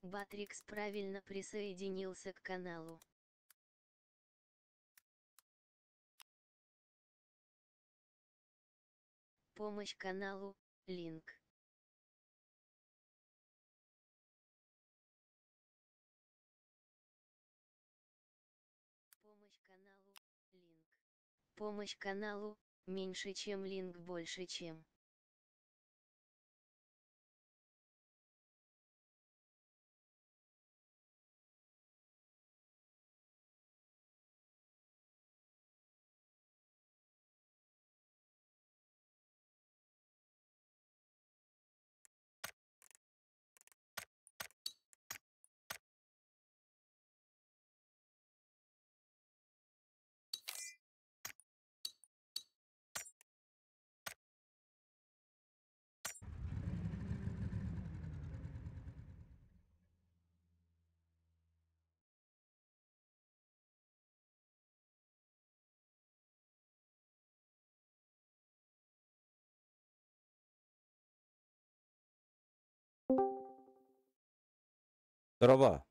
Батрикс правильно присоединился к каналу. Помощь каналу, линк. Помощь каналу, линк. Помощь каналу, меньше чем линк больше чем. Дороба.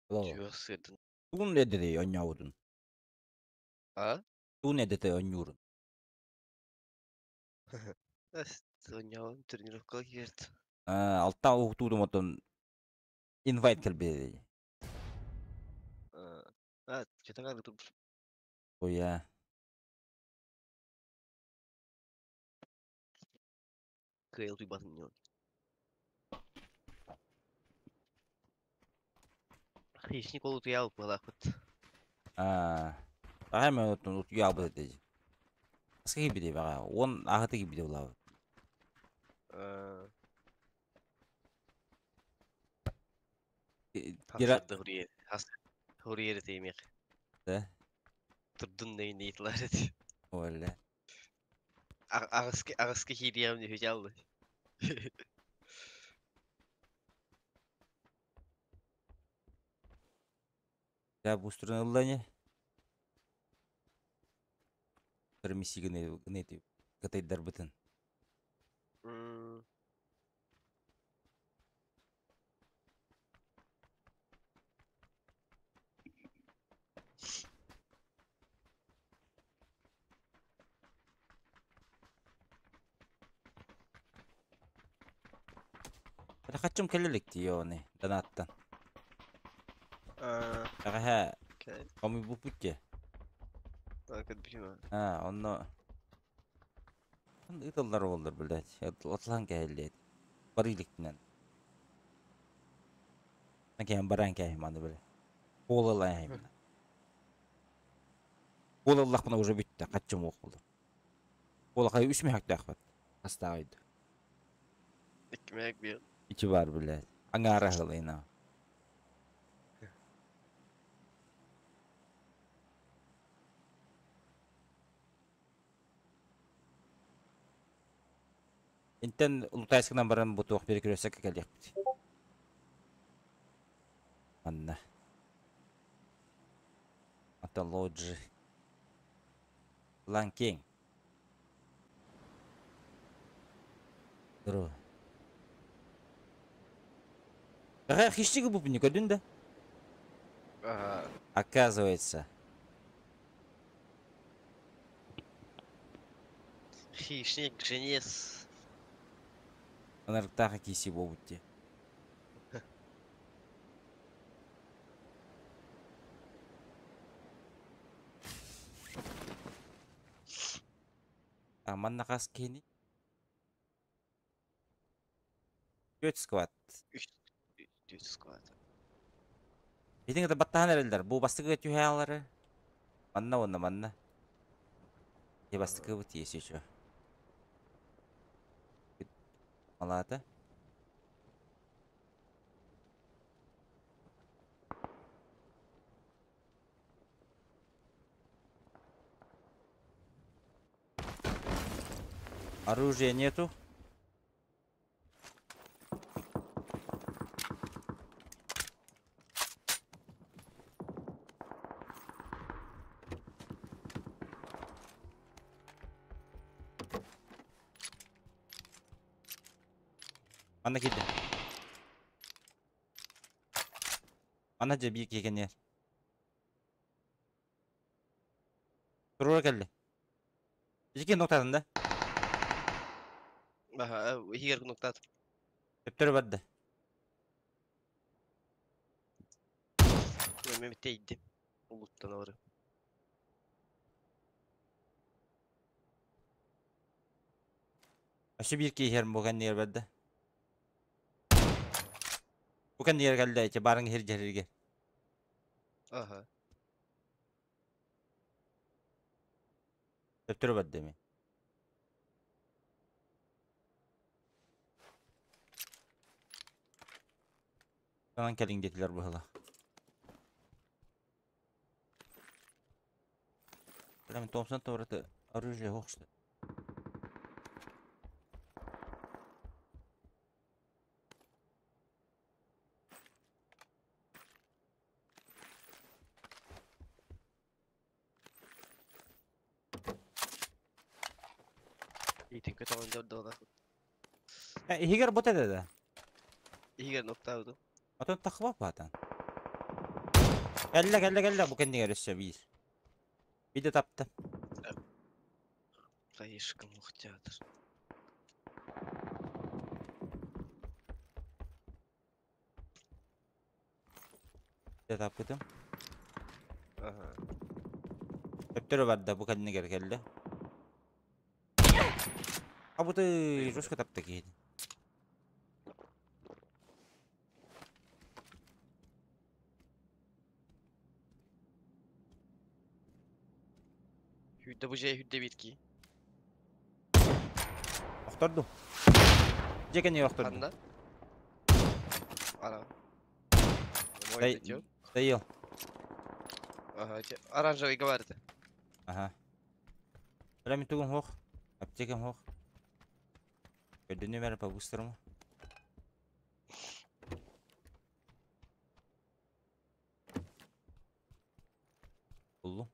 Hello. Чуох сыатын. Тугун эдери онньообутун? А? Тугун эдете онньуурун? Онньоон тренировка киэрт. Аа, алта уһуктуутум оттон инвайт кэлбит. А, что-то тут. Оя. Кыайыл туйбатын ньон. Хищник ол утуйаабыт буолаахпыт. Аа, аһай оттон утуйаабыт этэ. Аска киирбитэ баҕа. Уон аһыта киирбитэ булаабыт. Гера Хасырды хуриер. Хас хуриер теймек. Да. Турдун нейн итлар эти. Оля. Агыскы агыскы хириям не хижалды. Я бустрын ыллане. Пермиси гыны гыны кытайдар бытын. Хачым келелек тиёны данаттан. Аха, комы бу путте. Так, это А, онно ытыллар болдур, блядь. Отлан кәһеллет. Бар иликтинен. Кәһем баран кәһем аны биле. Колалай хәйм. Колаллах мына уже бүтте, качым окулду. Кола кай үч мехак тахват. Астагайды. Икмәк бир. Ичи бар, блядь. Аңара хылайна. Интен Лутайскынан баран бутуох бери көрөсөк келиэхпит. Анна. Ата лоджи. Ланкинг. Здорово. Ага, хищник был не көрдүн да? Ага. Оказывается. Хищник, женец. Анарктаха киси бобутти. Аман нахас кени. Көт скват. Үч скват. Итин это баттахан эрелдер. Бу бастыгы түһәләре. Манна онна манна. Е бастыгы бу тиес еще. Малата. Оружия нету. Манна киирдэ. Манна дьэ биир киһи кэннигэр. Туруора кэллэ. Ити ноктаатын да? Аха, иһигэр ноктаат. Төптөрү барда. Мен тэйдим. Улуттан алырым. Өссө биир киһи иһэр бу кэннигэр барда. Бу кэннигэр кэллэ ити барыҥ иһир дьэриргэ. Аха. Төптөрү барда эми. Онон кэлиҥ диэтилэр быһыла. Прям Томпсон тораты оружие хохшты. Иитин көтөҕөн дордоҕуна. Иһигэр бот этэ да. Иһигэр ноктаабытым. Отон тахва баатан. Кэллэ, кэллэ, кэллэ, бу кэннигэр өссө биир. Биде тапты. Хаишкам театр. Биде таппытым. Ага. Өптөрө барда, бу кэннигэр кэллэ. Абыты жестко тапты киһини. Hüdde bu J hüdde bir ki. Охторду. Дьэ кэннигэр охторду. Ханна? Ара. Дай- Дайыл. Ага, оранжевый говорит. Ага. Бля, мин тугум суох. Аптекам суох. Көрдөнүм эрэ по-быстрому. Буллум.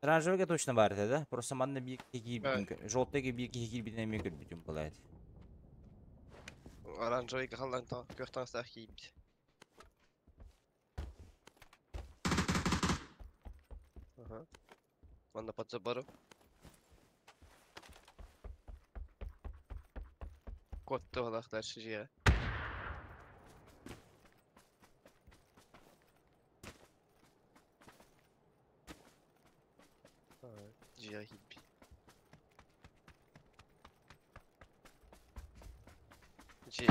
Оранжевыйга точно баар этэ да? Просто манна биир киһи киирбитин, желтыйга биир киһи киирбитин эмиэ көрбүтүм была этэ. Оранжевыйга халлаан күөх таҥастаах киирбит. Ага. Манна под забором. Куотта дальше дьиэҕэ. Дьиэҕэ киирбит. Дьиэ.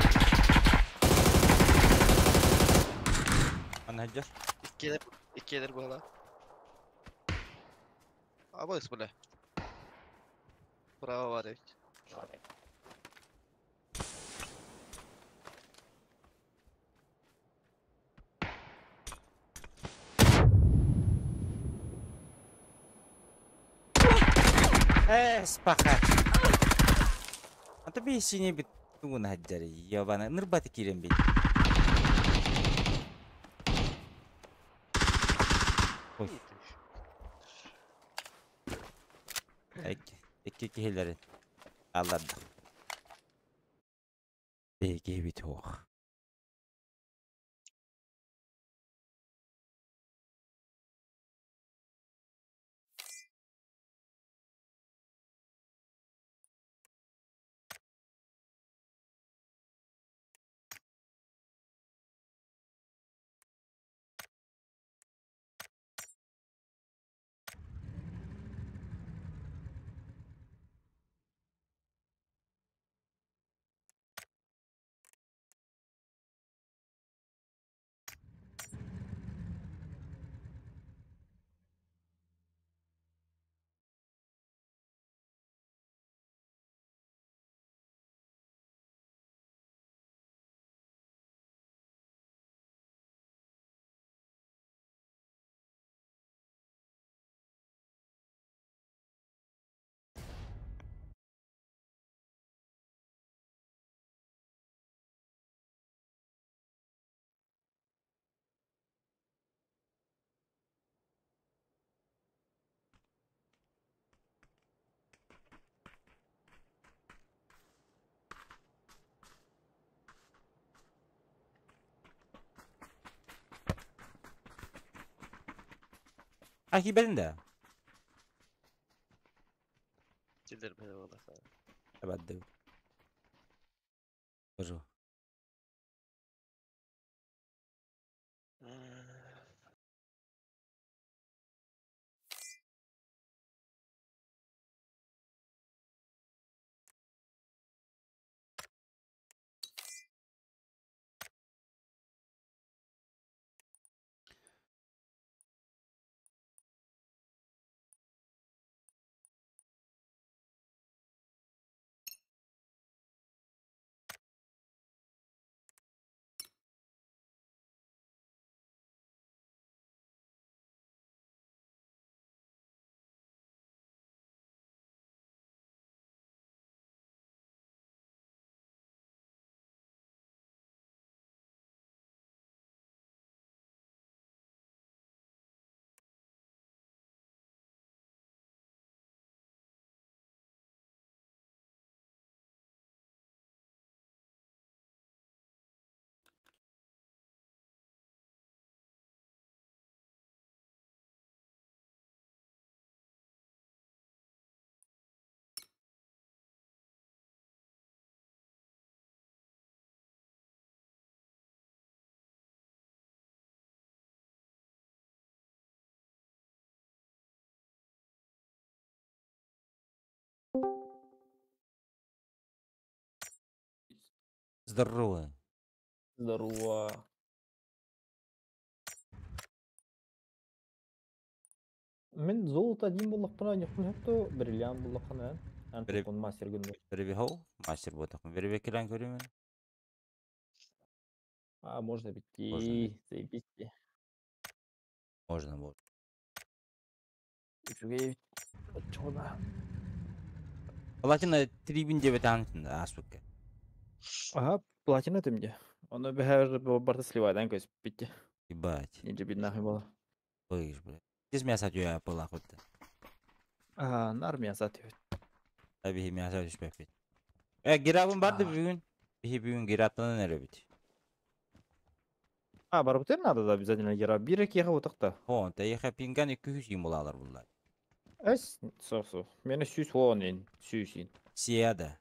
Манна сылдьар. Иккиэлэр, иккиэлэр буолла. Абыс бля. Право бар эбит. Ээ, спаха. Ата би сине бит тугун сылдьар ебана нырбаты киирэн бит. Ой. Икки, икки киһилэри алларда. Биһиги бит суох. А киирбэтин да? Киллэрбэтэ буолла. Табардым. Божу. Здорово. Здорово. Мин золото один буллахпына ньохпун хөптө, бриллиант буллаххана эн тукун мастер гынныр. Перебихол, мастер ботахмын. Перебекелен көрүмүн. А, можно битти, заебись. Можно вот. Үчүгэй оччоҕуна. Платина 3009 антын аспыкка. Ага, платина тимде. Оны бэһэр барта сливайдан көс битти. Ебать. Нинджа бит нахуй было. Быш, блядь. Здесь мясо тюя была хоть. А, нар мясо тюя. Таби мясо түспөппүт. Э, гирабын барды бүгүн. Биһи бүгүн гираттан эребит. А, барбытыр надо да обязательно гира. Бир экиэхэ утахта. Хон, тэйэхэ пинган 200 юм булалар буллар. Эс, сох-сох. Мени сүүс он ин, сүүс ин. Сияда.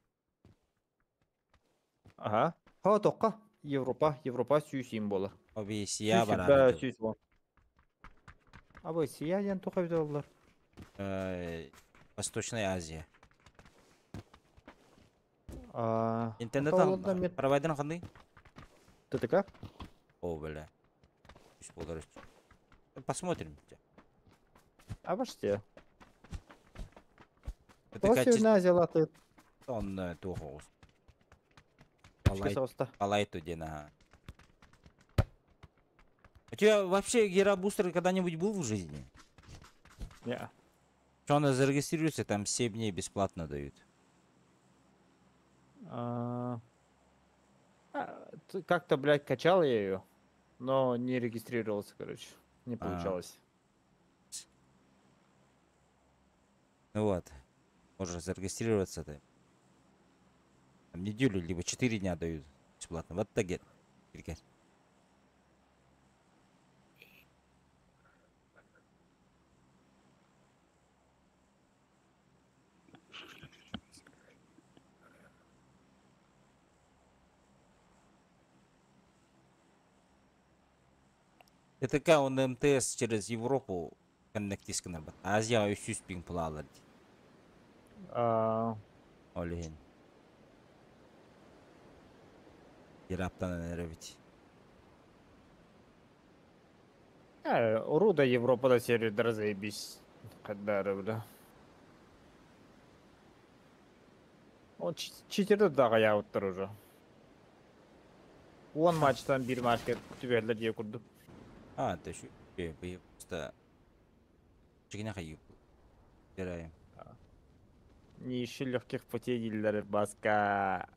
Ага. Ха, тоққа. Европа, Европа сүүс ин болар. Оби сия барар. Сүүс он. Абы сия ден тоқа бит олар. Восточная Азия. А, Интернет провайдер қандай? ТТК? О, бля. Үш болар. Посмотрим. А баште. Северная Азия латы. Он туох Алайту ден, ага. У тебя вообще Герабустер когда-нибудь был в жизни? Не. Что она зарегистрируется, там 7 дней бесплатно дают. Как-то, блядь, качал я ее, но не регистрировался, короче. Не получалось. Ну вот. Можешь зарегистрироваться ты. Там неделю, либо 4 дня дают бесплатно. Вот так где. ТТК он МТС через Европу коннектисканар бат. Азия 300 пинг пулалар. Олехин. Ираптан эребит. Уруда Европада сервердер заебись. Кадары, бля. Он читерді даға яғыттыр уже. Он матчтан bir матчка түбәрлер дие курду. А, это еще просто чигине хайып. Бераем. Не ищи легких путей дилер баска.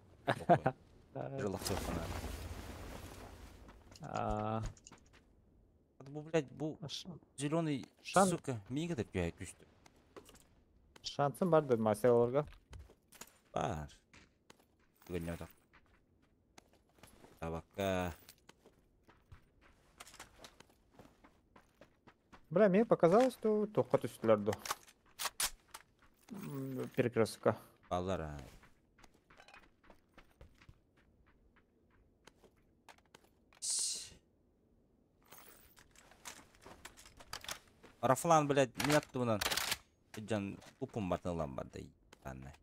А. Бу, блядь, бу зеленый, сука, мига деп түстү. Шансым бар деді мастер оларға. Бар. Бүгін не Табакка. Бля, мне показалось, что туохха түстүлэр дуо? Перекрестка. Баллар. Рафлан, блядь, мин аттыбынан дьон упум бартын ылан барда. Анна.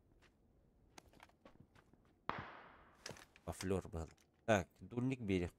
Флер был. Так, дульник берег.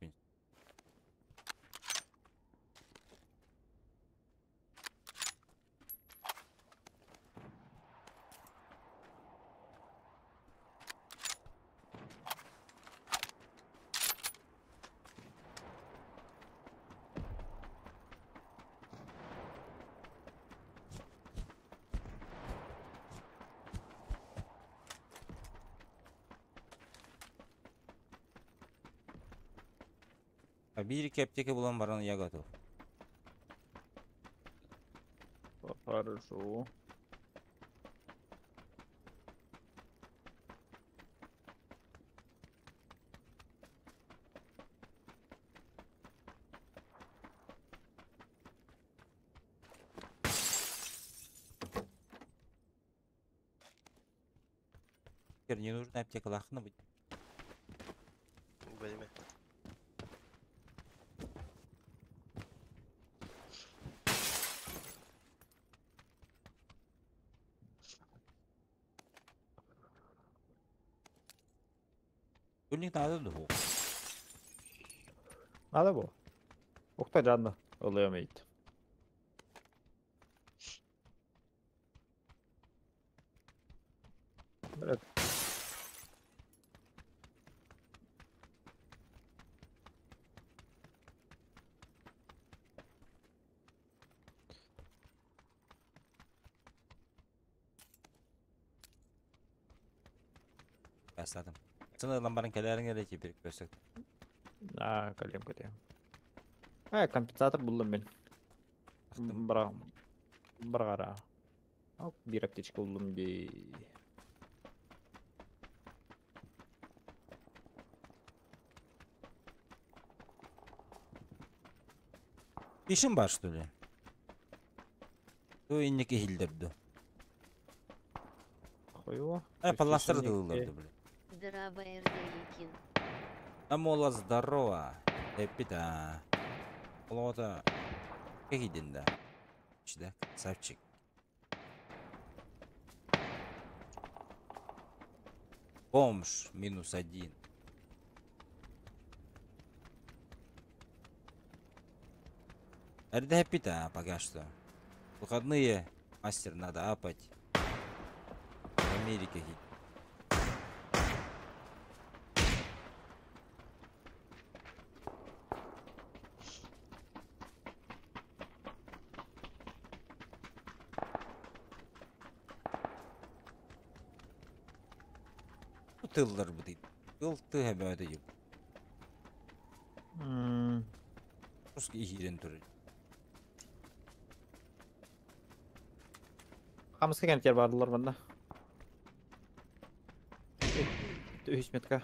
А bir iki аптека булан баран я готов. Хорошо. Теперь не нужна аптека лахна быть. Бөлеме. Дульник надо двух. Надо было. Ух ты, жадно. Ылыам эйт. Бля, Бастадым. Сына ламбарын кэлэрин эрэ теперь көрсөк. А, кэлиэм кэлиэм. А, компенсатор буллум мин. Бра... Быргара. Ал, бир аптечка буллум дии. Ишин бар, что ли? Ту инники хилдерду. Хуево. Э, паластыр дылларды, блин. Здорово, Эрдеикин. Амола здорово. Эпита. Олота. Кехидин да. Да, красавчик. Бомж -1. РД пока что. Выходные мастер надо апать. В Америке. Тыллар бу Тыл ты хэбэ дейм. Русский ихирен туры. Хамыска кентер бардылар мында. Үс метка.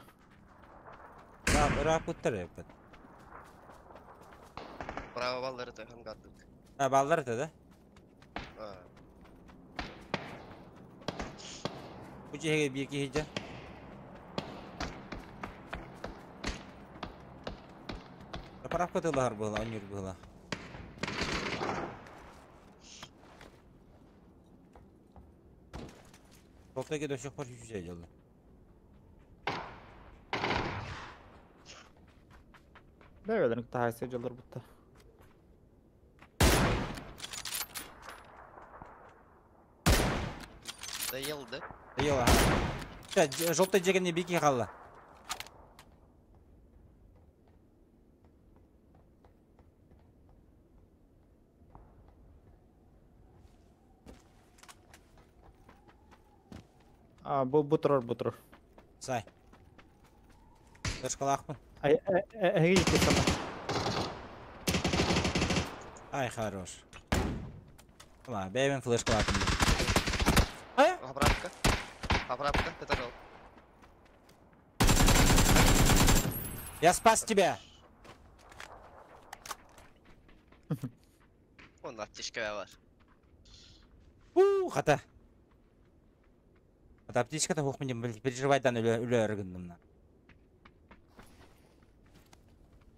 Рапуттар эппет. Право баллары тойхан каттык. А, баллар это, да? А. Бу жеге бир кихиджа. Заправка тыллар была, онюр была. Толтайга до сих пор чуть-чуть делаю. Бәйлерин тахайсы жылыр бутта. Доел, да? Доел, ага. Желтый жеген не бики қалла. А, бу бутырор, бутырор. Сай. Дашкалахпын. Ай, эй, Ай, хорош. Ла, бэйбен флешка лапын. Ай? Поправка. Поправка, ты дожил. Я спас тебя. Онно аптечка бар. Уу, хата. Хата аптечката суох мин переживайдан өлөөрү гынным на.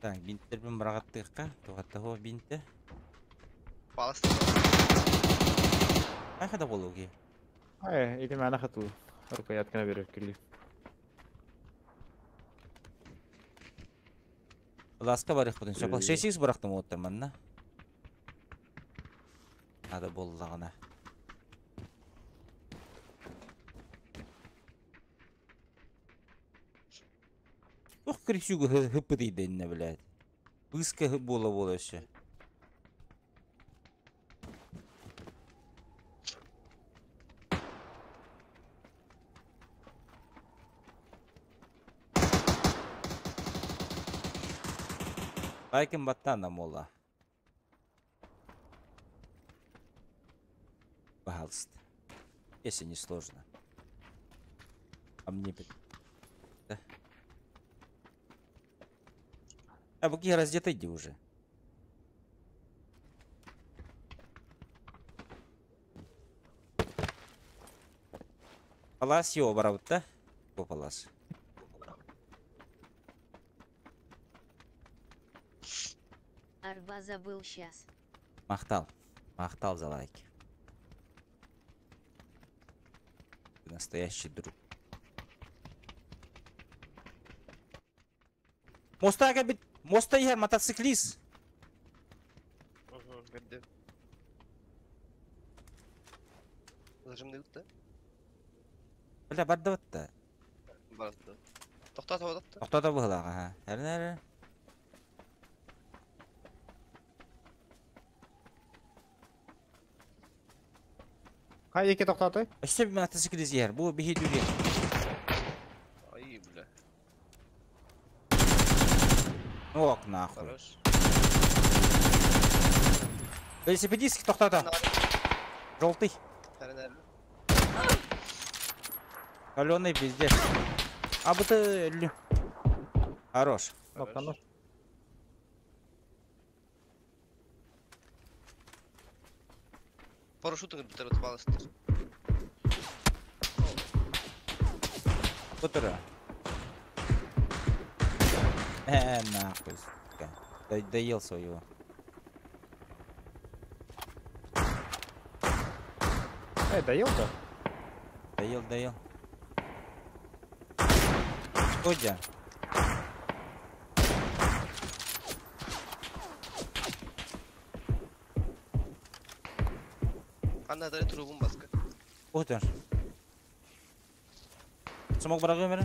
Так, бинттербин быраҕаттыахха. Туохатта суох бинтэ. Паласта. Хайха да буолуо Ай, ити мээнэ хатылы. Рукоятканы берер күлүү. Ласка барыахпытын сөп. 6x бырахтым уоттар манна. Надо буоллаҕына. Ох, крисюга хыппытыйда иннэ, блядь. Быыска буола-буола өссө. Лайкын баттаан мола. Пожалуйста. Если не сложно. А мне... Да. А вы раздет иди уже. Палас его барабыт да? Бу палас. Арба забыл сейчас. Махтал. Махтал за лайки. Ты настоящий друг. Моста бит. Моста иһэр мотоциклист. Көрдүм. Зажимный да? Бля, барда батта. Барда. Тоқтат отты. Тоқтата быһылаах, аха. Әрін әрі. Хай екі тоқтаты? Өссө мотоциклист иһэр. Бу биһи дүрия. Ай, бля. Ок, нахуй. Хорош. Велосипедист тоқтата. Желтый. Әрін әрі. Каленый пиздец. А бы ты... Хорош. Тоқтаныр. Парашютын бітір өтіп алыстыр. Утро. Нахуй, сука. Доел своего. Эй, доел-то? Доел, доел. Ходя. Анда трубун баска. Утыр. Смог бырагы мені?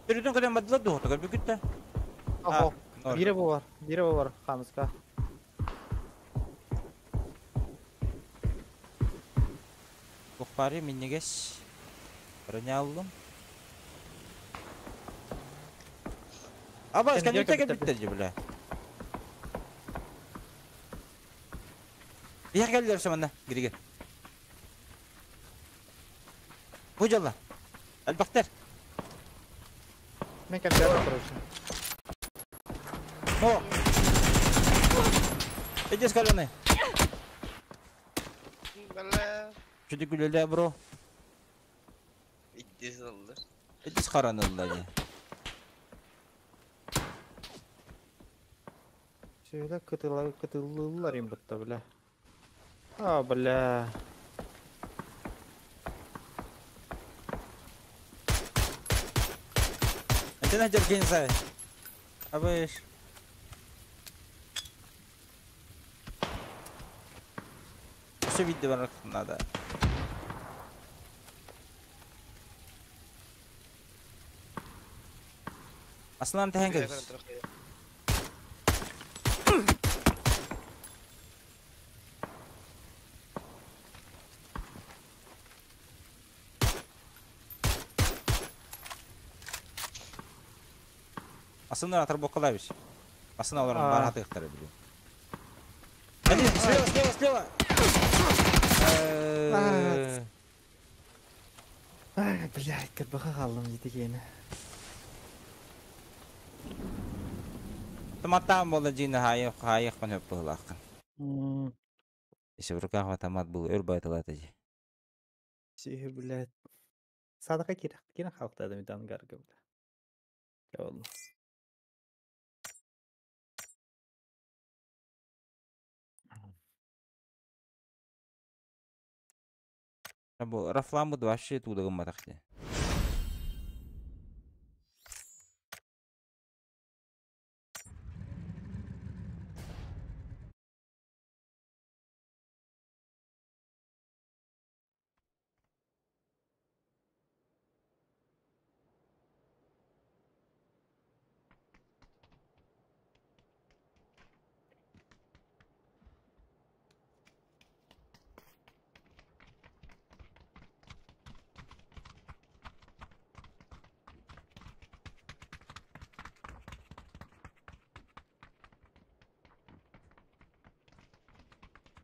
Түрүтүн кэлэн бардылар дуо, көрбүкүт да. Охо. Бире бу бар. Бире бу бар. Хамыска. Кухпари миннегес. Броня алдым. Аба, Сен сканерте жерге кэлбиттер бля. Я келдер манна, гириге. Бу жолла. Албактар. Мен кәмдер короче. О! Иди скаленый. Бля. Чүдү күлеле бро. Иддес алды. Иди харанылла. Şöyle kıtıla kıtıllılar inbutta бля. А, бля. Антена Дергензай. Абыш. Все видно надо. Аслан тэхэнгэ. Асына атар бокалабис. Асына олар А. бар хатыктары билем. Один, слева, слева, слева. Ай, блядь, кырбаха қалдым деді кейін. Автоматтаан буолла дьиэни хаайыах хаайыахпын сөп быһыылааххын. М, Если в руках автомат был, өр байталаата дии. Сиһи, блядь. Садака кирэх кирэн хаалта да ангарга, бля. Ол. Бу Рафламмыт вообще туда гымматах дии.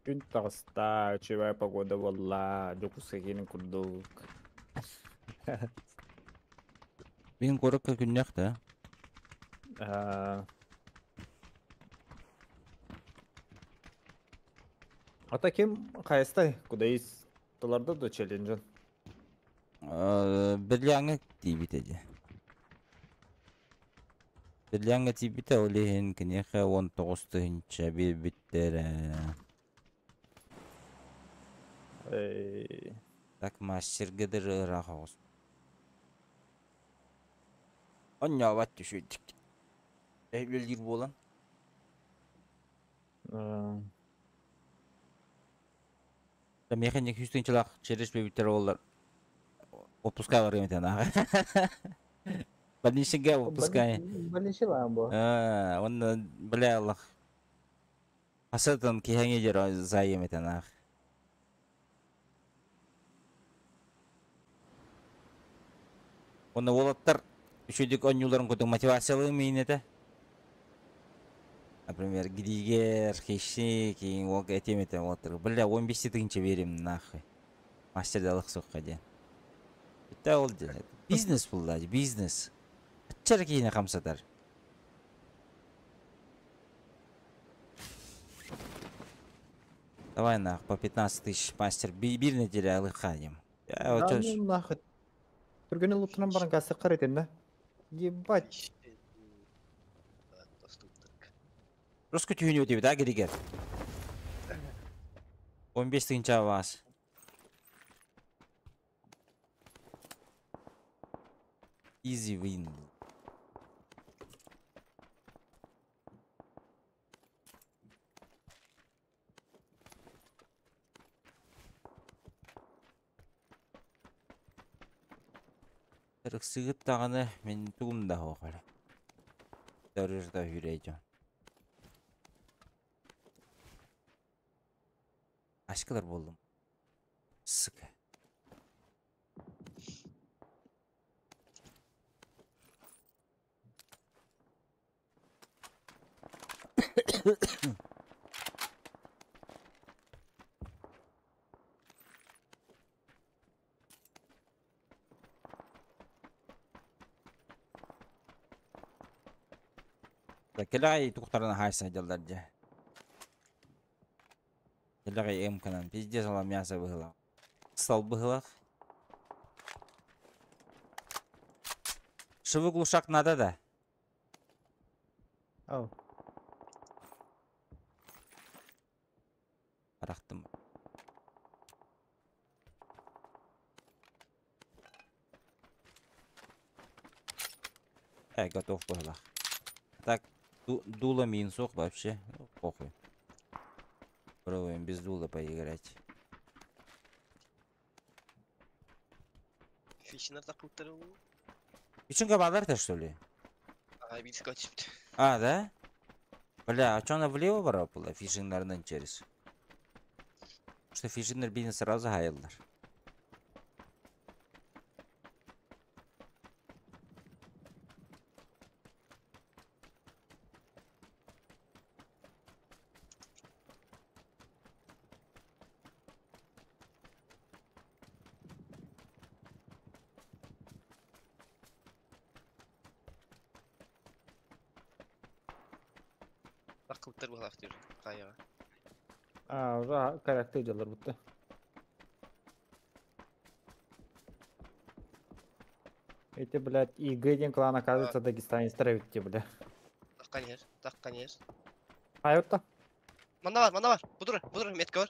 Күн таҕыста, үчүгэй погода буолла, Дьокуускай киинин курдук. Мин куоракка күннэх да. Аа. Ата ким хайыстай, куда есть толордо до челленджин? Берлиҥҥэ тиийбитэ дии. Берлиҥҥэ тиийбитэ, ол иһин киниэхэ 19 тыһыынча биэрбиттэрэ. Эй, Так мастерга да ыраах оҕус. Онньообот түшүйдик. Үлэлиир буолан. Миэхэ 200 тыһыынчалаах через биэрбиттэр буоллар. Отпуска барыам этэ нааҕа. Больничныйга отпуска. Больничный бу. Аа, онно бля Аллах. Хасытын киһэҥи дьер заем этэ наах. Онно уолаттар үчүгдүк онньууларын курдук мотивациялыы миин этэ. Например, Григер, Хищник, кийин уолга этиэм этэ уолаттар. Бля, 15 тыһыынча биэрим нахуй. Мастер далых суохха диэн. Бүттэ ол диэн. Бизнес булла, бизнес. Аччар киһини хамсатар. Давай нах, по 15 тысяч мастер биир неделя алыххаанем. Да ну нахуй. Түргэнэ луттанан баран кассаккар этин да. Ебать. Доступнык. Русский түйүнү өтөбүт, а Григер? 15 тыһыынча вас. Easy win. Ырыксыгыт даҕаны мин тугум да суох эрэ. Төрүр да хүрэй дьон. Ашкалар буоллум. Сука. Кэлэҕэй туохтарына хаайса дьаллар дьэ. Кэлэҕэй эмканан пиздец ала мясо быһылах. Стал быһылах. Шивы глушак надо да? Ау. Арахтым. Готов быһылах. Так, дула мин суох вообще. Ну, похуй. Пробуем без дула поиграть. Фишнер такуттары бу. Үчүн кабалар-то, что ли? Ага, бир скотч. А, да? Бля, а чё она влево бара была? Фишиннарынан через. Что фишиннер бизнес сразу хайыллар. Таххыбыттар быһалаах диир хаайаҕа. А, уже корректы дьаллар бутта. Эти, блядь, ИГ диэн клан, оказывается, дагестанецтар эбит дии, бля. Таххан иһэр, таххан иһэр. Хайытта. Манна бар, манна бар. Бу тур, бу тур, метка бар.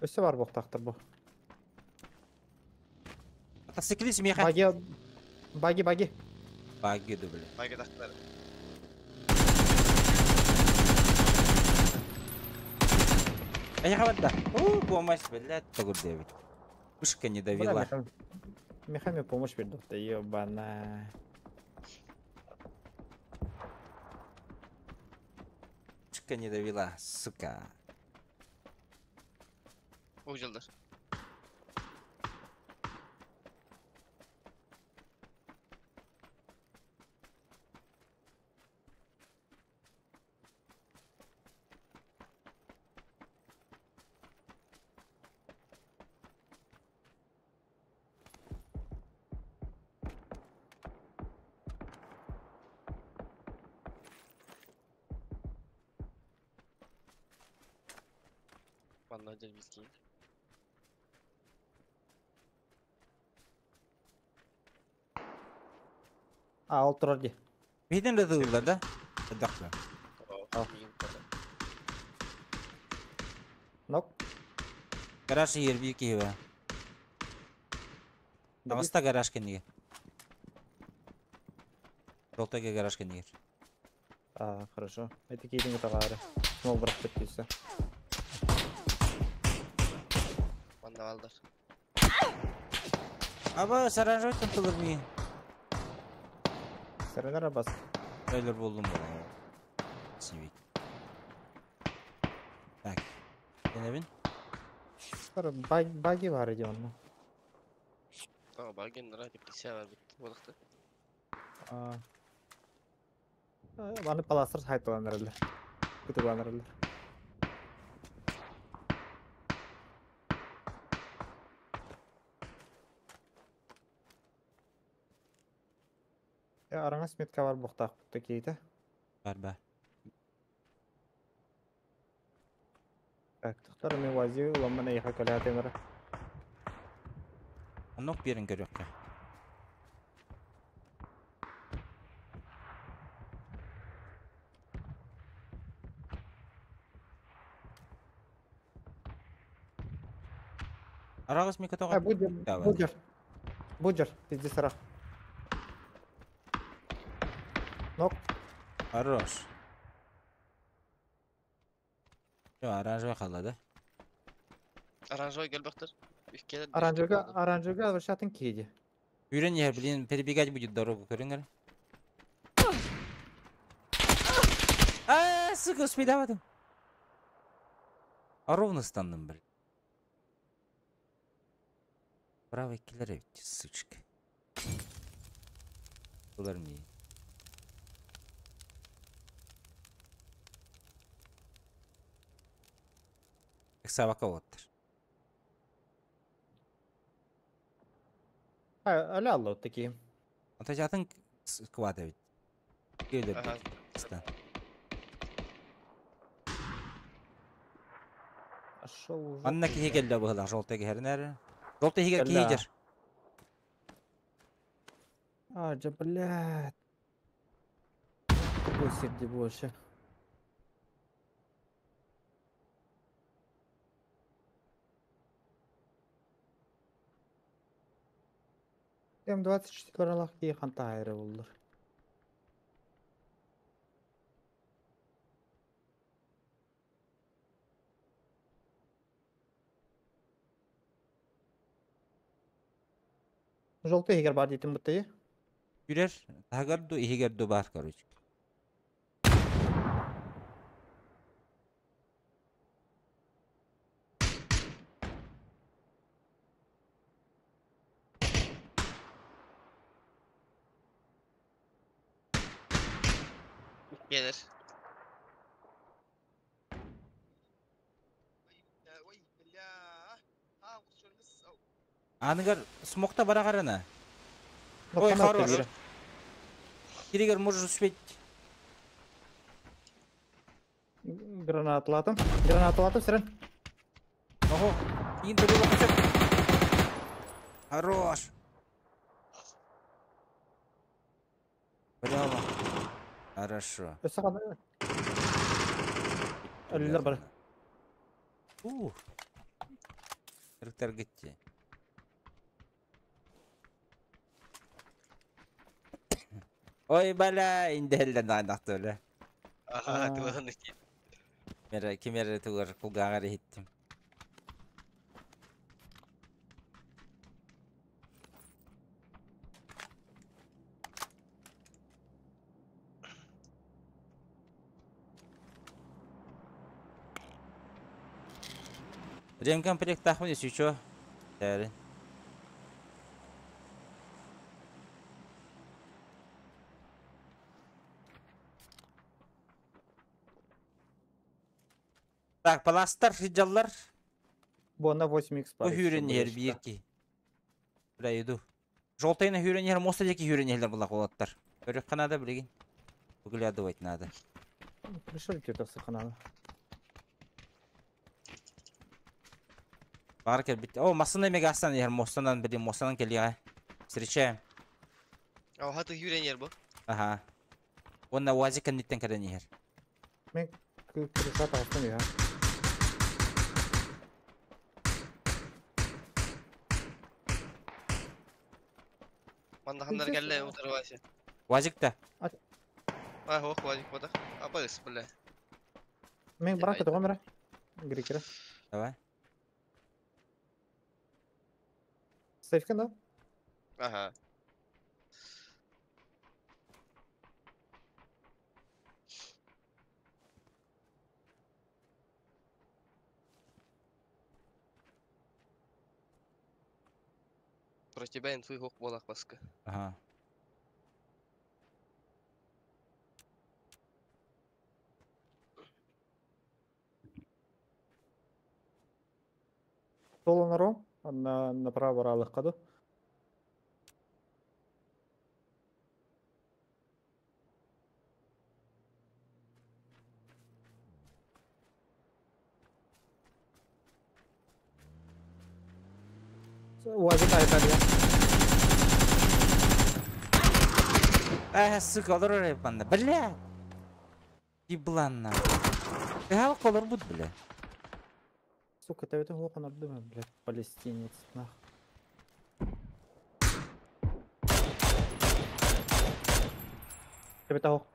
Өссө бар буохтаахтар бу. Мотоциклист миэхэ. Баги, баги, баги. Баги да, бля. Баги тахтар. Эйиэхэ барда. Уу, помощь, блядь, тогур диэбит. Пушка не Бля, довела. меха, меха помощь бердохта, ебана. Пушка не довела, сука. Уу дьаллар. Манна дьэ билкиин. А, ол турар дии. Биһитин да тыллар да? Эддахла. Ал. Миигин көрө. Нок. Гараж иһэр биир киһи баар. Таҕыста гараж кэннигэр. Жолтайга гараж кэннигэр. А, хорошо. Это киирин товары. Смол бырахпыт тийсэ. Манна бааллар. Аба, саранжойтон тылыр миигин. Сарынара бас. Трейлер буллум буолан. Сивик. Так. Кэнэбин? Баги бар иди онно. Aa, баги нара депрессия бар бит. Буолахта. А. Аны паластар хайталанар эле. Күтүп эле. Араҥас метка бар буохтаах такие-то. Бар бар. Так, тохтор мен вази уламман эйха кэлээтинара. Оннук биэрин көрүөххэ. Араҕас мика тоҕо А, будер, Давай. будер. Будер, пизди сарах. Нок. Хорош. Всё, оранжевый хаалла да? Оранжевый кэлбэхтэр. Үскелер. Оранжевга, оранжевга возвращатын киди. Үүрэн иһэр, блин, перебегать будет дорогу, көрүҥ эрэ. А, сука, успейдаватым. А ровно станным, блин. Правый киллер эбит, сучка. Булар миигин. Ыксаабакка уолаттар. А, аля алла вот такие. Онтон атын сквад эбит. Киэлэр Ага. стан. Ашел уже. Манна киһи кэллэ быһыылаах, жёлтый киһэрин эрэ. Жёлтый иһигэр киһи Кэллэ. дьэр. А, да, блядь. Какой сирди больше. М24 алах кии ханта айры буллар. Желтый егер бар дейтін бұтты, Үүрэр, таһыгар ду, иһигэр ду баар, короче. Gelir. Аныгар смокта барагарана. Ой, хорош. Киригер можешь успеть. Гранаталатым. Гранаталатым сирен. Ого. Иин төлөбө көчөп. Хорош. Браво. Хорошо. Өссө хана. Өлүлэр бар. Ух. Кырыктар гитти. Ой, бала, инделлер наайнахтылы. Аха, туган Кимер кимер тугар кулгааҕар иһиттим. Ремкомплект тахмын еще Тәрин. Так, паластар хиджаллар. Бу на 8x Бу хүрен ер бир ки. Бля, иду. Желтыйны хүрен ер, моста деки хүрен ерлер була колаттар. Көрөк надо, билигин. Выглядывать надо. Пришел где-то саханада. Бар бит. О, масына мега астан ер, мостанан билин, мостанан келиге. Встречаем. А хаты хүрен бу. Ага. Онна уазик кенниттен кэлэн иһэр. Мен крыша тағыстым я. Манна ханнар келле утар вася. Уазик та. А, хох вазик бода. А быс, бля. Мен барак кетіп қоймын Грекера. Давай. Сейфкен да? Ага. Про тебя инфы хох болах баска. Ага. Толонору на направо баралых каду. Уазик айта А, сука, олор банда. Бля! Еблан Гал колор буд, бля. Сука, это это глупо надумал, блядь, палестинец, нах. Тебе того.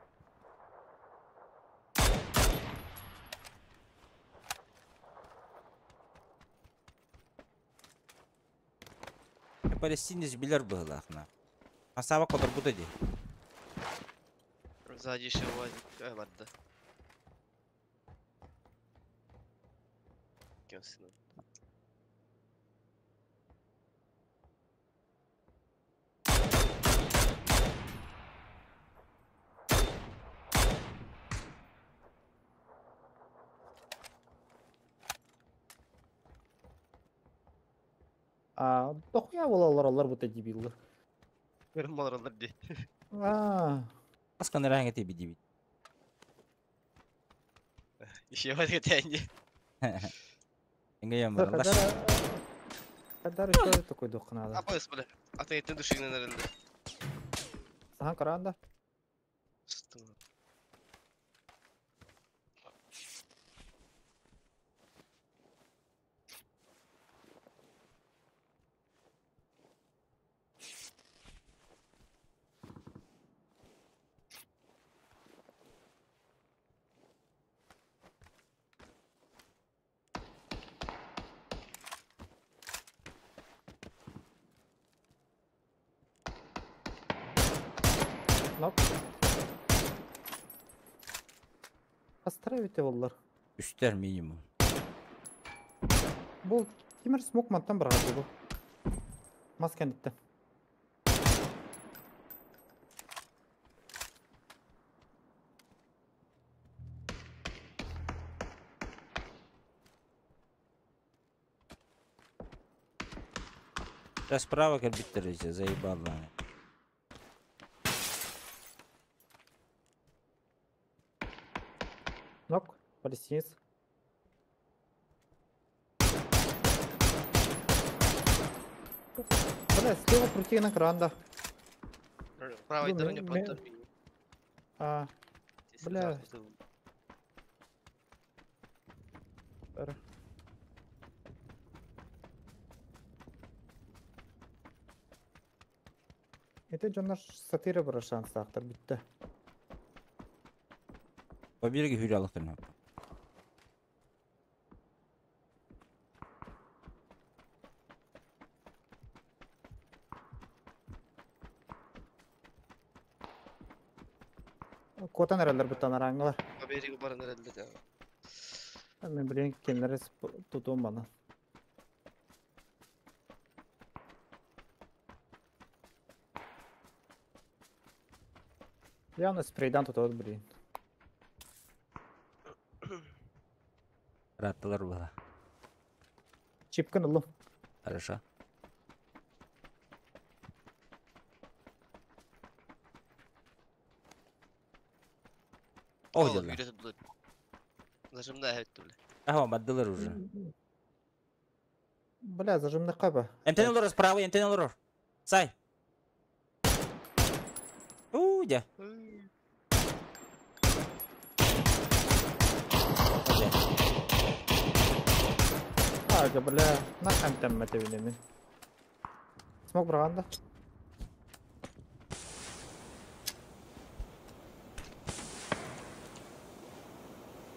Палестинец билер был, нах. Асаба колор буд иди. Сзади еще УАЗик. Ай, ладно. Кем сыном? А, дохуя болалар алар бу дебиллер. Көрім маларалар ди. А, Аскан ранга тебе дебит. Еще УАЗик тянет. Инга ям бар. Хадар еще такой дух надо. А быс, бля. А ты это души наверное. Сахан каранда. Что? Нап. Астравите боллар. Үстер минимум. Бу кимер смок мантан барады бу. Маскан итте. Да справа кэлбиттэр эти, заебало. Нок, палестинец. Бля, слева крути на кран, да. Правой Ну, стороне ме- под А, бля. Это дьоннор сатира бар шанстаахтар бүттэ. Побереги хүрэ алыктырна. Куотан эрэллэр буттан араҥҥалар. Побереги баран эрэллэр. Мен билигин кинилэри тутуом бана. Явно спрейдан тутуот блин. Раттылар была. Чипкын ыллым. Хорошо. О, Ол дела. үйрөтүп булар. Зажимда эбит бля. Ага, бардылар уже. Бля, зажимный каба. Эмтен олорор справа, эмтен олорор. Сай. У, дя. Дя. Ага, бля, нахам там это мен. Смог браганда.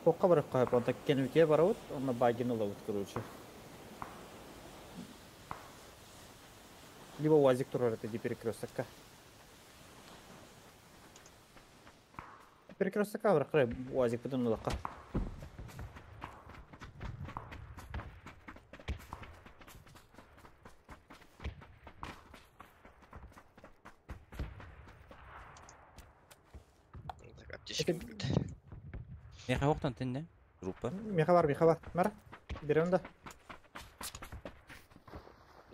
Тоққа барып қойып, онда кенүте барабыт, онна багин ылабыт, короче. Либо УАЗик турар это ди перекрестокка. Перекрестокка барып карай, УАЗик бүтүн ылакка. Так, аптечка. Меха оқтан тенне. Группа. Меха бар, меха бар. Мара, берем да.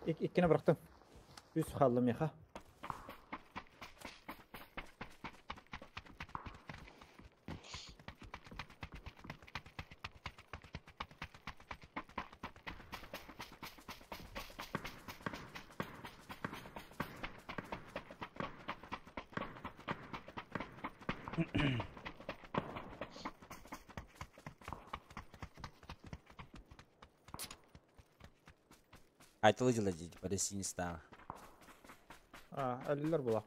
Иккини бырахтым. Үс хаалла меха. Айтылы дела дейді, Палестинистан. А, өлүлөр була.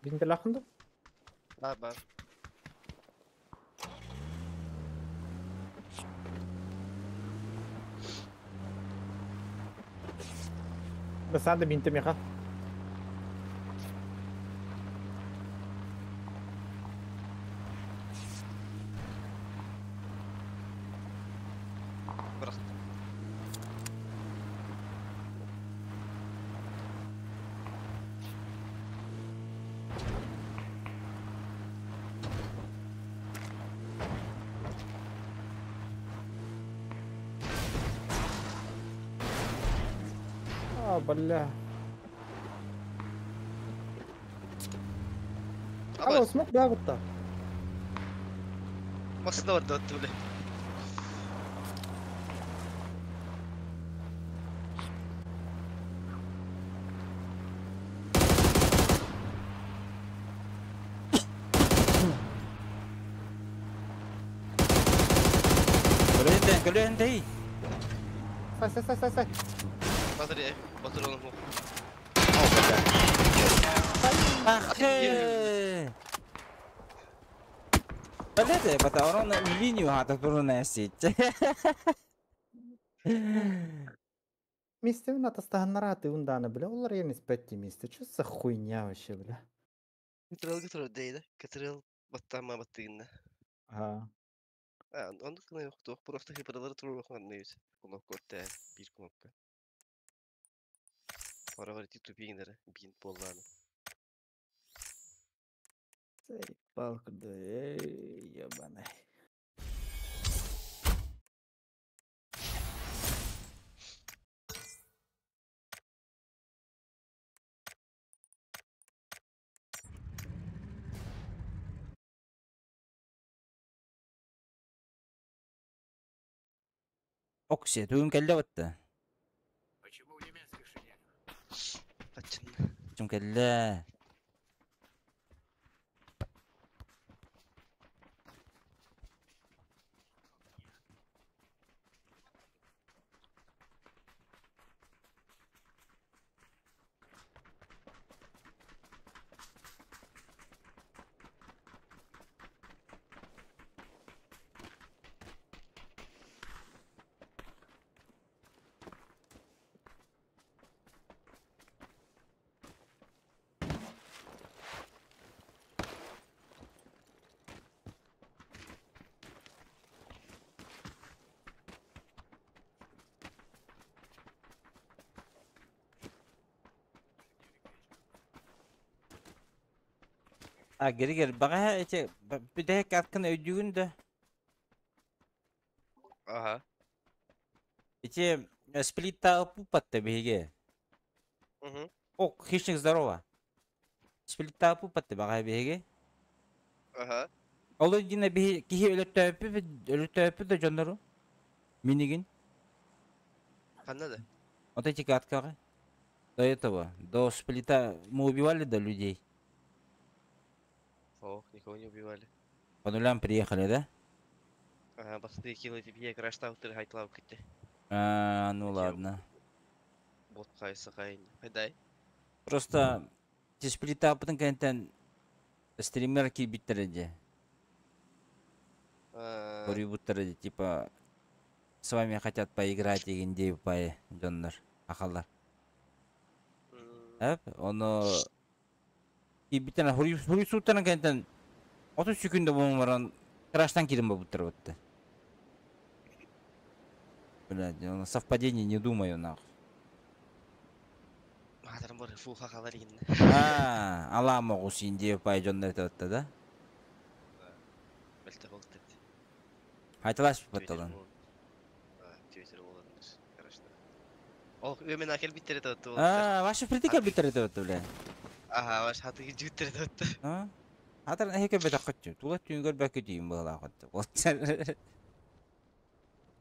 Бинтелахынды? Бар, бар. Басады бинті меха. Бырахтым. А, бля. Аба, Алло, смог да бутта. Машина бар да бля. Көлөнден, көлөндей. Сай, сай, сай, сай, сай. Батыр, батыр оны мох. Ах, Блядь, бата орон линию хата туруна сит. Мистевин атастаһаннара атыын бля, олар я не спетти мисте. Чё за хуйня вообще, бля? Кытырыл кытырыл дейdi. Кытырыл баттама баттыгында. Ага. А, оннук гына туох просто хипыралары туруоруххун кнопка өттө биир кнопка. Хороҕор ити тупиҥнары бинт буоллааны. Заебал куда, эй, ебаный. Окси, тугун кэллэ батта. Почему в немецких шинелях? Хаччын. Чум кэллэ. А, гери гер баҕа эти бүтэһик аткын өйдүүгүн да. Аха. Ити сплитта пупатта биһиги. Угу. О, хищник, здорово. Сплитта пупатта баҕа биһиги. Аха. Ол дина биһи киһи өлөттөөппү да дьоннору. Минигин. Ханна да? Вот эти каткары. До этого, до сплита мы убивали до людей. Ох, никого не убивали. По нулям приехали, да? Ага, басты килл тебе краштаутер хайтлау китте. А, ну Эти ладно. Бот кайсы кайын. Хайдай. Просто ти сплита кэнтэн стример киирбиттэрэ. А, Көрүүбүттэрэ типа с вами хотят поиграть дегенде пай дьоннор ахалар. Эп, ону киирбиттэн хуруйсууттан кэнтэн 30 секунда буолан баран краштан киирэн барбыттар бутта. Блядь, он совпадение не думаю нахуй. Мадарым бар фу хахалар инне. А, алама гусин пай дьоннор это да? Бэлтэ болт. Айталаш батталан. Твиттер болан. Конечно. Ох, мен акел биттер это. А, ваша притика биттер это бля. Ага, ваш хаты жуттер это. А? Хатар эһике бетаққытчы. Тула түйінгер бәкі дейін бұғыла қотты.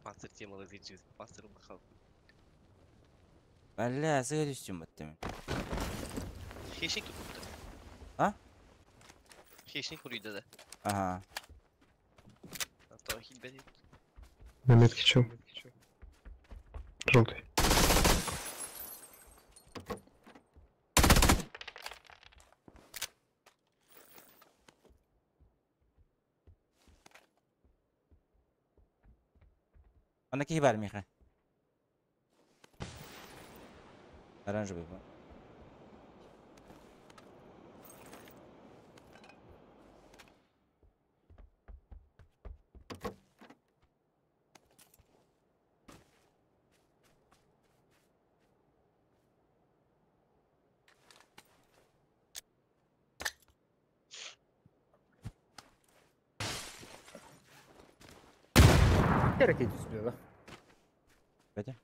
Пастыр темалы жут. Пастыр бахал. Бәлі, сыға түстім баттым. Хищник тут. А? Хищник уруйда да. Ага. А то хилбет. На метке чел. Желтый. Ана кихи бар Миха. Оранжевый. Ба. Hareket üstüne да. Петя?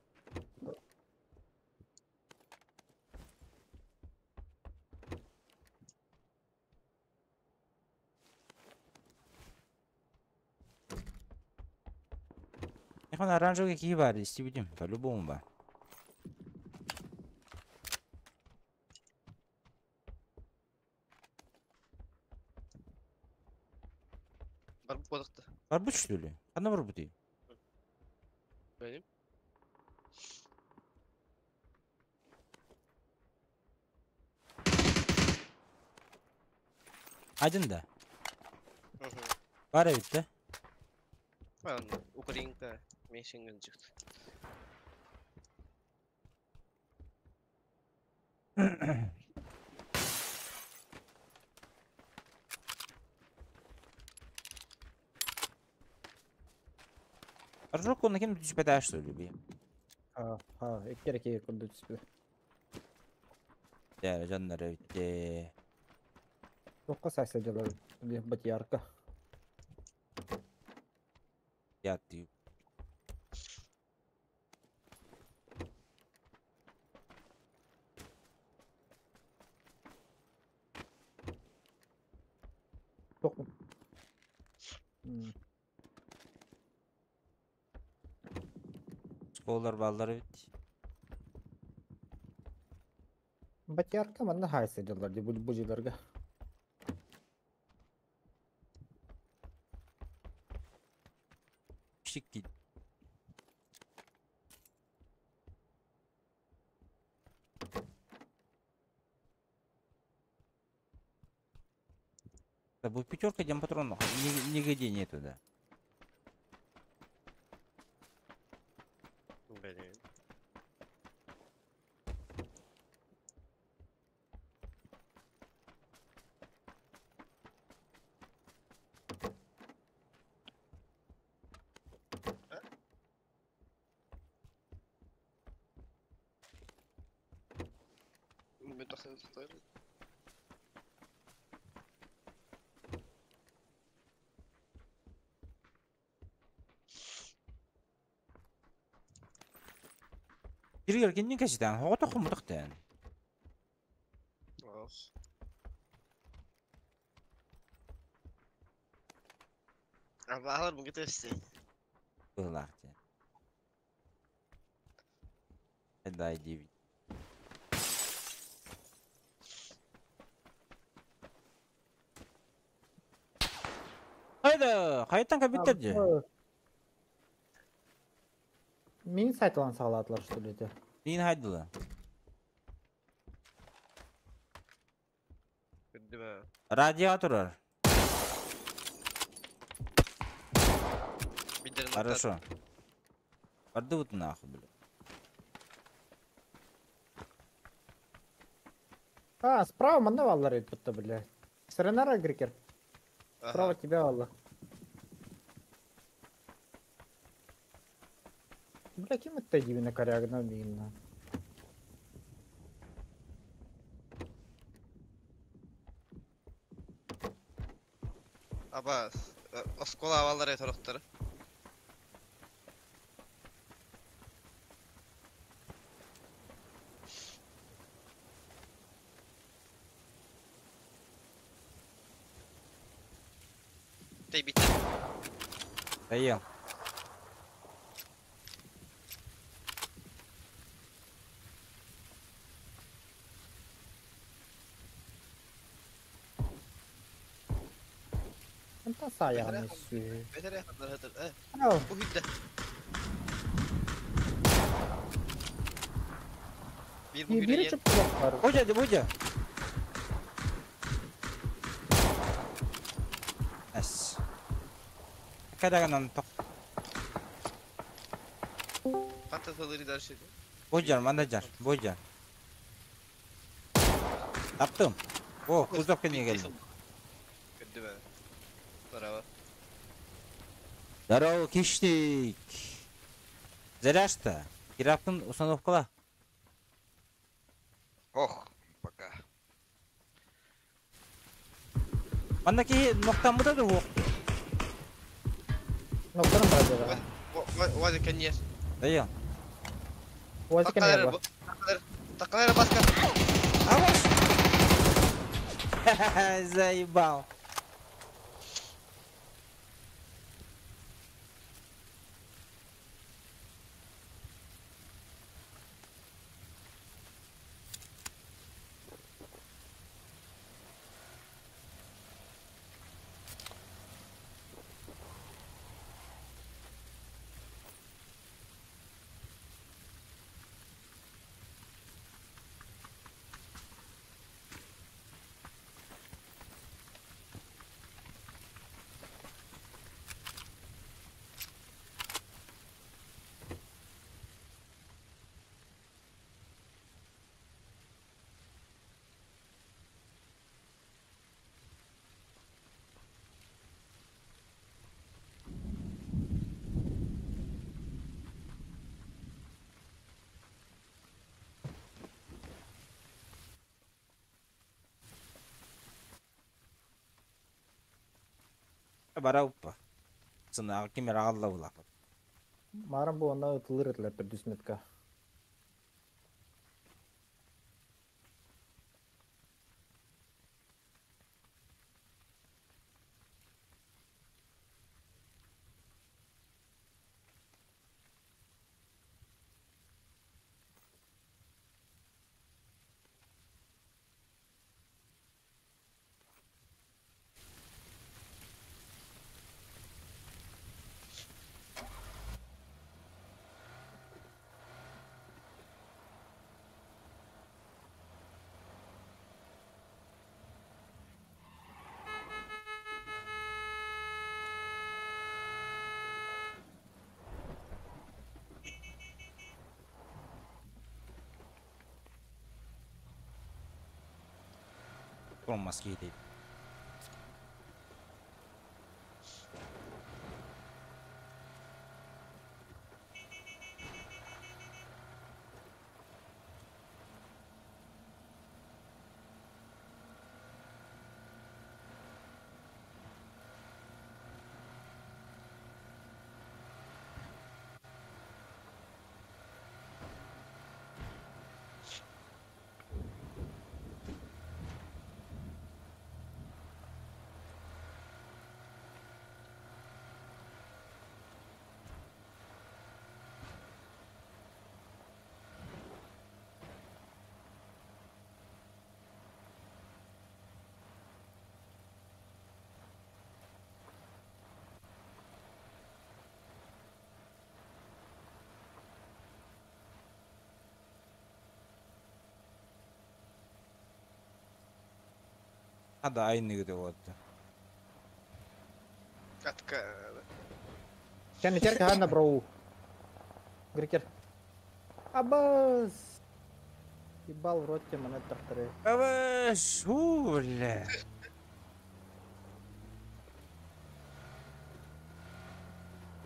Михан оранжевый кихи бар, исти будем, по-любому ба. Бар бодакта. Барбут что ли? Ханна барбут? Benim. Один да. Угу. Бар эбит да? Ладно, Украинка мешинген жыгт. Дружок, он кем түспэтэ что ли, би? Ха, ха, икки эрэ курдук түспүт. Дьэ, дьоннор эбитте. Туохха саайса дьалар батьярка. Я ты. Туох. Школалар баллар эбит. Батьярка манна хайса дьалар ди бу дьыларга. Шикки. Да будет пятерка, где патронов. Нигде нету, да. Блин. Мен тахсан стоял. Киргер киннин кэситэн, хоҕото хумутахтэн. Ох. Абаалар бугу төстө. Быһылаах дьэ. Дай 9. Хайда, хайтан кабиттер дьэ. Мин сайтылан саҕалаатылар что ли это? Мин хайдыла. Көрдүм. Радиатор. Бидерин Хорошо. Барды нахуй, бля. А, справа манна баллар будто, бля. Саренара Грикер. Справа тебя Алла. Бля, кем это дивина корягна мина? Аба, оскола авалар этороктары. Тей бит. Доел. Онтон сааяҕын сү. Бетере хатар хатар. Ау, Бу хидде. Bir bu бири güne чуптулар. Бодя, да Бодя. Эс. Кадаганан ток. Пататалары даршыды. Бодяр, мандаджар, Бодяр. Таптым. О, кузов кене келди. Көрдүм. Браво. Здорово, хищник. Заряжта. Кираптын установкала. Ох, пока. Маннаки ноктан буда да оқты. Ноктан барады. Вазы конец. Доел. Уазы кене бар. Такалары баска. Аваш. Заебал. Бара уппа. Сына ким эрэ аҕалла булаппыт. Мааран бу онно ытылыр этилэр төрдүс метка. Olmaz ki değil. Hadi aynı gidiyor oldu. Катка. Кэнникер каһанна броу. Грикер. Абас! Ебал в рот тебе монет тахтары. Абаш, у, бля.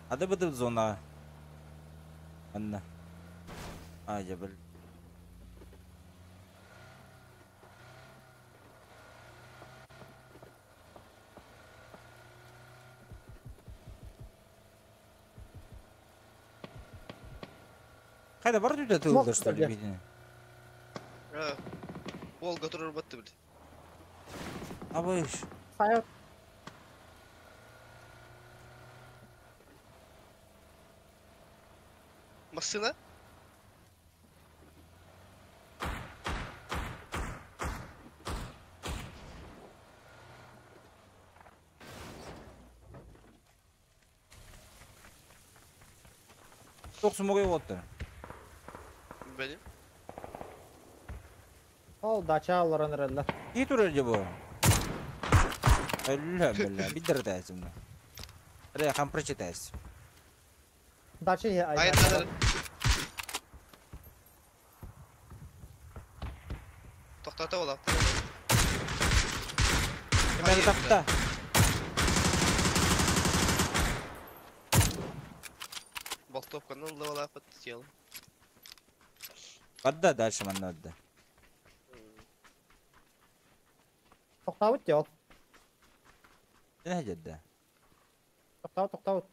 Hadi bu зона. Анна. А, я бил. Хайда бар түйді тылды, что ли, видно? Волга турар батты бил. Абыш. Сайт. Машина? Тоқсы могай болыпты. Benim. Ол дача аларан эрэллэр. Не турар же бу? Әллә, бля, бидер тәсім. Ре, хам прочитайся. Дача е Айын айдан. Тоқтата ола. Кемәді тапта. Болтовканы лавалапыт тел. Бадда дальше манна бадда. Тоқтабыт те ол. Не жадда? Тоқтабыт, тоқтабыт.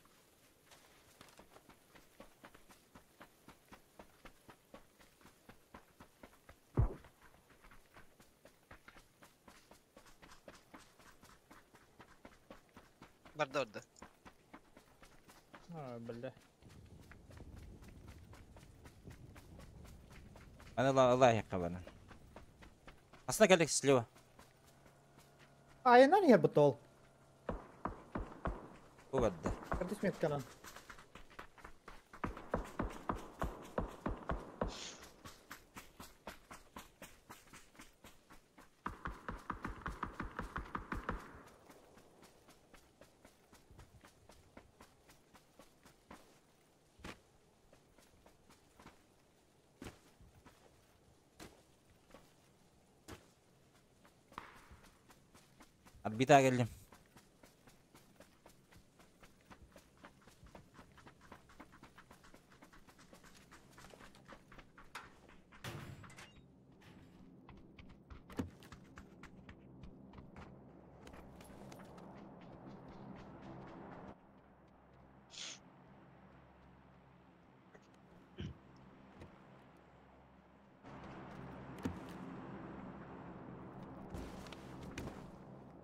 Барда барда. А, бля. Ана ла яққа бана. Астына келдік слева. Айынан е бит ол. Бу бадда. Кырдыс метканан. Орбита келдим.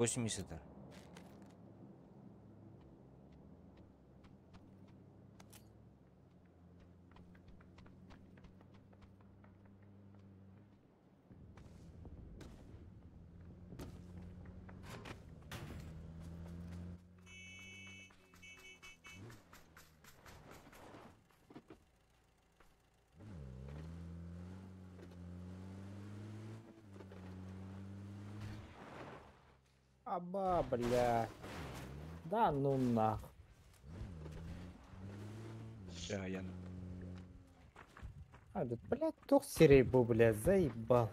80. Аба, бля. Да ну нах. Ян. А, да, блядь, тух серей бу, блядь, заебал.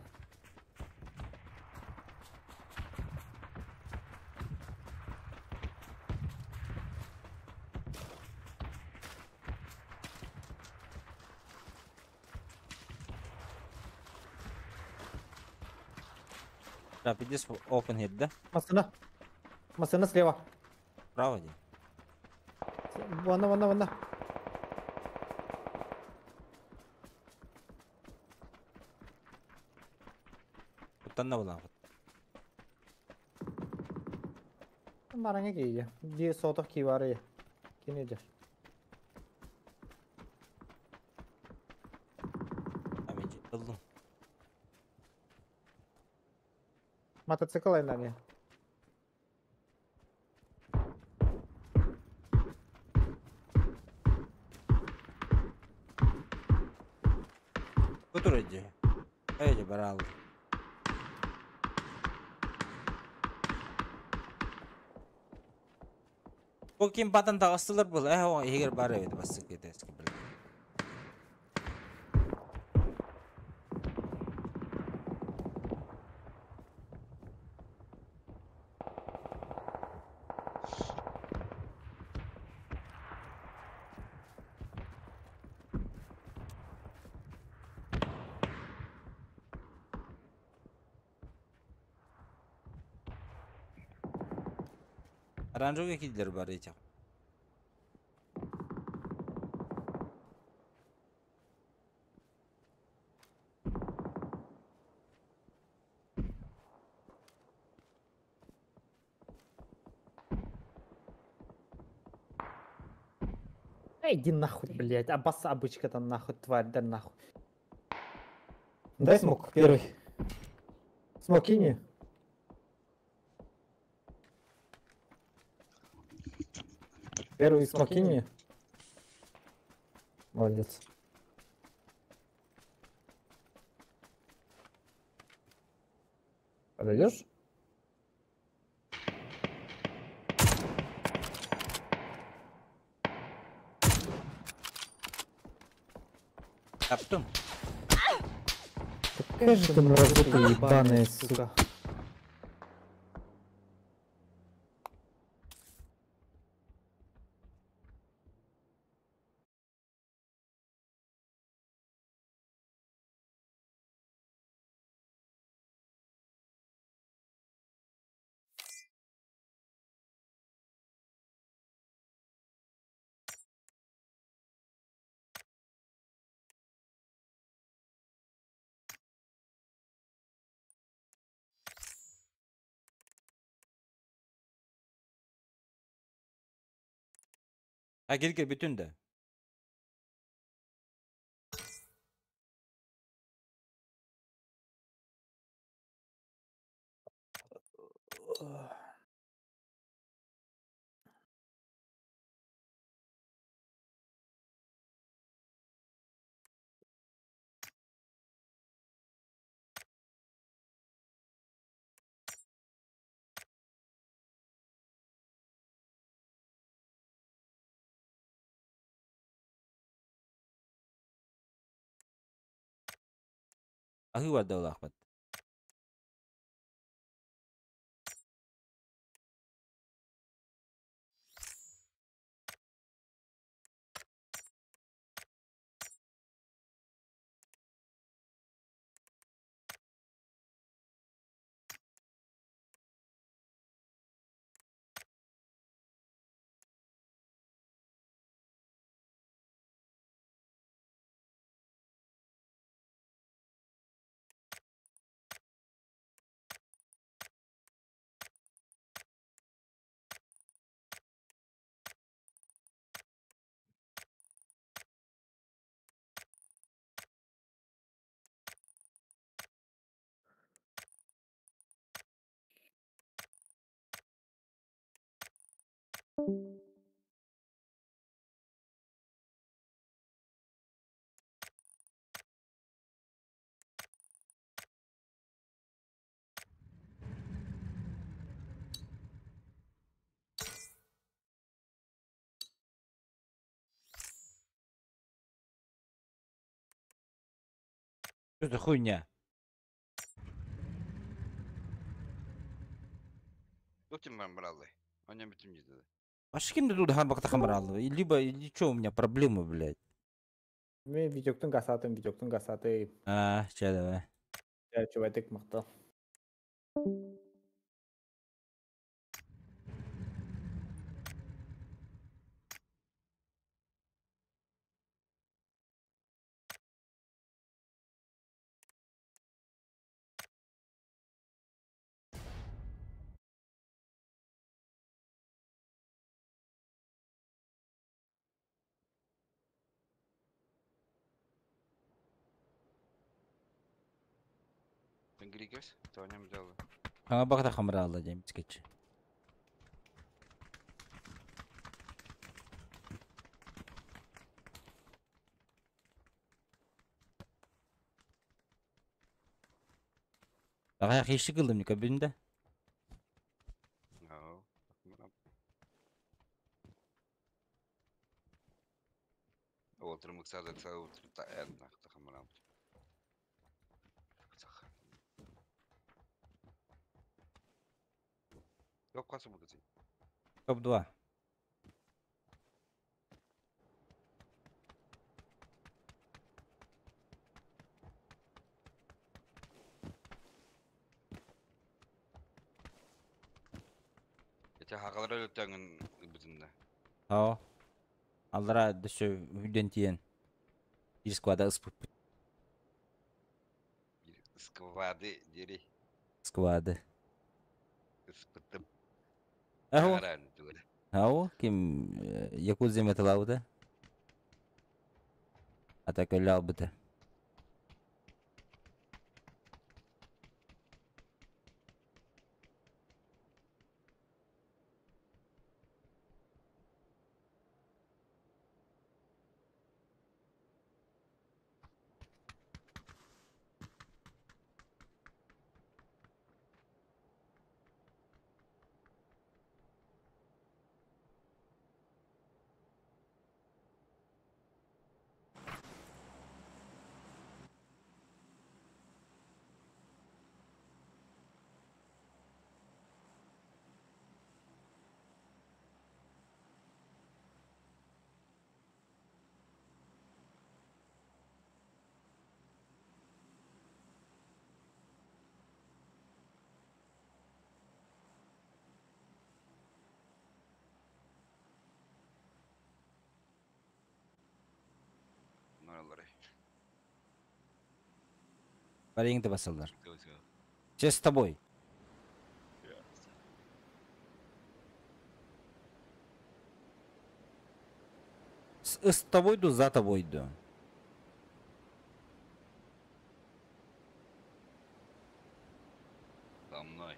Rapid is open here, да? Машина. Машина слева. Право где? Вон, вон, вон. Куттанна буолан. Мараҥа киийэ. Биир соҕотох кии баар ээ. Кини дьэ. Амин ыллым. Мотоцикл айнан Кутур иди. Эйди барал. Бу ким батан таҕыстылар был. Э, о, иһигэр бар эбит бассык этээски бил. Оранжевый киллер бар этих. Эй, иди нахуй, блядь. Абаса обычка там нахуй, тварь, да нахуй. Дай смок, первый. Смок кинь мне. Первый смок кинь мне. Молодец. Подойдешь? Таптым. Какая же ты мразота ебаная, сука. Ha gel gel bütün de. Аһыы барда улаахпат. Что за хуйня? Тутим бралы. Он не битим не А с кем ты тут хамбак брал? Либо, или что у меня проблемы, блядь? Мен видеоктун гасатын, видеоктун гасаты. А, ча давай. Я чувайтык мактал. Григес, то нем дело. Хамбак хамрал дем скетч. Ага, хищи кылдым не кабинде. No. Олтырым ыксада ыксада олтырым та эн нахта хамрал. Yok касы буду. Топ-2. Эте хакалар өлөттөңүн бүтүндө. Ао. Аллара дөсө үден тиен. Bir squad'a ıspıp Бир сквады дери сквады. ыспытым. Ао. Каран түгел. Ао, ким Якудза металауды. Атака албыты. Наралары. Бариңді басалар. Все с тобой. С тобой иду, за тобой иду. За мной.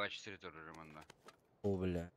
24 турар манна. О, бля.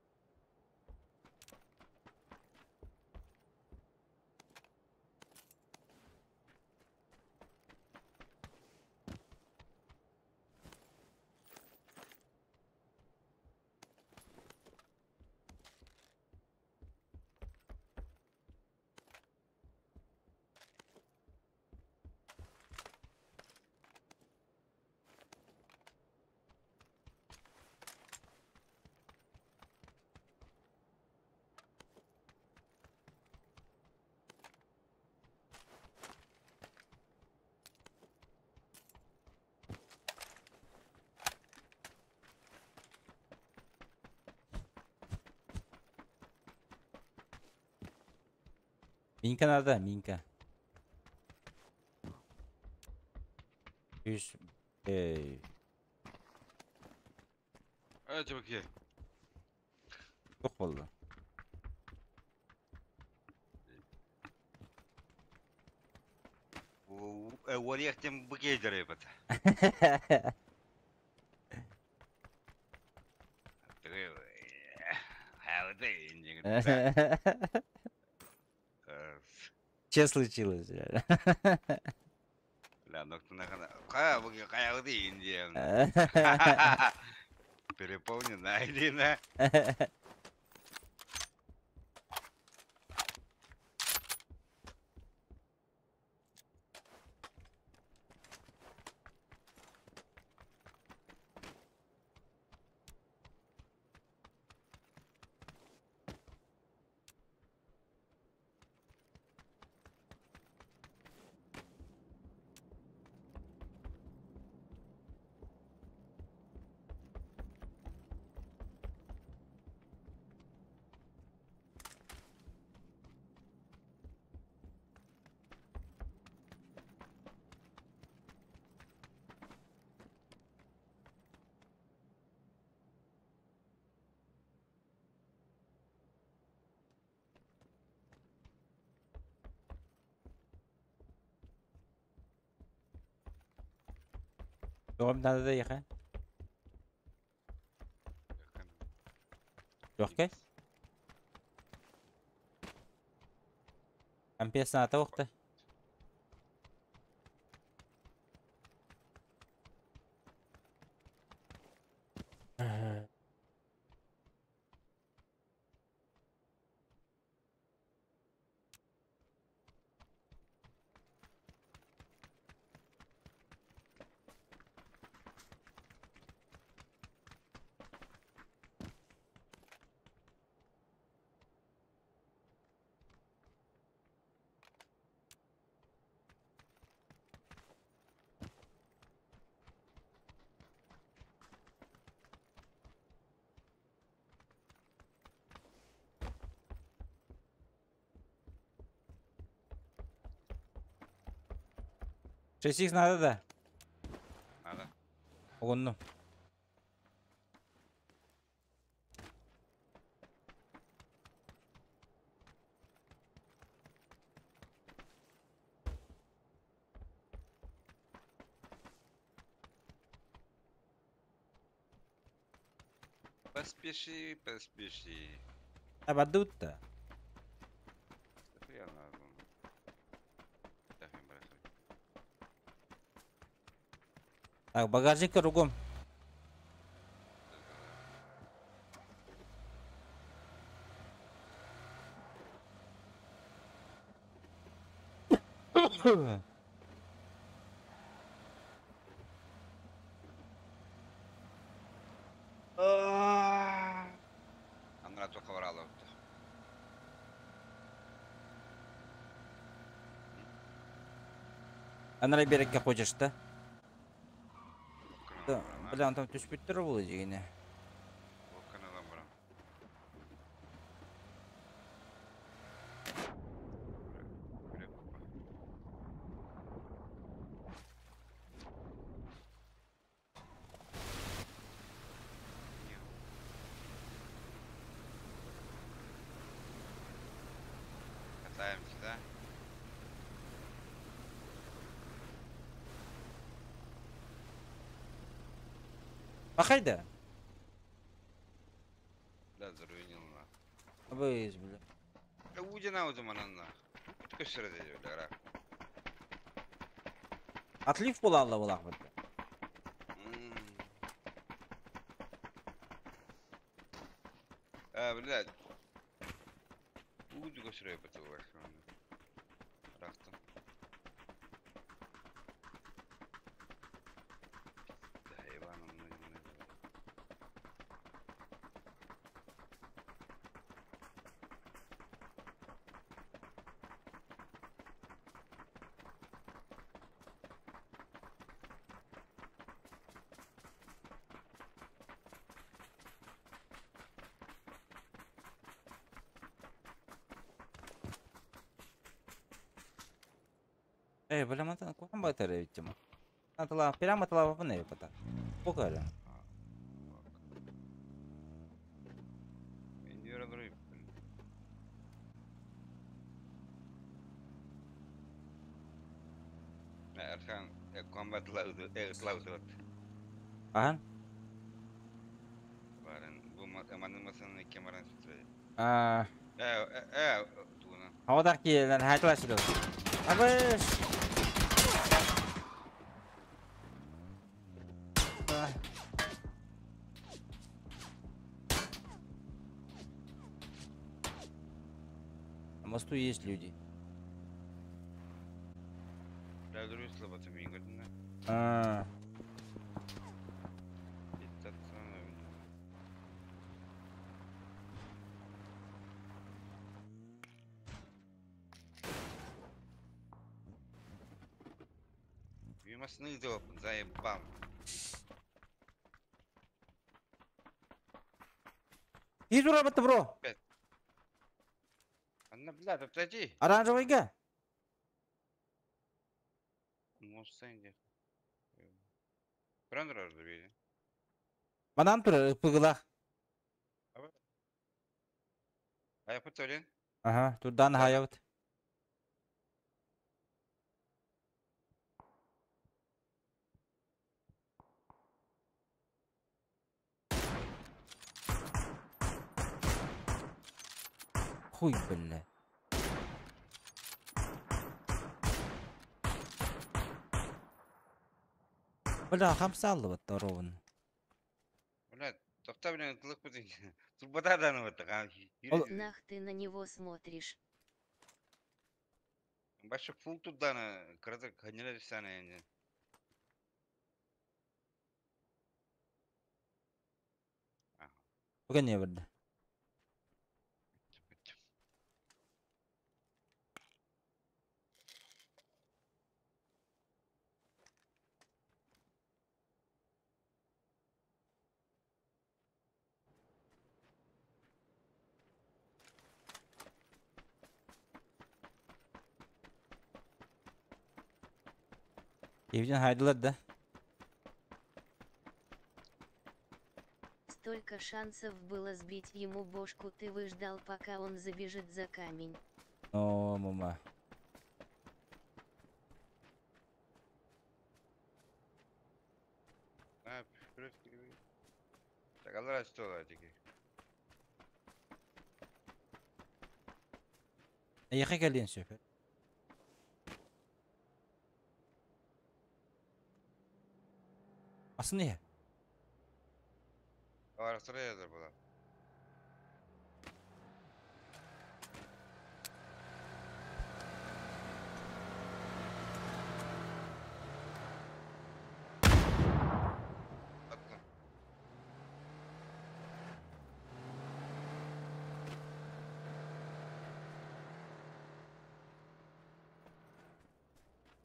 Минка надо, Минка. Үс. Эй. Hadi bakayım. Yok oldu. Уориахтем букейдер ебат. Че случилось? Бля? Бля, Переполнена или на? Doğum надо да яха. Yok Ампия саата уақта. 6х надо да? Надо. Оҕуннум. Поспеши, поспеши. А бадут-то. Дохуя надо. Так, багажник кругом. Анна только врала. Анна берекке хочешь, да? Да, бля, он там түспүттер болу дегене. Катаемся, да? Пахайда. Да, заруинил на. Абыз, бля. Удина удумананна. Көссөрө деди бля. Отлив була булах бит. А, блядь. Уду көссөрө бит бар. Рахтан. Да, Иваном, ну, Э, бля, мантан кухан батар ведь. Атла, прямо атла вапны пата. Покара. Ахан? Аа. Хавадар киелен хайтла сюда. Абыш. На мосту есть люди. А. Заебал. Из работы, бро. Анна, бля, подожди. Оранжевый га. Манан тур пыгылах. Ага, турдан хаябыт. Хуй, бля. Бля, хамсалды вот ровно. Бля, тоқта, блин, тылық бітін. Турбатадан вот. Нах ты на него смотришь. Башы фул тудана, кырды ханера сана енді. Бүгін не бірді? Evden haydılar да. Столько шансов было сбить ему бошку, ты выждал, пока он забежит за камень. О, мама. Яққа келген сөпер. Асы не?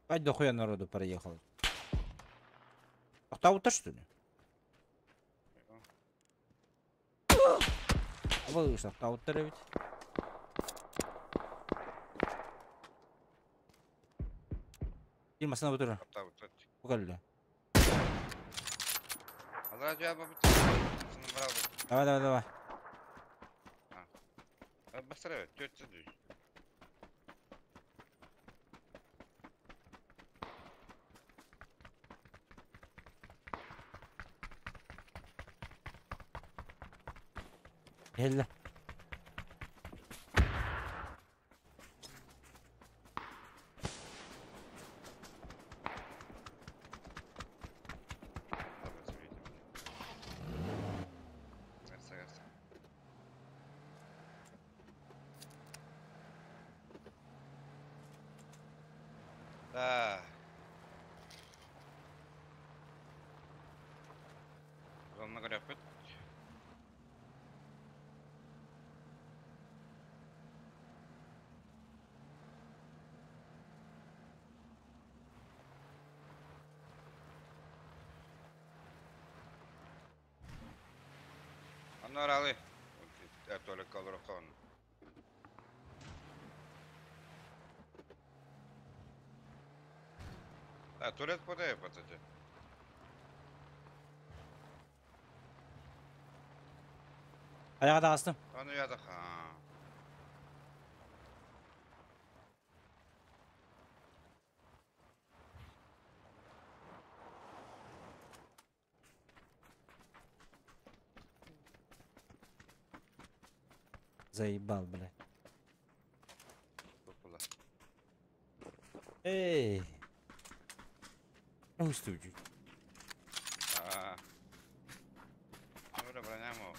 Пать дохуя народу проехал. Охта что ли? Вы что, охта ведь? Димасына бұтыры. Покажи. Давай, давай, давай. Кэллэ. Гарса, гарса. Да. Главное говоря, Анаралы. Туалекка олороххон. А, туалет подай, пацаны. Ayağa da astım. Аны ядах. Заебал, блядь. Топула. Эй. Уступчик. А. Ora бронямо.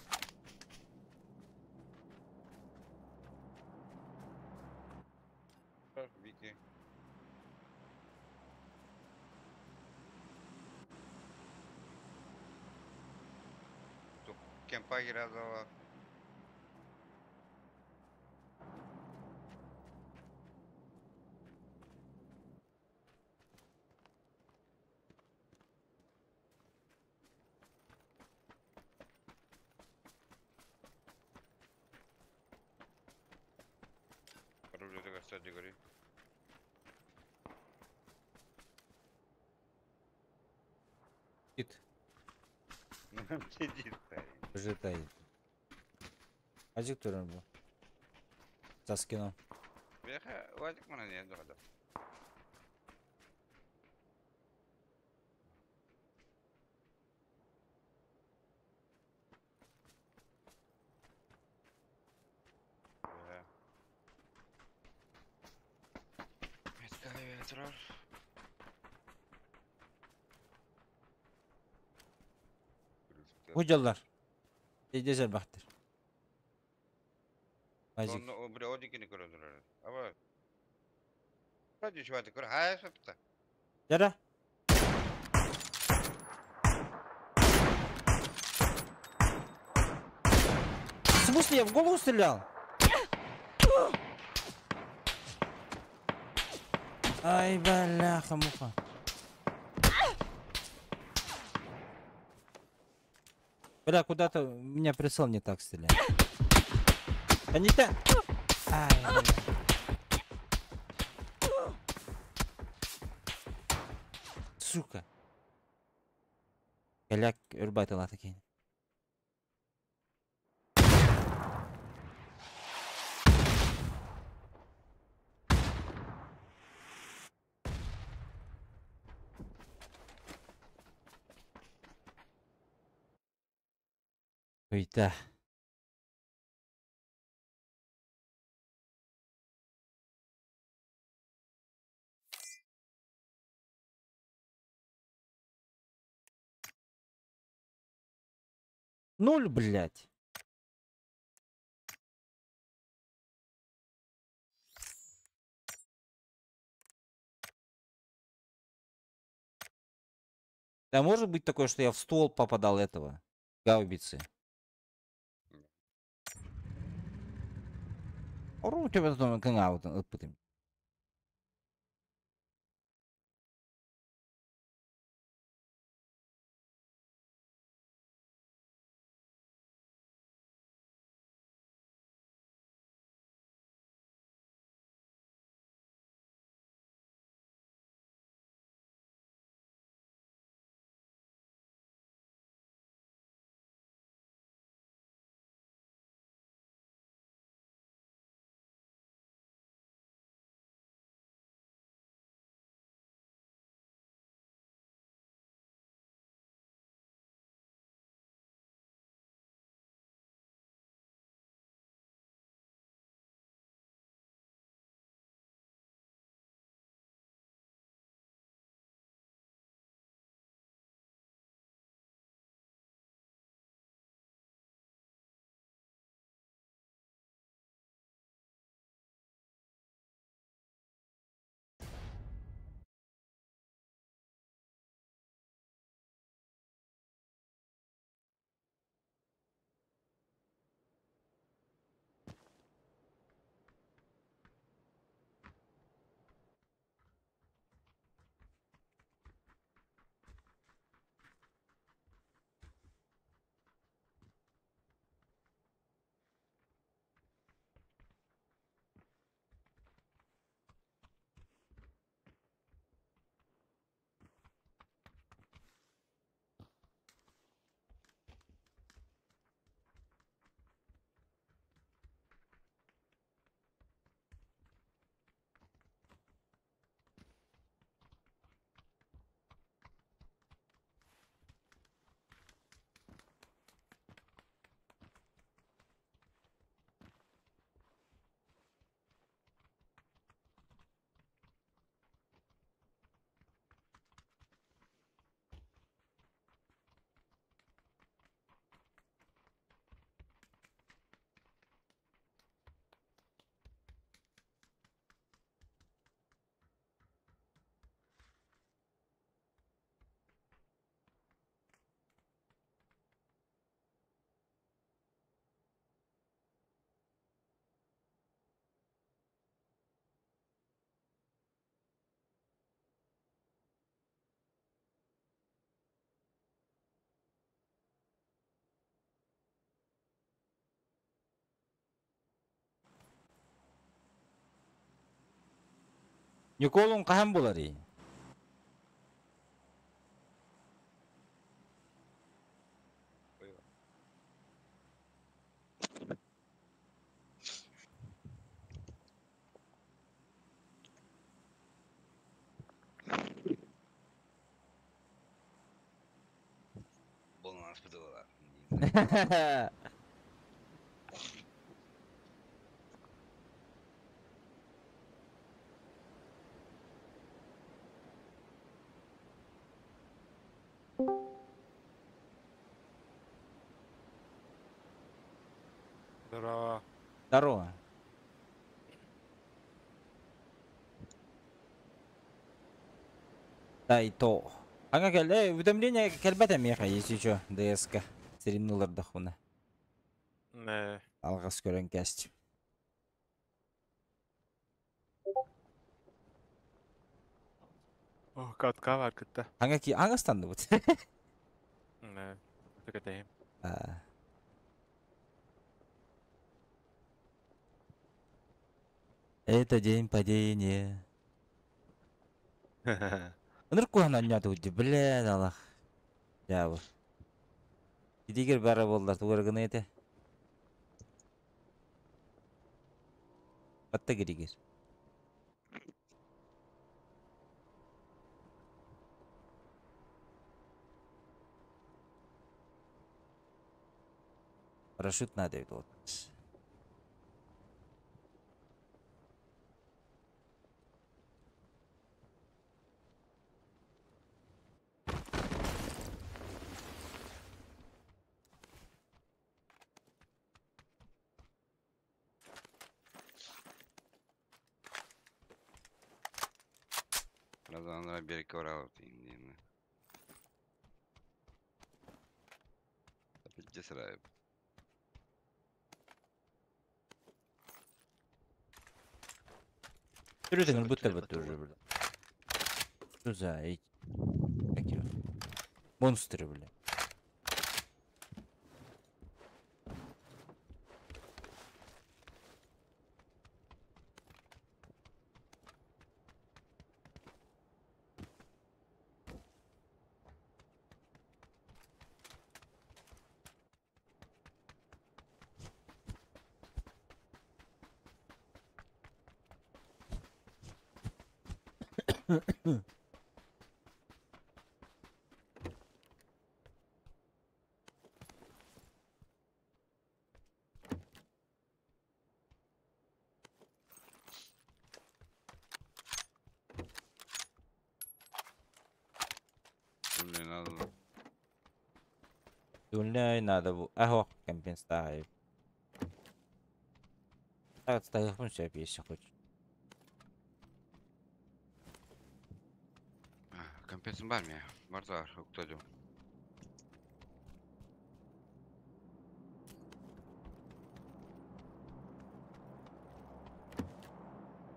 Вики. Кемпа гиразова. Рулю кстати, говори. Сидит. Сидит, парень. Уже. Азик туран был. За скином. Беха, Вадик мана не дохада. Hucalar. Ecezel baktır. Азик. Бля, одикини көрөдүлөр. Аба. Ради чуваты көр, хай сапта. Жара. В смысле, я в голову стрелял? Ай, бляха, муха. Бля, куда-то меня прицел не так стреляет. Да не так. Ай, бля. Сука. Голяк өрбайтала такие. Уйта. Ноль, блядь. Да может быть такое, что я в ствол попадал этого гаубицы. Ору тебя потом канал ыппытым. Ньукуолун хаһан буларый? Буолан ааспыт Здорово. Здорово. Да и то. Ага, кэллэ, уведомление кэлбэт эмиэхэ, если чё, ДСК. Стримнулардахпына. Нэ. Алҕас көрөн кээстим. О, катка бар кытта. Аҥа ки аҥастанныбыт. Нэ. Тыкатэйим. А. Это день падения. Ынырык куһаҕан оонньоотубут дии, блин, алах. Дьаабы. Итигэр бара буоллар тугу эрэ гыныа этэ. Батта гиригир. Парашют надо эбит вот. Разанра берекке баралар дейм. Опять сырайып. Түрүтүн ылбыттар бытты уже, бля. Что за эти? Как его? Монстры, бля. Блин, надо. Дүллэй надо бу. Ахо, компенсация. Так, ставь сөп, если хочешь. Компенсация бар ме? Бар бар, уктадым.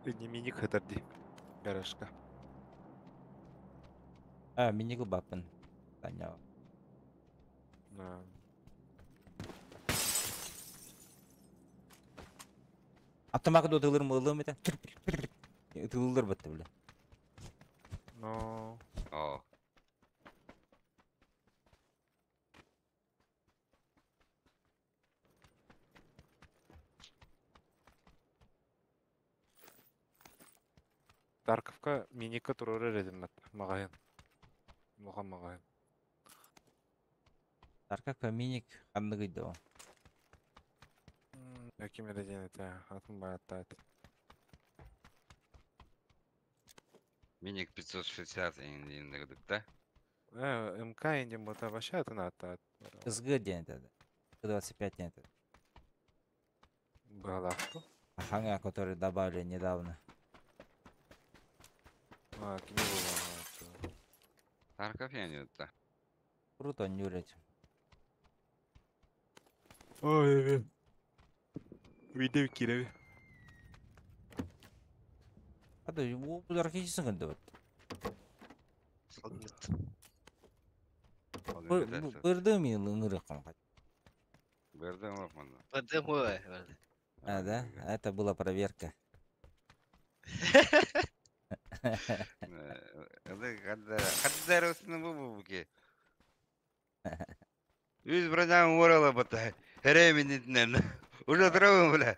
Не миник хатарди. Гаражка. А, миник бапын. Таня. Да. Автомат ытылыр мылым это. Ытылыр бытты, бля. Но. О. Тарковка миника турары редиммет. Магайын. Муха магайын. Тарковка миник ханныгыйды о. Ким эрэ это атын бааттаат. Миник 560 индигдик, да? МК индим бота вообще атын аттаат. СГ день это. 25 нет. Балахту. Ага, который добавили недавно. А, кини була. Тарков я не да. Круто, нюрить. Ой, блин. Видео киреви. А то бу архичисың күндө бит. Бырды мен ыңыры кан. Бырды мын. Бырды мой. А, да? Это была проверка. Хаддара усны бу ки. Үз броням уорала бата. Хереминитнен. Уже здорово, бля.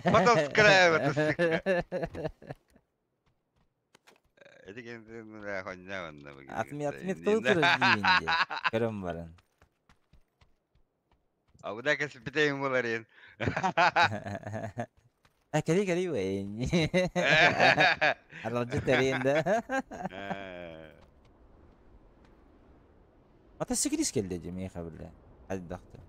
Потом скраю это. Эти кемден хоння онна бу. Отметка турар диинде. Көрөн баран. А бу да кесип битейин болар ен. А кери кери вей. Аралжы терейин да. Мотоциклист келди же меха биле. Хайдахты.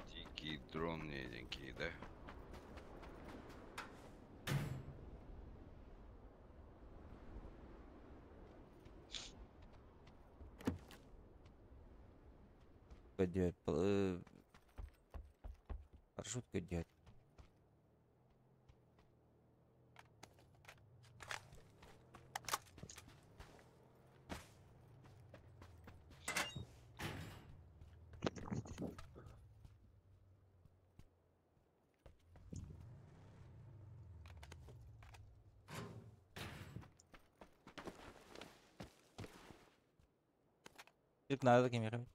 Дикий дрон не да? Көдүөт. Парашют көдүөт. Тип надо кемере.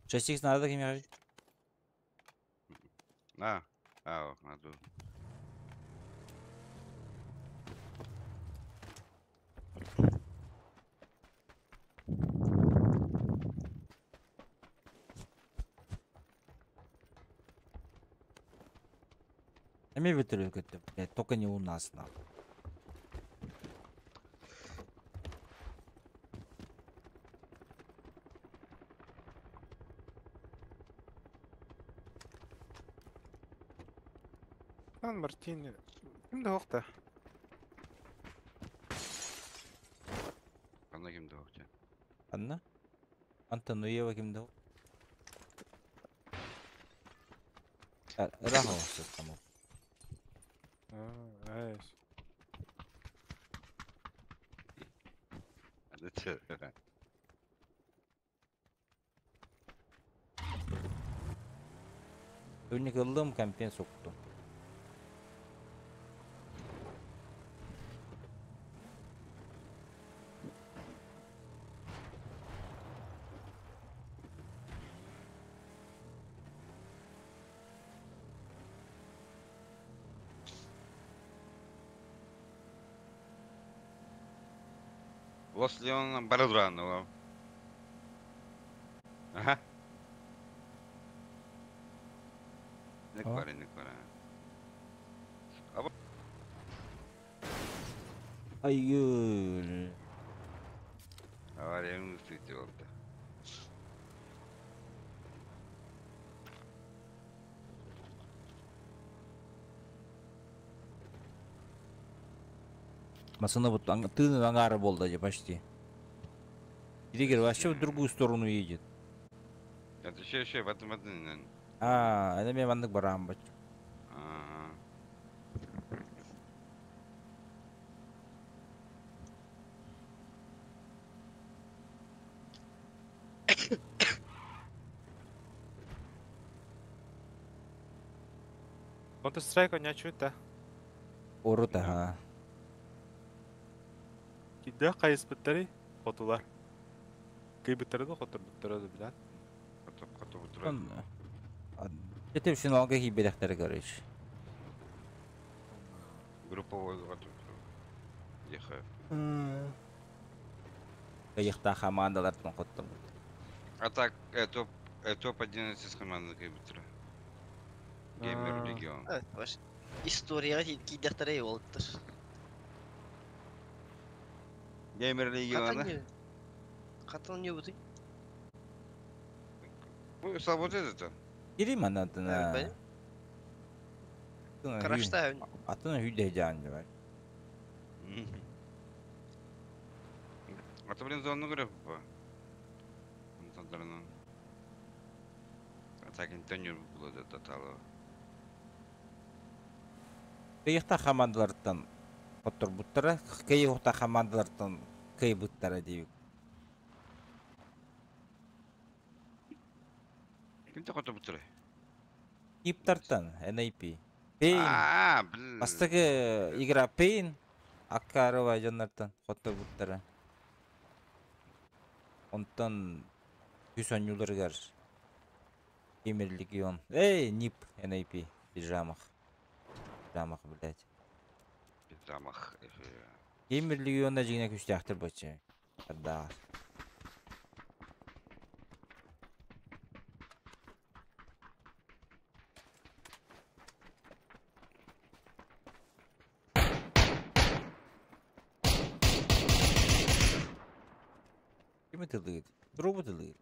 Шестикс надо кемере. А, а, надо. Эми вертолет көттө, блядь, только не у нас, нахуй. Сан Мартини. Ким да окта? Ана кимде окча? Анна? Антонуева кимде? Рахо там. А, айс. Ады Önlük ыллым компен сокту. Лос Леон бара туран Аха. Ник бар, ник бар. Айгül. Авария үстүтү болду. Масына вот тыны ангары болды же почти. Дигер вообще в другую сторону едет. Это еще еще потом один. А, это мен мандык барам бач. Ага. Counter Strike оñачу да. Урут ага. Кидде кайыспыттары хотулар. Кыйбыттары да хотурбуттары да билет. Коту коту бутура. Это финалга хиберехтер, короче. Групповой коту. Еха. Кайыкта командалардан коттум. А так, топ топ 11 команда кыйбыттары. Геймер Легион. Ваш историяга кийдехтерей болуптур. Геймер Легион. Катан не бутый? Бу свобода это. Кири манатына. Карашта. Атына хүдэ жаан бар. А то, блин, зону көрөп бу. Антондарынан. А так интенер булды таталы. Кайыкта командалардан коттур буттара, кайыкта командалардан кайбыттара дейбик. Ким тоқото бұттыры? Киптартан, NIP. Пейн. А, бл. Бастакы игра Пейн. Аккарова дьоннортон хотто буттара. Онтон үс онньууларыгар Геймер Легион. Эй, НИП, NIP, пижамах. Пижамах, блядь. Пижамах. Геймер Легионна дьиҥэ күстээхтэр бачча. Ардаҕар. Ким ытылыыр? Дроп ытылыыр.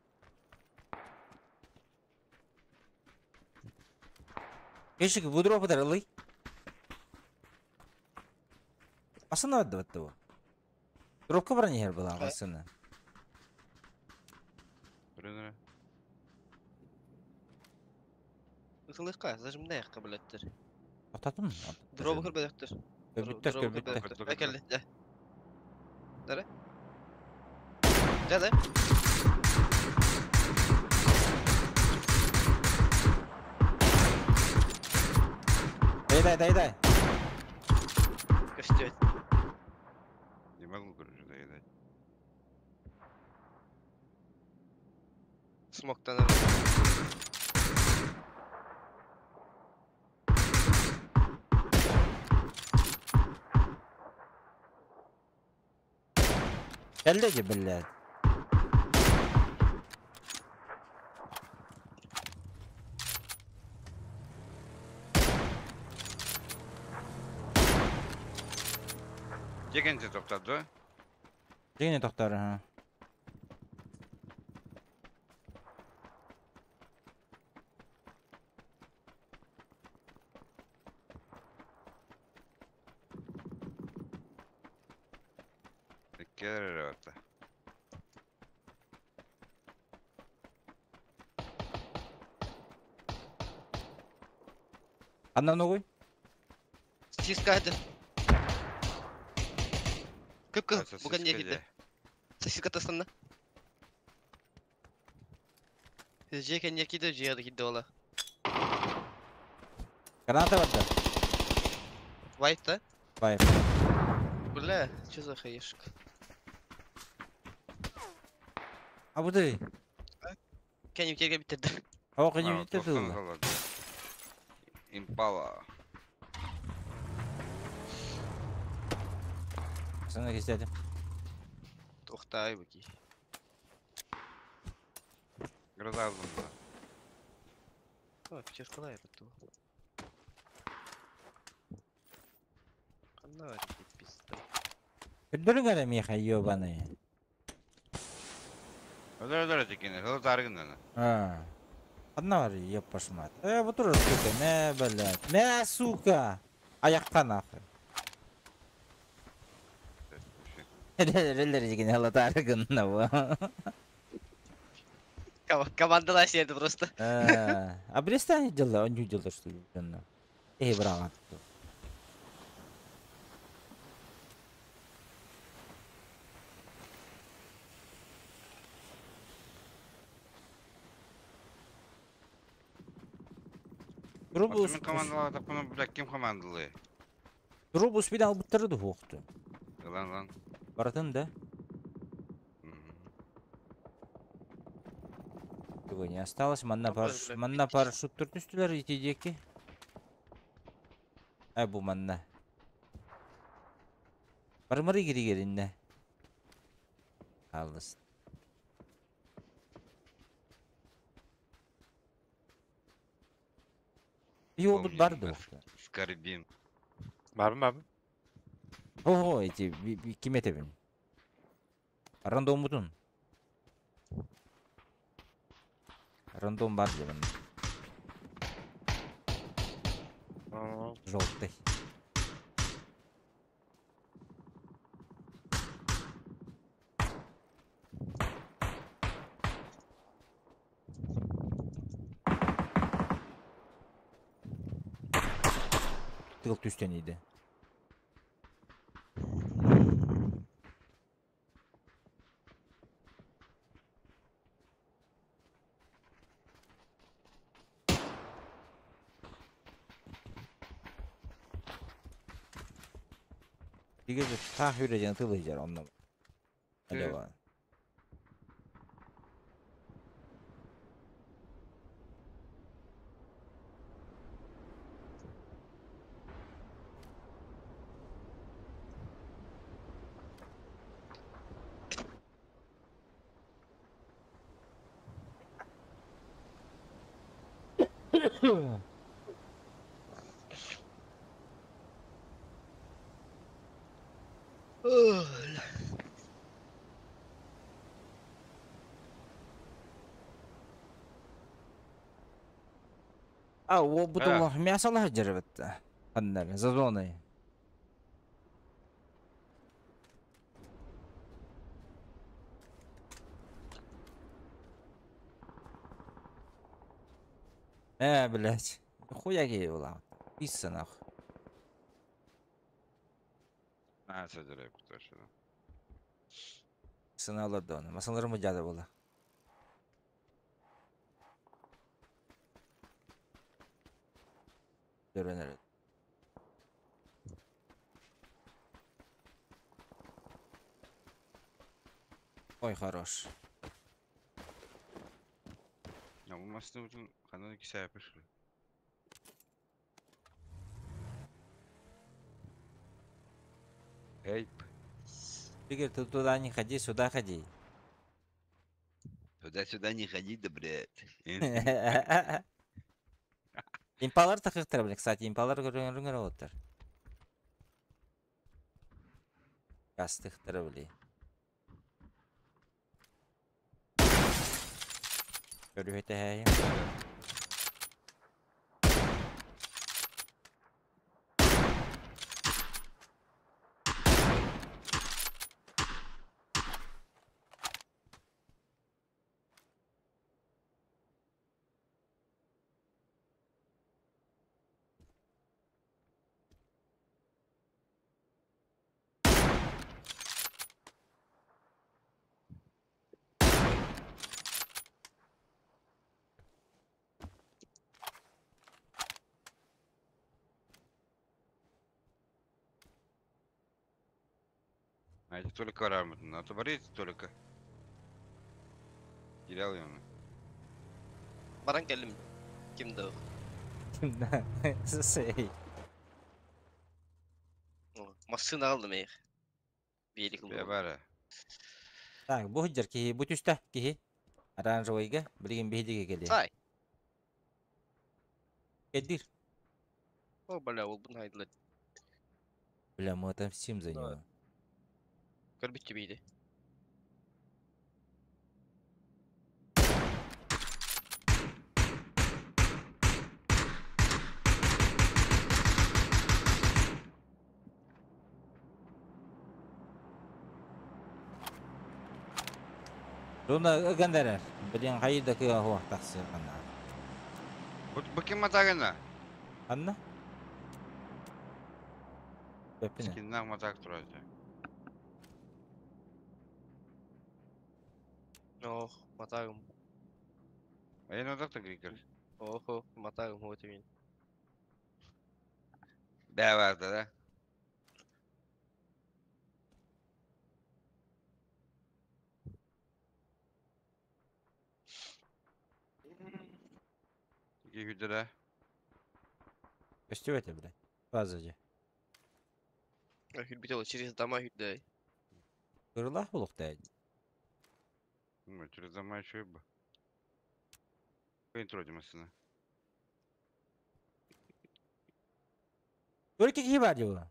Кешик, бу дроп ытарылый. Асына бадды бу. Дропка баран иһэр была асына. Көрүнөрө. Ытылыкка, зажимнаякка блядь. Ататым. Дробы көрбөдөктөр. Көрбүттэр, көрбүттэр. Әкелли, да. Дара. Да, да. Дай, дай, дай, дай. Көстөт. Не могу, короче, доедать. Смоктан. Кэллэ блядь. Дегенде тоқтады. Дегенде тоқтар, ха. Келер барда. Анна ногой? Сиска Кып-кып, Сосиска буган не киде. Сосиска тастанна. Жекен не киде, жеге киде ола. Граната барда. Вайп, да? Вайп. Бля, что за хаешка? А бу ты? Кеним керге битерди. О, кеним битерди. Импала. Сана кестеди. Тохтай баки. Гроза алдым. О, пятеркалай это. Канна пизда. Көрдөрүң эрэ миэхэ, ёбаный. Ödör ödör текени, хыл таргын А. Одна бар, ёб вашу мать. Вот тоже, сука, мэ, блядь. Мэ, сука! Аяққа нахуй. Релер деген алатарыгын бу. Командалар седі просто. А Брестане дела, он не делал, что ли, Эй, брат. Рубус. Мен командалар тапканы, бля, ким командалы? Рубус бин албыттары хуқты. Лан лан. Баратын да? Чего не осталось? Манна парашют, манна парашют түртүстүлөр итидеки. Ай бу манна. Бармары киригеринне. Алыс. Йо бут барды. Скорбим. Барбын, барбын. Ого, эти ким этебин? Рандом бутун. Рандом бар деп. Желтый. Тыл түстен иди. Игорь таах үрэ тыл ыйдьар онно. Алева. А, о, бутылла мясо лаһа бітті. Ханнар, за зоной. Блядь. Хуя гей була. Писса нахуй. А, садырай куташына. Сыналар да оны. Масалары mı жады була. Görünür. Ой, хорош. Ya bu masada bütün kanal iki yapış. Эй, Игорь, ты туда не ходи, сюда ходи. Туда-сюда не ходи, да, блядь. Импалар тахыктыр, блин, кстати, импалар көрүңөр оттар. Кастыктыр, блин. Көрүһөтэ хәйим. А это только рамы. А то борец только. Терял я. Баран келим. Кимди? Сей. Машина алдым эх. Белик Я бара. Так, бу хыджар киһи, бу түстә киһи. Оранжевыйга, билигин биһидиге кели. Сай. Кедир. О, бля, ол бун хайдылар. Бля, мы отомстим за него. Көрбүттү бийди. Дуна гандерер. Блин, хайда кыа хуа тахсы канна. Вот баким матагана. Анна? Беппине. Скиннах матак турады. Ох, матагым. А я надо так грикер. Ох, матагым вот мен. Да, бар да. İki hüdüre. Көстүбөтө, блядь. База же. Хүрбүтэ через дома хүрдэ. Кырылах булук да. Ну, через дома еще бы. Интро демасына. Только киһи бар его.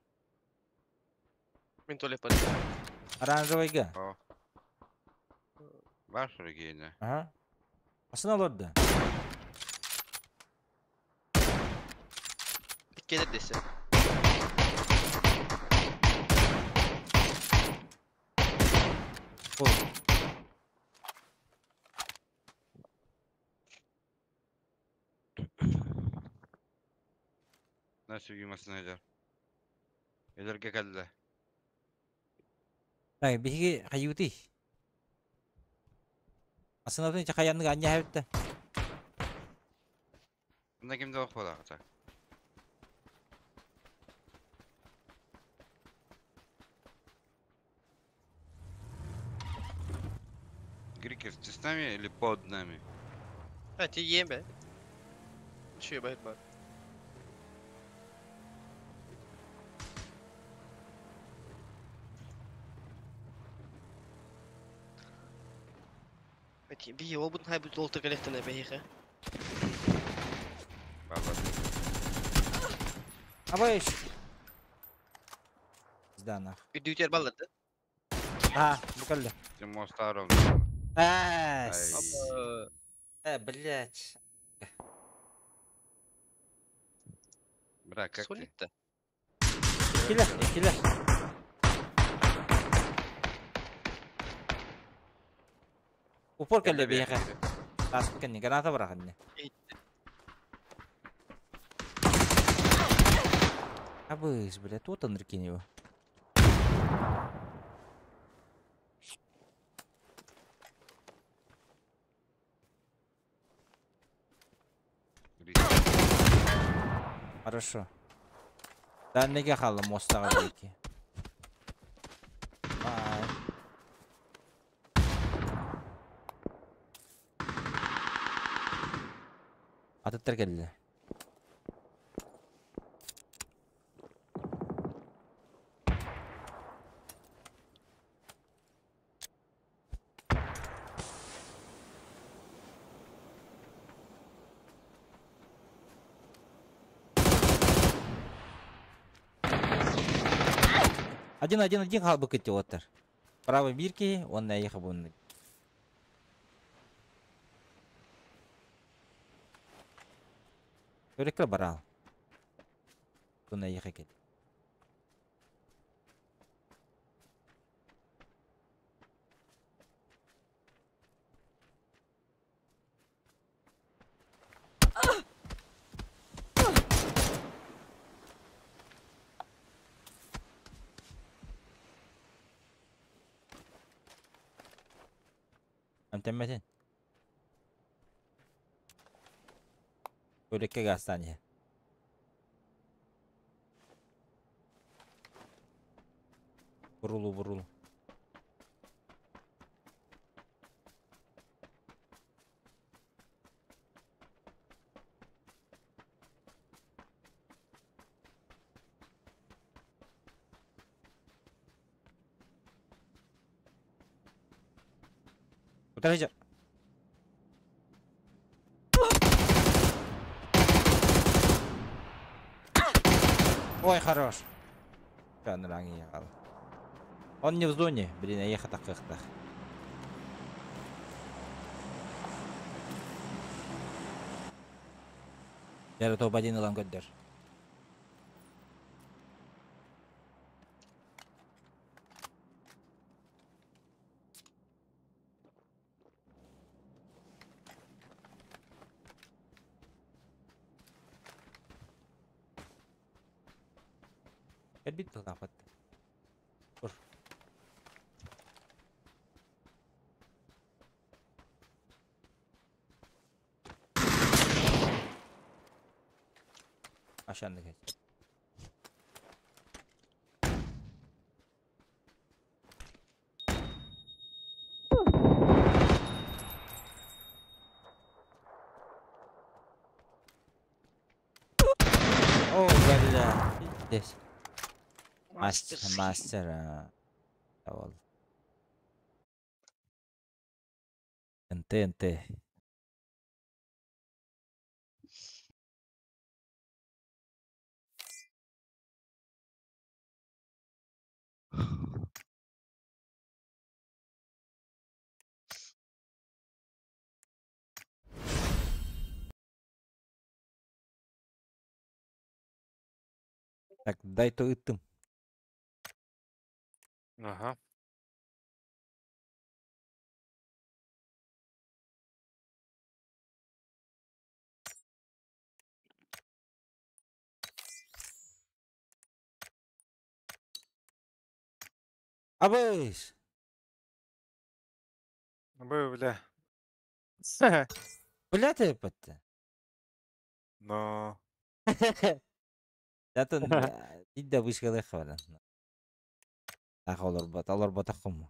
Мен толе пар. Оранжевыйга. О. Бар шыргейне. Ага. Асына олорду. Келер десе. Ой. Nasıl uyumasına eder. Ederge geldi. Так, биһиги хайути. Асына тун чахаяннык анья хэбитте. Bunda kimde ok var hakikaten. Хикер, ты с нами или под нами? А, ти ембе. Че бает бар. Би ол бутун хай бут олтыр келехтен бейхе. Баба. Абыш! Пизда нах. Үдүтер баллады. А, букалли. Ты моста А, Ай. блять. Бра, как ты? Солид-то. Килер, килер. Упор кэллэ биһиэхэ. Тааспыт кэнни граната быраҕынна. Абыс, блядь, вот он рекинь его. Хорошо. Да, неге халым мостаға деки. Ай. Атыттар келді. Один, один, один халбы кытты оттар. Правый бирки, он на их бунны. Көрекке барал. Туна их кет. Амтемметин. Көрекке гастане. Бурулу бурулу. Подожди. Ой, хорош. Он не в зоне, блин, я ехал так так. Я топ один илан көддөр. Кэлбит тылаапат. Ур. Ашанды кет. О, бля. Здесь. Мастер, мастер. Ол. НТ, НТ. Так, дай то ыттым. Ага. Абыш! Б, бля. Бля ты патта. Но. Затын идда вышкалых хабаран. Ах, олар бат, олар батаққым.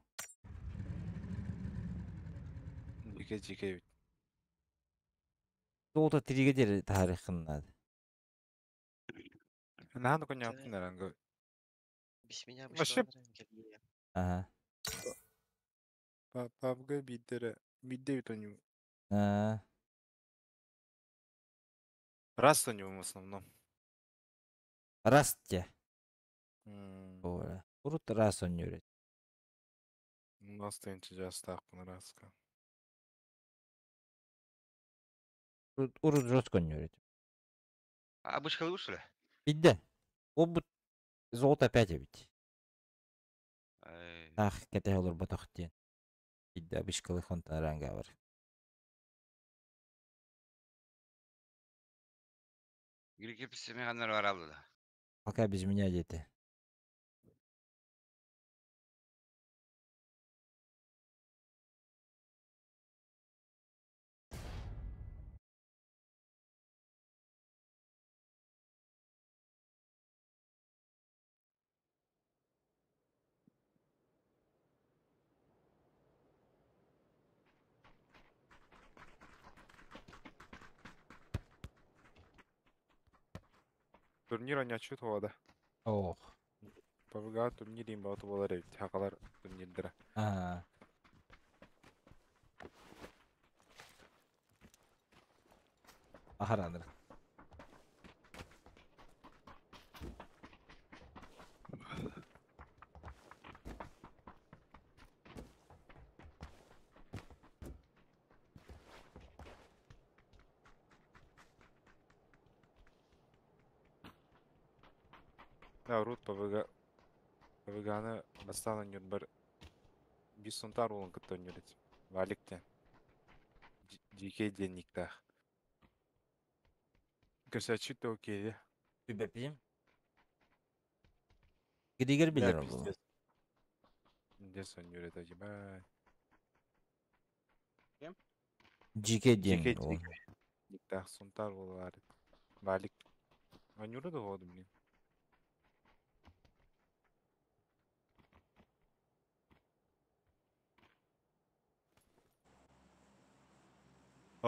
Дьиикэй дьиикэй эбит. Золото тиригэ диэри таһаарыаххын наада. Наһаа да коньяктын эранга. Без меня Вообще- обычно Ага. PUBG биирдэ эрэ биирдэ эбит оонньуу. Аа, Раз оонньуум в основном. Раз те. М, Ора. Урут раз оонньуур этим. Настайынчы жастаахпын раска. Урут, урут жестко оонньуур этим. А обычка лучше ли? Биирдэ. Ол золото опять эбит. Ай, Таах кэтэһэ олорботох диэн. Биирдэ обычкалы онтон ранга бар. Грики механнар баралды да. Пока без меня дети. Турнир оонньооччу туода. Ох. PUBG турнир баҕата буолар эбит. Хакалар турнирдара. Аа. Ахараныр. Да, урут PUBG PUBG-ны бастаан оонньуурбар биир Сунтаар уолун кытта оонньуур этим. Валик диэн. DK диэн никтаах. Көрсөөччү да окей. Түбэпиим. Григер Бля, билэр ол. пиздец. Пиздец оонньуур этэ, ебать. GK диэн DK ол. Никтаах Сунтаар уола баар этэ. Валик. Оонньуура да оҕоду, блин.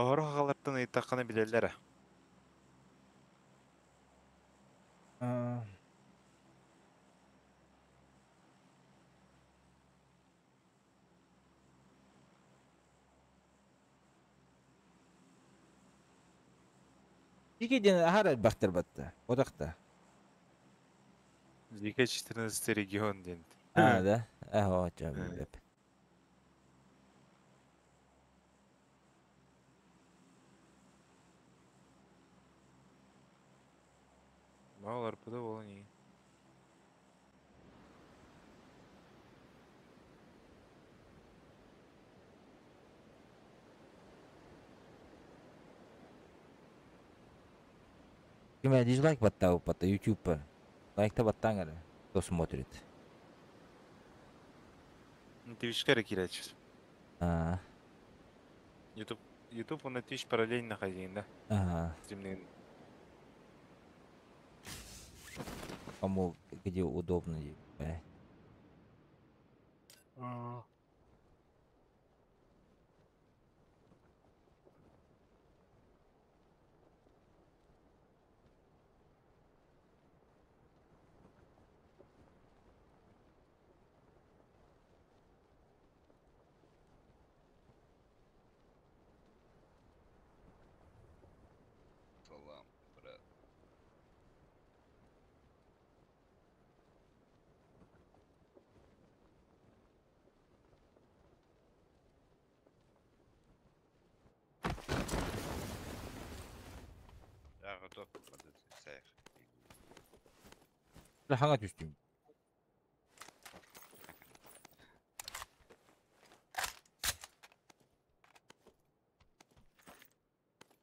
Оһоро хахалартан ыйыттаххына билэллэр ээ. Аа. GK диэн аһар элбэхтэр батта. Одахта. DK 14 регион диэн. Аа да. Аа оча Э. билбэп. Балар буда буолан иһин. Ким дизлайк баттаа YouTube. Лайкта баттаан эрэ. Кто смотрит. Twitch'ка эрэ киирээччи. Аа. YouTube YouTube уонна Twitch параллельно хозяин да. Ага. Стримнин. Кому где удобно. Э. Салам, брат. Я готов под это сейф. Хаңа түстүм.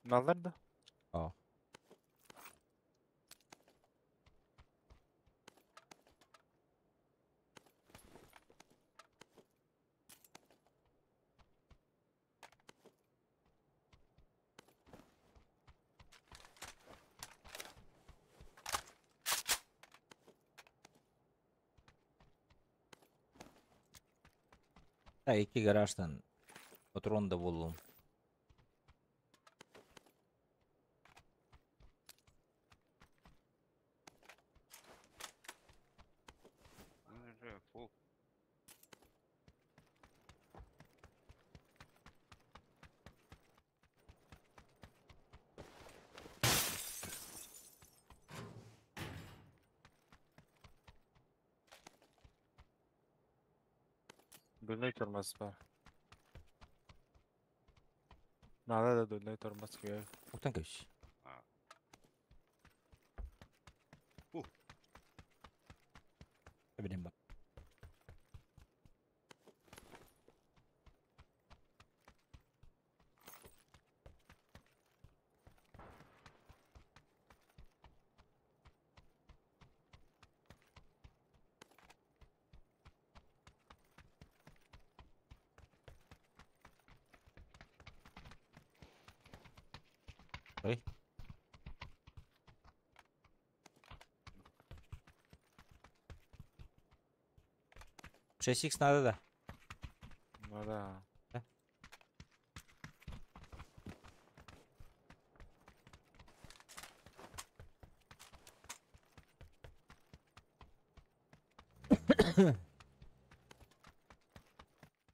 Баллар да? Аа. Та икки гаражтан патрон да буллум. Дульной тормоз бар. Надо да дульной тормоз күйер. Уктан кэбис. А. Фу. Эбиден бар. Ой. 6х надо, да? Ну да. Да.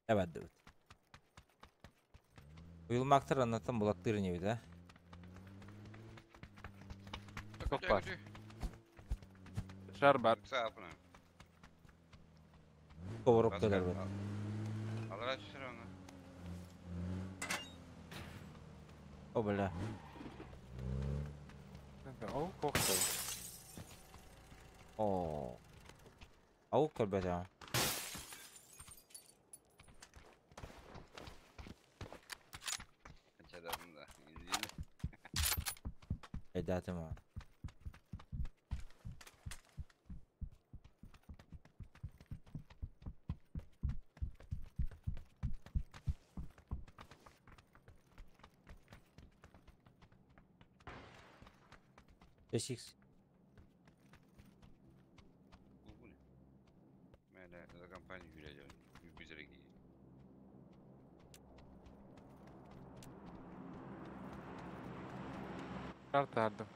Evet, evet. Uyulmaktır anlatan bulaktır ne bir de. Çok var. Шар бар. Сапна. Поворот kadar var. Алра все равно. О, бля. Ол кохтой. О. Аук көрбөтө. Канчадарым да. Эдатым. Шесть Бу не? Мен за компания жүреді. Güzel. Шар тардым.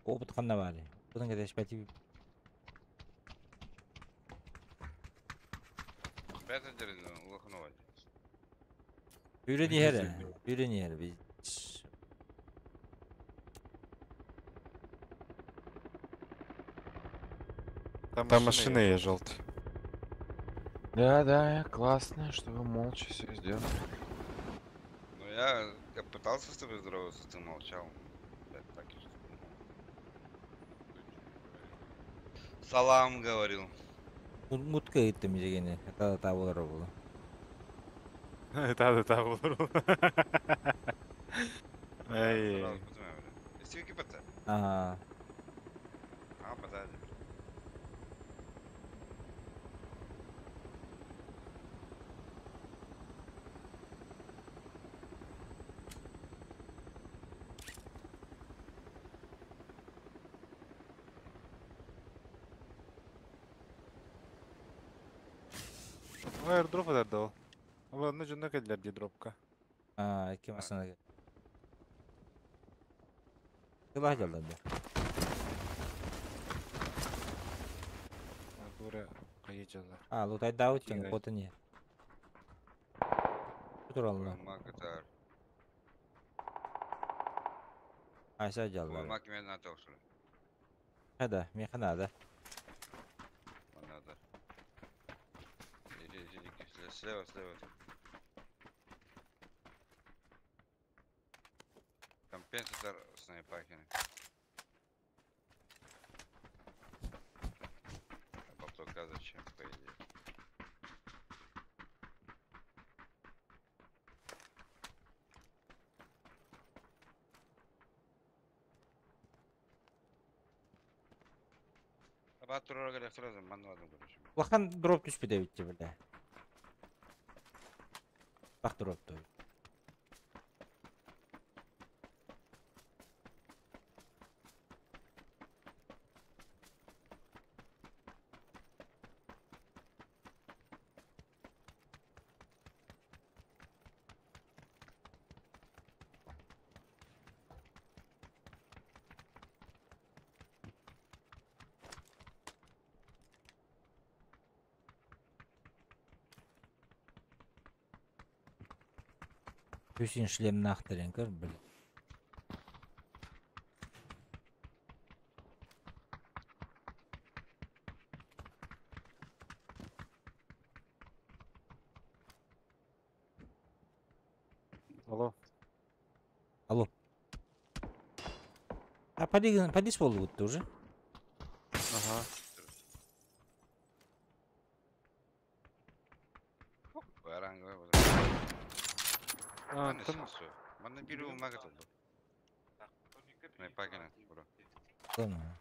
Опыт ханна бар. Бұның кедеш бәти Бәті дерин улаханова. Үйрен ері. Үйрен ері. Biz Там машина есть желтый. Да, да, классно, что вы молча все сделали. Ну я пытался с тобой здороваться, ты молчал. Блядь, так и что. Салам говорил. Мутка иттим жегени. Та та болар болу. Да, да, olur. Эй. Сразу потом, бля. Сивки пата. Ага. А, пата. Ну, airdrop eder ол. Ладно, жөннө келдер ди дропка. А, iki masana. Кыла жалданды. Дура кайы жылар. А, лутай даут чың Кигай. коты не. Туралла. Макатар. Айса жаллар. Мак мен натошли. Хада, механада. Надо. Иди, иди, иди, слева, слева. Компенсатор снайпахины. А потока зачем, по идее? Абат сразу манладым, короче. Улахан дроп түспү битти бля. Бак дроп той. Үсүн шлемнаахтарын көр, бля. Алло. Алло. А поди, поди с будто уже. Ага. А, там... Манна биир умага толду. Пагина, бро. Дома.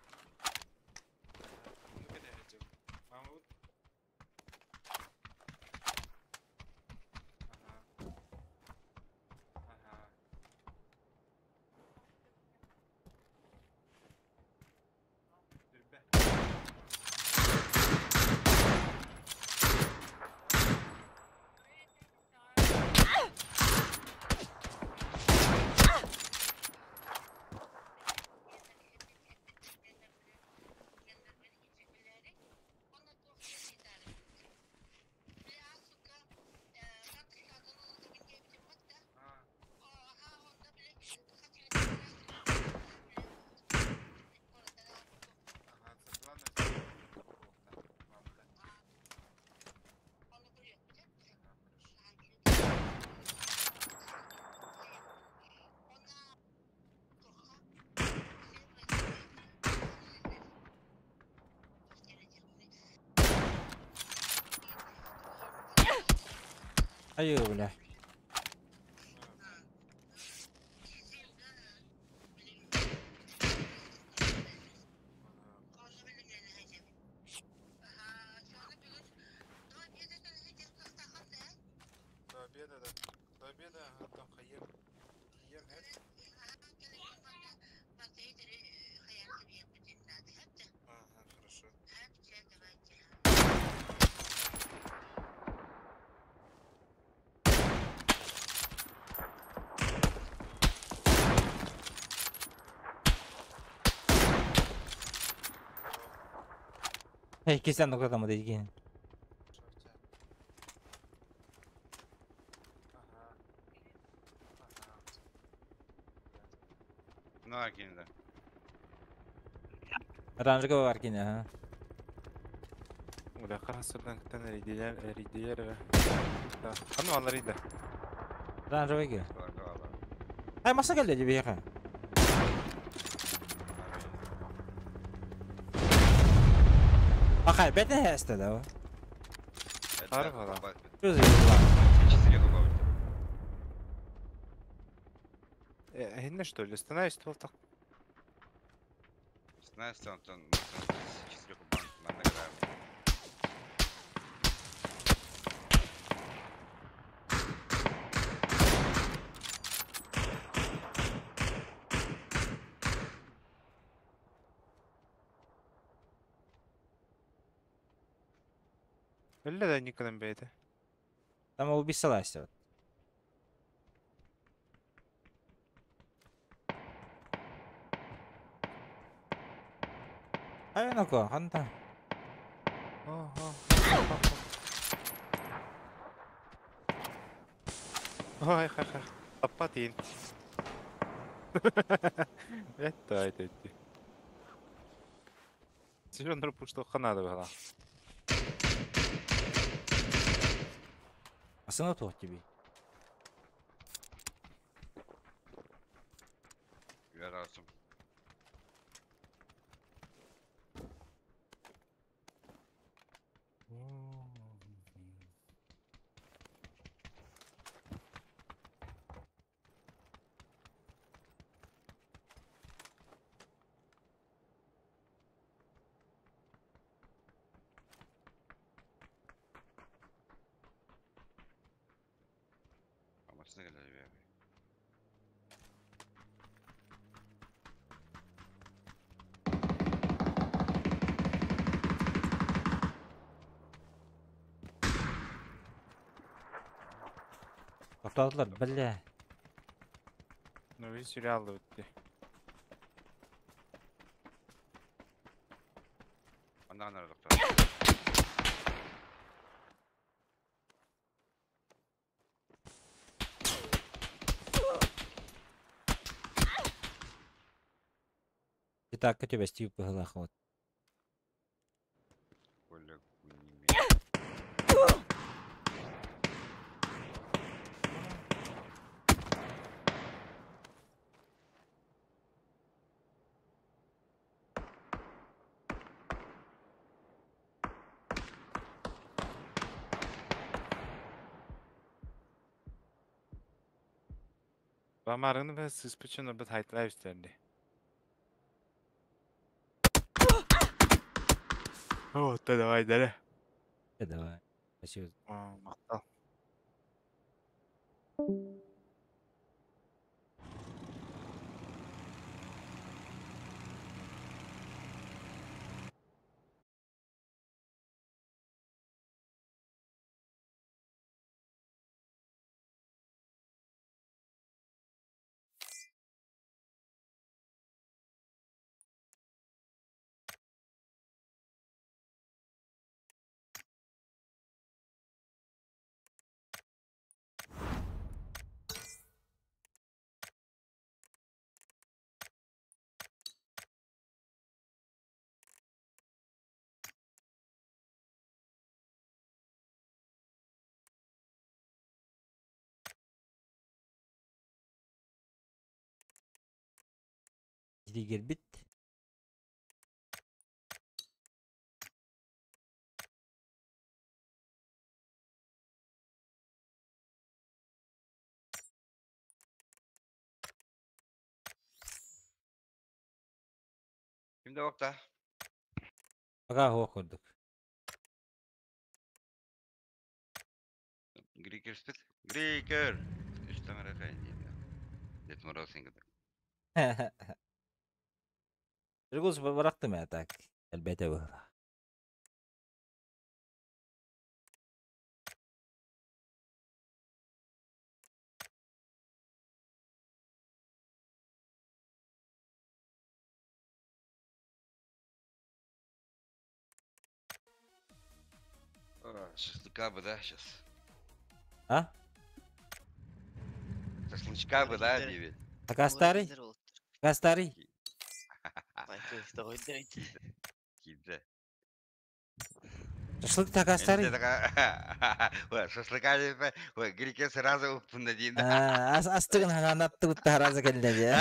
Айыы, бля. До обеда, да. До обеда, ага, там хаем. Хаем, это? Ага, хорошо. Эй, кисен нокта дейген. На кинде. Оранжевый бар кине, ага. Бля, қарасырдан күтен әрейделер, әрейделер. Да. Қаны алар еді. Оранжевый ке. Ай, маса келди дебе яка. Акай, бетне хәсте да. Арвала. Көз юла. Хинне что ли? Становись ствол так. Знаешь, он четырех банк манна Өлле да никогда бейді. Там убисалась вот. Ай, ну-ка, ханта. Ой, ха-ха. Таппа тиин. Это это это. Силен пушту ханада была. Асына тух тебе. Ярасым. Амасына келе бе. Тоқтадылар, бля. Ну, весь сериал өтті. Анда ана доктор. Пятакка түбэстии быһыылаах вот. Коля Куниме. Бамарыны бе сыспычын бит хайтлай үстерди. О, да давай, да. Давай. Спасибо. Мактал. Дигербит. Ким да бакта? Ага хуа курдук. Грикер спит. Грикер! Что мы Дед Мороз ингада. Регус барахтым я так. Элбете было. Шашлыка бы, да, сейчас? А? Шашлычка бы, да, девять? Така старый? Така старый? Киде. Шашлык така старый? Шашлыка грике сразу надин. Астыгын ханатты таразы келди.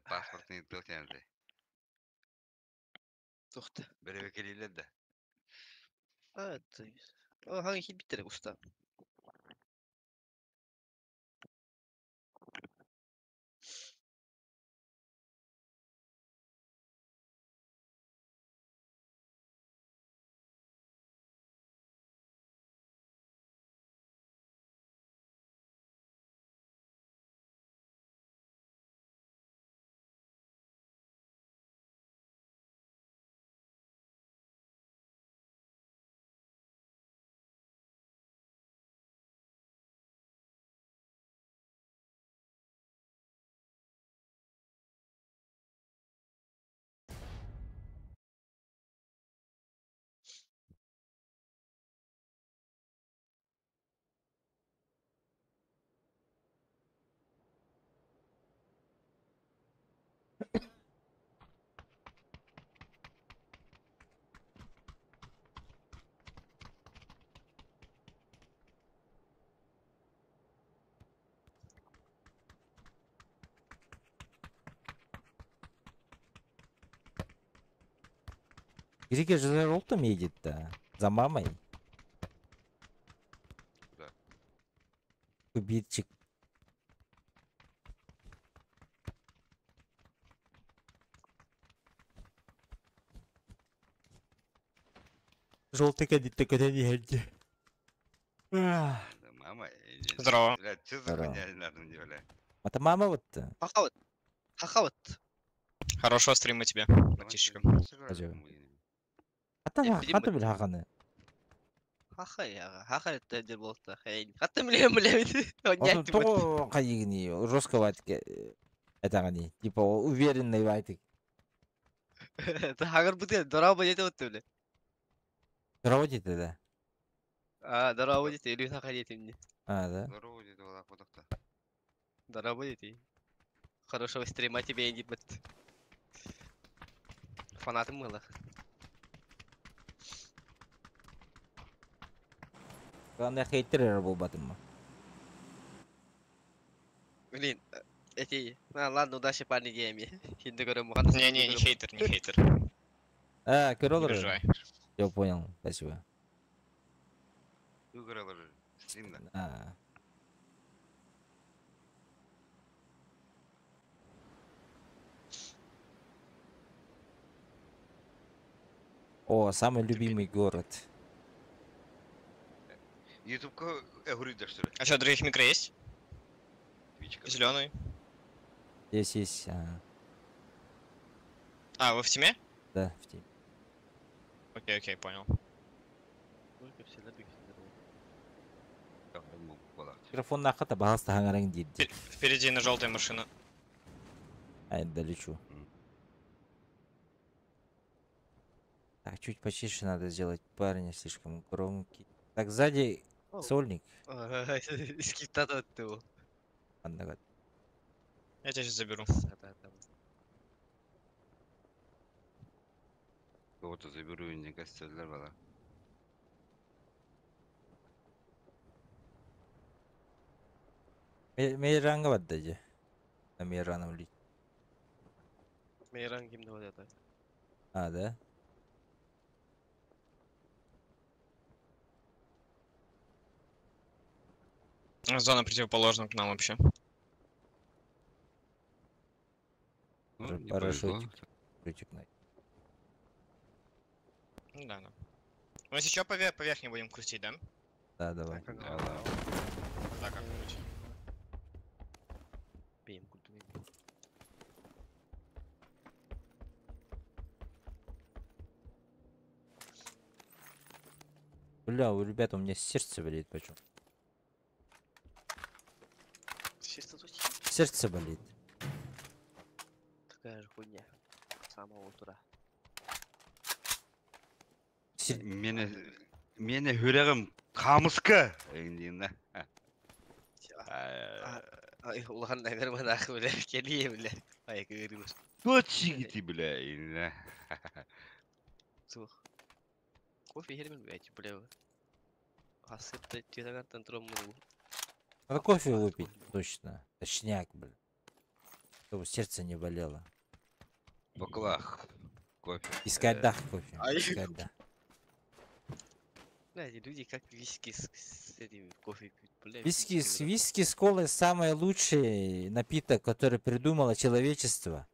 Паспортный тохтянды. Тохта. Беребе келилер да. А, ты. Hangi хит уста. Грике же за желтым едет-то. За мамой. Куда? Кубитчик. Желтый кадет такой не едет. Мама. Здорово. Бля, что за хуйня надо мне, бля? Это мама вот. Хахават. Хахават. Хорошего стрима тебе, братишка. Хата бил хаганы. Хаха я, хаха это дер болта. Хата мле мле. Того кайыгни жестко ватке. Это они, типа уверенный вайтик. Хагар бутын, дорого будет вот ты, бля. Проводите, да? А, дорого будет, или находите мне. А, да? Здорово, деді олақ бодақта. Дорого будет. Хорошего стрима тебе, Энди, бит. Фанатым мылах. Главное, хейтер был батым. Блин, эти... А, ладно, удачи, парни, гейми. Не-не, не хейтер, не хейтер. А, Не Кирилл? переживай. Я понял, спасибо. Выиграла же. Стримда. А. О, самый любимый город. Ютубка эгуридер, что ли? А что, других микро есть? Твичка. Зеленый. Здесь есть, а, А, вы в теме? да, в теме. Окей, окей, понял. Микрофон на хата, пожалуйста, хангарang дид. Впереди на желтая машина. А, я долечу. Так, чуть потише надо сделать, парни слишком громкий. Так, сзади сольник. Скиптата ты. Ладно, ладно. Я тебя сейчас заберу. Кого-то заберу, не кажется, бала. Мейранга баддаje. На Мейраном ли. Мейран кимде вот это. А, да? Зона противоположна к нам вообще. Ну, не повезло. Парашютик. Парашютик на. Ну да, да. Мы еще по верхней будем крутить, да? Да, давай. Да, да. Да, как-нибудь. Бейм, культурный. Бля, у ребят, у меня сердце болит почему? Чисто тут Сердце болит. такая же хуйня. С самого утра. Мені мені хүрегім қамысқы. Деймін да. Ай, улахан наверное, нахуй, бля, келие, бля. Ай, говорю. Точки бля. Сух. Кофе хермен, блядь, бля. Асыпта тетагантан тромму. Надо кофе выпить, точно. Точняк, бля. Чтобы сердце не болело. Баклах. Кофе. Искать дах кофе. Ай. Искать да. Бля, эти люди как виски с этим кофе пьют, бля. Виски с колой самый лучший напиток, который придумало человечество.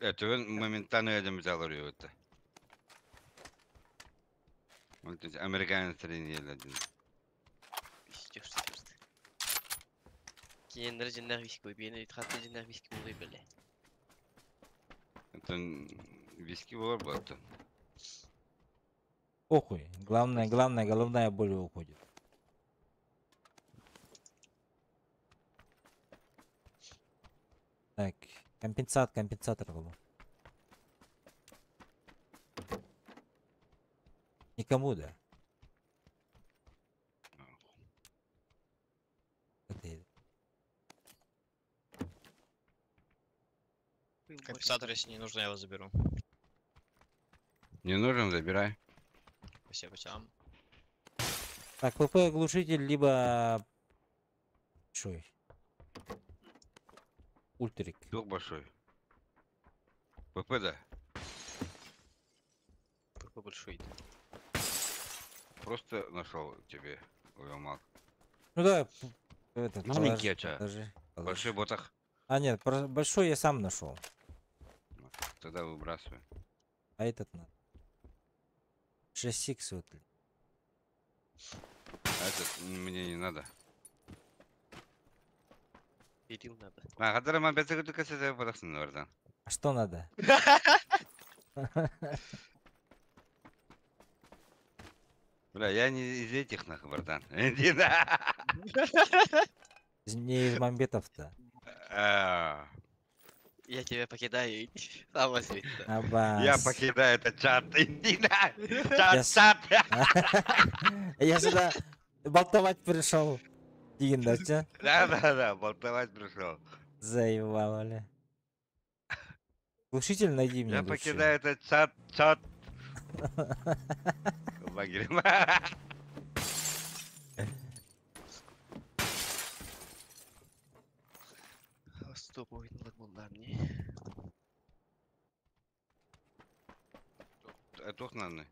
Это он моментально едем взял это. Вот эти американцы тренировали. Пиздёж, пиздёж. Киндер жиннах виски кой, бейне хатты жиннах виски болой, бля. Это виски было бы это. Похуй. Главное, головная боль уходит. Так, компенсатор был. Никому, да? Это Компенсатор, если не нужно, я его заберу. Не нужен, забирай. Спасибо, спасибо. Так, ПП глушитель, либо большой. Ультрик. Дух большой. ПП, да? ПП большой. Просто нашел тебе, уёмал. Ну да, этот, Маленький положи, а чё? положи, положи. Большой ботах. А нет, большой я сам нашел. Тогда выбрасывай. А этот надо. 6х вот. А этот мне не надо. Берил надо. А, который мы опять только с этого подохну, наверное. А что надо? Бля, я не из этих нахуй, братан. Иди на. Не из мамбетов-то. А. Я тебя покидаю, иди. Сам возьми. Абас. Я покидаю этот чат. Иди на. Я Чат, чат. Я сюда болтовать пришел. Дигин, да, чё? Да, да, да, болтовать пришел. Заебал, бля. Глушитель найди мне Я лучше. покидаю этот чат, чат. Лагерь. Стоп, ой, ну ладно, мне. Тухнаны.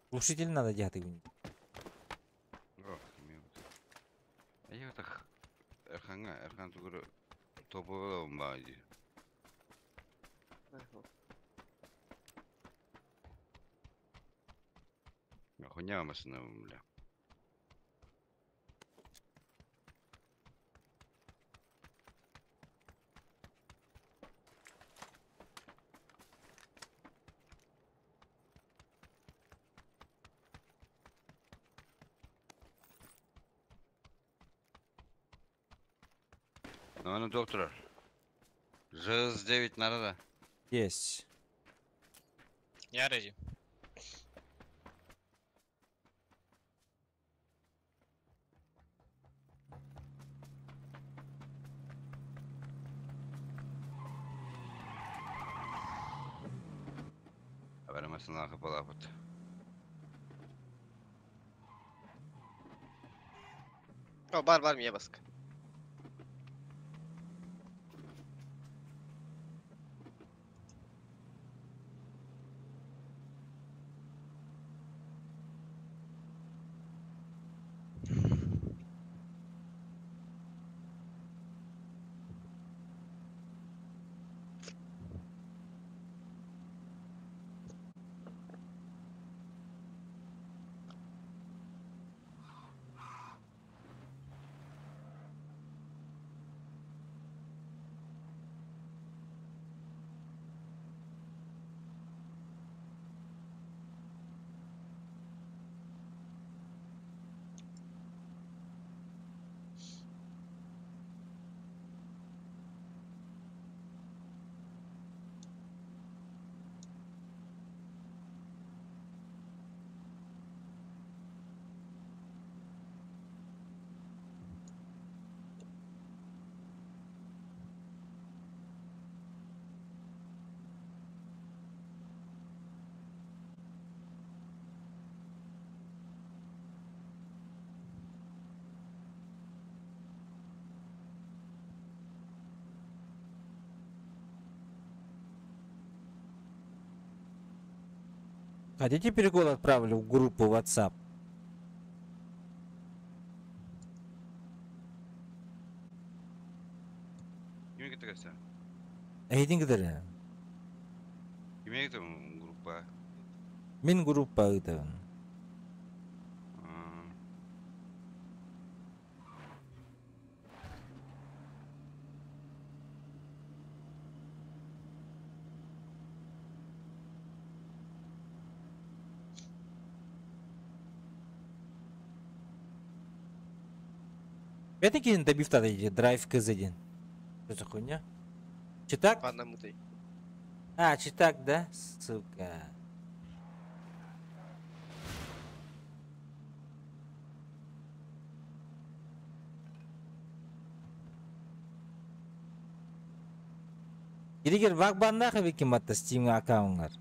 Глушитель надо делать. Я так Эрханга, Эрхан тугуру топового бади. Хуйня машина, бля. Ну, ну, доктор. ЖС-9 надо. Есть. Я ready. Haberimizin arka balapıt. О, бар, бар, мне баск. Хотите перекол отправлю в группу WhatsApp? Кime gitti Эйдин кидere. Kime gitti группа? Мин группа ыытабын. Опять-таки добив тогда эти драйв КЗ1. Что за хуйня? Читак? По одному ты. А, читак, да? Сука. Иригер вагбаннах виким атта Steam аккаунтар.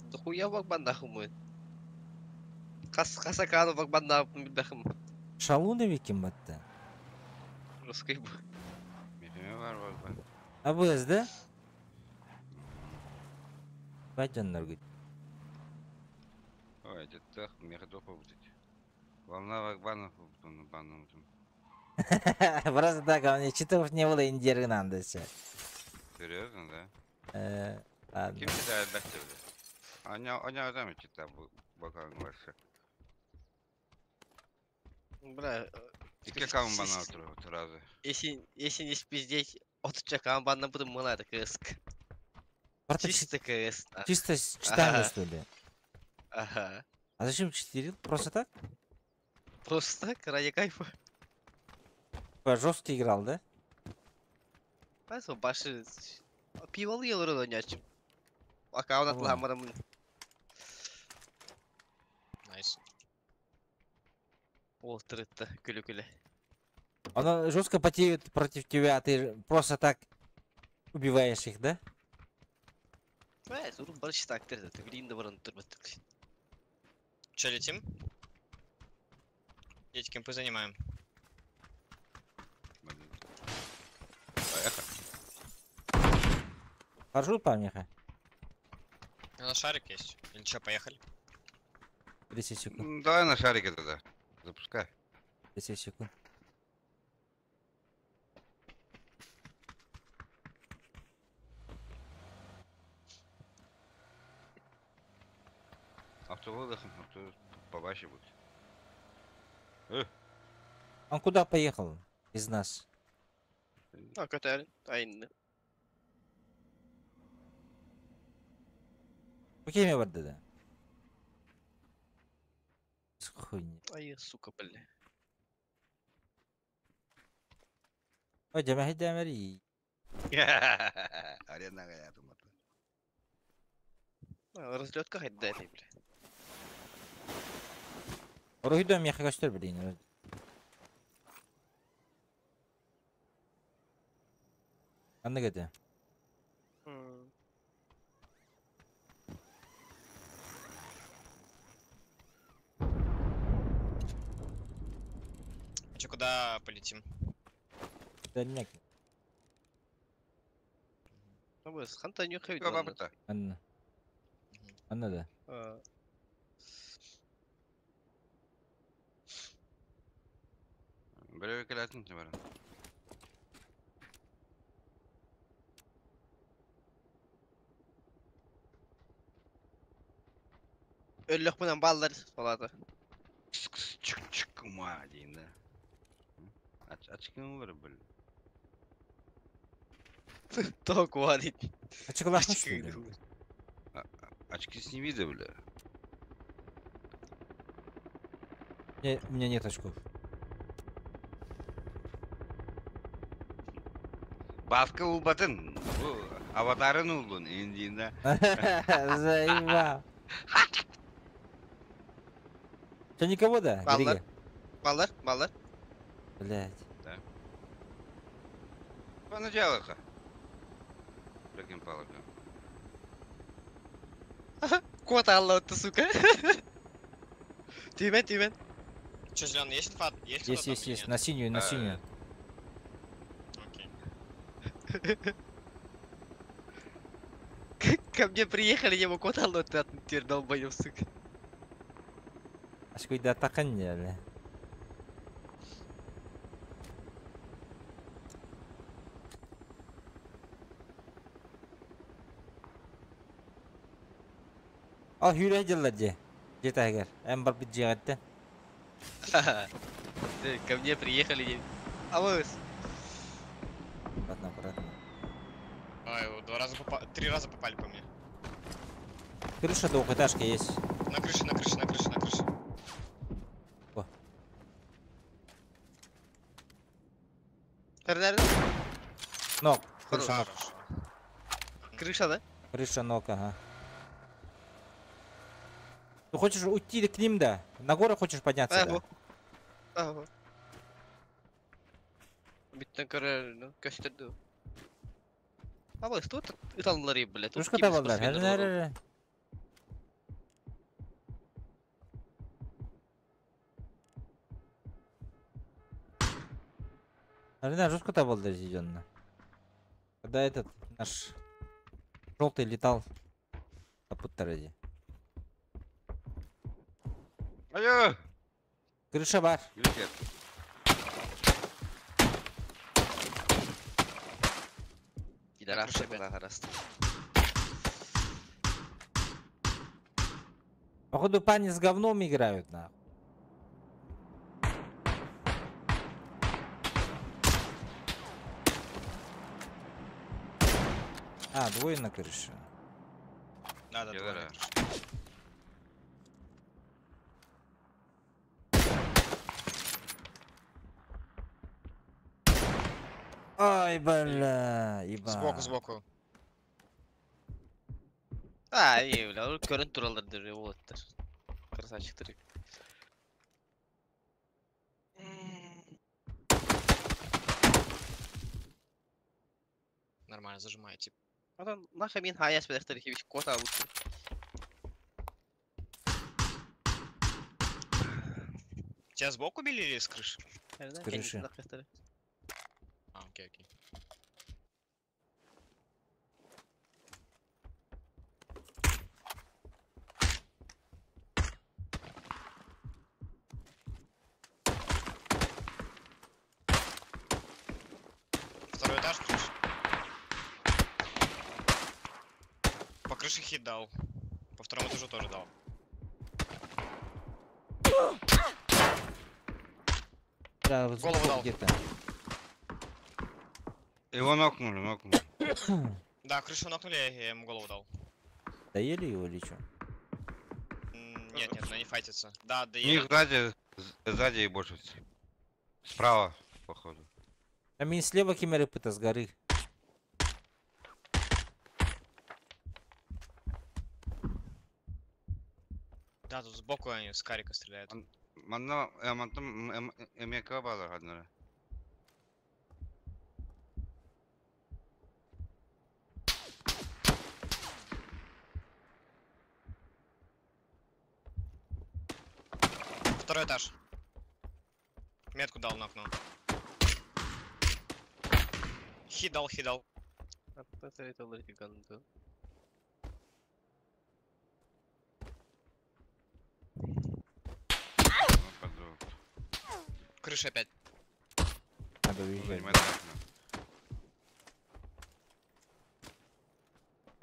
Дохуя вагбаннах мой. Хас хасакану вагбаннах бэхэм. Шалуны виким атта. Русский б. Мехеме бар вагбан. АБС, да? Бачаннар гыт. Ой, это так, меха допа будет. Волна вагбанов бану. Просто так, а у меня читов не было, индиры надо все. Серьезно, да? Ладно. Ким читает бәхте Аня, аня адам читает бакан ваше. Бля. Икки аккаунт бана отыру сразу. Если не спиздеть, от аккаунт бана буду мала, это КСК. Чисто КС. Чисто с читами, что ли? Ага. А зачем читерил? Просто так? Просто так, ради кайфа. Жестко играл, да? Пасо башы. Пивол елыр ойнячым. Аккаунт атламарым. Найс. Ол тырытты күлі-күлі. Она жестко потеет против тебя, а ты просто так убиваешь их, да? Бә, урун бар читактыр да, тегилин да барын турбаттык. Че, летим? Эти кемпы занимаем. Поехали. Хожу помеха. У нас шарик есть. Или что, поехали? 30 секунд. Давай на шарике тогда. Запускай. 30 секунд. Автобус, автобус побаще будет. Э. Он куда поехал? Из нас. А, көтәрин, айынны. Кеме бар да? Хуйня. Ай, сука, бля. Ой, жамахи жамари. Арена я думаю. Разлетка хайда этой, бля. Оройдом я көстөр блин. Анны кете. А чё, куда полетим? Дальняк. Анна. Анна да. Біреу келетін бар. Өллөх менен баллар болады. Чик чик ма дейін да. Ачкын бар бұл. Ток варит. Ачкылашмыш что ли? Очки сними да, бля. Не, у меня нет очков. Баска улбатын. Аватарын улдун индиинде. Заебал. Что, никого, да? Баллар. Баллар, баллар. Блять. Да. Поначалу-ка. Прикинь, палка. Кот алла ты, сука. Тимен, тимен. Че, зеленый, есть инфа? Есть, Есть, есть, есть. На синюю, на синюю. Окей. Ко мне приехали, я ему кот алла ты теперь долбоёб, сука. Ашкойда тақын бля. Ал хүрэ дьыллар же. Же тагер. Эм бар бит жегаттен. Ко мне приехали. А вы. Аккуратно, аккуратно. Ой, два раза попали, три раза попали по мне. Крыша двухэтажка есть. На крыше, на крыше, на крыше, на крыше. О. Нок. Крыша нок. Крыша, да? Крыша нок, ага. Ты хочешь уйти к ним, да? На гору хочешь подняться, да? Ага. Биттен көрөр, көстөрдү. Абы, что тут ыталлары, блядь? Крышка табалдар. Арина жестко табалдар зеленый. Когда этот наш желтый летал, капут ради. Алло! Крыша бар. Пидорасы была гораздо. Походу пани с говном играют, нахуй. А, двое на крыше. Да, да, двое на крыше. Ай, бля, еба. Сбоку, сбоку. А, не, бля, ол көрөн тураллар дыр, уолаттар. Красавчиктар. Нормально, зажимай, тип. Адам нахай мин хаяс бэдэхтэр хибич кота лучше. Тебя сбоку били или с крыши? С крыши. А, окей, окей. Второй этаж, крыша. По крыше хит дал. По второму этажу тоже дал. Да, вот Голову сбоку дал. где-то. Его нокнули, нокнули. Да, крышу нокнули, я ему голову дал. Доели его или чё? Нет, нет, они файтятся. Да, У доели. них сзади, сзади и больше. Справа, походу. А мне слева кемеры пыта с горы. Да, тут сбоку они с карика стреляют. Манна, мантым, МК балар одна. Второй этаж. Метку дал на окно. Хит дал, хит дал. Крыша опять. Надо уезжать.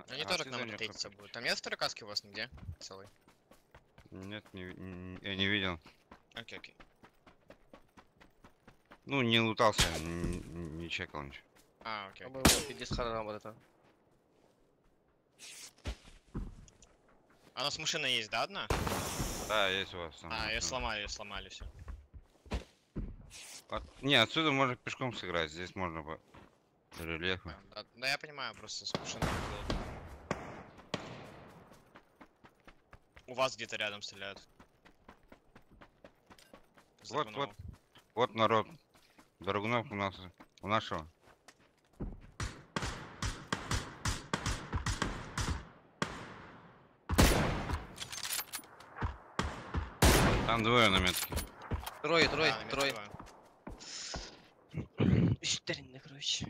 Они тоже к нам ротейтиться будут. Там нет второй каски у вас нигде? Целый. Нет, я не видел. Окей, окей. Ну, не лутался, не чекал ничего. А, окей. А у нас машина есть, да, одна? Да, есть у вас там. А, ее сломали, ее сломали, все. Не, отсюда можно пешком сыграть, здесь можно по рельефу. Да, да, я понимаю, просто с машиной было. У вас где-то рядом стреляют. С Вот, Драгунова. вот, вот народ. Драгунов у нас, у нашего. Там двое на метке. Трое, трое, Да, на метке трое. двое. Үстеринне, короче.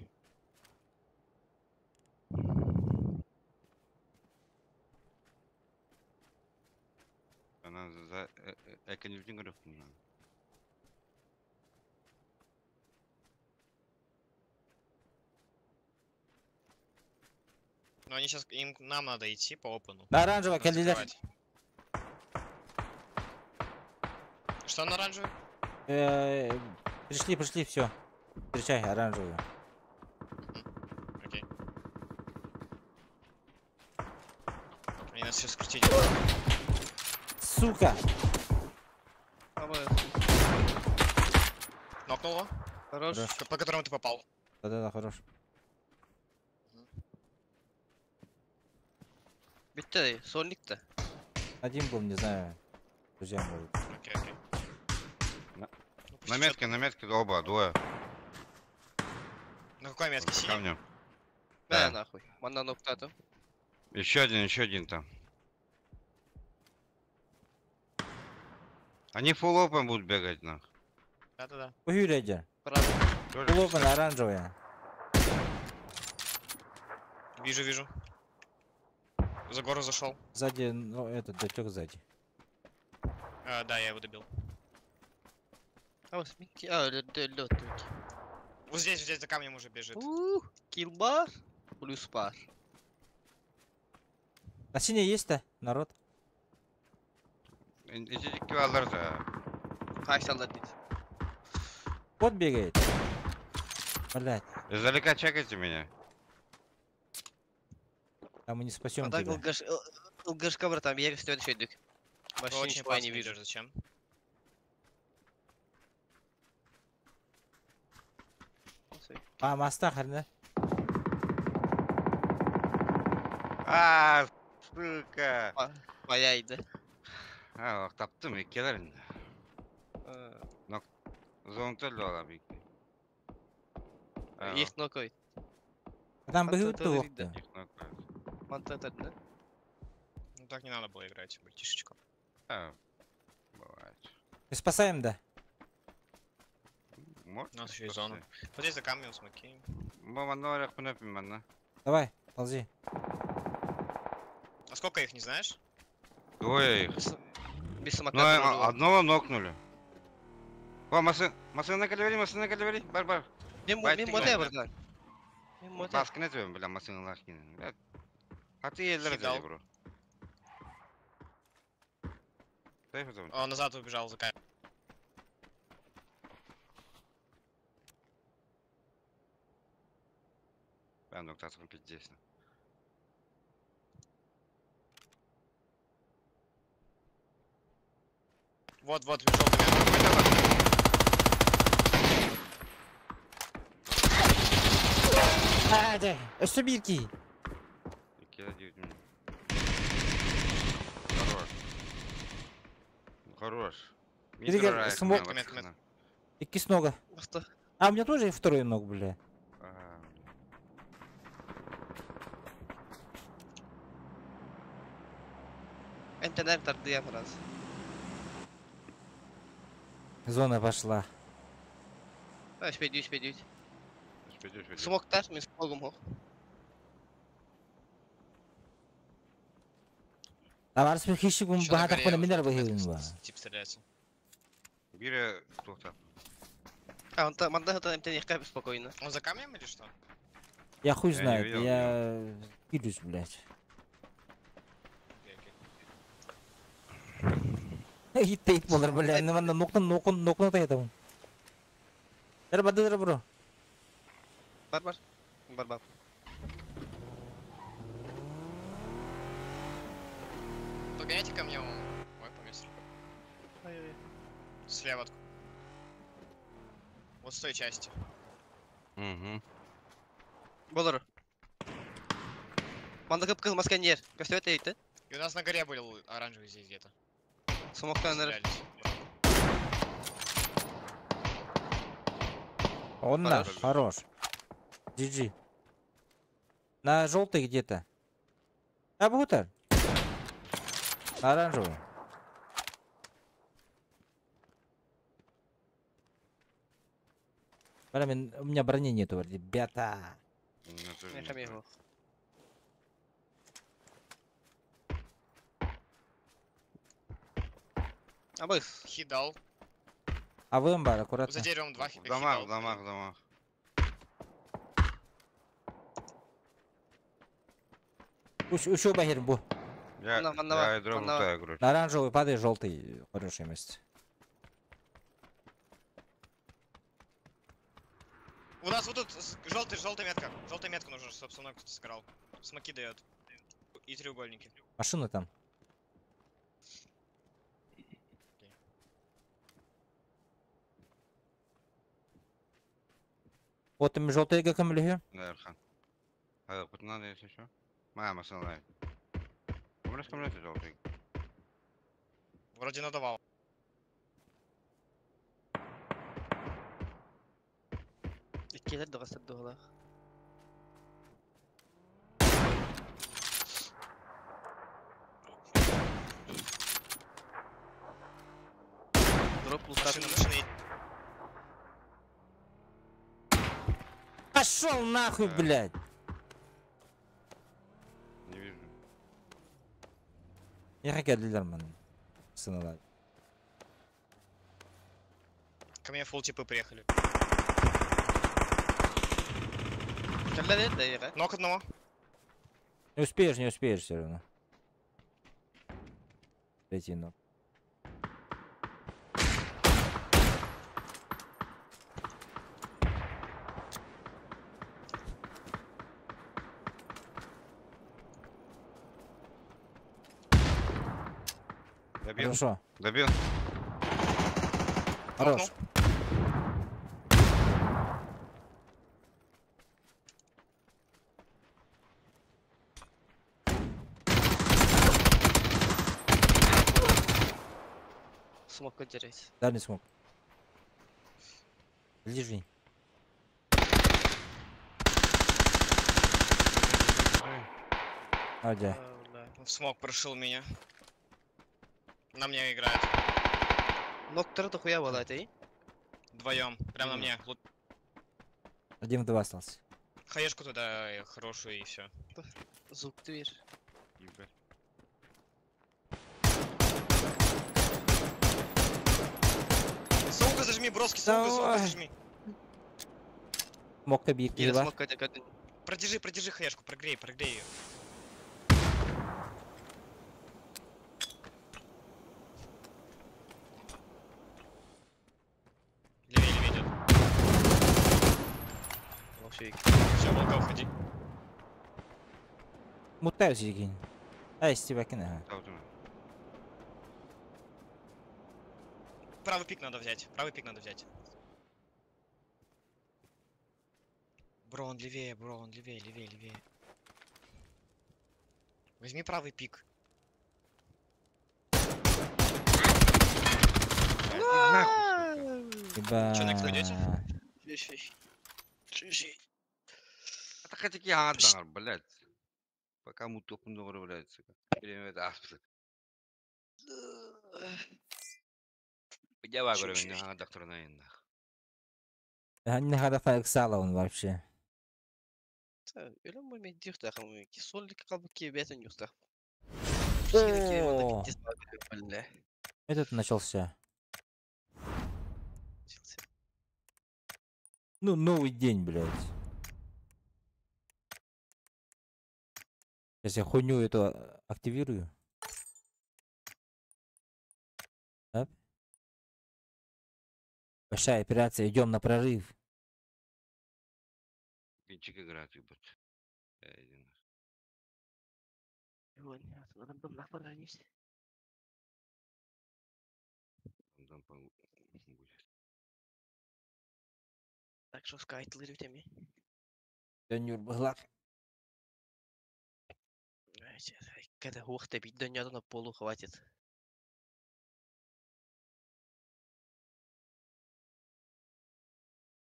Она за эконевтигров не надо. Но они сейчас, им, нам надо идти по опену. На оранжевый, Надо кандидат. закрывать. Что на оранжевый? Пришли, пришли, все. Встречай оранжевую. Окей. Они нас сейчас крутить. Сука! Нокнул его? Хорош. Хорош. По которому ты попал. Да-да-да, хорош. Bitti, sonlikti. Один был, не знаю. Друзья, может. Окей, окей. На Ну, пусть на идёт. метке, на метке оба, двое. На какой метке? За Синий? камнем. Да, Да. нахуй. Манна ноктатым. Еще один там. Они фулл опен будут бегать, нах. Да-да-да. Уюрядя. Правильно. Тоже Фулл опен, оранжевая. Вижу, вижу. За гору зашел. Сзади, ну этот дотек сзади. А, да, я его добил. А, вот смейте. А, лед, лед, лед. Вот здесь, вот здесь за камнем уже бежит. Ух, килл бар, плюс пар. А синий есть-то, народ? Эти килалар-то. Кайсалар дейді. Кот бегает. Блять. Издалека чекайте меня. А мы не спасем А так тебя. ЛГшка, братан, я стоит еще идут. Вообще Очень ничего я не опасно вижу. идешь, зачем? А, маста херне. А, сука. Баяйды. А, таптым, иккилерин. Нок. Зонтел ола бик. Их нокой. Там быгы туохты. Мантатадны. Ну так не надо было играть, братишечка. А, бывает. Спасаем, да? Может, У нас еще и зона. Вот здесь за камнем смоки. Давай, ползи. А сколько их, не знаешь? Двое их. Без самоката. Ну, одного нокнули. О, машина калевери, бар-бар. Мен моте бар. Мен моте. Баскы не төбем, бля, машиналар кинен. А ты елдер деді, бро. Он назад убежал за камень. Ben noktasını пиздец. Вот, вот, желтый Hadi, өссө бирки. Хорош. Хорош. Биргер, смок. Икки с нога. А, у меня тоже второй ног, бля. Интернет тардыя раз. Зона пошла. Успейдюсь, успейдюсь. Смок таш, мен смогом хох. А варс бир хищик бун баатак бана минер бахилин ба. Тип стреляется. Бире тухта. А он там, манда это МТ не спокойно. Он за камнем или что? Я хуй знает, я кидаюсь, блядь. Хиттейт болар, бля, манна нокны нокны нокны таятам. Бер бады бро. Бар бар. Бар бар. Погоняйте ко мне, он. Ой, поместил. Слева. Вот с той части. Угу. Болар. Манда кып-кызыл маска нер. Көстөбөт эйт, И у нас на горе был оранжевый здесь где-то. Смоктан Он наш, хорош. GG. На желтый где-то. А бутер? На оранжевый. У меня брони нету, ребята. Хит дал. А вы амбар, аккуратно. За деревом два В домах, в домах, в домах. Еще бахер бу. Я дроп короче. На оранжевый падай, желтый хорошее место. У нас вот тут желтый, желтая метка. Желтая метка нужна, чтобы со мной кто-то сыграл. Смоки дает. И треугольники. Машина там. Вот им желтый как им? Да, Архан. А, вот надо, если что. Мама, машина. Кому желтый? Вроде надавал. Иккилер догастар дуһалах. Дроп Машина, машина едет. Пошел нахуй, блядь! Не вижу. Я хотел Лилерман. Сынула. Ко мне фул типы приехали. Нок одного. Не успеешь, не успеешь все равно. Третий нок. Добил. Хорошо. Добил. Хорош. Смок отдирать. Дальний смог. Ближний. Адя. В смок прошил меня. На мне играет. Ноктор дохуя была, ты? Вдвоем. Прямо на мне. Один в два остался. Хаешку туда хорошую и все. Звук ты видишь. Ебать. Саука зажми, броски, саука, саука зажми. Мог бить Или. Продержи, продержи хаешку, прогрей, прогрей ее. Левее, левее идет. Вообще, Все, волка, уходи. Мутаю сигин. Ай, стивакин, ага. Правый пик надо взять, правый пик надо взять. Бро, он левее, бро, он левее, левее, левее. Возьми правый пик. Нахуй, сука. Чё, next пойдёте? Это хотя бы блядь. Пока муток много, блядь, сука. Время это аспид. Я говорю, не доктор на нах. Не надо сала он вообще. Этот начался. Ну, новый день, блядь. Сейчас я хуйню эту активирую. Так. Большая операция, идем на прорыв. Винчик играет, ебать. Так что скайт лырютами. Дönüyor Когда ух ты бить донёт на полу хватит.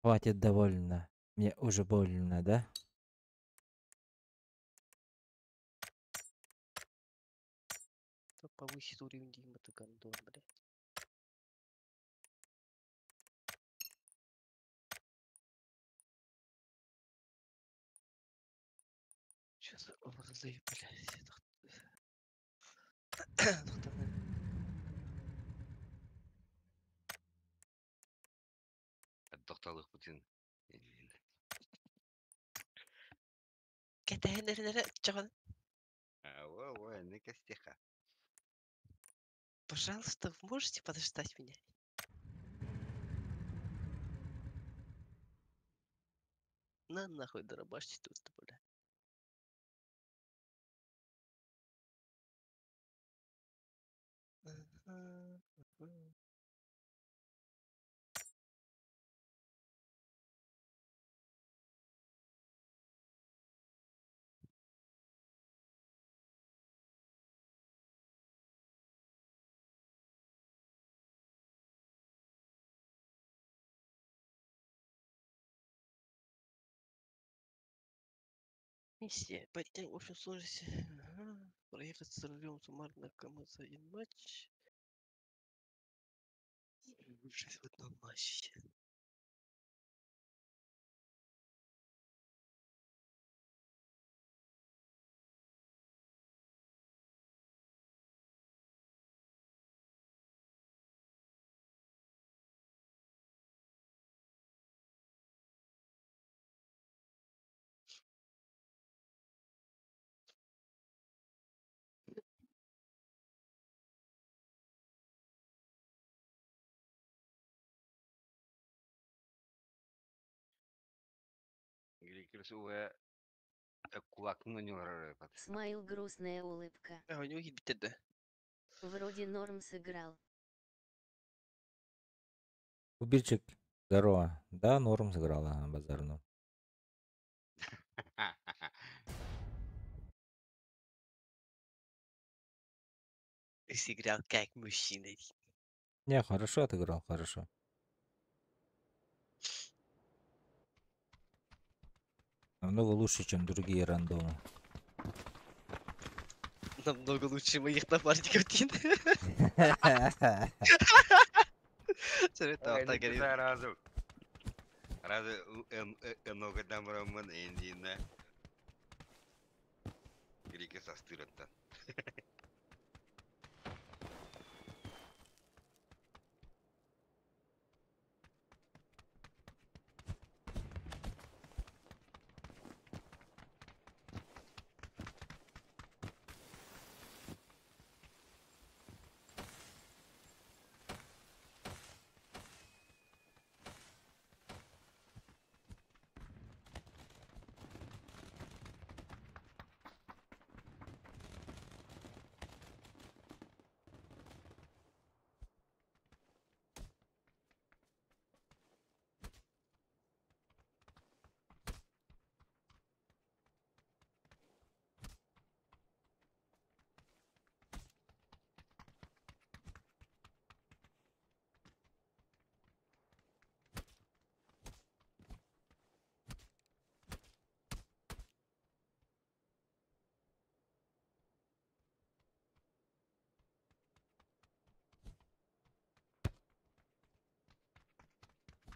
Хватит довольно. Мне уже больно, да? Повысит уровень Дима, ты гондон, блядь. Сейчас блядь. Докторлық бүтін. Пожалуйста, вы можете подождать меня? На нахуй дорабашьте тут, бля. Миссия. Поднять в общей сложности. Ага. Проехать с рулем суммарно КамАЗ один матч. И выжить в одном матче. Смайл грустная улыбка. А, у него да. Вроде норм сыграл. Убирчик, здорово. Да, норм сыграл, ага, базар, ну. Ты сыграл как мужчина. Не, хорошо отыграл, хорошо. Намного лучше, чем другие рандомы. Намного лучше моих напарников, Тин. Сразу. Сразу много там роман индина. Грике састыраттан.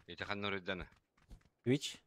Ити ханна үрдана? Twitch?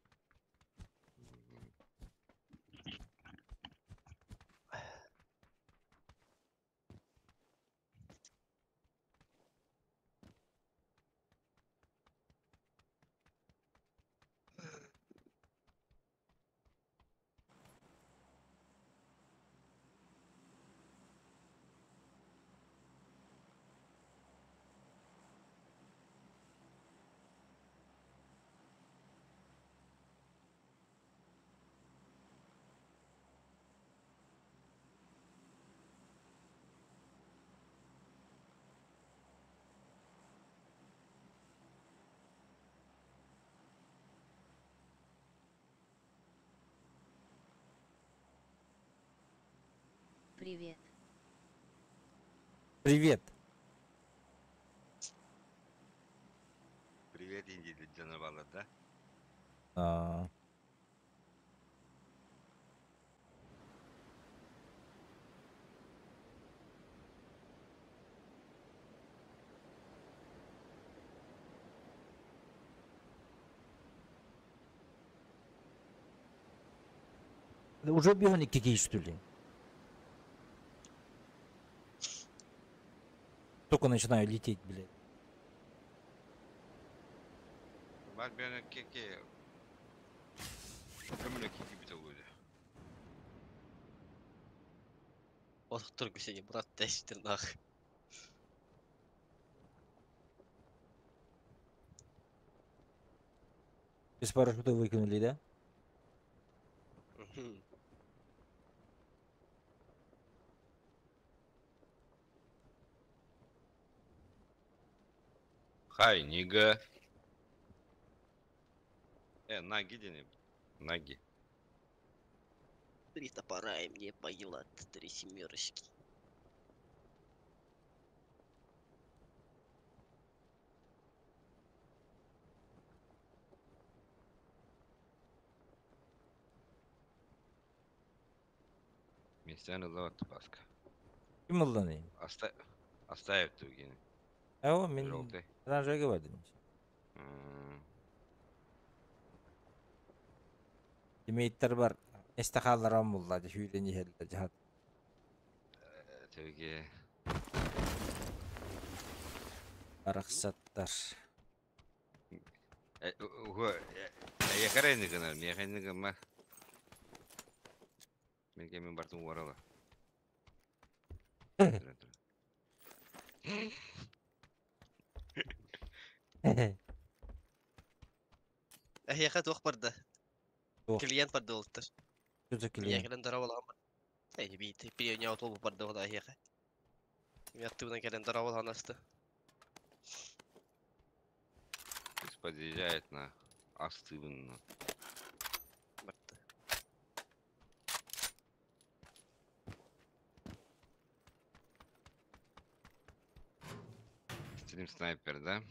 Привет. Привет. Привет, Инди, дьоно да? А. Уже бионик какие, что ли? Только начинаю лететь, блядь. Бар бионик кеке. Көмүлө кики бит олуйду. Отур сени брат тэстер нах. Без парашюта выкинули, да? Мгм. Хай, нига. Наги дени. Наги. Три топора и мне поила три семерочки. Местяны лават баска. Ким ылланы? Оставь тугини. А мин Желтый. оранжевый бардым. Тиммейттер бар. Эстахалларам булла, хүйден ихеллер жахат. Туги. Барахсаттар. Уго, я карайны гына, я хайны гына. Мен кемен бартым уарала. Эһиэхэ туох барда? Туох? Клиент барды олуттар. Что за клиент? Кэлэн дарабалаҕан бар. Эй, биит, пионер автобус барды ола эһиэхэ. Мен аттыбынан кэлэн дарабалаҕан аста. Пусть подъезжает на остывын. Барда. Стрим снайпер, да?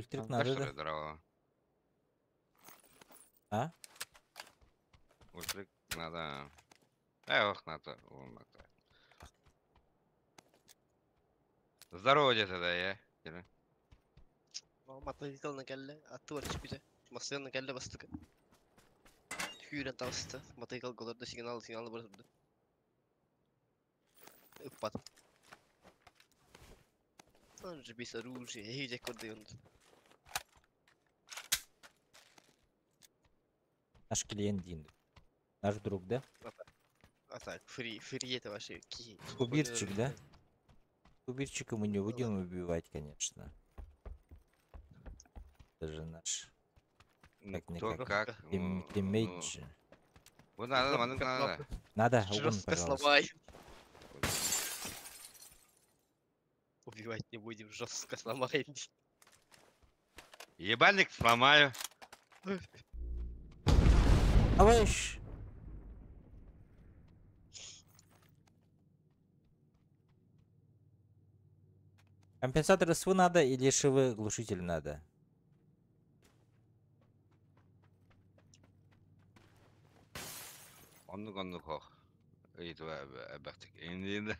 Ультрик Да надо, что ли, да? здорово. А? Ультрик надо. Эх, надо. он надо. Здорово где-то, да, я. Или? Мотоциклна кэллэ, аттыбар түспүтэ. Массыына кэллэ бастакы. Сүүрэн таҕыста. Мотоцикл олордо, сигнал, сигналы бара турда. Ыппатым. Он же без оружия, эһиги курдук. Наш клиент Дин. Наш друг, да? А так, фри, фри это ваши ки. Кубирчик, да? Кубирчика мы не будем убивать, конечно. Это же наш Ну, как кто никак. как. Тим- ну, Тиммейт ну. же. Вот надо, надо, надо. Надо, угон, Жестко пожалуйста. сломай. Убивать не будем, жестко сломаем. Ебальник сломаю. Товарищ! Компенсатор СВ надо или ШВ глушитель надо? Оннук оннук хох. Ыйтыва эбэхтик. Инди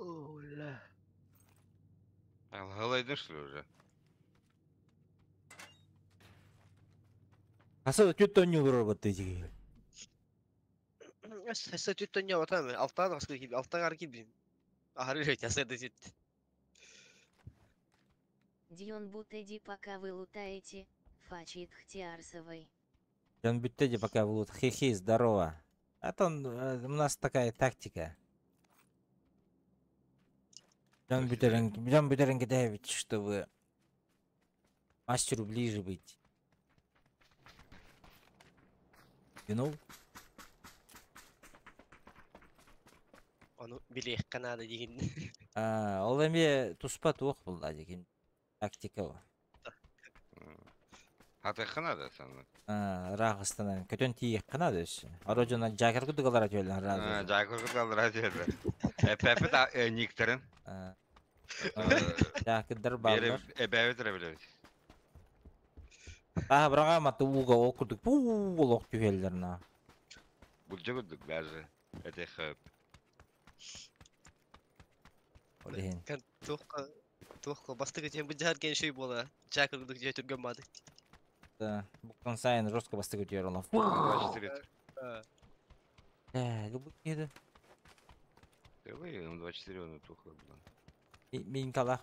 Оля. Алгалайдың что ли уже? Аса түт тонню робот эти. Эссе түттөн жабатам. Алтан аскы кип, алтан ар кип. Ахары жөйт, асады сүт. Дион Бутеди, пока вы лутаете, фачит Хтиарсовой. Дион Бутеди пока в лут. Хе-хе, здорово. А то он, у нас такая тактика. Дион Бутерен, Дион Бутерен Гедевич, чтобы мастеру ближе быть. You know? Ону билиэх Канада деген. А, ол эми туспа туох булла деген тактика о. Хатыхха надо санна. А, рагыстанан көтөн тиек кана дөс. Орожона жакыр кудугалар атөлөн разы. Жакыр кудугалар атөлөн. Эпепи да никтерин. Жакырдар балдар. Эбэби тура билебит. А, бирага маты уга окудук. Пуу, олок түһеллер на. Булжа кудук бәрі. Эте хөп. Олехин. Кан туохка туохка бастыгы тем бу жар кен шүй бола. Жакыр кудук же түргөн бады. Да, буктан сайын жестко бастыгы түйөр олар. 24. Э, бу неде? Давай, М24 он тухло, блин. Мин калах.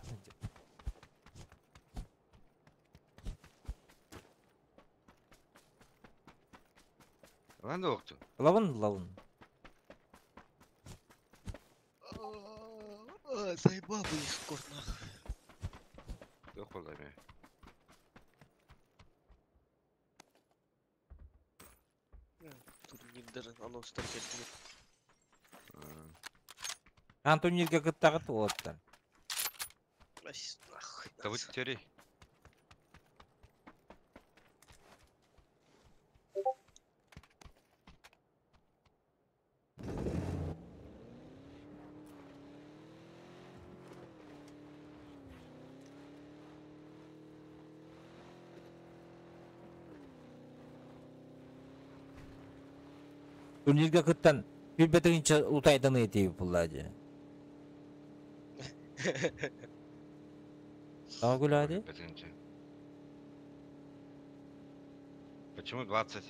Ладно, окту. Лавын, лавын. Заебал бы их скор нахуй. Yok vallahi mi? Турнирдер анонстар кетти. Ан турнирге кыттагыт болоттар. Ай, нахуй. Да вот теперь. Турнирге кыттан бир бетигинче утайдан этип буллади. Тага күләди? Бетигинче. Почему 20?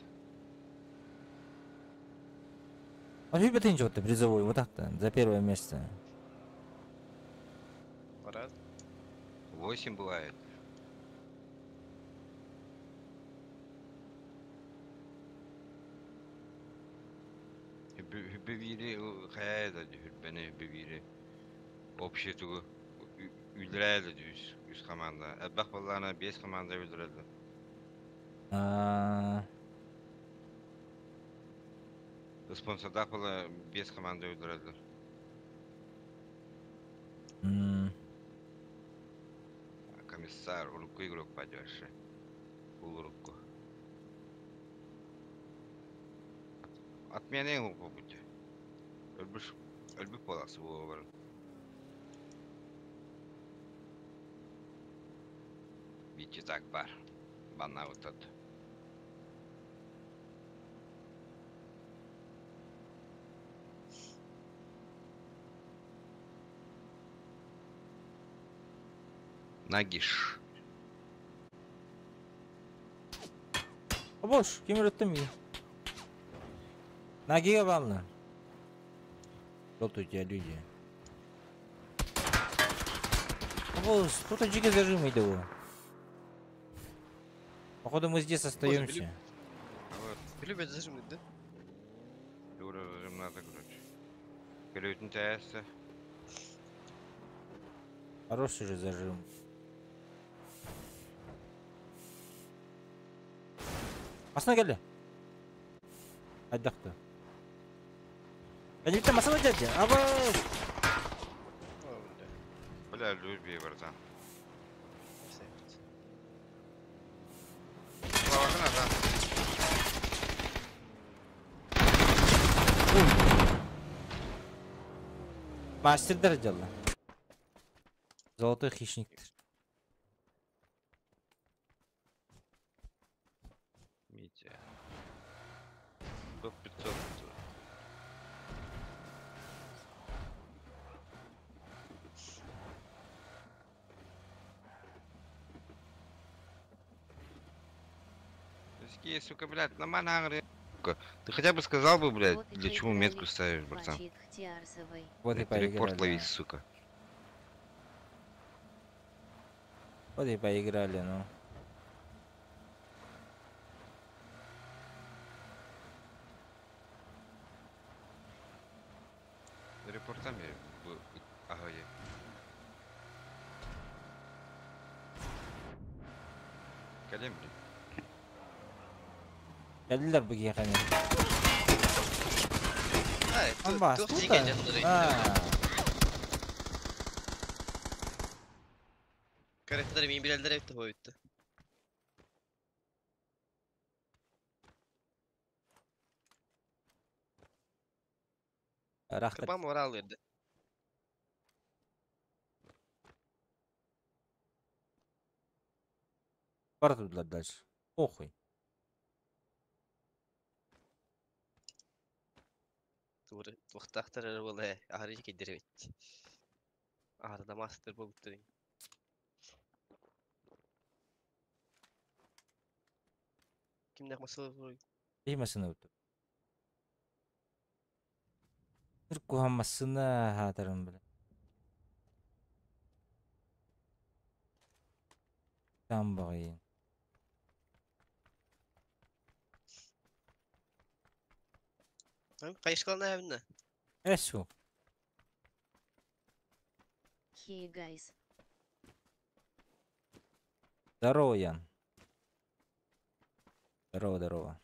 А бир бетигинче вот призовой, вот так-то, за первое место. Пора. 8 бывает. да дүһүрбэни бибиири общий тугу үллэрээ да үс үс команда. Элбэх буоллаҕына биэс команда үллэрэллэр. Аа, Спонсордаах буола биэс команда үллэрэллэр. Комиссар урукку игрок падёрши. Урукку. Отменяй его будь. Өлбүш өлбүт буолаасы буолар. Бичи так бар. Банна утат. Нагиш. Бош, ким ырыттым ии. Нагига балла. Что у тебя люди? Бос, тут жиги зажим иду. Походу мы здесь остаемся. Любят зажимы, да? Дура зажим надо, короче. Көрөтүн тәсі. Хороший же зажим. Масына келди. Айдакты. Элитте масына дядя. Абы. Бля, люби, братан. Слава да. Мастер дела. Золотой хищник. Митя. Топ 500. Какие, сука, блядь, на манагре. Ты хотя бы сказал бы, блядь, Вот и для чего поиграли, метку ставишь, братан? Пачи Тхтиарсовой. Вот и Блядь, Репорт поиграли. лови, сука. Вот и поиграли, ну. Репортами Ага, я. Калем, блядь. Geldiler bu hani. Ай, Амба, тух тут. жиге жаннары. Karakterleri min bilenler hep de boyutta. Рахтар. Кырбан moral verdi. Бар турдулар дальше. Похуй. Тур туохтаахтар буола аһары кидербит. Аһарда мастер болуптар. Кимнех масыл И машина өтү. Бір куһаммасына хаатарым биле. Там багайын. Кайышкална әбинне. Эсу. Hey guys. Здорово, Ян. Здорово, здорово.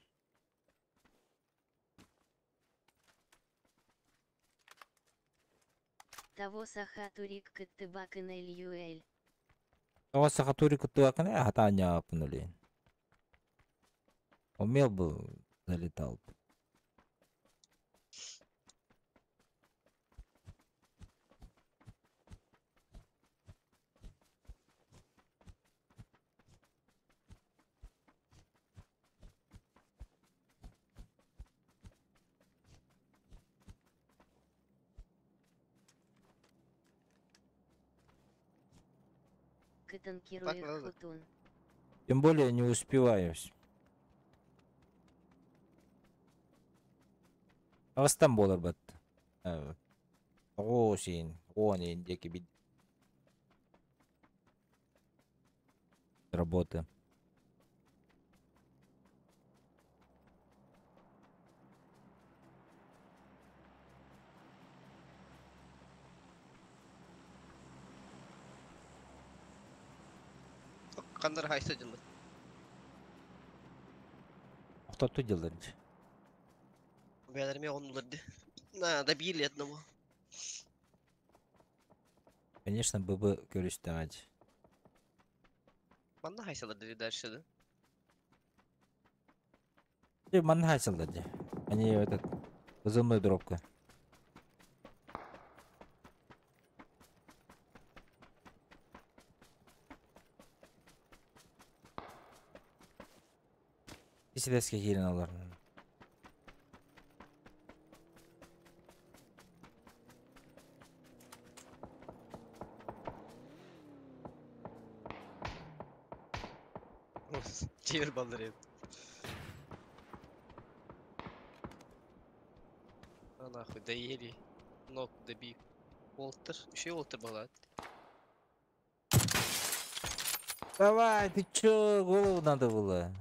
Того саха турик кыттыбакын ЛЮЛ. Того саха турик кыттыбакын, хата пнули. Умел бы, залетал бы. Кытанкирует. Тем более не успеваю. Астан болар бат. О, син, он индеки бит. Работы. Кандар хайса дьылы. Охтотту дьыллар. Бээлерме оннуларды. На, добили одного. Конечно, ББ көрүстэҕэ. Манна хайсалар дальше да. Ты манна хайсаллар дии. Они этот вызывной дробка. Исидеске киирен олар. Чевер баллар. А нахуй, доели. Ног добив. Уолтер, еще Уолтер была. Давай, ты чё, голову надо было.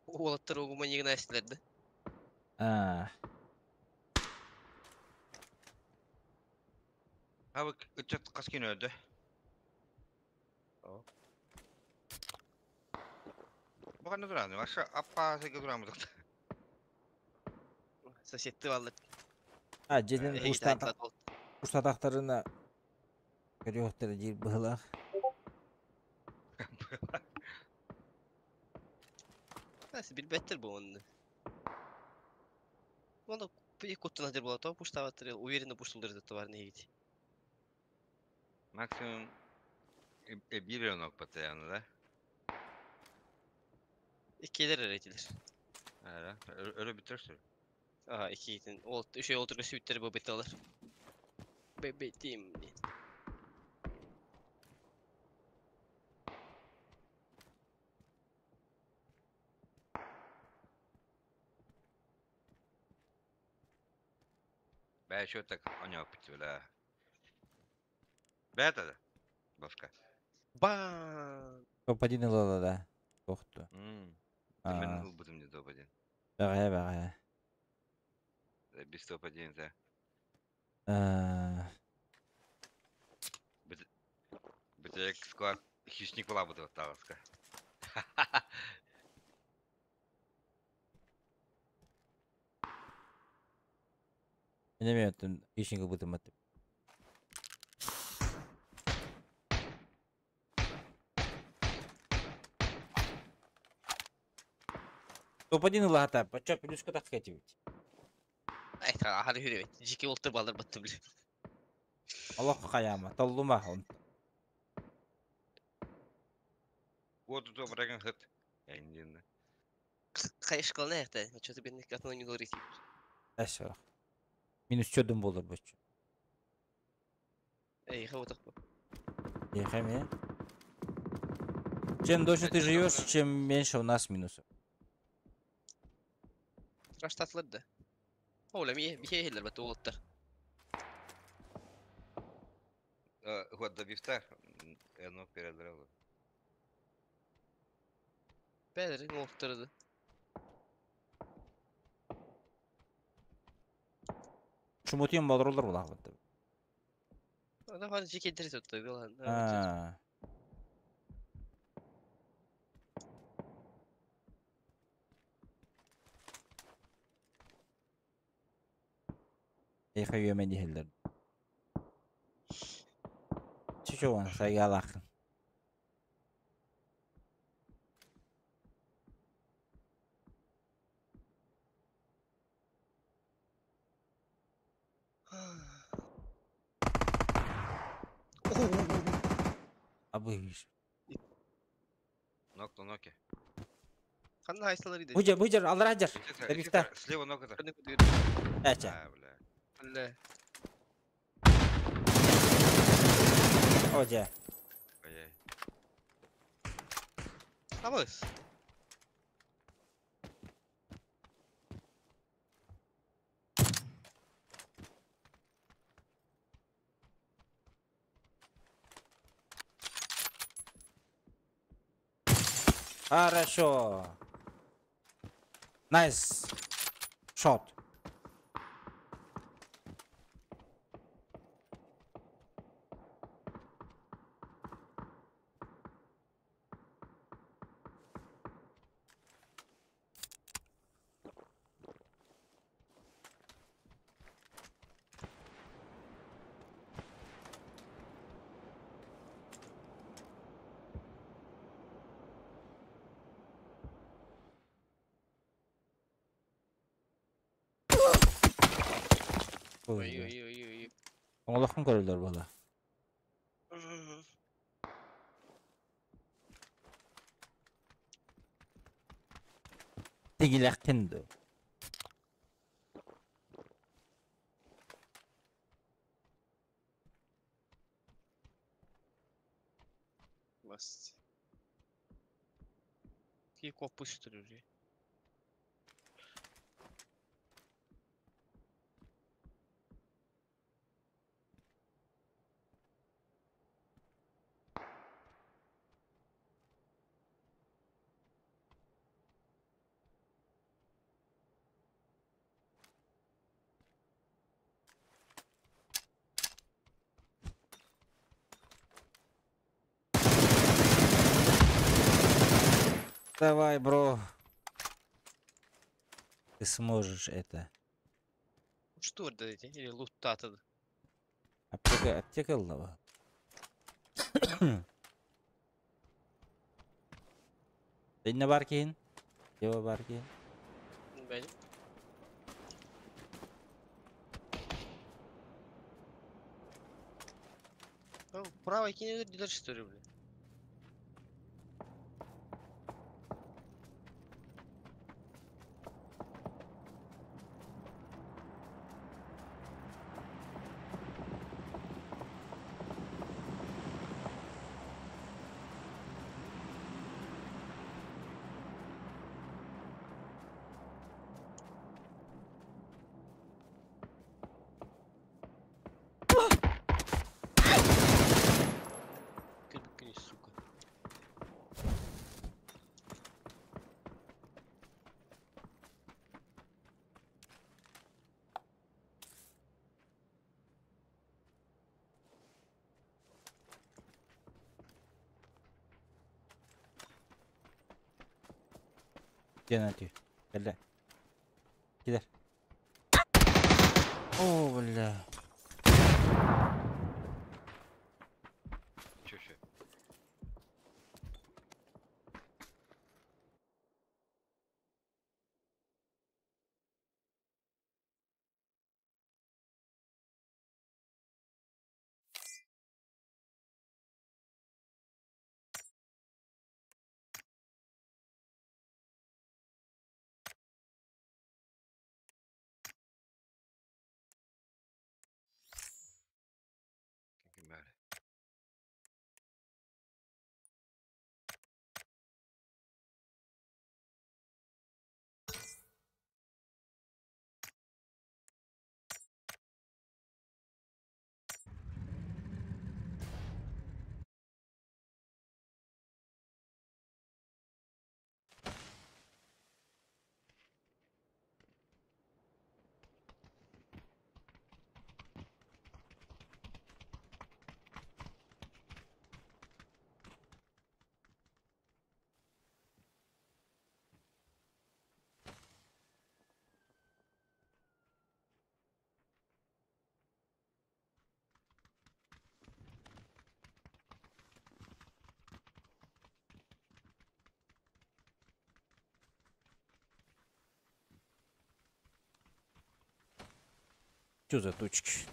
Уолаттар угума нигнастилерdi. А, Abi ыччат хас кини өлдө. Бу ханна туран? Аша аппа сыгы туран бу. Соседти баллар. А дьиэтин устатахтарына көрүөхтэрэ диир быһылаах. Билбэттер бу онны. Оны bir kuttuna dir була то пуштаваттыр, уверенно пуштулдыр товарны егит. Максимум бир онок постоянно, да? Иккилер эретилер. Ара, өрө бүтөрсүр. Ага, иккитин. Ол үшө олтурга сүйттер бу беталар. Бебетим. Бә шо так оня бля. Бә да. Башка. Ба! Топ-1 ылала да. Тохту. Мен ылбытым не топ-1. Бәҕэ бәҕэ. Без топ-1 да. Битек склад хищник була бу тагыска. Мен эми хищник ылбытым аттым. Топ-1 ылаата, бача плюска так кетибит. Ай, хары хүребет. Жеке олтур балдар батты биле. Аллах каяма, толлума он. Вот тут браган хыт. Эндин. Кай школна якта, что-то бен катына не говорит. Эсо. Минус чөдүм болор бочу. Эй, хаватак бу. Ехами. Чем дольше ты живешь, чем меньше у нас минусов. Раштатлар да. Ола, ми хеллер бат олоттар. Вот добивтар, энок передрал. Бәдер, олоттарды. Шумотиен балролар була бат. Ана фан жеке дерет отты, галан. А. Эхэ йөмөн дихеллер. Чичоон сайгалах. Абыш. Нок на ноке. Ханна хайсалар иде. Буҗа, буҗа, алар аҗар. Добивта. Слева ног это. Әчә. А, бля. Бля. Оҗа. Ай-яй. Абыс. Хорошо. Nice. Shot. Ой-ой-ой-ой. Оңолохун көрөлөр буола. Тигилэхтин ду. Власть. Какие копы что ли уже? Давай, бро. Ты сможешь это. Что дадите? Или лутата? Аптека, аптека лава. Инна бар киин? Ева бар киин? Бәли. Ну, правый кинь дальше что ли, блин? Кирпикни, сука. Геннадий. Бля. Кидар. О, бля. Чё ща? Какие Что за точки?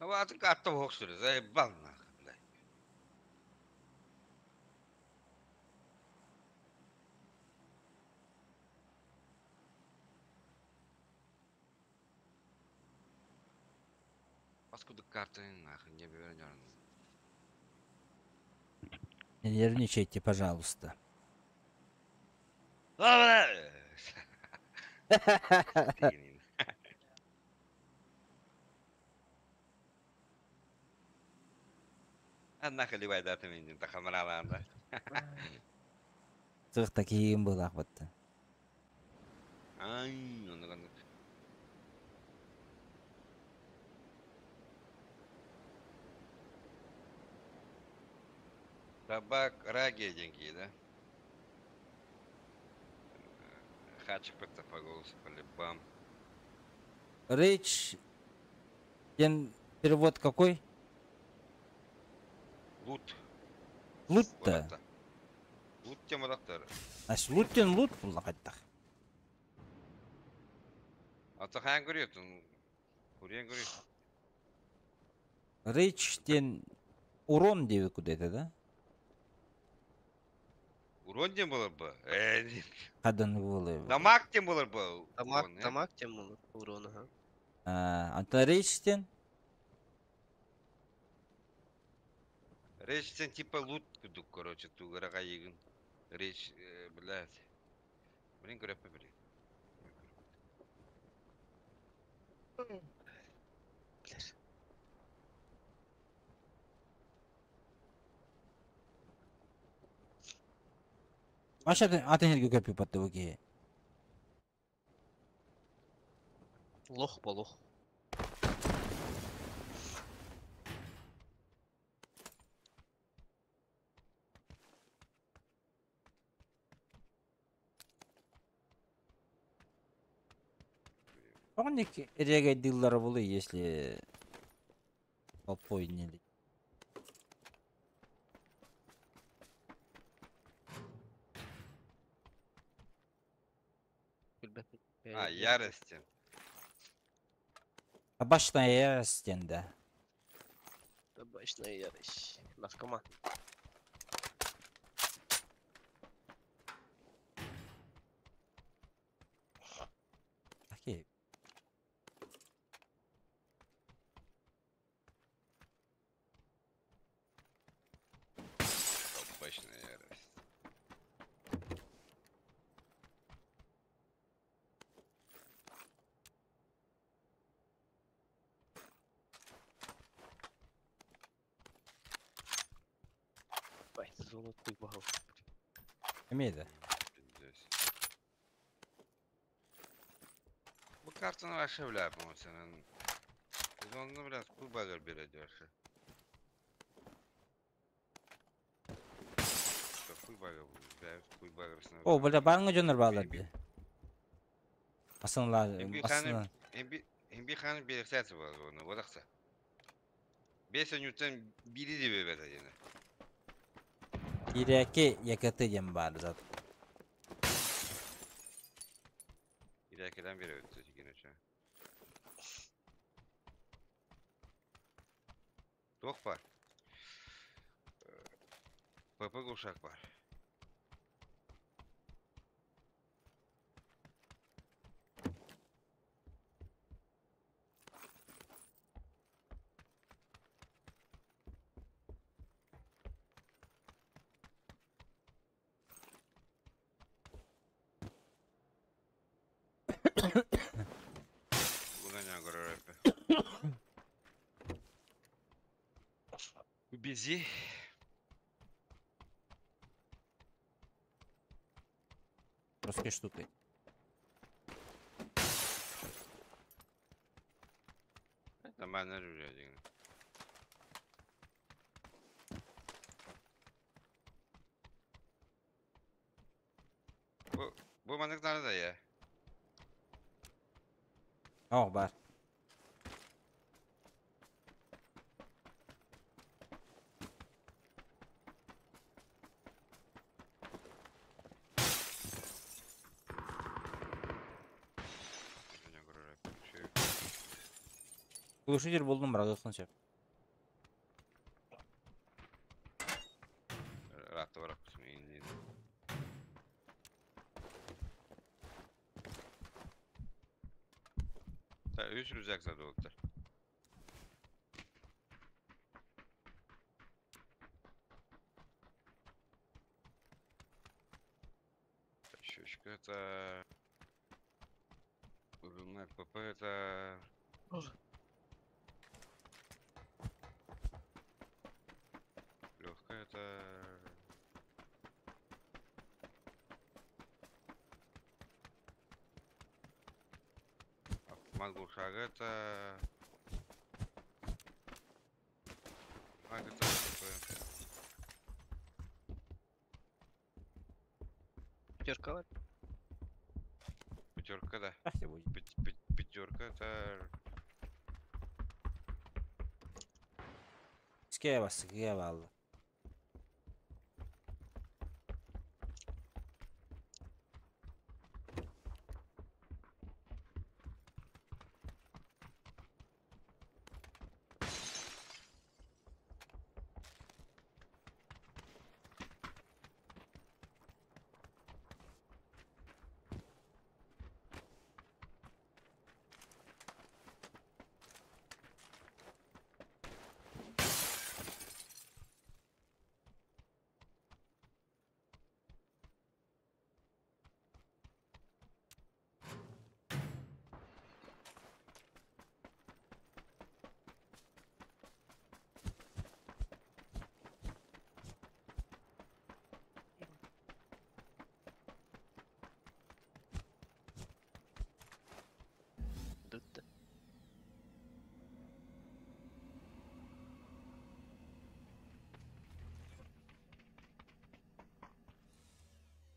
Атын карта бохсур, заебал нахуй, блядь. Паскуда карты нахуй не вернёрн. Не нервничайте, пожалуйста. Нахуй ливай даты меня, тахамраланда. Сых такие был ахватта. Ай, он Табак, раги деньги, да? Хачик по голосу, по-любам. Речь. Перевод какой? Лут. Лут-то? Лут тема доктор. Аш луттен лут буллахаттах. А то хан көрөт, курен көрөт. Речтен урон деби куда-то, да? Урон тем было бы. Хадан было. Дамаг тем было бы. Дамаг, дамаг тем было урон, ага. А, антон речтен? Речтен типа лут кудук, короче, тугара егин. Речь, блядь. Блин, говоря, побери. Блядь. Маша, а ты не копию под того Лох по лох. Помните, регайдиллар были, если толпой не ли. А, ярости. Табачная ярость, да. Табачная ярость. Наркоман. Окей. Табачная ярость. Зону хуйбал. Эмейді. Bu kartını вообще, бля, по-моему, сенен. Зону, бля, хуй багар берет вообще. Хуй багар, бля, хуй багар. О, бля, барыңа жонор бағалар, бля. Асынлар, асынлар. Эмби ханым берексәті бар, оны, одақса. Бес ньютон бири деп береді енді. Ирәке якаты дем бар зат. Ирәкеден бeri ötü yine şu. Тох бар. ПП ушак бар. Бизи. Русские штуки. Нормально уже. Бу маннык да я. О, бар. Глушитель булдум, бырагыаххын сөп. Ыраатта бараппытым иин Та үс рюкзак задуоттар. Щечка это... Урунак ПП это... Легкая это... Автомат глушак это... Маг это ПП. Пятерка бар. Пятерка, да. Ах ты будет. Пятерка это... Скева, скева алла. Дутта.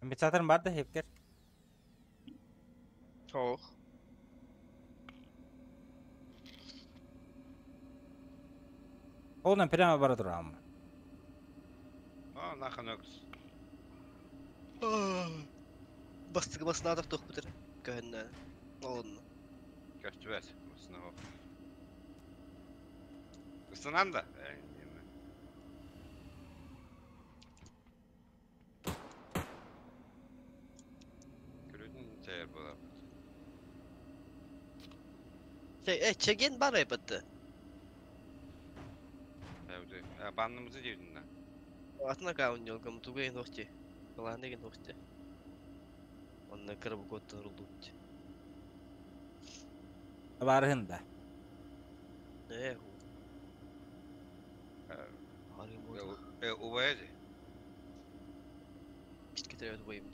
Компенсаторым бар да хепкер. Ох. Онан прямо бара турам. А, нахуй өкс. Бастыгы басынадыр тоқ бітір. Көһінні. Олынны. Көстүбэт. Осына хоп. Ысынан да. Көрөтүн чайыр болар. Чеген бар эбитти. Баннымызы жеудин да. Атына каун йолгам тугай нохти. Каланыгын нохти. Онна кырып готтан рулдут. Барыһын да. Э, Харым болды. Убаяжы. Кит бойым.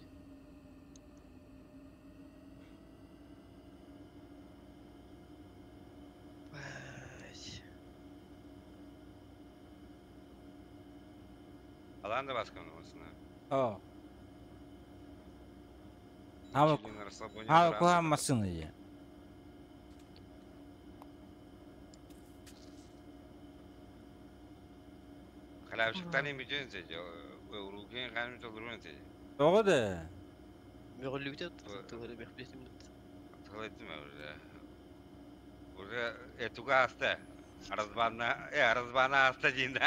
Алан да баскан осына. О. Ама Ама куха машина же. Халавшыктан эми жөн сеже. Уруген ханым толдурун сеже. Тоҕо да. Мөғілігте тугары бехбетим. Тылайтым уже. Уже этуга аста. Аразбана, аразбана аста дейін.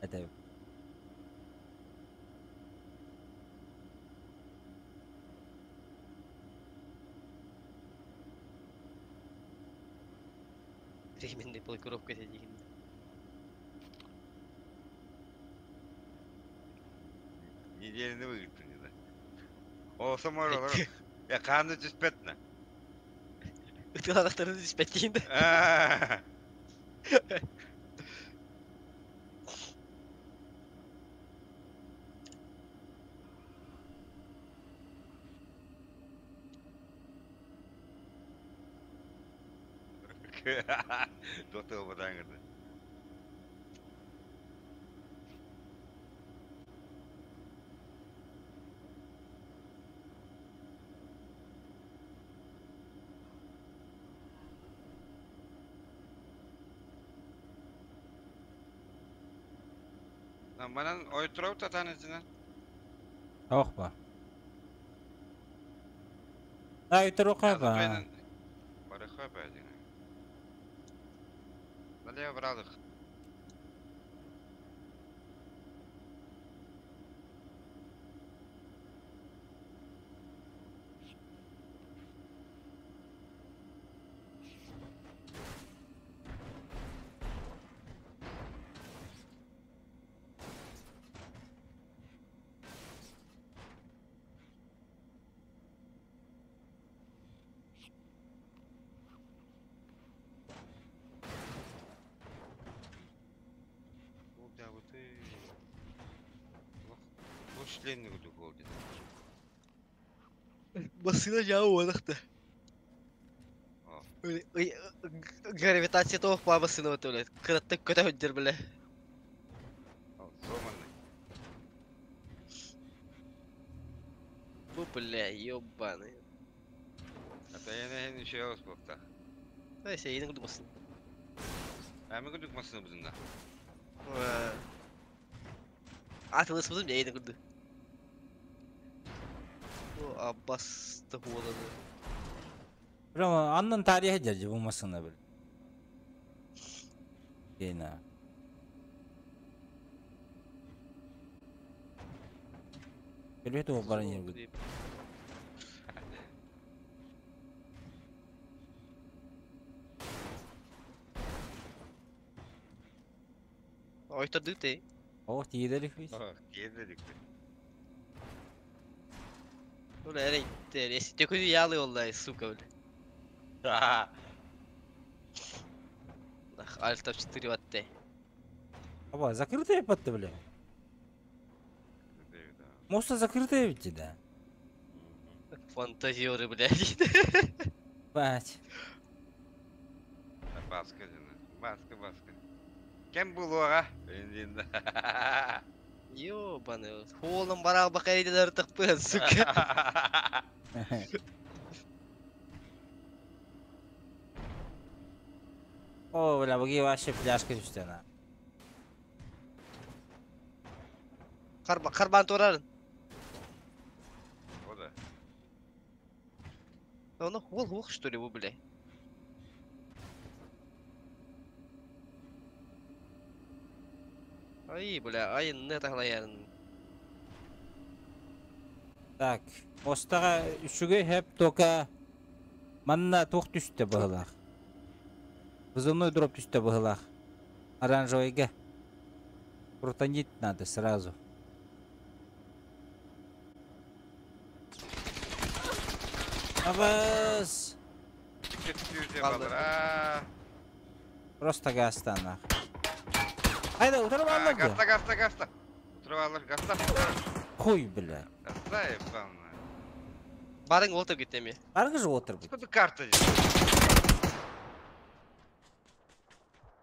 Это Временный блокировка деген. Неделяны выгодно не да. О, самар Я қанды түспетні. Ытыланақтарын түспет дейін. Доктор бадаңырды. Манан ойтрау татанысынан. Ох ба. Ай, өтөр оқайға. Бар. Опять. Налево брал их. Да, вот и... Вот членный был где-то. Басына жауы онықты. Гравитация тоқ па басына өте өледі. Кыратты көтә хөддер біле. Сломанный. Бу бля, ёбаный. Это я не еще успел-то. Ай, сен едің күдік А мы күдік масыны бұзында. Атылыс бұзым, я едің күдік. Бу Аббасты хуоланы. Прямо аннан тарихи дядя бу масына бил. Кейна. Билбет о барын ер. Ой, ты. О, тиеделик бит. Тиеделик. Бля, эрей, если ты ялы оллай, сука, бля. Альт F4 ватты. Аба, закрытая подты, бля. Моста закрытая ведь, да? Фантазеры, блядь. Бать. Баска, баска, баска. Кем был, а? Ёбаный, холом барал бакариден артық сука. О, бля, буги вообще пляшка түстена. Карбан турарын. О, да. Он хол хол что ли, бля? Ай, бля, ай, не таглаян. Так, остага үшүгө хеп тока манна тух түстө быһылах. Вызывной дроп түстө быһылах. Оранжевыйга. Крутанить надо сразу. Абас! Просто гастан. Айда, утырып алыр. Гаста, гаста, гаста. Утырып алыр, гаста. Хуй, бля. Гаста, ебаный. Барың отырып кетеме. Барың же отырып. Сколько карта здесь?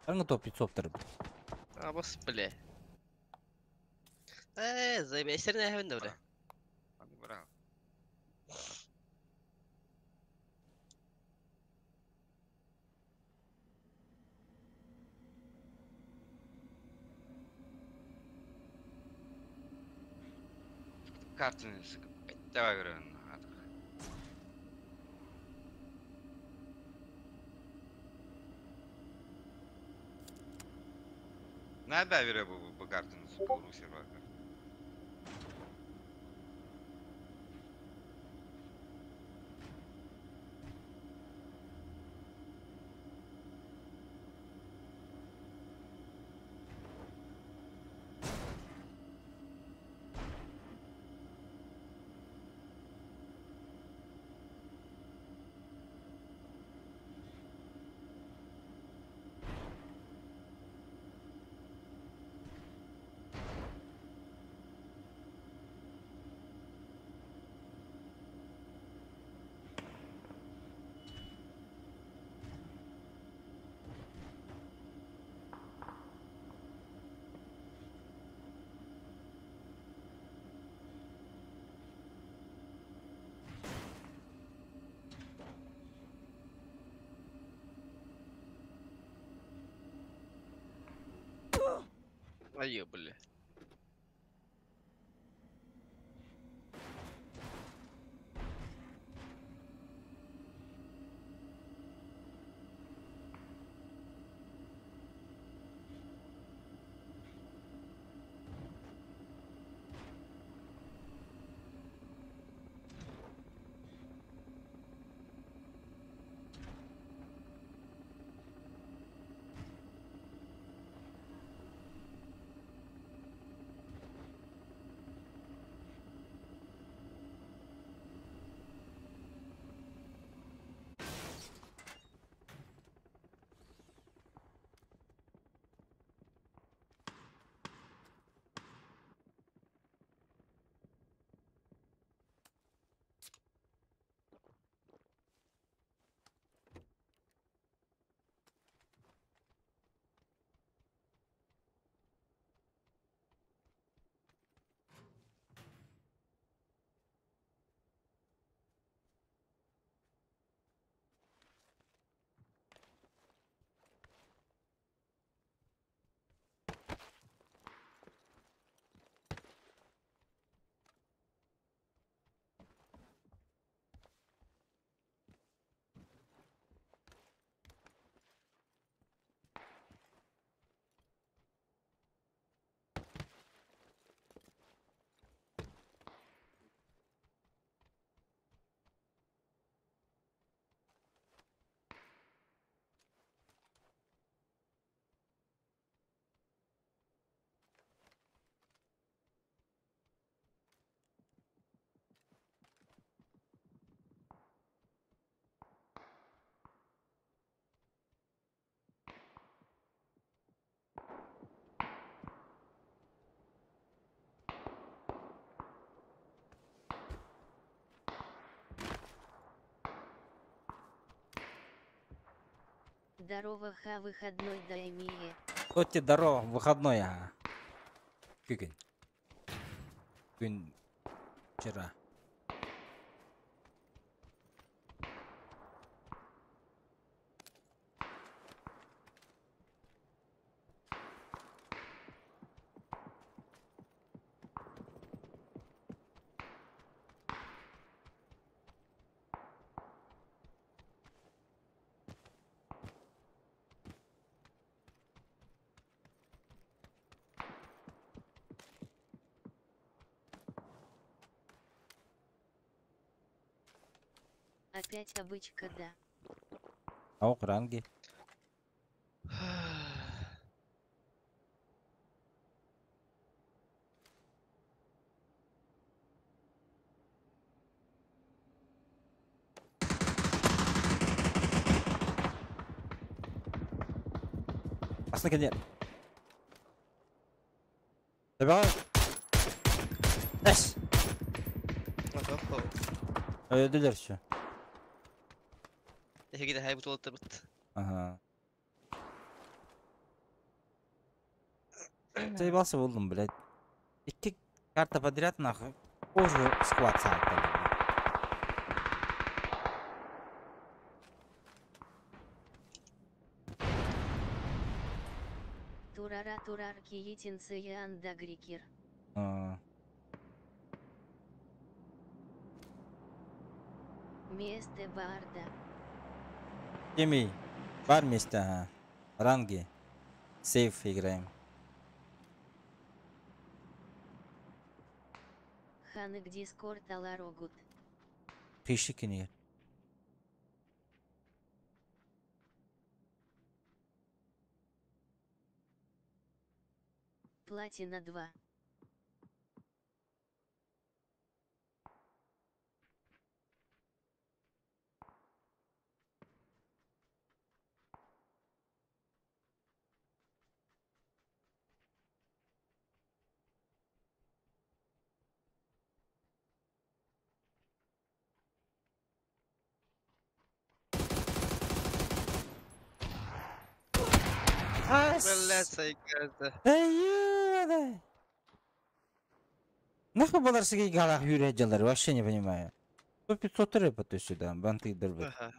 Барың топ 500 тұрып. Абас, бля. Заебись, не хватит, бля. Брал. Карту, сука. Давай, говорю, на да, верю, по карту, сука, у сервака. Ай, бля. Здорово, ха, выходной дай мне. Вот тебе здорово, выходной, ага. Күгүн. Күн вчера. Опять обычка, да. Ок, ранги. Aslında kendi Tabii. Es. Öldüler şu. Эһиги хайбыт уолаттарбыт. Ага. Заебался болдум, блядь. Икки карта подряд, нахуй. Позже склад сааттан. Турара турар киитинция андагрикир. А, Месте барда. Кемей. Бар месте, ага. Ранги. Сейф играем. Ханык дискорд аларогут. Пиши кине. Платина 2. Блядь, сайкада. Эй, Нахуй баларсыга галах юрәҗәләр, вообще не понимаю. 100 500 рэпа то сюда, банты дырбы. Ага.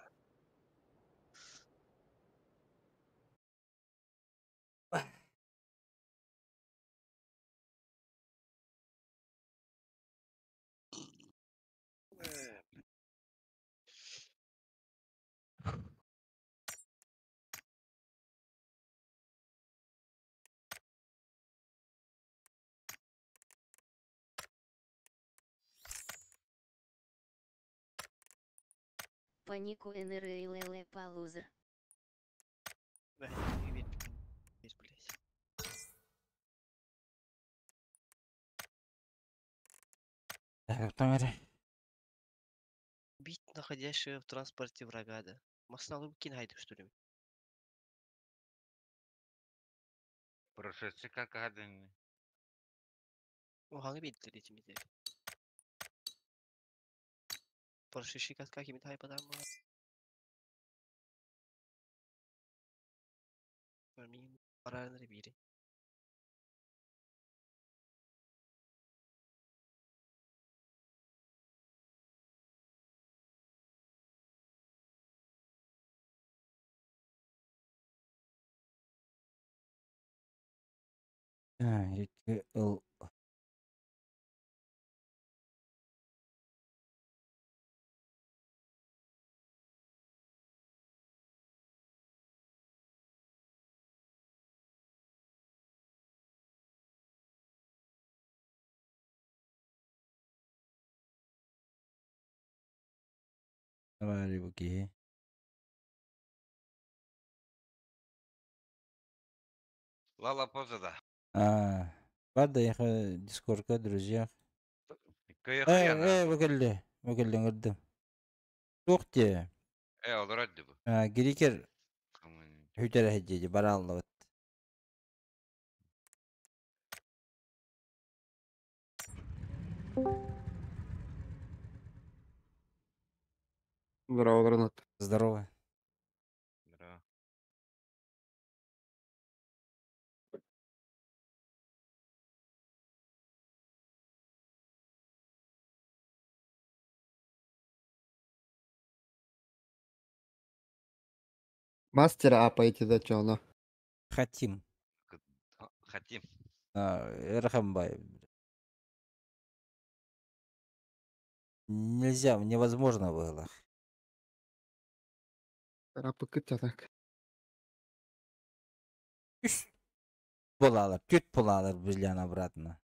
Панику НРЛЛ палузер. Блядь, блядь. Так, тамара. Бить находящего в транспорте врага, да. Масна кинайды, что ли? Прошедший как один. О, бит этими Прошедший как какими-то потому. Мин барарын бири. А, Л. Давай, буки. Лала позада. А, бар да яха дискордка, друзья. Кая Э, хаяна. э, бакелли, бакелли ngырдым. Туох те. Э, олар бу. А, Гирикер хүтер хеджеди бараллабыт. Здорово, Гранат. Здорово. Здорово. Мастера апаете да чё оно. Хотим. Хотим. Эрхамбай. Нельзя, невозможно было. Рапыкыт так. Үс булалар, түт булалар бизлән обратно.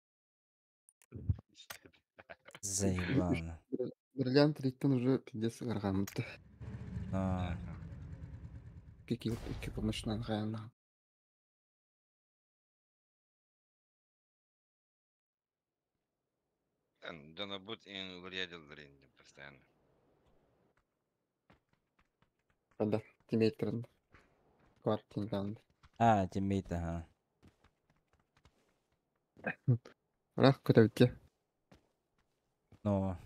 Заебано. Бриллиант рейттен уже пиздец ыргамыт. А, Кики икки помощнан каянна. Дона бут ин вредил постоянно. Да, тиммейтерин. Квартиндан. А, тиммейт, ага. Рах көтөбүттэ. Но.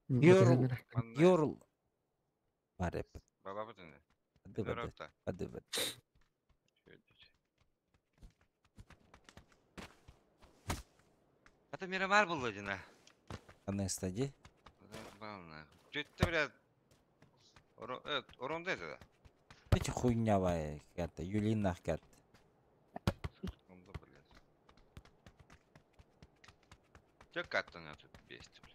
Йорл, Йорл. Барып. Баба бутын. Адыбады. Адыбады. Это Мирамар был один, а? Аны стади. Чуть-то, блядь, Оронда это, да? Эти хуйня бай, какая-то, Юлина какая-то. Онда, блядь. Чё как-то на тут бесит, блядь?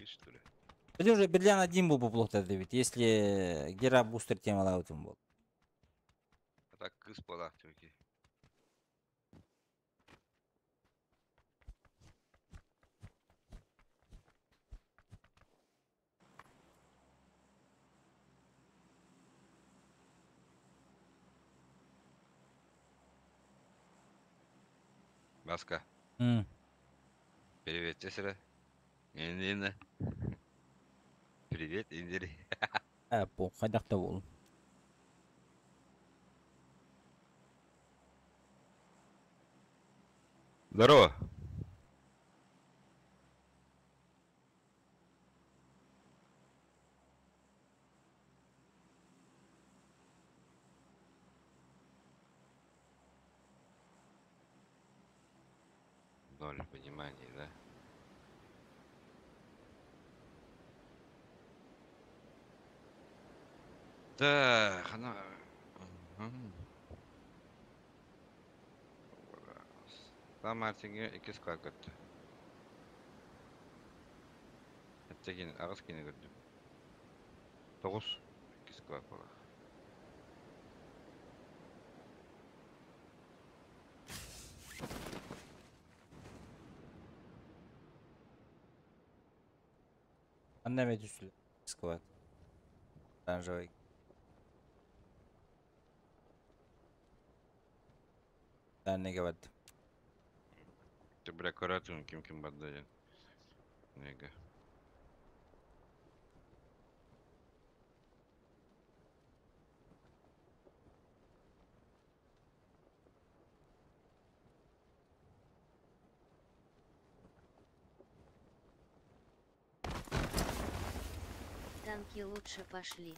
Что ли? Или уже Берлян один был бы плохо ведь, если Гера бустер тема лаутом был. А так кыс была, чуваки. Маска. Привет, Тесера. Индина. Привет, Индири. А, по, хайдахта бол. Здорово. Ноль понимания, да? Так, она... Там Мартинге iki склад көттü. Әттеген ағыз кені көрдім. 9 2 склад бола. Анна түсүлү. Склад. Оранжевый. Данныга барды. Ты, бля, каратун ким ким барды. Нега. Танки лучше пошли.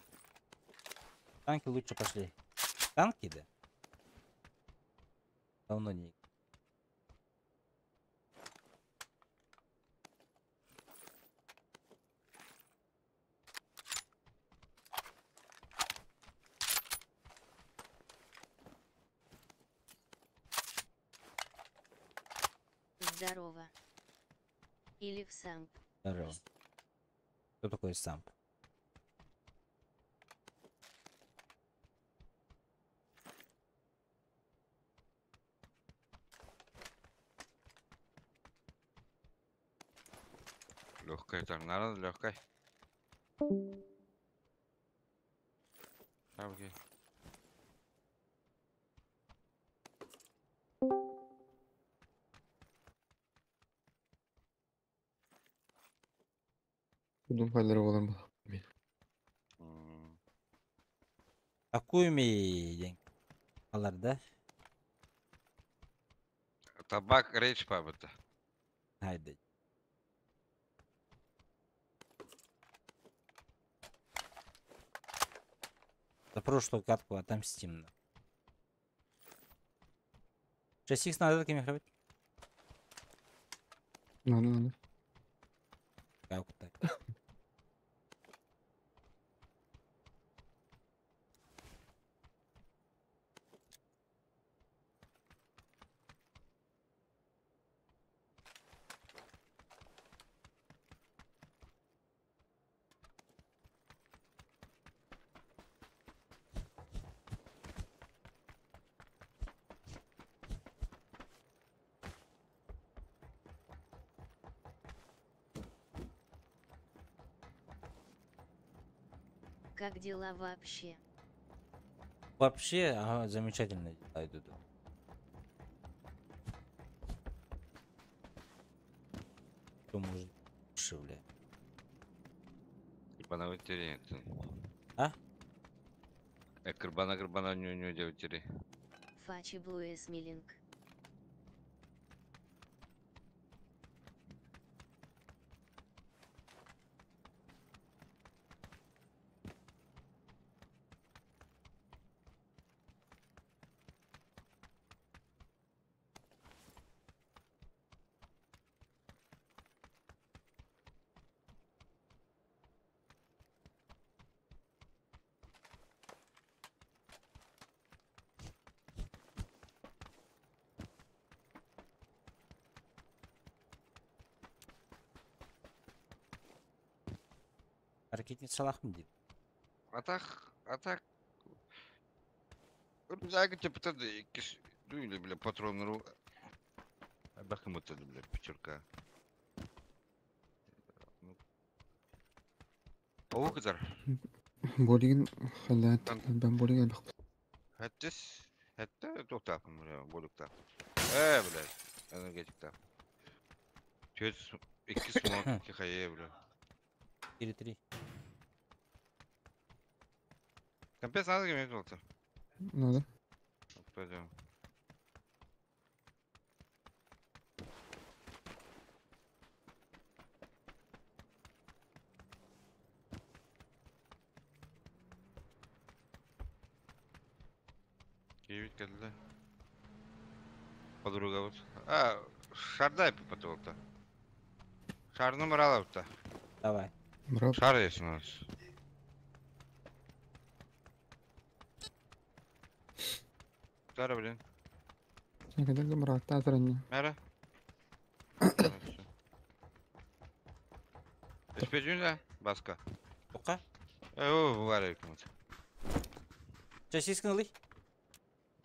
Танки лучше пошли. Танки, да? Давно не. Здорово. Или в самп. Здорово. Кто такой самп? Легкая там надо, легкая. Окей. Будum файлары болар бұл. Акуми день. Алар, да? Табак рейдж пабыта. Haydi. За прошлую катку отомстим. 6х надо такими храбать? Надо, надо. Как так? Как дела вообще? Вообще, ага, замечательно дела идут. Что может лучше, бля? Кырбана вытери. А? Кырбана кырбана ню ню девтери. Фачи Блуэс Милинг. Ракетница салахым дейді. Атах, атак. Рюкзак типа тогда икки дуйли, бля, патрон ру. Абахым вот это, бля, пятерка. Оу кызар. Болигин халат. Ben болигин бak. Хаттис, хатта тоқтапым, бля, болукта. Бля, энергетикта. Чөт, икки смок, икки хае, бля. 4-3. Компес надо гемет болта. Надо. Пойдем. Киевит келді. Подруга вот. А, шардай потолта. Шар номер алапта. Давай. Браво. Шар есть у нас. Дара, блин. Когда брат, тазрани. Мера? Испечүн Баска. Тоқа? О, валейкум. Часискін ылый?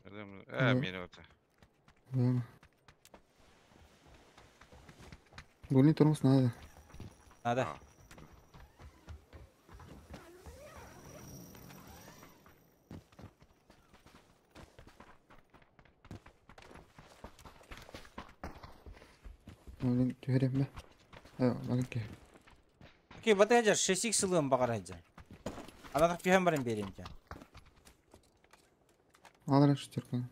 Мені ота. Болин тормоз надо. Надо. Блин, түһәрем бе. Окей. Окей, бата 6х ылым бағар хаджар. Анатақ түйен барын берем ке. Алра шестерка.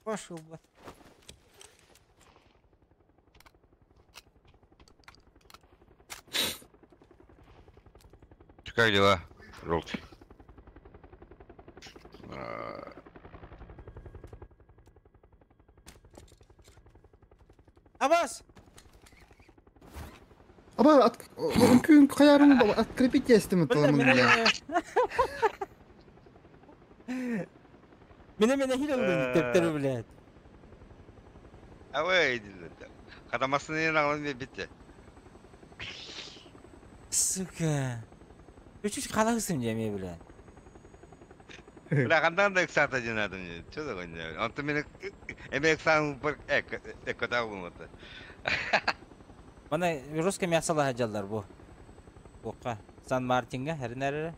Пошел, бат. Как дела, желтый? Абас! Аба, от... Күн каярым открепить естім бля. Мене мене хил oldu тептер, блядь. Авай, деді. Қадамасын ағылын бе бітті. Сука. Чуть-чуть қалағысым деме, блядь. Бля, қандан да иксата жинадым. Что такое? Онты мені эме иксан бір экода болмады. Мана русский мясо жалдар бу. Боққа. Сан Мартинга, әрін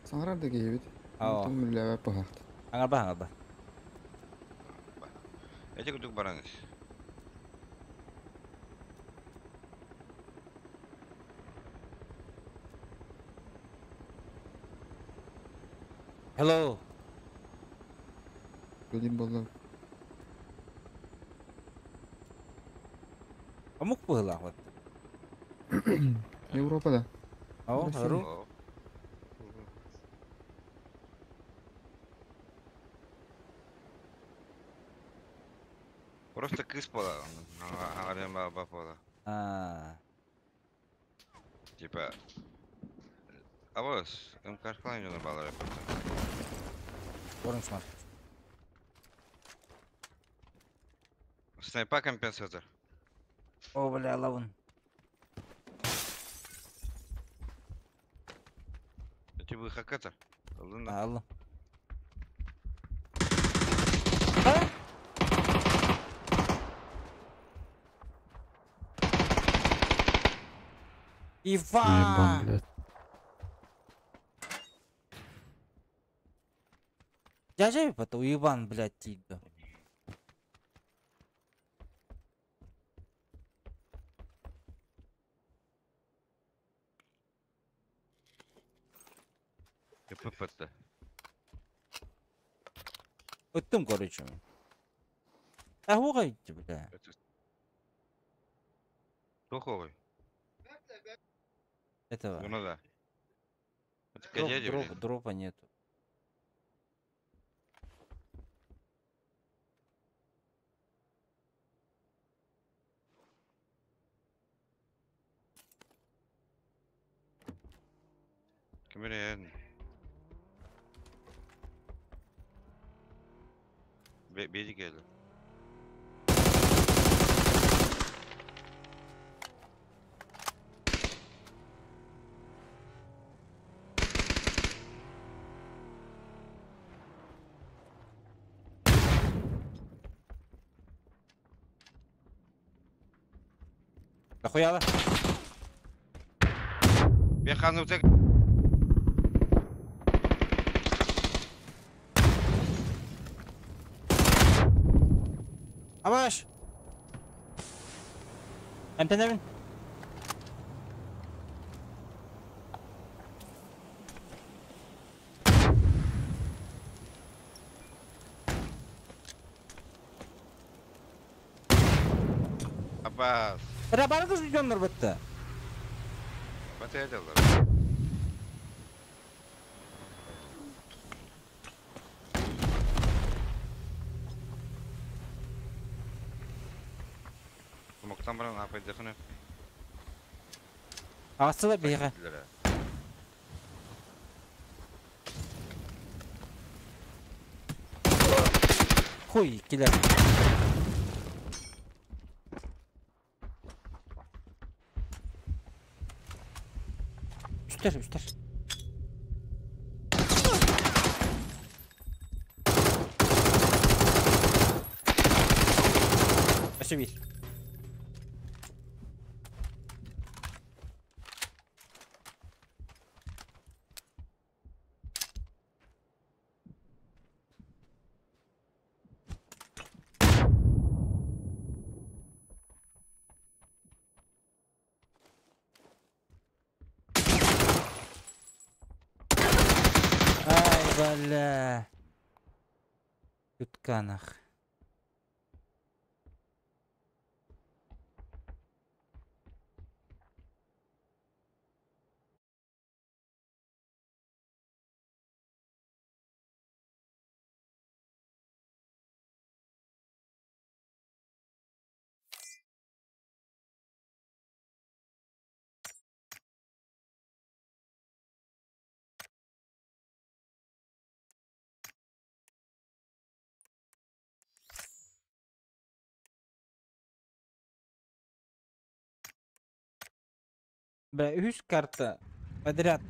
Саңарар да кейбит. Ау. Мүлләбә пахат. Аңарба, аңарба. Эти күтүк бараңыз. Hello. Билим буолла. Омук быһыылаах вот. Европа да. О, Россия. ру. Просто кыс буола. Аҕарыам ба буола. А. Типа. Абас, МК-шкалан дьоно баалар эппиттэр. Orange market. Снайпа компенсатор. О, бля, лавын. Эти вы хакатор. Алына. Алло. Ебан, Иван! блядь. Дядя потом Иван, блядь, тида. ПП-то. Ыттым, короче. А хугайте, бля. Духовый. Этого. Ну да. Это Дроп, дядя, дроп, блин. дропа нету. Камера. Бери келdi. Нахуя? Беханы утек. Абаш! Эмтенебин. Абас. Рабаргыз дьоннор бытты. Батыя далар. Муктан баран апайдахыны. Асыла бейге. Хуй, килер. Үстер, үстер. Өсө бир. Ай, бля. Ютканах. Бля, үс карта подряд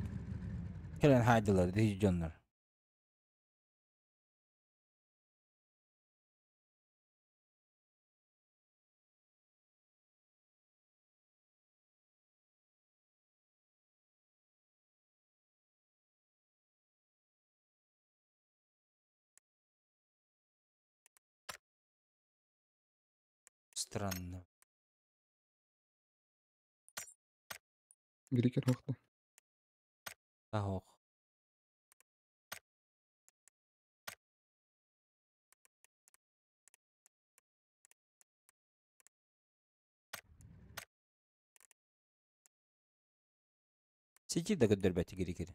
кэлэн хаадылар дии дьоннор. Странно. Грикер хохта. Ах. Сити да көрдөрбөт кири-кири.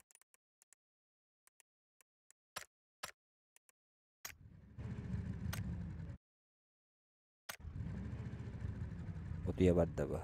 Утуйа барда бу.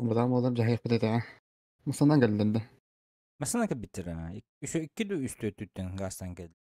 Быдаан буолар дьаһайыахпыт этэ. Масанан кэллэр да. Масана кэлбиттэр Үсө икки да үс төртүттэн гаастан кэлли.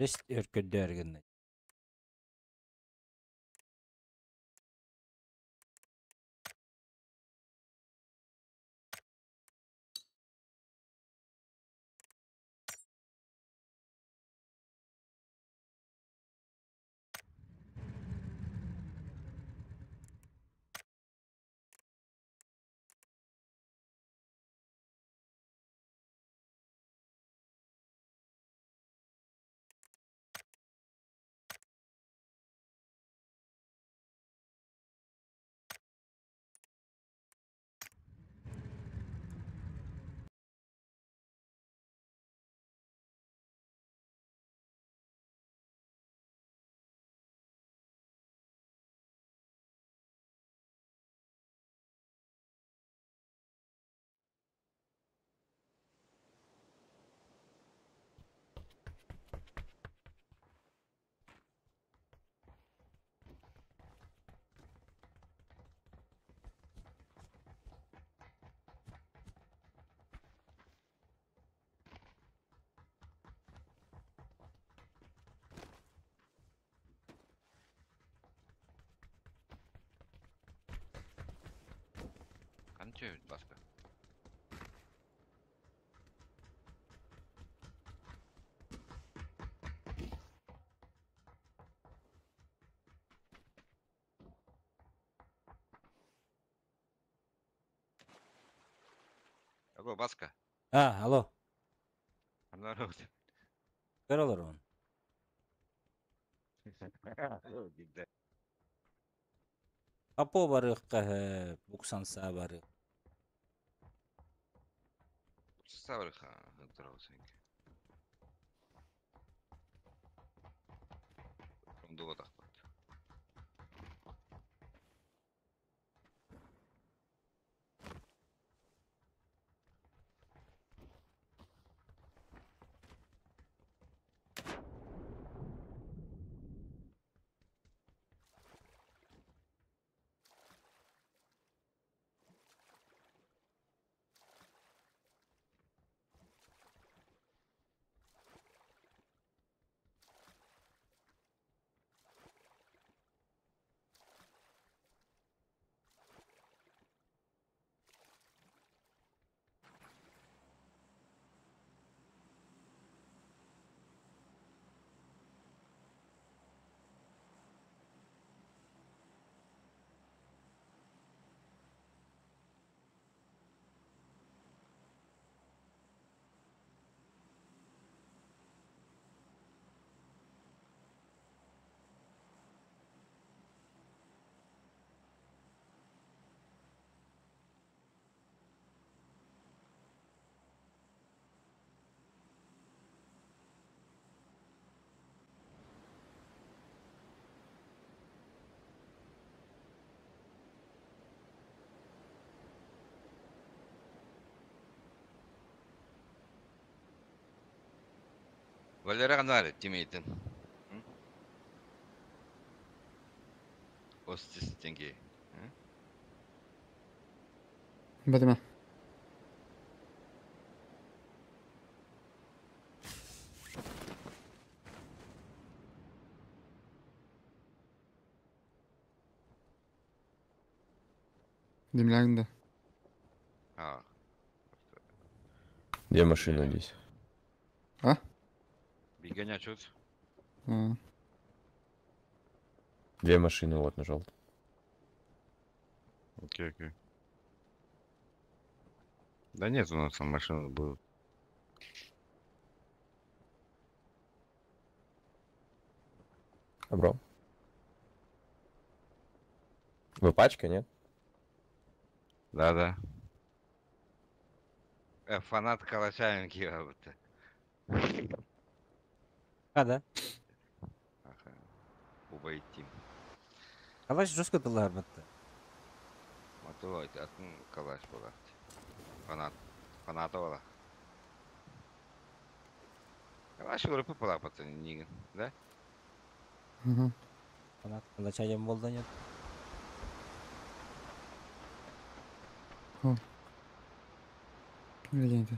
Рest өркөддөөр гынна. Че, Баска? Алло, Баска. А, алло. Народ. Көрөлөр он. Апо барыхка, буксанса бары. Саврыха, здорово, Рондова тахпат. Валера Канари, тимейтин. Остис деньги. Бадыма. Демлягында. А. Где машина здесь? А? Бегоня чуть. А. Две машины вот на желтом. Окей, окей. Да нет, у нас там машины будут. Добро. Вы пачка, нет? Да, да. Фанат Калачаенки, вот. А, да? Ага. Убойти. Калаш жестко дылар бітті. Мату атын калаш была. Фанат. Фаната была. Калаш урупы была, пацаны, нигин, да? Ага. Фанат калачаем болды нет? О. Легенда.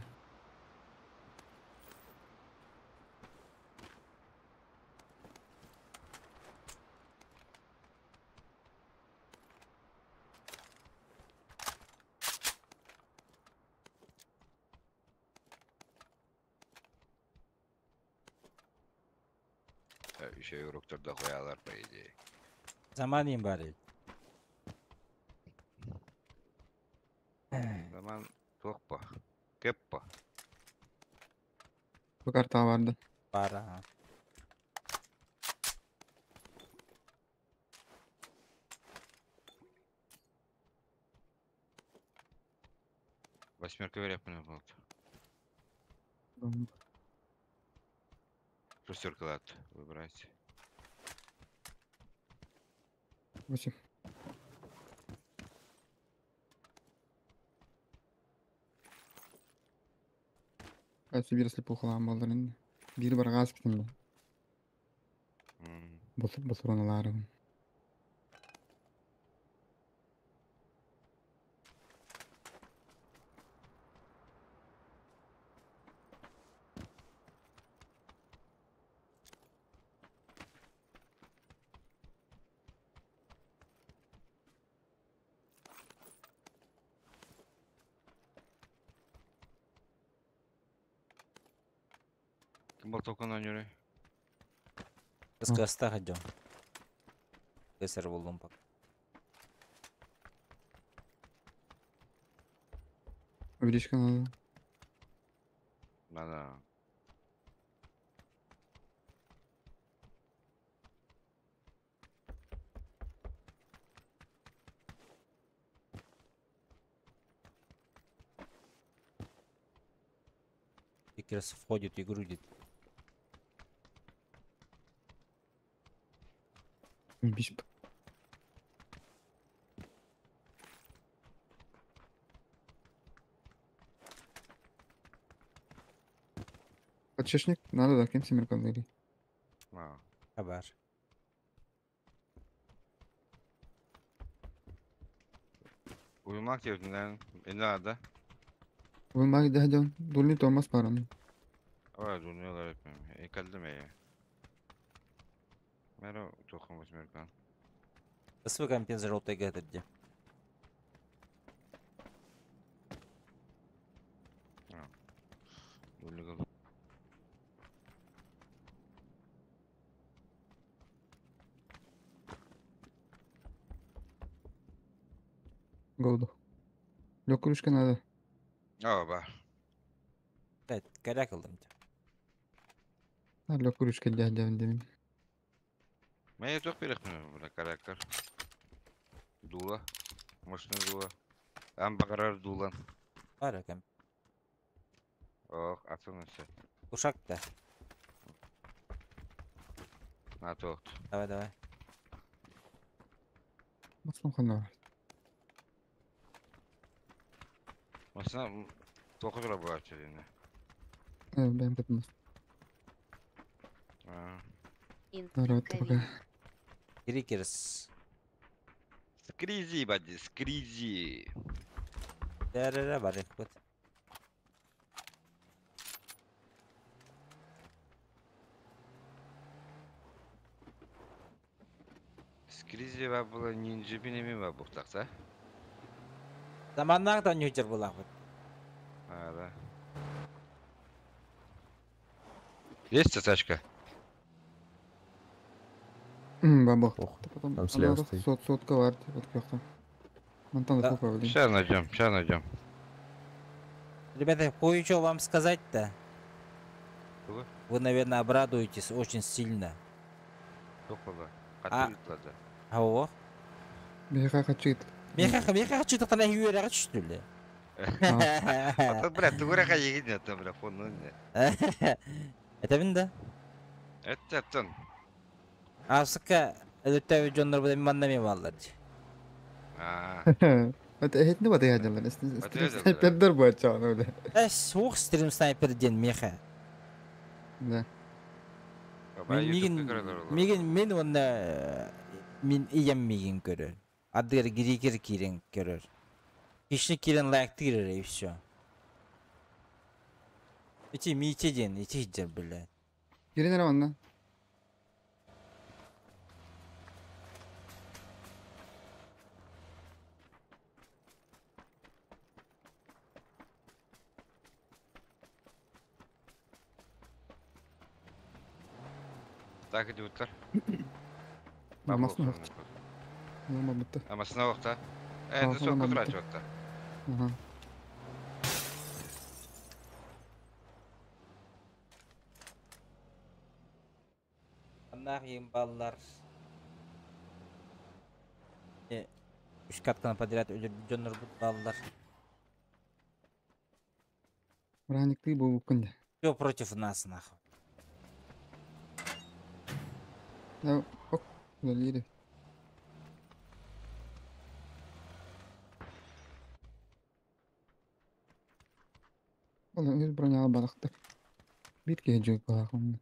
Еще и руктор дохуялар, по идее. Заман бар Заман туохпа. Кеппа. Бу карта барды. Бар, ага. Восьмерка веряпына болды. Шестерка лат выбирайте. 8. Кайсы бир слепухалаан болдор Бир баргаас битим. Босуруналаарым. Ким болтовканы ойнуурай? Кыскастаах дьон. Кысар буллум пока. Увеличка надо. Надо. Как раз входит и грудит. Бисп. Подшипник надо, да, кем семерка или? А. Хабар. Uyumak yerine ne надо? Uyumak gidelim. Dulni olmaz paranın. Ora dönüyorlar etmem. E kaldım ya. Mero tohum Merkan. СВ компенс желтый где? Голду. Лёг надо. А, ба. Evet, корякалдым. Лёг кружка дядя demin. Мен тоқ берекмин бля характер. Дула. Мощный дула. Ам багарар дулан. Бар кем. Ох, атын все. Ушак да. На тоқт. Давай, давай. Маслом хана. Масына тоқы тұра бұға чедені. Ben katılmaz. Народ пока. Крикерс. Скризи, бади, скризи. Да-да-да, бар вот. Скризи ва була нинджи бинеми ва буқтақса. Заманнардан нючер була вот. А, да. Есть тачка? Бабах. Потом там слева стоит. Сотка var. Вот кёхта. Мантан да Сейчас найдем, сейчас найдем. Ребята, кое-что вам сказать-то. Что? Вы, наверное, обрадуетесь очень сильно. А, а о? Меха хочу. Меха, меха хочу, так она юря, что ли? А то, бля, ты гуряка егин, это, бля, фон, ну, не. Это вин да? Это, это. Асыка, это жоннор буде маннами баллар. А. Это это не бата ядерлар. Снайпердер bu açağın öyle. Сух стрим снайпер ден меха. Да. Мигин, мигин мен онна мин ием мигин көрөр. Адыр гиригер кирен көрөр. Кишни кирен лайк тирер и все. Ити мите ден, ити хиджер бля. Кирен раванна. Так идут. Масны хакт. Лама бітті. А масна вақта? Это сотка тұрады вақта. Ага. Аннах баллар. Үш катканы подряд өлөр баллар. Раник ты был күнде. Все против нас нахуй. Да, ок, удалили. Ола өз броняға балықтыр. Битке жүк балақым.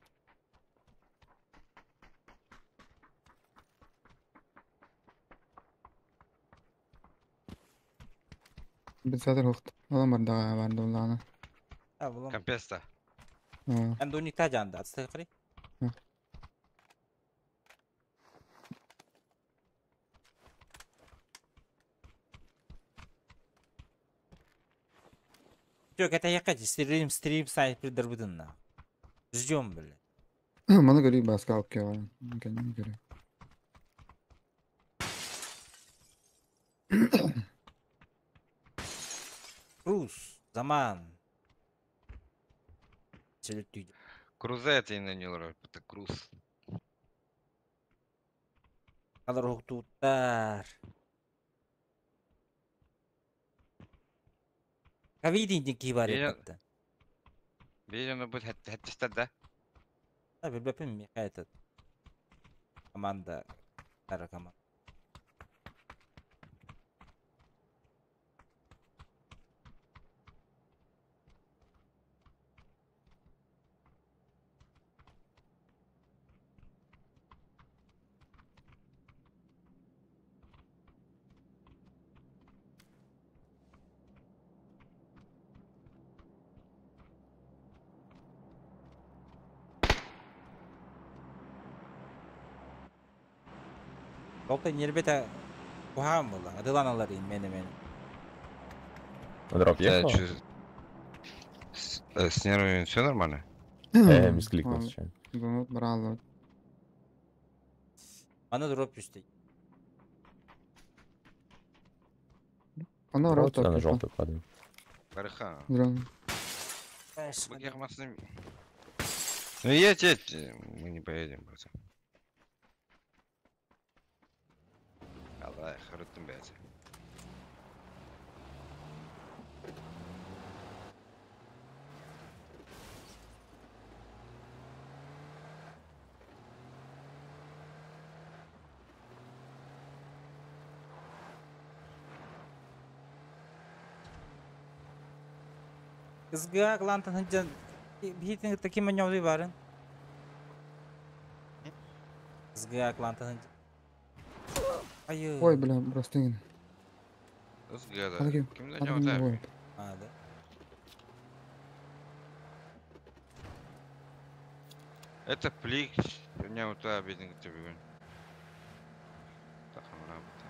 Біз сатыр хоқты. Ола бардаға барды олағына. А, булам. Компеста. Андоник та жанды, отстай қарай. Жоқ, это я стрим, стрим снайпер дырбыдын. Ждем, бля. Маны көрүй баска алып келген. Кәнен көрүй. Круз, Заман. Салютуй. Круза это не нюлар, это круз. Алар уктуттар. Ковидин ки бар еппетте. Видимо, будет хаттистар, да? Да, билбеппин миха этот. Команда. Кара команда. Толта нербета кухам була. Адылан алар ин мени мени. На дроп Да, ехала? чё, с нервами все нормально? Мискликнул случайно. Вот брал. Аны дроп үсте. Ана Вот рот сюда на желтую падаем. Барыха. Дрон. Ну едь, едь, мы не поедем просто. Алла, харыттым бәйті. Кызга клантан ханжан бихитин таким манёври барын. Кызга клантан ханжан. Айы. Ой, бля, простыня. Кызга да. Ханги. Кимден жауап А, да. Это плик, у меня вот та бедненькая тебе бүгін. Тахамра бұта.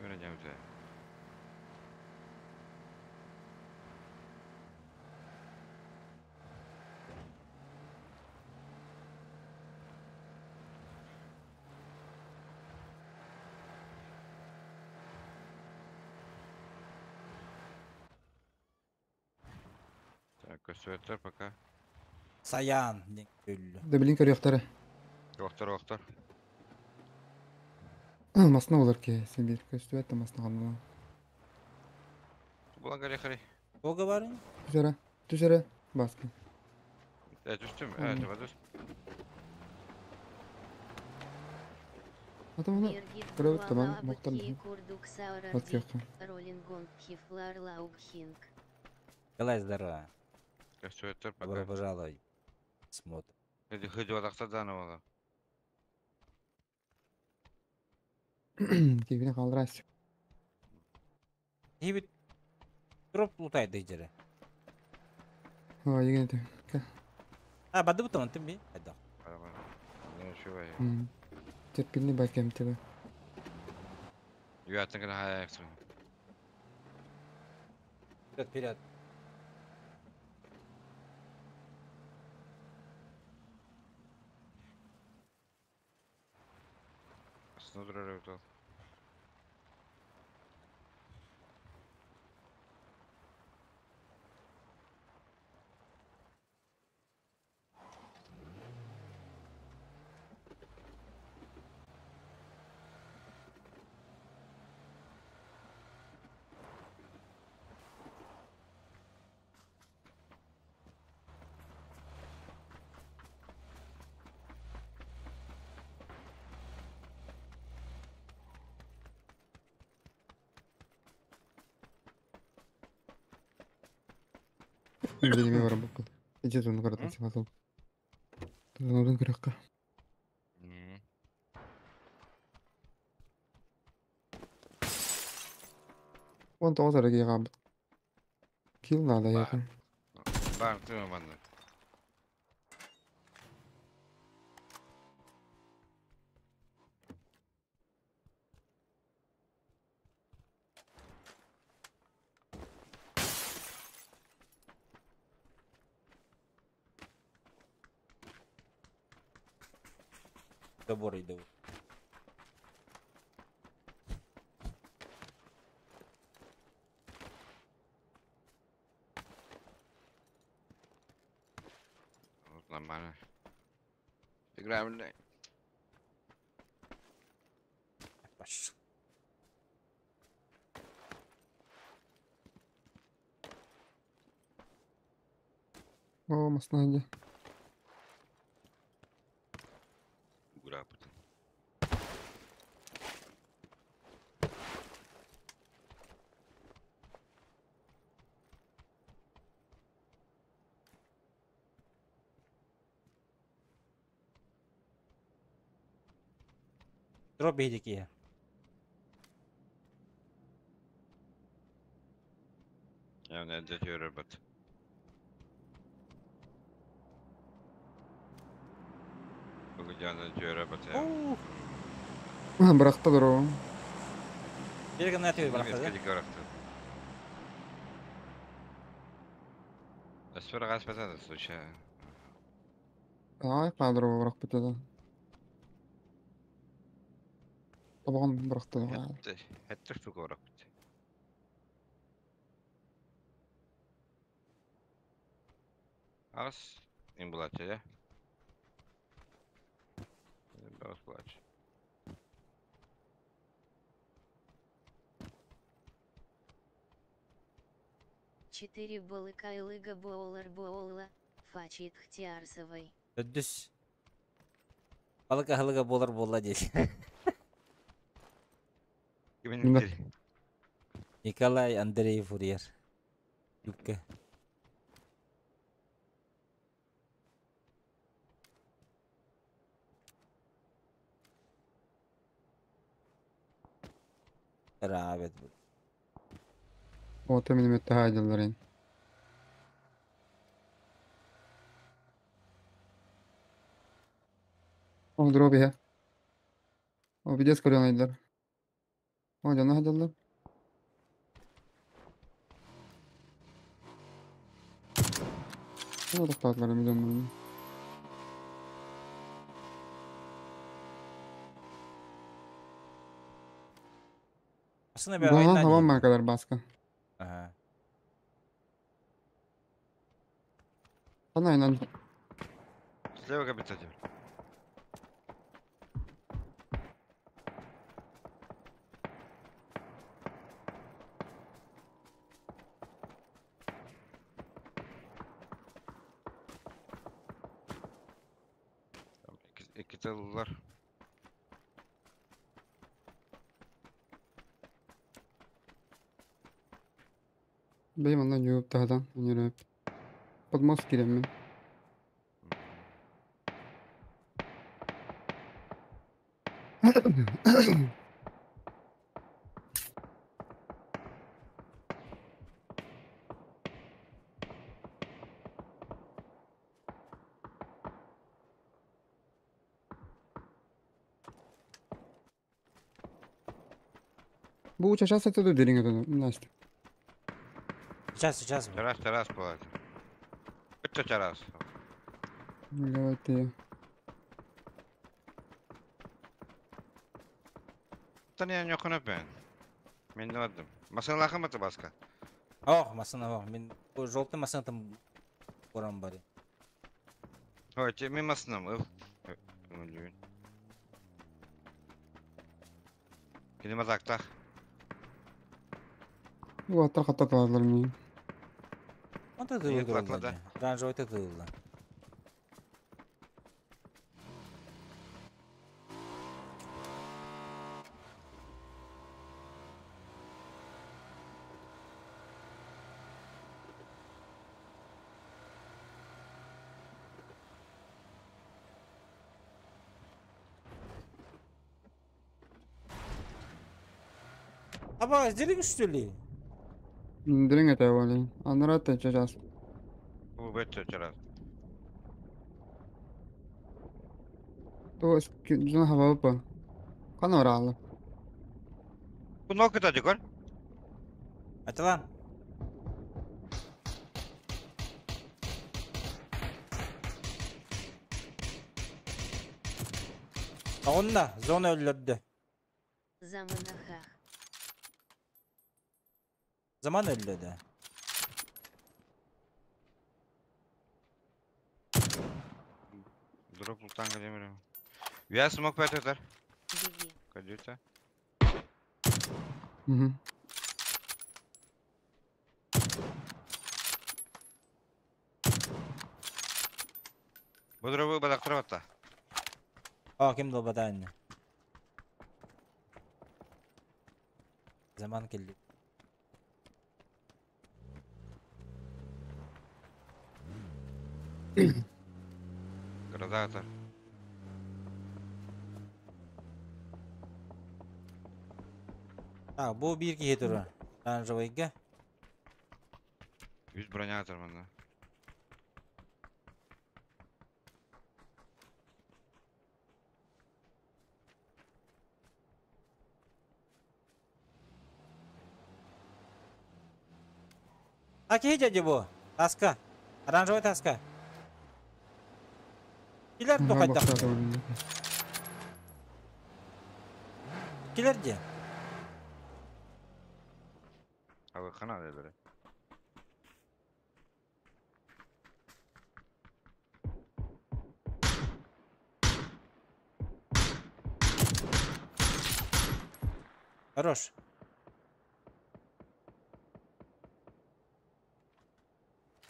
Öğreneceğim bize. Так, көстүбэттэр пока. Саян ден көллү. Да блин көрүөхтөрө. Октор, октор. Масна болар ки, сен бир көстүбэт масна канна. Булан гари хари. Бога барын? Түшәрэ, түшәрэ, баскы. Түстүм, э, түс. Ата мана Бергит көрөбүт табан Буала моктар. Абыки Курдук Саурарди, Баткыякка. Ролингон Хифлар Лаубхинг. Қалай здорово. Көстүбэттэр Добро пока. пожаловать. Смотр. Хыды хыды адактардан ола. Кибине калдырасың. Хибит дроп лутайды жере. Ой, еген те. А, бады бутамын тим би. Айда. Не чувай. Терпилни бакем тебе. Юатын гына хаяктыр. Вперед, вперед. Снудрары утал. Билеме бар бу. Иже туну карата сигатыл. Тунудун көрөккө. Он тоғыз араге габыт. Кил надо якын. Бар, тыма банды. Забор иду. Вот нормально. Играем, блядь. Пошел. О, масна где. Ура, потом. Дроп бейдики. Я не дежурю, бат. Бүгүн дежурю, бат. Бырахта дұру. Берген на тебе барахта, да? Өспөр газ бата случай. Ай, қадыру бырақ бітеді. Табаған бырақты. Хәтта штука барак бит. Ас им булачы, я. Бас булачы. Четыре балыка илыга боолар боолла, фачит хтиарсовой. Өдүс. Балыка хылыга болар болла дел. Кимин Николай Андрей Фурьер. Юбка. Рабет. О, ты меня тагадиларин. О, дроби я. О, видец көрөн айдар. О, жана хадалlar. О, тоқтатылар миллион. Aslında bir Бу aynen. хавам kadar баска. Ага. Ана айнан. Слева капитатель. İki tıllar. Бейм андан жууп тагадан өнөрөп. Подмост кирем мен. Бу чачасы туду дерин өтөдү. Настя. Сейчас, сейчас. Тарас, тарас болады. Өтө тарас. Давайте. Тани не бен. Мен не бардым. Масына лахаматы баска. Ох, масына ох. Мен желтый масына там буран бар. Ой, те мен масынам. Кини мазактах. Бу аттар каттаталар мен. Он ты Нет, выиграл. ладно, Оранжевый ты выиграл. Аба, сделай что ли? Дерин өтө боле. Анарат чачас. Бу өтө тарас. То жана хава па. Кана оралы. Бу нокта дигор. Аталан. Онна зона өллөрдө. Заманахах. Zaman öldü. Дроп ултан кэлемер. Я смог пятый Беги. Кадюта. Угу. Бу дробу бадактыр батта. А ким долбата анне. Zaman келди. Градатор. А, бу бир киһи турар. Оранжевыйга. Үс бронятор манна. А киһи дьэ бу. Таска. Оранжевый таска. Килер тохайдах. Килер дьэ. Абы хана дедere. Хорош.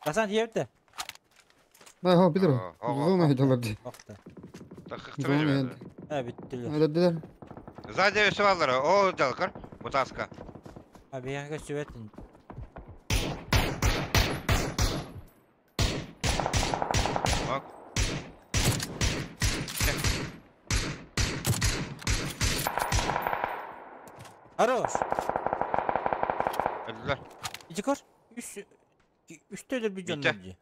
Хасан диэбитэ. Да, хо, битер. О, о, о, Зона о. хедалар ди. Охта. Такыктыр Зона берди. А бүттүлэр. Öldürdüler. Сзади все аллары. О, далкар. Бу таска. А биһиэхэ сүбэтин. Bak. Хорош. Öldüler. Ити көр. Үс үстө өлөр bir Bitti. дьоннор дии.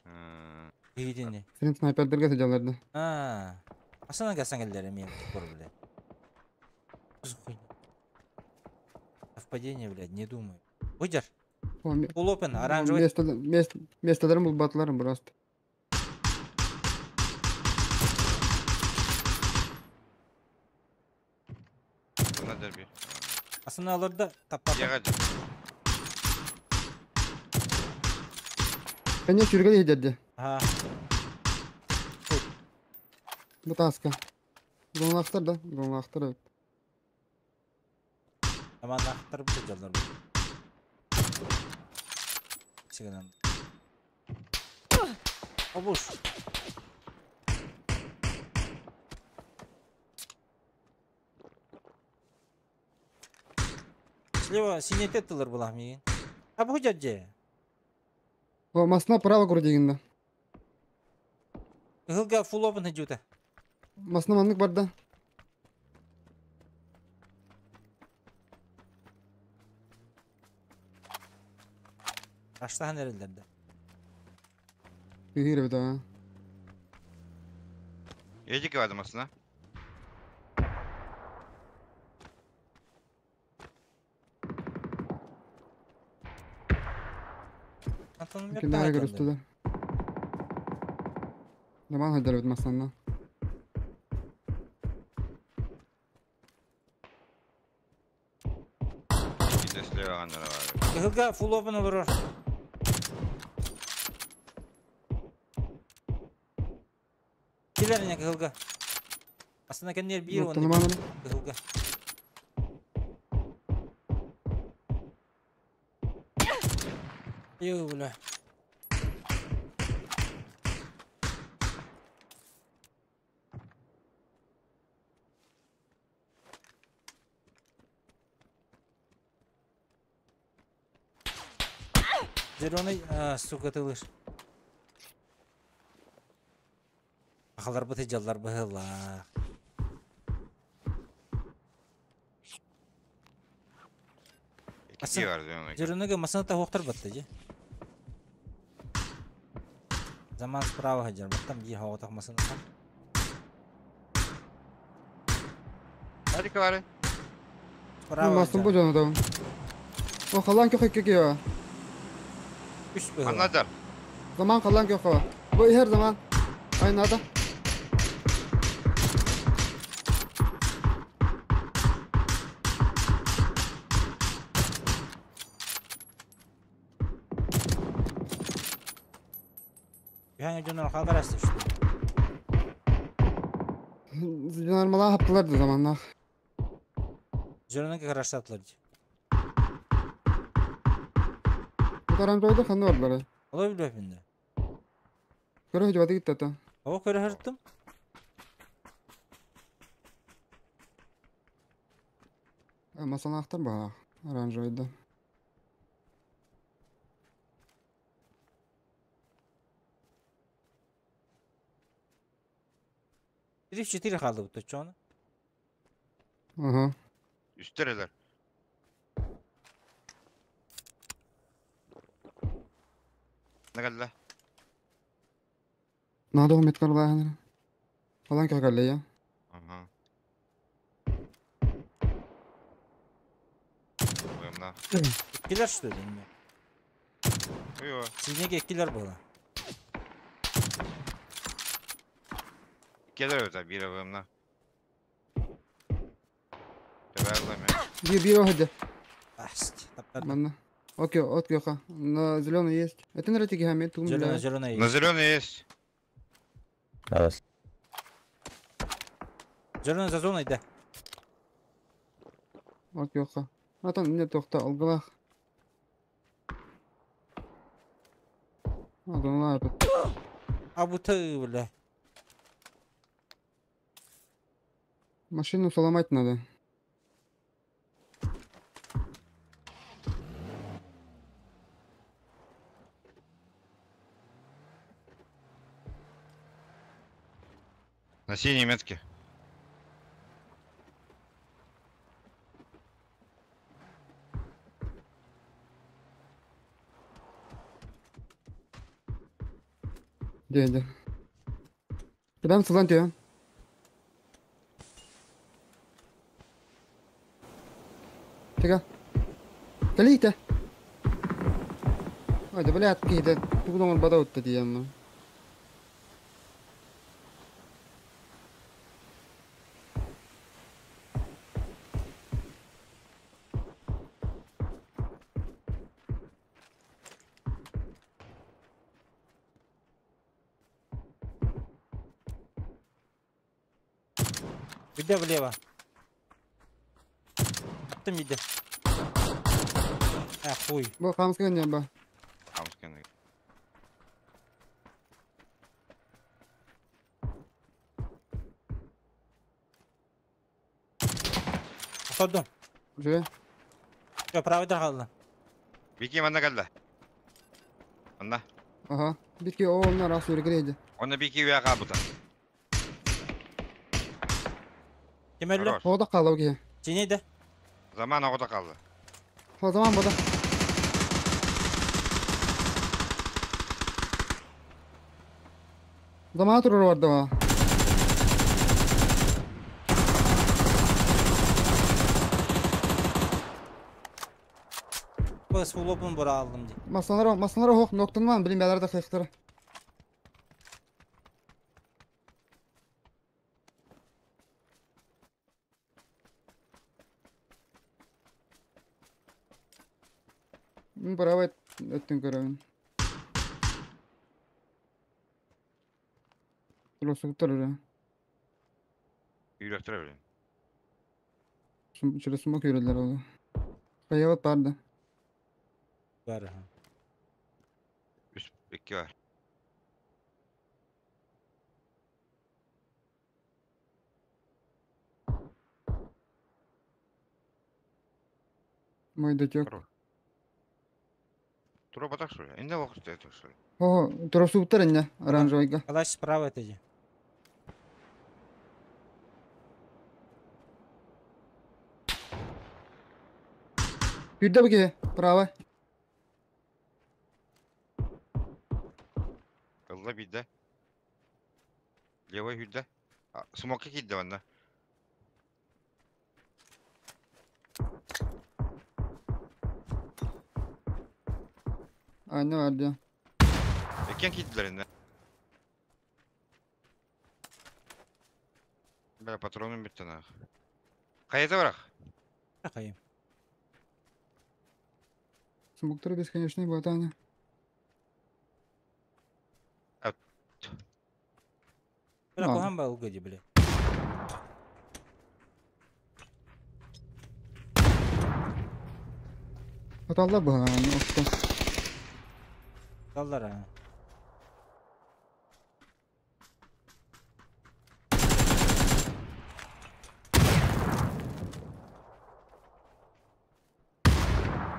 Hmm. Биһидини. Senin sniperlerге сыдьалларды. А. Асана гасан келлер эми кор блядь. Что за хуйня? Совпадение, блядь, не думаю. Выдер. Full open, оранжевый. Место, место, местоларын булбатыларым просто. Buna der bir. Асана алырда таппата. Яга Кәне сүргә хедерди. Ага. Бу таска. Зона да, зона ахтар. Аман ахтар бу жаллар. Сигнал. Обуш. Слева синий теттелер була миин. А бу жадже. О, масна право грудигинда. Кыһылга full open хеджута. Масна маннык барда. Аштахан эрелдерде. Күйір бит, а. Эдик vardı masına. Антон Киндара көрүстүлөр. Наман хедер бит маснан. Bir de слева ganlara var. Кыһылга full open олорор. Килер кыһылга. Астына кеннер бир Оттон онны наман. кыһылга. Йо, бля. Зеленый, а, сука, ты лыж. Ахалар быты жаллар быһылаах. İki vardı onun. Зеленыйга масына та батты же. Заман справа хажар, баттам бир хаватах масына. Hadi var. Справа. Масна бу жона да. О, халан көхө кеке. Үс быһылаах. Anladın. Zaman халан көхө. Бу her zaman. Aynada. Өһәңе дьоннор хаалар что ли? Нормала хаптылар да заманнах. Зеленый караштатылар ди. Таранжойда ханны бардылар. Олай билбэппин да. Көрө хожубаты гиттата. О көрө хырттым. Масалаахтар баах. Оранжевыйда. 3-4 қалды бұтты чоны. Ага. Үстер элер. Нагалла. Надо меткар баахнар. Falan кәкәлле я. Ага. Ойымна. Эккилер что ли? Не. Ой, Синеге эккилер было. Келер өтө бир ойымна. Төбәрлеме. Bir bir hadi. Асть. Таптар. Манна. Окей, окей, ха. На зеленый есть. Это на ратиге хамет, тум Зеленый, бля. зеленый. На зеленый есть. Да, Зеленый за зоной, да. Окей, ха. Атан не тохта алгылах. Адон лапы. А бу ты, бля. Машину сломать надо. На синей метке. Где, где? Кидаем сылан тебе. Тига. Калите. Ой, да блядь, какие-то тугудон бадаут диэн. Иди влево. Аттым иди. А, хуй. Бу хамская небо. Хамская. Отодум. Уже? Все, правый қалды. Бики манна калла. Анна. Ага. Битки о, на раз үргрейди. Онна бики уя кабыта. Ким өллө? Хорош. Ода қалау ке. Синейді. Заман оғда қалды. О zaman бада. Zaman турur vardı va. Бас улопун бұра алдым дейді. Masalara masalara hoq noktun bilin beler de kıyıktırı. Браво өттүн көрөбүн. Росуктар öyle. Үйрөктүрө билем. Через смок yürüdüler oldu. Kayavат барды. Бар. Үс икки бар. Мойда жок. Тура батак шул. Инде вакыт это шул. О, туросуктар инне оранжевыйга. Калаш справа это. Yürüdü bu Право. Ылла бидде. Левый хүлдә. Смокка кидде ванда. Anne vardı. Экен киддилер инде. Бля, патроным битте нах. Кайда барак? Қайым. Смоктар бесконечный будет, Аня. Куһаҕан балга дии, бля. Аталла быһаан охто. Аталлар а.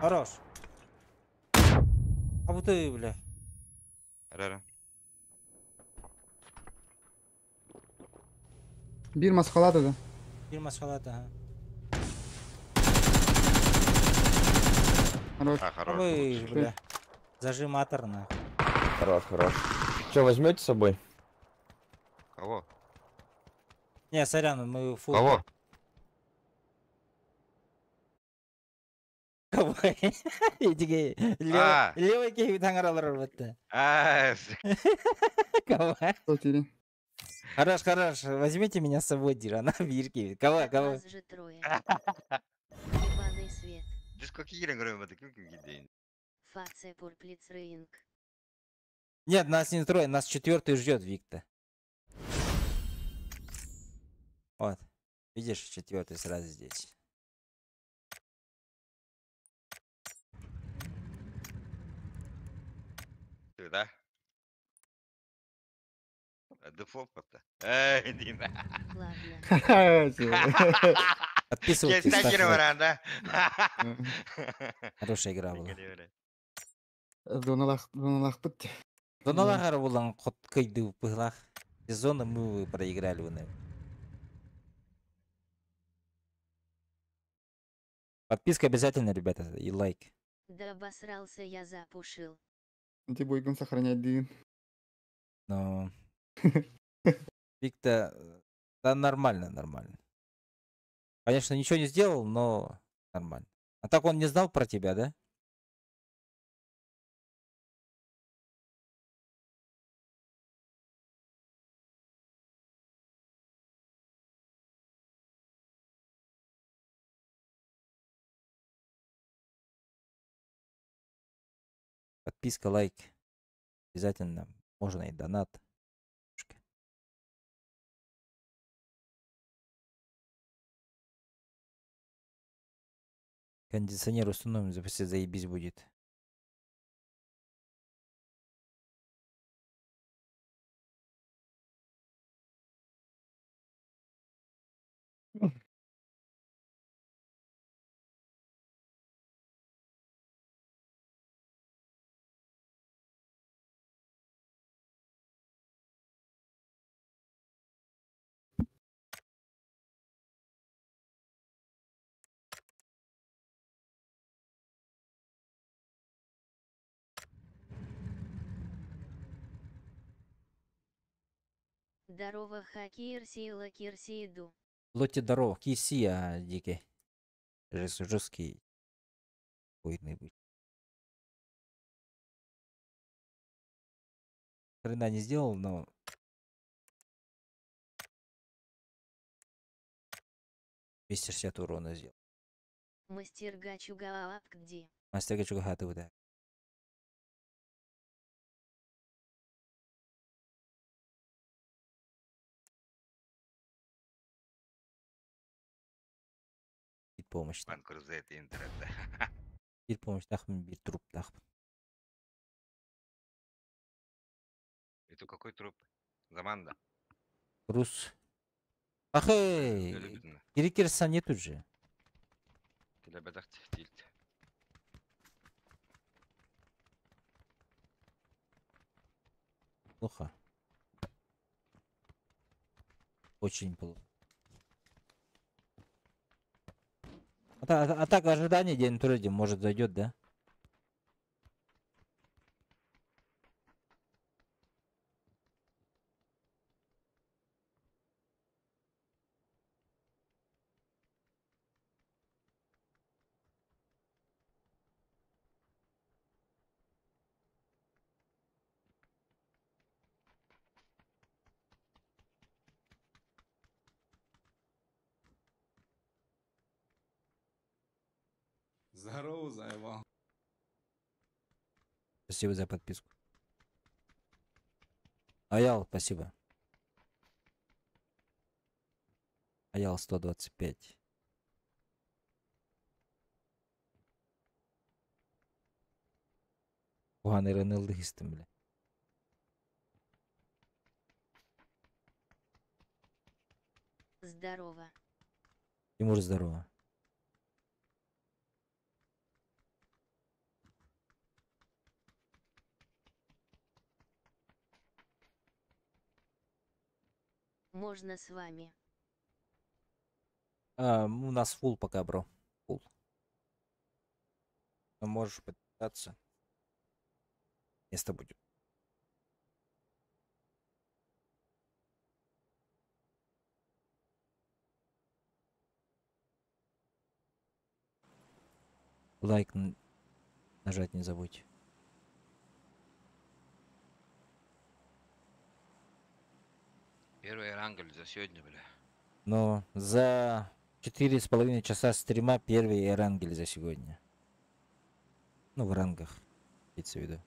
Хорош. А вот ты, бля. Ара. Биир мас халаата да. Биир мас халаата, ага. Хорош. А, хорош. Ой, бля. Зажиматор, нахуй. Хорош, хорош. Че, возьмете с собой? Кого? Не, сорян, мы фул. Кого? Кого? Итиги А. левый киһи таҥаралар бытта. А, Кого? Тири. Хорош, хорош. Возьмите меня с собой, Дира. На бирки. Кого, кого? Вас же трое. Ебаный свет. Диско киирэн көрөм бата ким ким киирдин. Фация пурплицринг. Нет, нас не трое, нас четвертый ждет, Виктор. Вот. Видишь, четвертый сразу здесь. Да? Дефолт бата. Эй, Дина. Ладно. Подписывайтесь, Кестен ставьте киирэн лайк. баран, да? Хорошая игра была. Доналах, доналахпыт. Доналахар булан хот кыйды пыглах. Сезона мы проиграли в Подписка обязательно, ребята, и лайк. Да обосрался я запушил. Ти бойгун сохранять дин. Но... Виктор, да нормально, нормально. Конечно, ничего не сделал, но нормально. А так он не знал про тебя, да? Подписка, лайк. Обязательно. Можно и донат. Кондиционер установим, запустить, заебись будет. Здорово, хакер сила кирсиду. Лоти здорово, киси, а, дикий. Жесткий. Войны быть. Хрена не сделал, но... 260 урона сделал. Мастер Гачугаапкди. Мастер Гачугахаты, да. Bir помощь. Ман курзет интернет. Bir помощь тахмин, bir труп тахмин. Это какой труп? Заманда. Рус. Ах, эй! Любит. Кирикерса нету же. Келебедах тильт. Плохо. Очень плохо. А так ожидание день вроде, может зайдет, да? Здорово, заебал. Спасибо за подписку. Аял, спасибо. Аял 125. Куһаан ырыаны ыллыһыстым бile. Здорово. Тимур, здорово. Можно с вами. А, у нас фул пока, бро. Фул. Но можешь подписаться. Место будет. Лайк нажать не забудь. Первый ранг за сегодня, бля. Но за 4,5 часа стрима первый Эрангель за сегодня. Ну, в рангах, имеется в виду.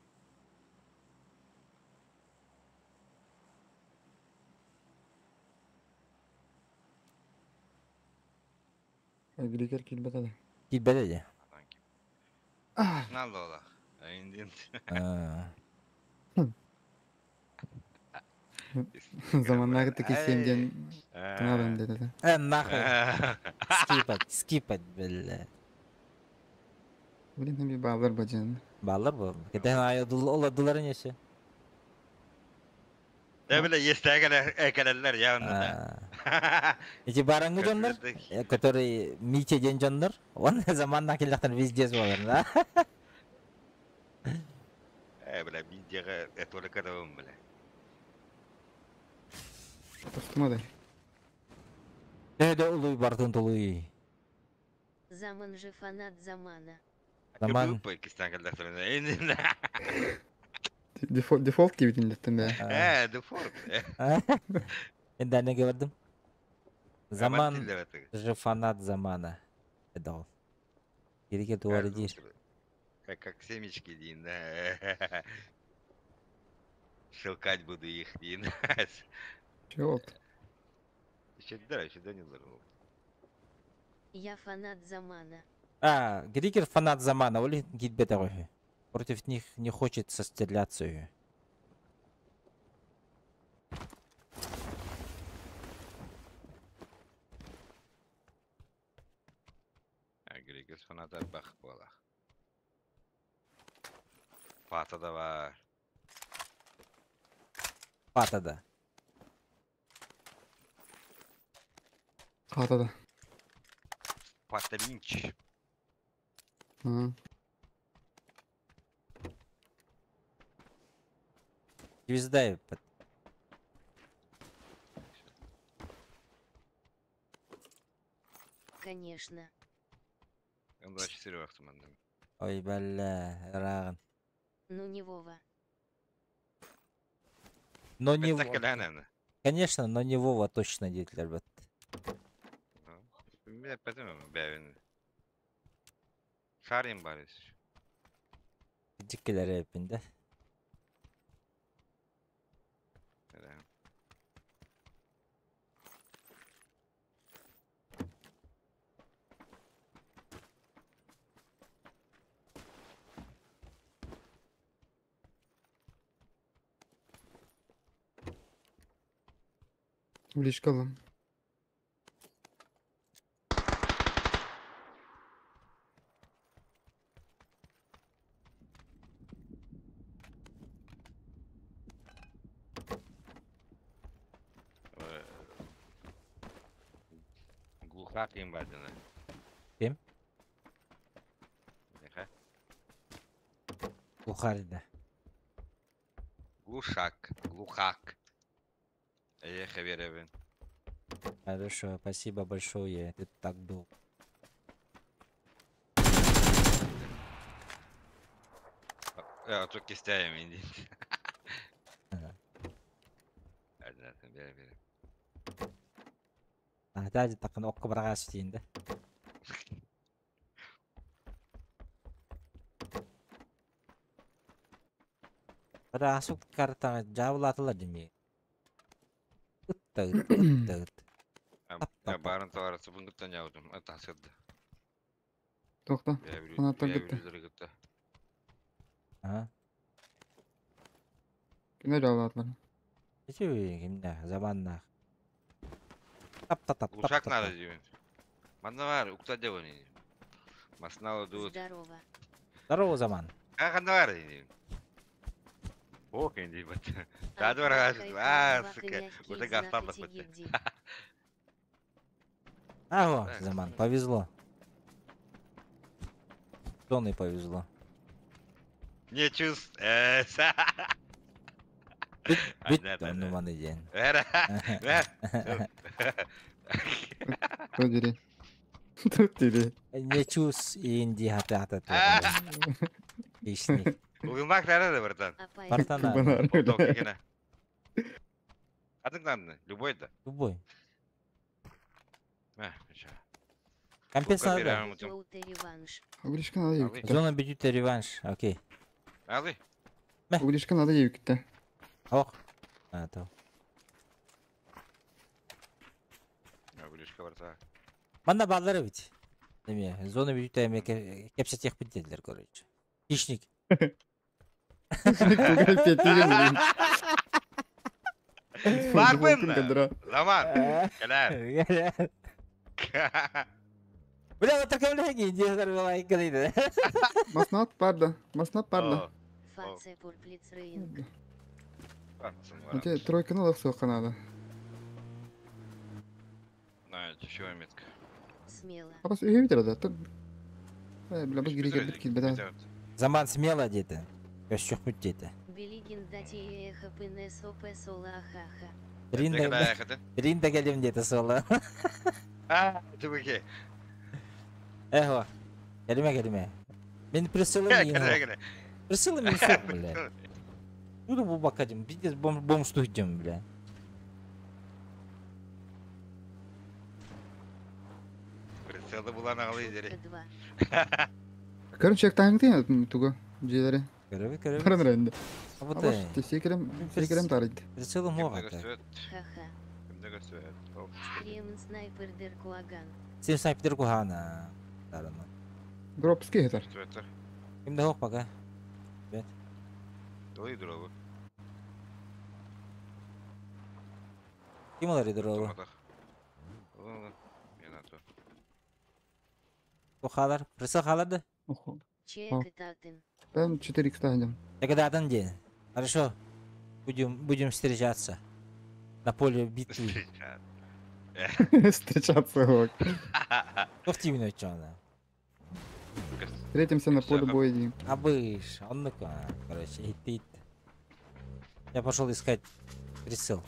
Гликер килбетеді. Килбетеді. Надо было. Индин. А. Заманнағы таки семден тыңадым деді. Э, нахуй. Скипать, скипать, бля. Блин, би баллар бажан. Баллар бу. Кетен оладылар несе. Да, бля, есть экелелер явно. Эти бараңы дьоннор, которые Митя ден дьоннор, он заманна келлахтан везде болар, да? Э, бля, видео это только бля. Тостумады. Э, да улуй бартын тулуй. Заман же фанат Замана. Заман. Дефолт, дефолт кибитин деттім да. Э, дефолт. Енді не говордым? Заман же фанат Замана. Это Кереке туары дир. Как семечки, Дин, да. Шелкать буду их, Дин. Чего? Еще да, еще да не взорвал. Я фанат Замана. А, Григер фанат Замана, оли гидбета Против них не хочется стреляться. А Григер фанат бах бола. Пата да бар. Пата да. Пата да. Пата Линч. Звезда. Конечно. М24 вахтымандым. Ой, бля, раган. Ну не Вова. Но не Вова. Конечно, но не Вова точно детлер бит. Мен потом бәвин. Шарим барыс. Диккелер эпинде. Уличкалым. Глухак им бадина. Кем? Неха? Глухарь, да. Глушак, глухак. Ехе веревин. Хорошо, спасибо большое. Ты так был. А то кистяем иди. Бere. Нахтаji тақын оққа барағаш дейін да. Бірақ асук картаға жабылатылар демей. Ыт ыт ыт. тап. Барын товарысы бұнгыттан жаудым. Атасырды. Тоқта. Фанаттар кытта. Кытта. Ага. Кимдер жаулаатылар? Ити кимде заманна. Тап тап тап тап. Глушак тап, надо тап. деймін. Манна бар, укта девони. Масналы дуут. Здорово. Здорово, заман. Қанда бар деймін. О, кенди бат. Тады бар а, сука. Уже гастарлық бітті. Аго, Так. заман, повезло. Зоной повезло. Не чувств. Бүт, бүт, Понятно, онну маны диэн. Вера, вер. Тут дери. Тут дери. Не чувств инди хата хата Хищник. Угылмак надо, братан. Братан, надо. Банар, Болток бля. екені. Қадың надо, любой да. Любой. Мә, ничего. Компенс Лука надо. беремін ұтым. Желтый реванш. Углишка надо Алы. ебикте. Зона бьют реванш. Окей. Алы. Углишка надо ебикте. Ох. А, то. Углишка барса. Манна баллары ведь. Неме, зона бьют эме кепсетех бит короче. Хищник. Бар бын. Заман. Кәләр. Бля, вот такая бля, иди, говорит. Маснат барда. Маснат барда. Фация пурплицрейнг. Ате тройканы алып соққа надо. На, еще метка. Смело. Абас үйге битер да. Э, бля, быз гире бит кил бит. Заман смело деді. Көз жоқ бүт деді. Белигин дати эхо пнсоп сола ахаха. Ринда Ринда келем деді солы. А, түбіке. Эхо. Келеме келеме. Мен присылым Кәлә, кәлә. Присылым мен соқ, бля. Буду бу бакадим. Пиздец бомж бомж туйдем, бля. Прицелы булан алы дери. Шутка 2. Короче, таңды туга жилери. Көрөбү, көрөбү. Баран ренде. А вот Абас секерем, секерем тарыйды. Прицелым Кимде оға. көсөт? Ха-ха. Кимде көсөт? Стрим снайпер деркуаган. Сен снайпер кухана. Дарына. Дропски хетер. Көсөттер. Кимде хоқ пока. Бет. Ылый дурабы. Ким олар дурабы? Ылы, мен ато. Кухалар. Прицел халарды? Охо. Чек татын. Там 4 икс таңдым. Тогда один день. Хорошо. Будем встречаться. На поле битвы. Встречаться вот. Тоқтимин өтчөна. Встретимся на поле боя. Дим. Абыш, он ну-ка, короче, ит Я пошел искать прицел.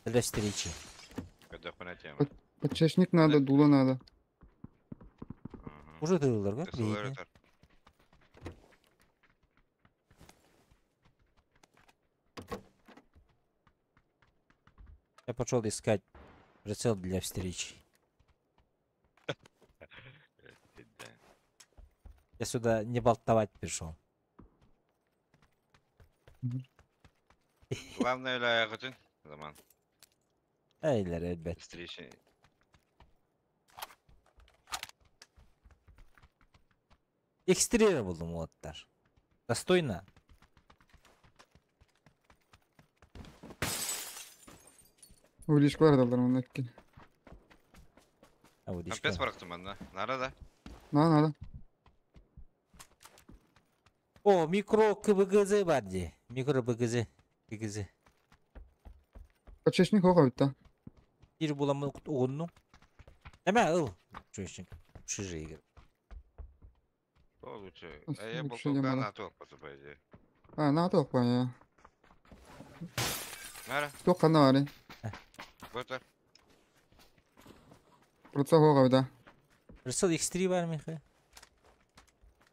Для встречи. Подчашник надо, дуло надо. Уже тылылар, как Я пошел искать прицел для встречи. Я сюда не болтовать пришел. Главное, ля Заман. Эйлер, ребят. Встречи. Экстрера булдum оттар. Достойно. Улишкалар далар мына экен. А Компес барактым манна. Нара да. На, надо. О, микро КБГЗ бар де. Микро БГЗ. КГЗ. Подчашник оға бітті. Бир буламын оғынну. Эме ыл. Чөшін. Чужие игры. Что лучше? Ос- А я лучше болтовка не на надо. то, по идее. А, на тоқ па, я. Нара, Тоқ қана бар. вот Процесс оға бітті. Прицел X3 бар михе.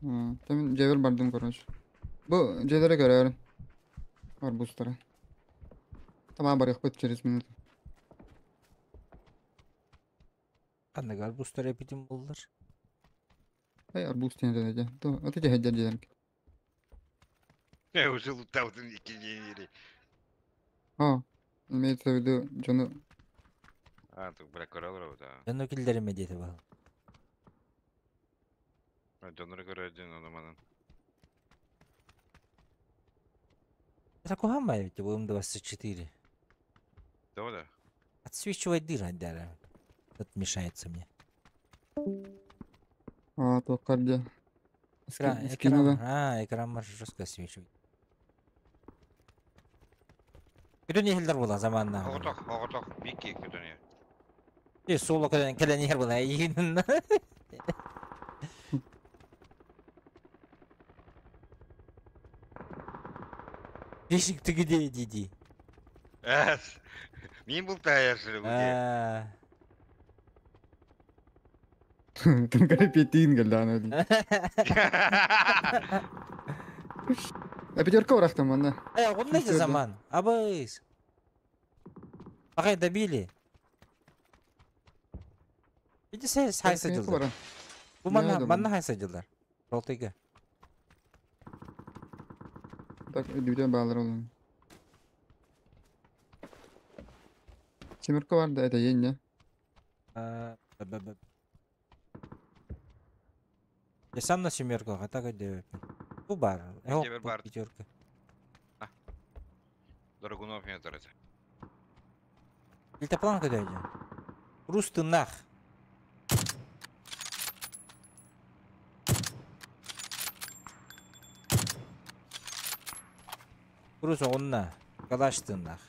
Там жебер бардым, короче. Бу жедере көрөр. Арбузтары. Тамам бар бит через минуту. Қандай арбузтар эпидем болдыр? Эй, арбуз тенде де. То, вот эти хеджер жедер. Я уже лутал там не. А, имеется в виду, жону А, тут, бля, көрөлөр эбит, а. Дьону киллэримэ диэтэ баһыл. Дьоннору көрөр диэн ону манан. Это кухамма ведь БМ-24. Да, да. Отсвечивает дыра, да. Это мешается мне. А, то карде. Экран, Скинула. экран, а, экран может жестко освечивать. Күтүн иһиллэр була заманна. Оҕотох, оҕотох, бикки күтүнү. И соло кэлэн кэлэн иһэр була иһин. Фишик ты где, диди? Эс. Мин бултаайар бу. А. Тым петин geldi аны. А пятерка урахтым манна. Э, он эти заман. Абыс. Пока добили. Иди сай сай садилдар. Бу манна манна хай садилдар. Ролтыга. Так, дүден bağlar olun. Семерка бар да, это ен, Я сам на семерку, а так где? Бу бар. Где бар? Пятерка. Дорогунов мне тарата. Дельтаплан куда идем? Рус ты нах. Рус онна. Калаш ты нах.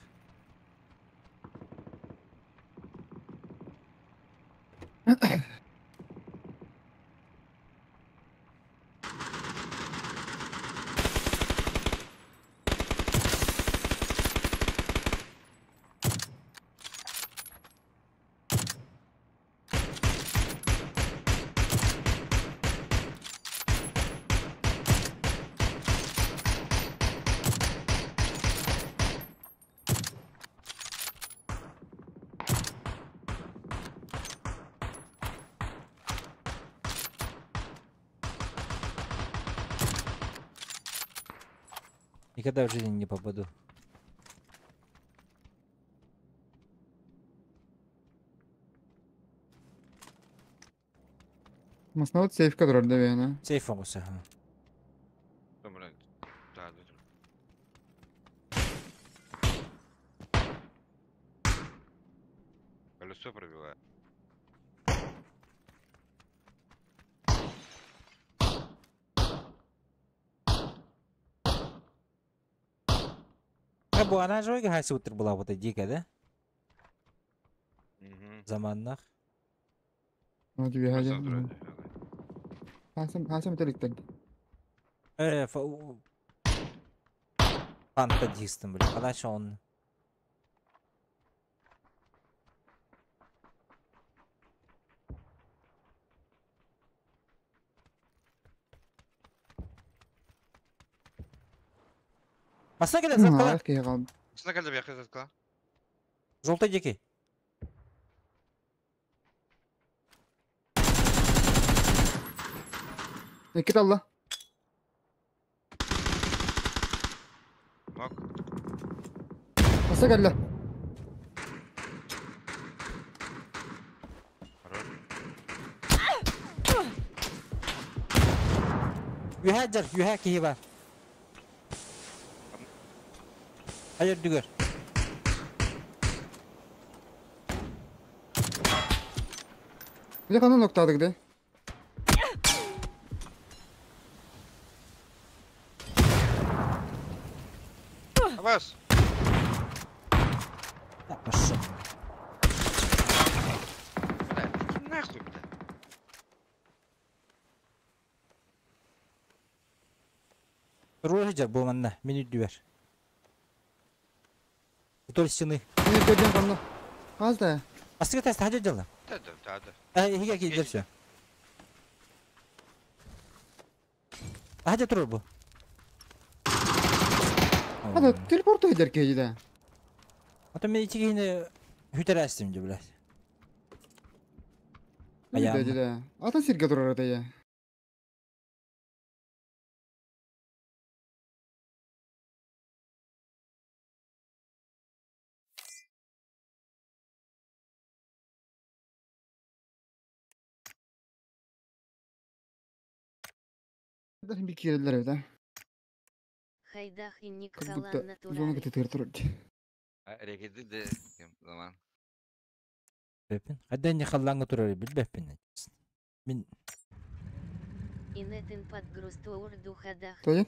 Никогда в жизни не попаду. Масна сейф kadar да бена. Сейф оңуса. ха. Да, блядь. Да, да. Колесо пробивает. А бу ана жойга хайсы утыр була вот дико, да? Угу. Заманнах. Ну тебе хажа. Хасам хасам телектен. Фанта дистым, бля. Калаш он. Масна келе, заткала. Ах, кеге қалды. Сына келді бияққа заткала. Желтый дикий. Екі талла. Нок. Маса келді. Хорош. Юхаджар, юха кихи бар. Hayır дүгер. Bir kanal noktadыk de. Абас. Пошел. Бля, иди нахуй, бля. Рожер бу манна, мени дүгер. Вдоль стены. Не көден канал. Az да. Астыга тест хажа жала. Да, да, да, да. Э, хига ки дерсе. Хажа турur бу. Hadi телепорт eder кеге да. Ата мен ичигине хүтер астым же, блядь. Да, да. Ата сирге турар да я. Bir киирэллэр эбит аа. Хайдах инник Как будто халаанна зона турарый? кытытыгар турар дии. Рекети де кем zaman. Бэппин. Хайда не халлааҥҥа турары билбэппин. Мин Инетин подгрустуур духадах. Тоя?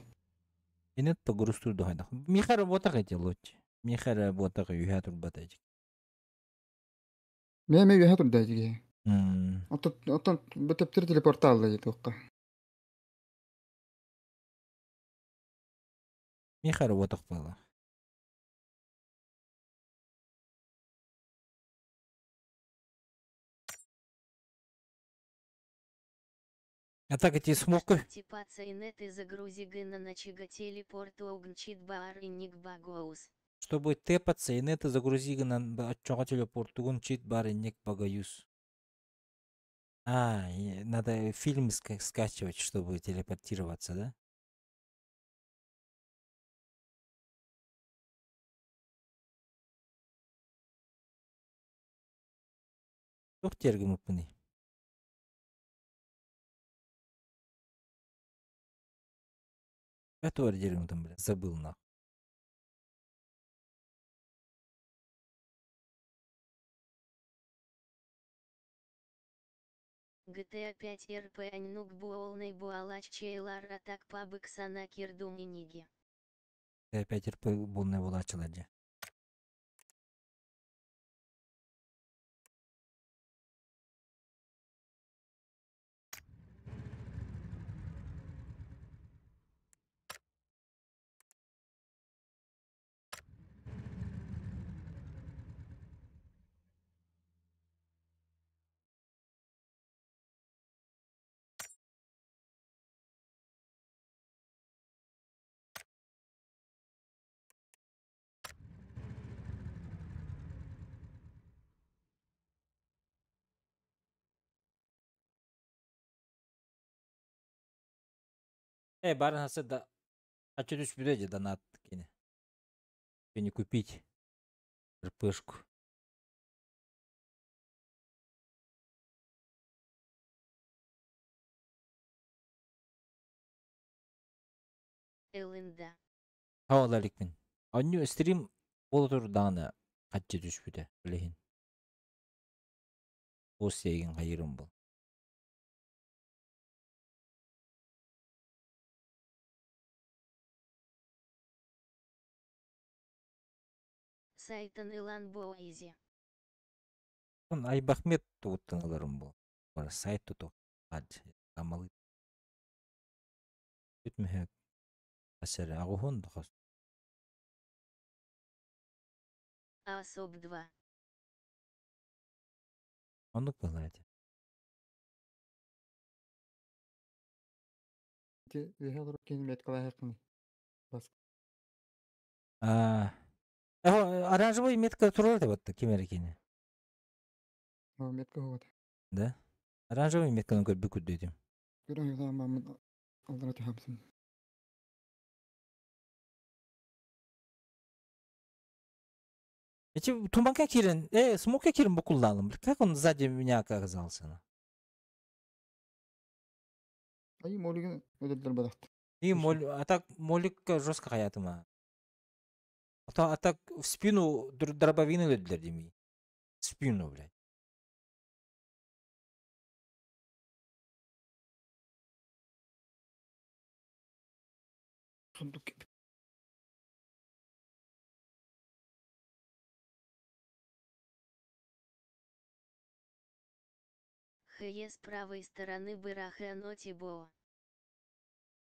инет погрустуур дуһайдах. Миха работах эти лотти. Миха работах үһэ турбата эти. Мэ мэ үөһэ турда дии. М. Оттон оттон бу төптөр телепортаалла дии туохха. Миха работах было. А так эти смоку. Типаца инет и загрузи гына начига телепорту огнчит баар инник багоус. Чтобы тэпаться, инета загрузи на отчого телепортугун чит бар инник багаюс. А, и надо фильм скачивать, чтобы телепортироваться, да? Туох тергіміппіний? Этого дергім бля, забыл нахуй. GTA 5 РП Аннук Буолный Буалач Чейлар Атак Пабык Сана Кирдум Иниги. Опять РП буолна буолааччылар дьэ. Э, барын хасы да ачы түспүтэ дьэ донат кини. Не купить РПшку. Элында. Хавала иликпин. Онньу стрим буола турдаҕына хаччы түспүтэ билигин. Ол сиэгин хайыырым был. Сайтан Илан Боизи. Он Айбахмет тугуттан ыларым бу. Бар сайт туту. Амалы. Бүтмөһө асары агуһун дохос. Асоб 2. Оннук быһылаати. Ити үөһэ олорор киһини меткалаһыаххыный. Бас. А, оранжевый метка турар да вот ким эрэ кини. О, метка хугата. Да? Оранжевый метканы көрбүт курдук Көрөн мамын алдыра түһәмсин. Эти туманка кирен, смока кирен букуллалым. Как он сзади меня оказался? Ай, молигин өлөрдөр бадахт. И моль, а так молик жестко хаятыма. А так в спину дробовины өлөрдүлэр деми. В спину, блядь. Сундук. Хе с правой стороны Бырахэ Нотибо.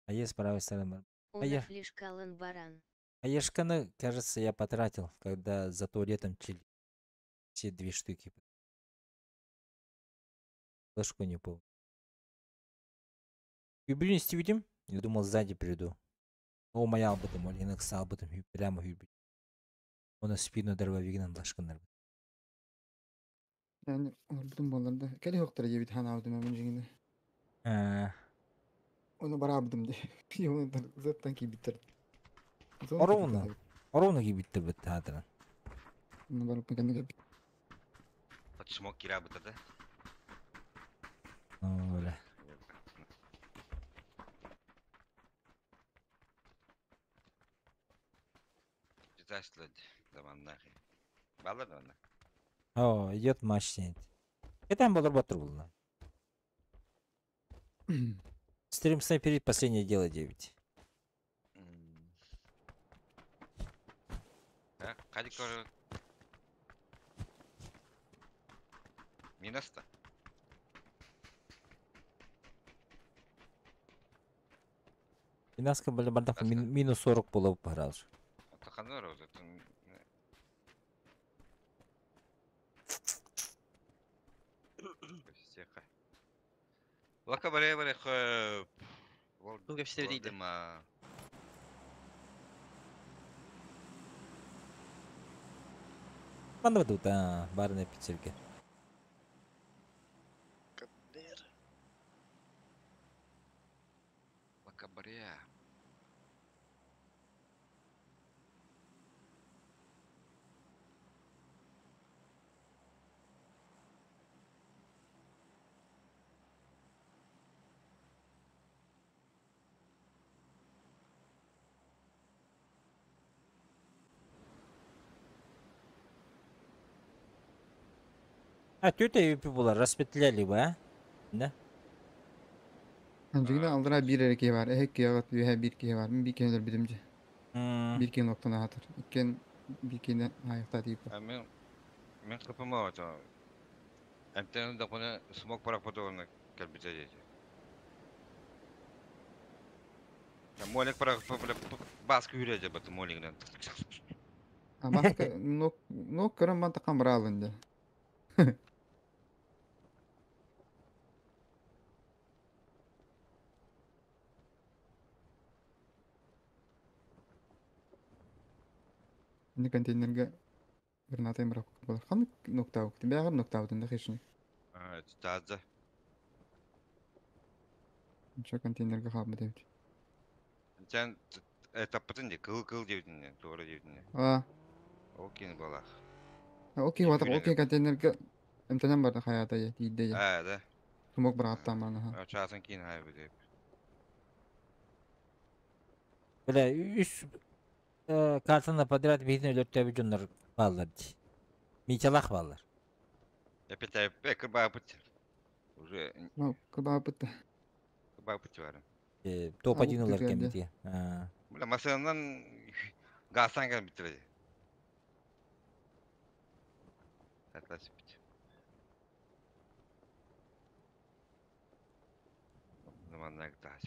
А е с правой стороны. Он А я... флишкалан баран. А ешканы, кажется, я потратил, когда за туалетом чили. Все две штуки. Флешку не помню. Юбилейный видим? Я думал, сзади приду. О, моя об этом, Олинакс об этом, прямо юбилей. Он спину дробовигынан лашканар. Yani олорбутум буоллар да. Кэлэ хоктор диэбит ханаабытым эмин дьиҥинэ. Ону бараабытым дии. Оны заттан киирбиттэр. Зона Оровна. киирбиттэр. Оровна киирбиттэр бит таатыран. Оны барып кэннэ кэлбит. От смок кирабыта да? Оля. Этаслы заманнахи. Балар да. О, идет матч сенит. Это болор батыр булна. Стрим снайперит последнее дело 9. А, хадик тоже. Минус-то. Минаска были бардак минус 40 было пограл. Атаханар уже. Лака баре баре хэ. Туга все видели. Манна тут, а, барная пиццерге. Лака баре. А, тетя и была, распетляли бы, а? Да? Анжигина алдыра бир эреке бар. Эхек киягат үһә бир киһи бар. Мин бир киһи бидимже. Бир киһи ноктан ахатыр. Иккен бир киһи аяқта дейп. А мен мен кыпыма ото. Эмтен да коне смок парак потогона келбите дейди. Молик парак баскы үрәҗә бат молигнен. А баскы нок нок көрөн бан такан баралын Ini контейнерге граната им болар. Хан ноктау. Бягыр ноктау дында хишни. А, таза. Нча контейнерге хабы деп. Сен этаппытын де кыл кыл дейтин, тура дейтин. А. Окей балах. Окей, вата окей контейнерге эмтенен бар хаята я тийде я. А, да. Тумок бар аттан мана. А, часын кийин хайбы деп. Бля, үс картаны подряд бихин өлөртөбү жоннор баллар ди. Мичалах баллар. Опять кырбапыт. Уже Ну, кырбапыт. Кырбапыт бар. Топ-1 ылар кемити. Бля, масанан гасан кем битире. Атлас бит. Заманнак тас.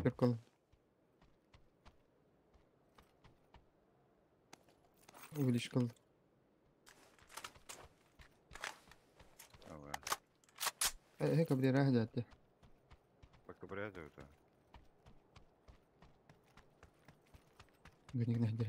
Circle. Увеличил. هيك بدي راح جاتي. بكبريات ده. بنيجي نهدي.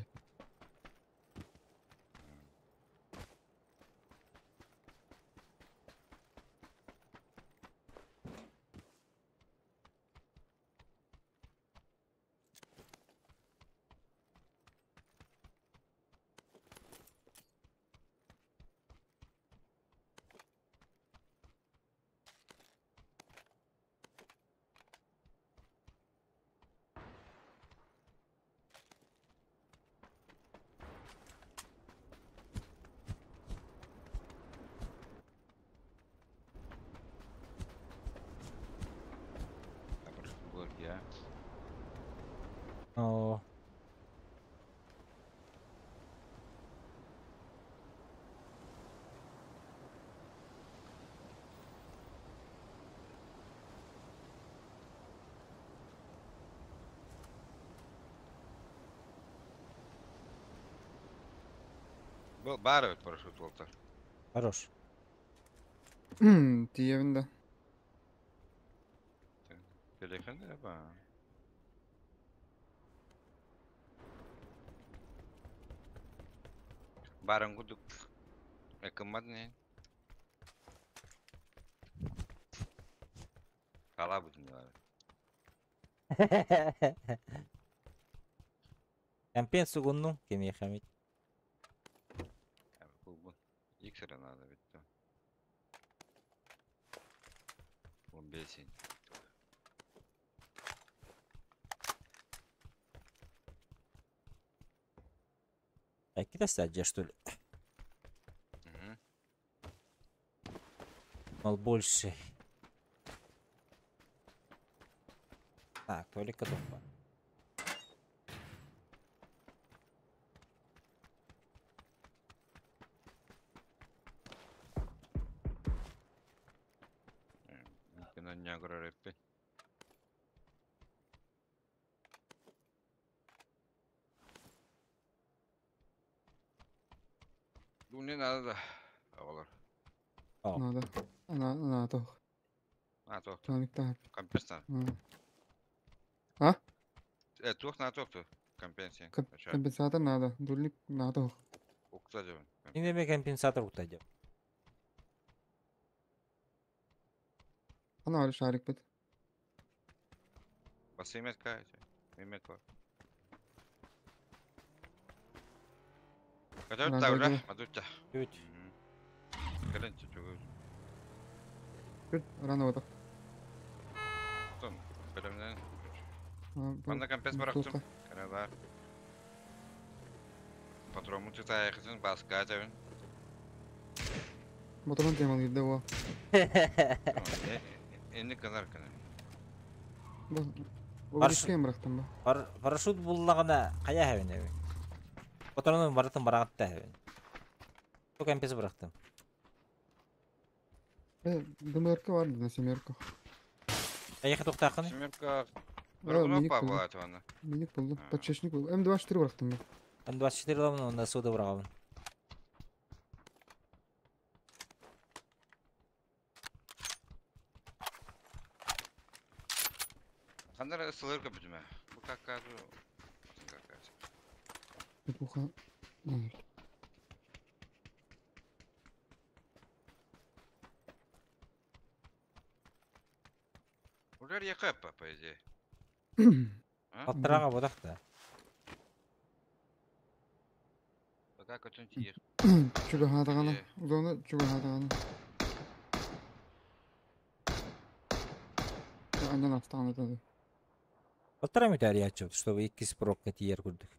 О. Был бар парашют болтар. Хорош. Тиевин да. Телефон да ба. Барын курдук эккыммат не. Кала бутун. Компенс сугунну кемиэхэмит. Бу Иксера надо ведь то. Он бесень. Какие-то стадия, что ли? Угу. Мол, больше. Так, только тупо. Не говорю, Ну не надо да. Оҕолор. Надо. Ана ана тох. А туох. Тоник таа. Компенсация. А? Туох на туох ту. Компенсия. Компенсатор надо. Дульник надо. Укта дебин. Инеме компенсатор укта деп. Ана шарик бит. Басымет кайты. Мемет бар. Катар уже, мадутта. Үт. Кэлэн чүгү. Күт, рано вот. Том, бөлөмнөн. Манна компенс барактым. Каралар. Патрому тутайхытын баска табын. Моторон темал гирде о. Энни канар кана. Бу ба. Парашют буллагана кая хэвен эби. Патронун баратын барагатта хэвен. Бу компенс барактым. ДМРК бар на семерка. Аяқы тоқтақын? Семерка. Миник была ана. Миник булду. Подшипник булду. М24 барактым мен. М24 ламын, онда суда барағабын. Хандар сылырка бүтүмө. Бу какаду. Какаду. Буха. Уже ЕКП, по идее. Аттыраға бодақта. Пока көтін тиер. Чүлі хадағана. Зона чүлі хадағана. Андан астағана тады. Аттыра мүтәр ячып, чтобы икки спрокка тиер күрдік.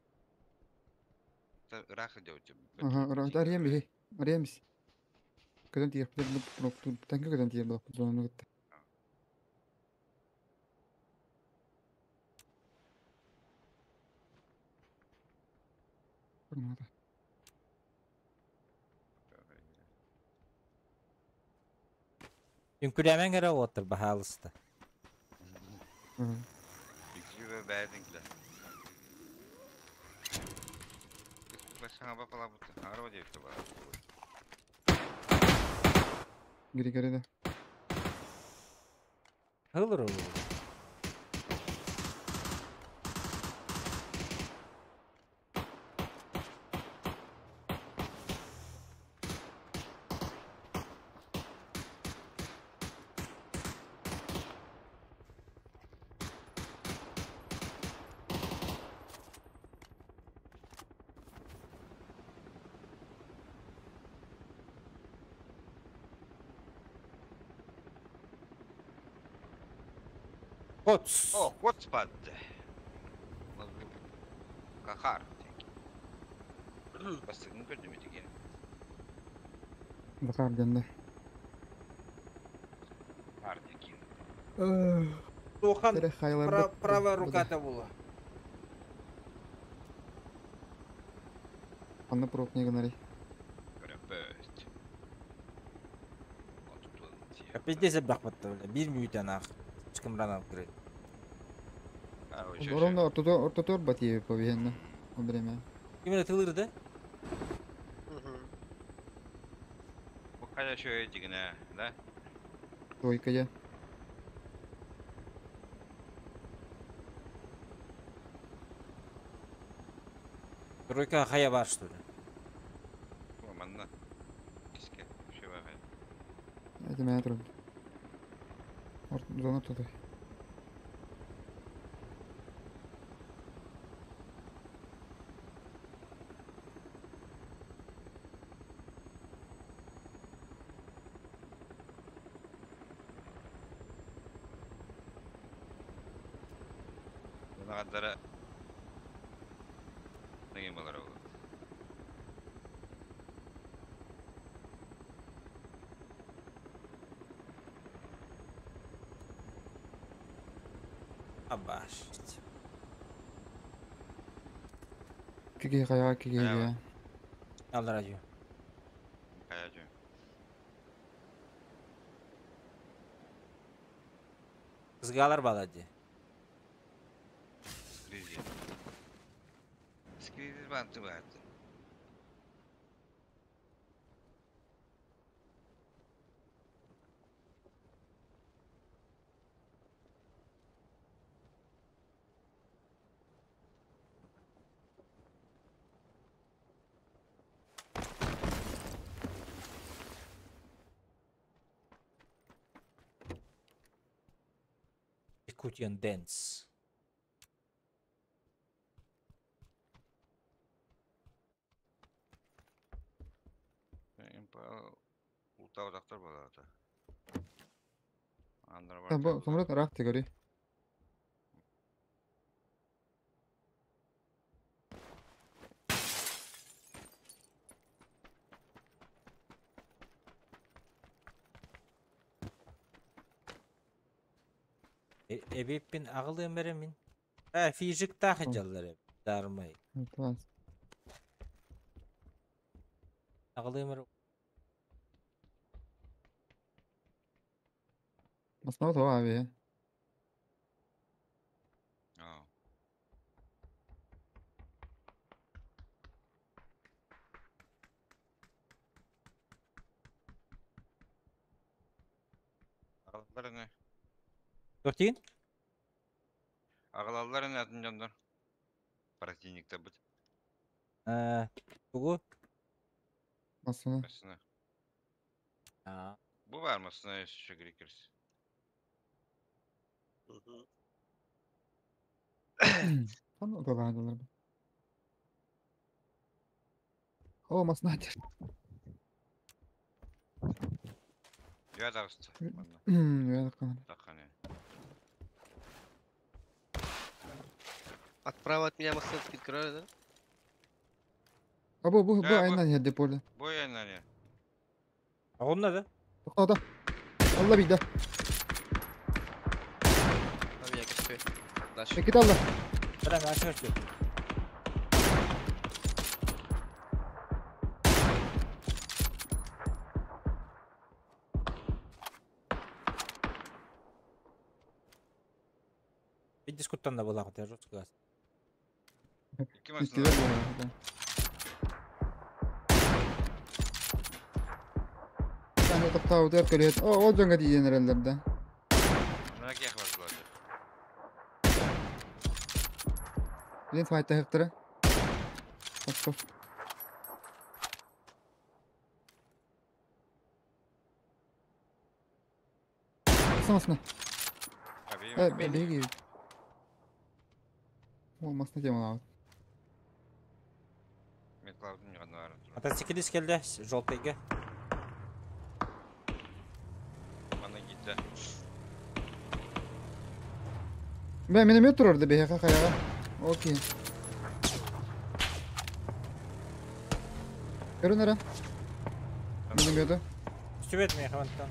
Рах делать. Ага, рах. Арьем бихи. Арьем бис. Көтін тиер. Тәнкі көтін тиер бұл. Зона көтті. Надо. Үnkүләмән кәрә оттыр баһалыста. Икки бәдингле. Başına bak bu. Araba diye işte bak. Geri geri de. Hılır olur. Хоц. О, хотспад. Кахар. Бастығын көрдім етеген. Захар денде. Хар деген. Тохан правая рука-то была. Анна проб не гнари. Пиздец бақпатты, бля. Bir мүйтен ақ. Ешкім ран алып кіреді. Оронда ортото ортотор батие по виенна. О время. Именно тылырды? Бу қайда еще дегене, да? Тройка я. Тройка хая бар, что ли? Это меня трудно. Зона тут. Надо Nigin balar oldu. Абашить. Киги кая киги я. Ал радио. Кая жу. Кызгалар балади. Скризи. Скризи банты баты. Yakutian Dance. Утаудақтар болады. Андыр бар. Бу самолет рах тегори. Эбиппин ағылым беремин. Фижик тахы жаллар эб. Дармай. Класс. Ағылым бер. Основа того ави. Ағалалар не? Төртейін? Ағалалар не атын жандар? Противникта бит. Бугу? Масына. Масына. Бу бар масына еще грекерс. Аны доладылар. О, масына дер. Я дағысты. Я даққан. Даққан, Отправа от меня машину открыли, да? А бу бу бу айнан ерде поле. Бу айнан ер. А он надо? Тоқтады. Алла бейді. Там я качаю. Дальше. Кет алла. Бірақ ашыр Дискуттан да была, я жестко газ. Иккилер буолар. Саны тоқтаудыр көрөт. О, ол жоңга тиен эреллер да. Мына кех бар булар. Билен файта хыктыра. Стоп. Самасына. Беги. Ол масына тема. Мотоциклист келді, желтыйга. Мана кетті. Бә, миномет турар да бэйха каяга. Окей. Көрүн ара. Минометы. Үстүбет мен хаванттан.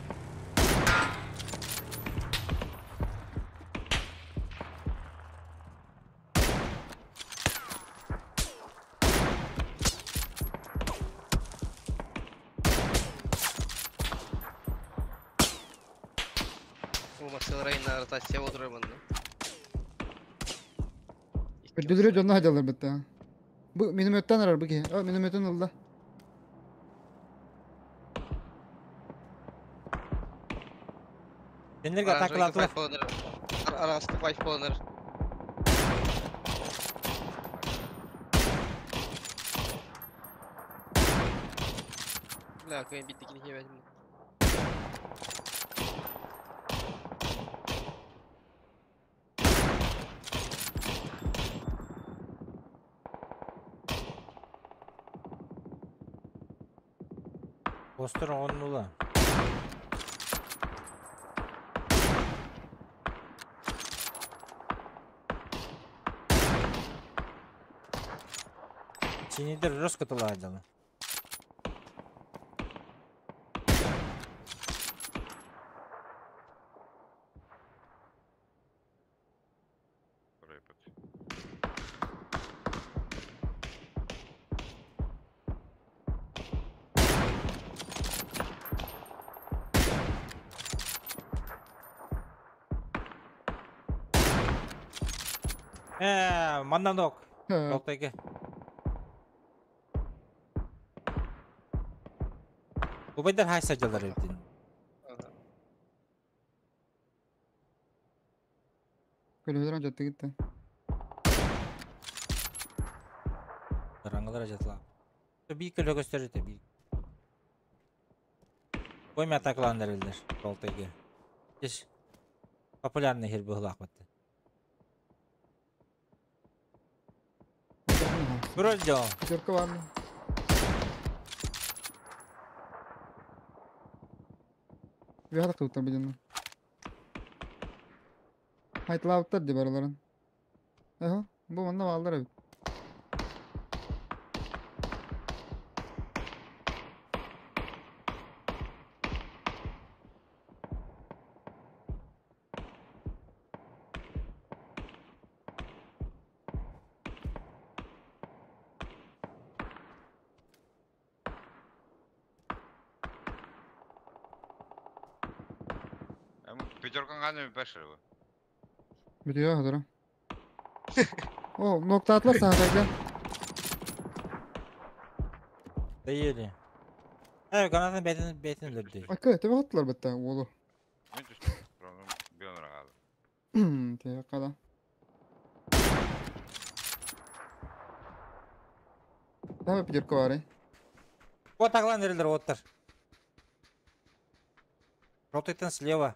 О, Марсел Рейн на ротация отырыр манна. Үрдүлөрө жонно хадалар битта. Бу минометтан арар бу ки. О, минометтан алда. Сендерге атакалатылар. Арасты файт болонор. Бля, кайын биттикini кебетим. Постер ооннула. Синидер жестко тыладила. Маннанок. Жолтайга. Убайдар хайса жалар эбитин. Көлөһөлөр жатты гитте. Раңылар жатла. Би көлө көстөрүтэ би. Койма атакаландар элдер. Жолтайга. Иш популярный хер быһылаах батты. Вроде. Пятерка var mı? Bir hata bilin. Haytlaavıttар di baralарын. Aha, bu manna vallar abi. Пятеркан каны пешер. Biliyor hazır. O nokta atlarsa hadi. Değil. Evet, kanatın betin betin öldürdü. Akı, tabi attılar bitti oğlu. Ne düştü? Bir onlara kaldı. Te kala. Daha пятерка var. Вот таглан эрелер оттар. Ротайтан слева.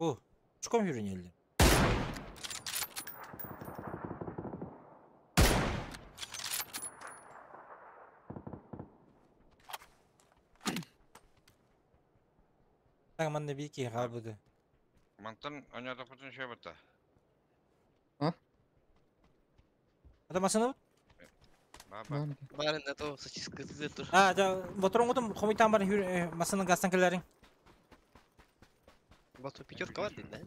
О, чком юринелли. Так, манна бики габыды. Мантан оña путун şey бітті. А? Ата машина Баба. Барын то сосиска тоже. А, да, батырың хомитан бар машина газтан келерин. Бату пятерка var да?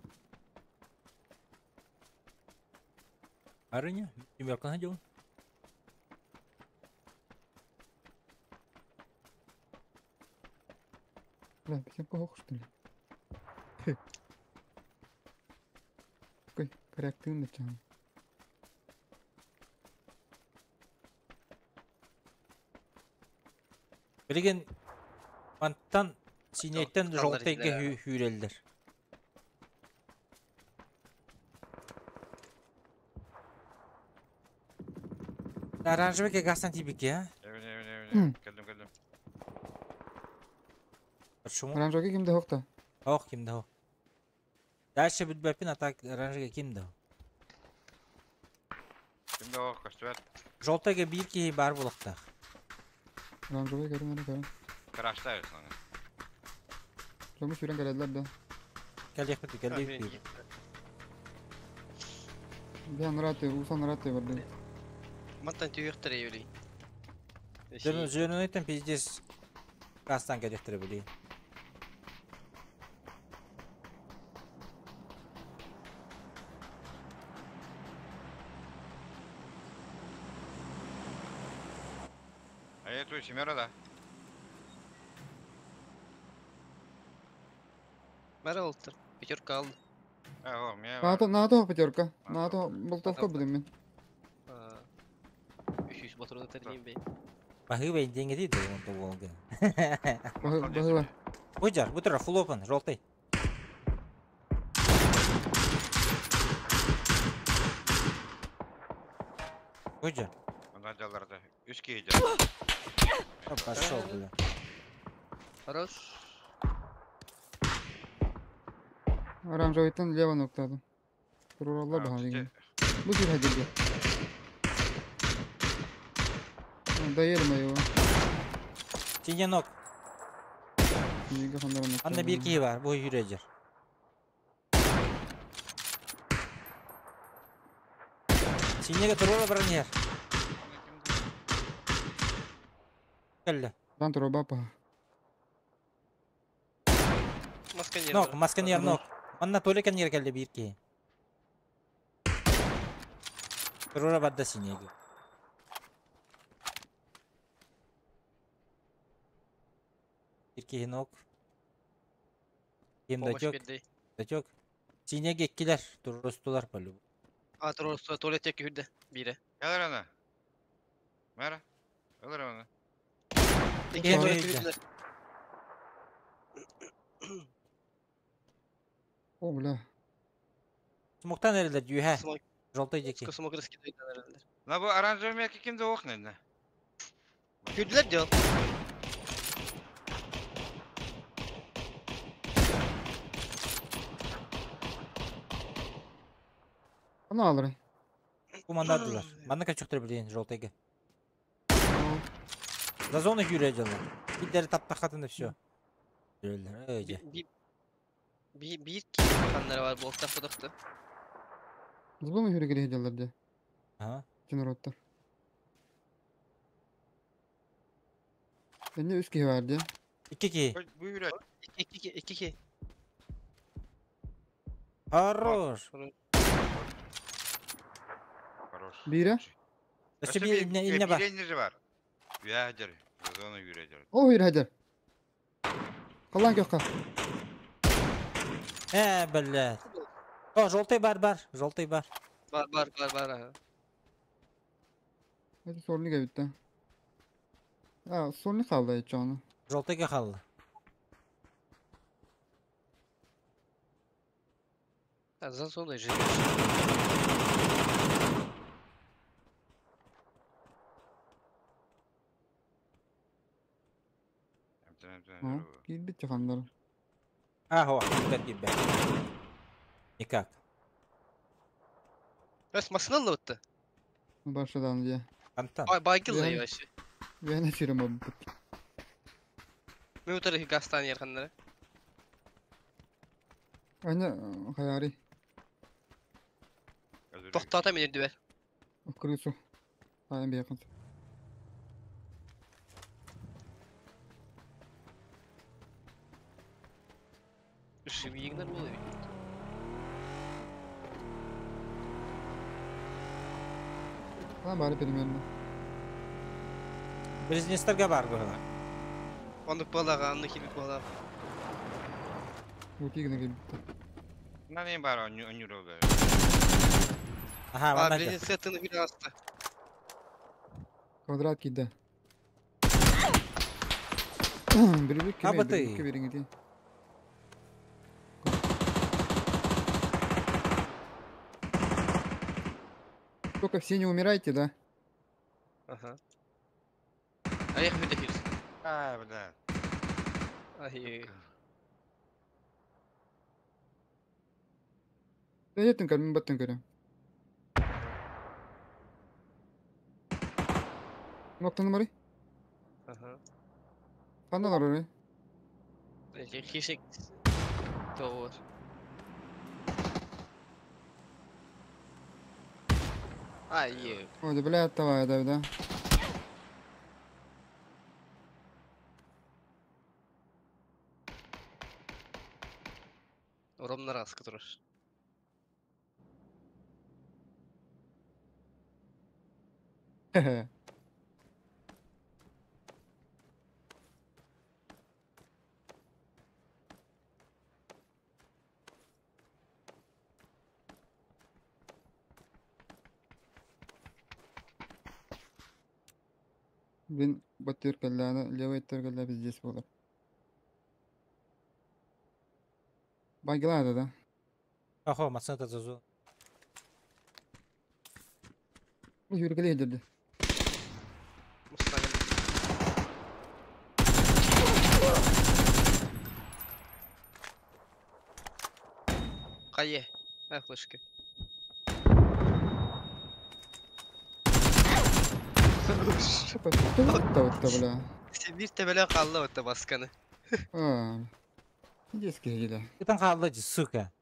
Арыня, Тимиркан ходил. Бля, пятерка ох, что ли? Такой коррективный чан. Билген мантан синеттен жолтайга хүрелдер. Оранжевый гастан тибике, а? Evet. Келдим, келдим. Почему? Оранжевый кимде хокта? Ох, кимде хок. Дальше бүтбәпин, а так оранжевый кимде хок. Кимде хок, көстүбәт. Жолтайга бир ки бар булактах. Оранжевый көрүн, көрүн. Крашта өсүн. Жому сүрен келелер да. Келдик бит, келдик бит. Bir анраты, усан раты барды. Мантан түйектер евли. Зеленый пиздец гастан келдиктер били. А я тут семеро да. Мэр олтыр. Пятерка алды. А, о, меня. НАТО, НАТО пятерка. НАТО болтовка будем мен. Үш батырны тернейм бей. Бахы бей деньги дейді он толган. Бахы. Буджар, бутыра фулопан, желтый. Буджар. Онdan жаларды. Үш кейді. Пошел, бля. Хорош. Оранжевыйтан лево ноктады. Туруралlar баха деген. Bu bir hadi. Да ерме его. Синенок. Анна бир киһи бар, бу юрежер. Синеге туруора баран иһэр. Кэллэ. Дан туруба па. Масканер. Нок, масканер нок. Манна Толя кэннигэр кэллэ биир киһи. Туруора барда синеге. Биир киһи нок. Ким Помощь дочок? берди. Дочок. Синеге иккилэр турурустулар полю. А, туруорусту, туалет күрдэ. Бире. Кэлэр аны. Мэра. Өлөр аны. Икки Ой, туалет да. күрдүлэр. О, бля. Смоктан эрэлэр дьүүһэ. Смок. Желтый диэки. Смок раскидайдан эрэллэр. На бу оранжевый метка кимде ох нэннэ. Күрдүлэр дьол. Аны алыры. Кумандадылар. Манна качуктар билин желтыйга. За зону күүрэ дьоллор. Биддери таптахатын все. Өлөр, Би бир киһи ханнара бар буолтах бодохто. Злом юры гире делар де. Ага. Тенороттар. Энне үс киһи бар де. Икки киһи. Бу юрэ. Икки икки икки киһи. Хорош. Хорош. Бире. Өссө бир инне инне бар. Бире бар. Үәдер. Зона юрэ дер. О, юры хәдер. Калан кёкка. Э, блядь. О, желтый бар бар, желтый бар. Бар бар бар бар. Ага. Это сорны кебитте. А, сорны қалды айтчаны. Желтыйга халла. А, за зоной живешь. Килбит чахандар. А, о, никак кибе. Никак. Өс машина лытты. Башадан де. Антон. Бай байгыл Мен- вообще. Мен чирим бу. Мен утары гастан ярханнары. Аны хаяри. Токтата мен дүбер. Крысу. Айын бейкын. Живигнер буолар бит. Калан бары примерно. Бизнестерге бар бу. Оннук буолага, оннук хибик буолага. Бу кигне кебитте. На не бар онюрога. Ага, А, манна. близнецы тыны бир аста. Квадрат киде. Бирбик А, кеме, бу ты. бирбик бериңи ди. Только все не умирайте, да? Ага. А я хүдэ хирс. А, бля. Ай. Да еттин көр, мен баттын көрөм. Ноктаны бары? Ага. Кандалар оры? Хишек. Тоғыр. Ай. Ой, бля, давай, да, да. Ромнар аскы турар. Бин баттыр кэллээнэ, левый кэллэ пиздец буолар. Байгылаада да. Охо, масына за зону. Юргеле деді. Мустаган. Кайе. А, флешка. Тутта бля. Bir тебеле қалды өтті басканы. А. Детский дела. Ытан хаалла дии, сука.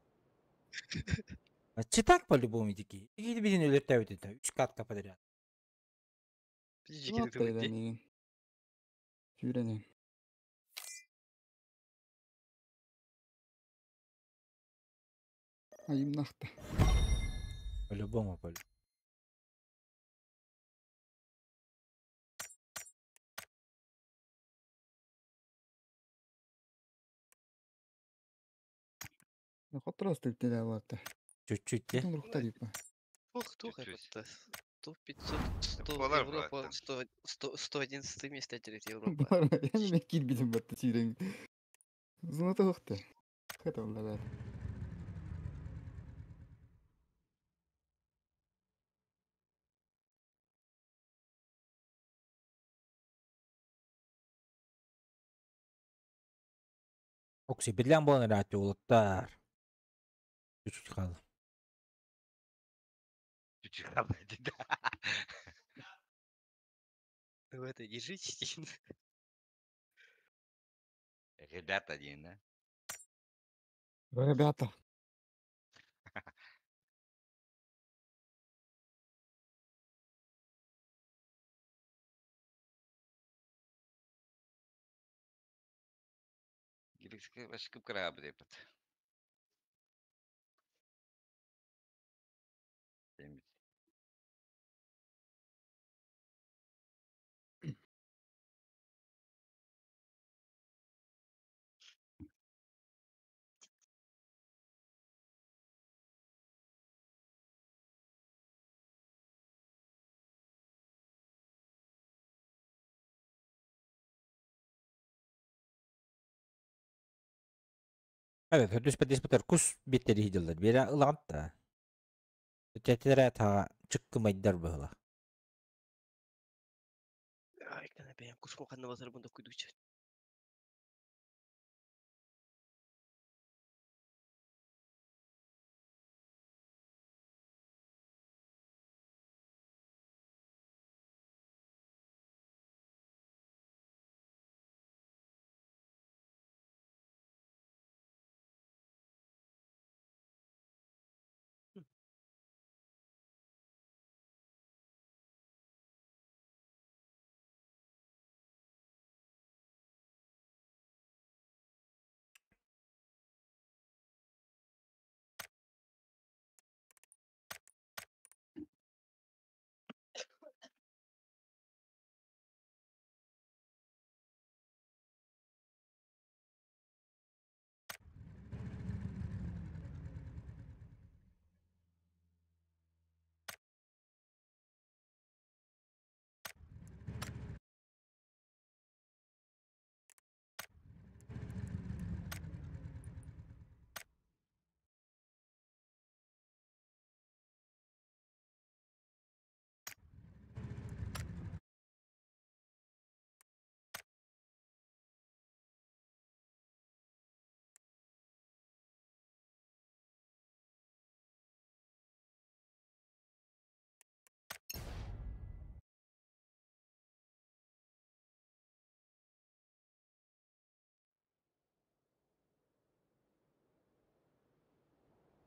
Читак по-любому дики. Иги бидин өлөртөөбүт это. Үч катка подряд. Вот тогда не. Сүүрэн. Айымнахта. По-любому, по-любому. Хотрос түктеле болот. Чуть-чуть, де. Рухта типа. Тух, тух, Чуть-чуть. это 100, 500, 100, Болар Европа, брат. 100, 100, 111 место терет Европа. Бар, я мен кирбидим батты сүүрэн. Зуната хохты. Хата болла. Окси, бирлен болан ырааты улуттар. Чуть-чуть хаалла. Чуть-чуть хаалла дии. Вы это держитесь. Ребята один, да? Ребята. Кып кыра деп. Evet, hödüs bedis бутар кус биттери хидилер. Бера ылаанта. Теттере та чыккымайдар быһыла. Ай, кана бэйэм куску ханна басар бунда куйдуча.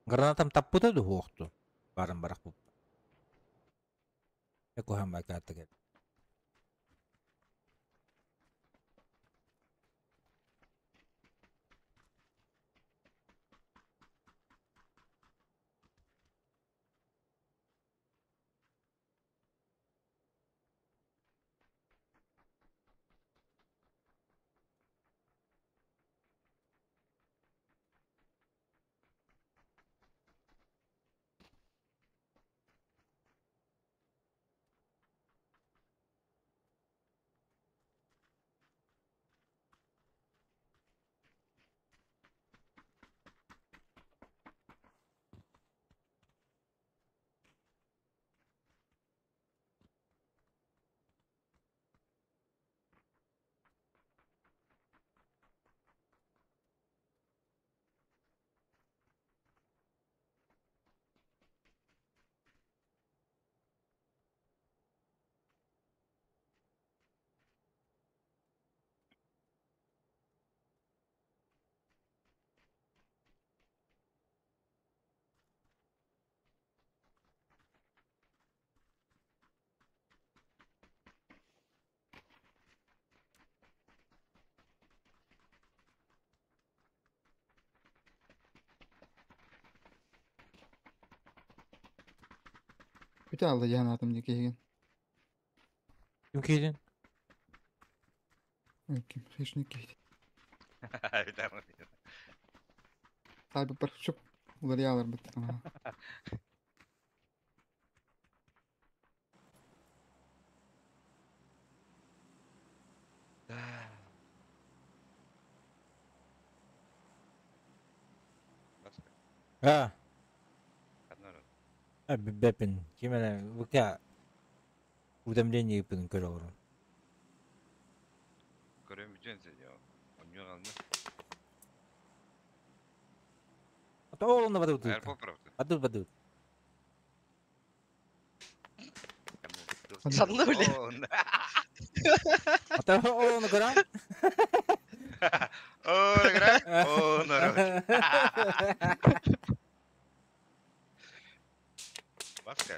Гранатам таппыта дуһуохту. Барын барах буп. Экохан бакаата кел. Бүтэ алды яһан атым ди киһигин. Ким киһитин? Ой, ким хищник киһити. Там. Тайбы бір шуп уларыялар бит. А, Одна раз. бэпин. Ким эле ВК уведомление ыппытын көрө олорон. Көрөм бүтүн сен. Онньу алны. А то ол на бадут. Аэропорт правда. Бадут, бадут. Санны, бля. А то ол на көрө. О, игра. О, народ. Баска.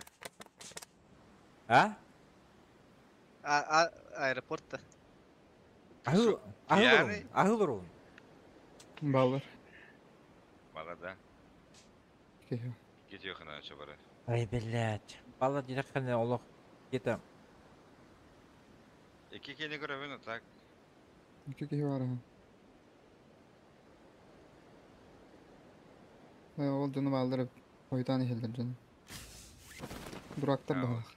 А? А, аэропорт-то. Ахыл ахыл Пьяный? Ахыл орун. Баллар. Бала да. Киһи. Кете хана чабара. Ай, блядь. Бала директорный олох где-то Ики кени көрөбүн так. Икки киһи бар. аха. Ол дьону бааллар хойтан иһэллэр дьону. Дурактар баһалах.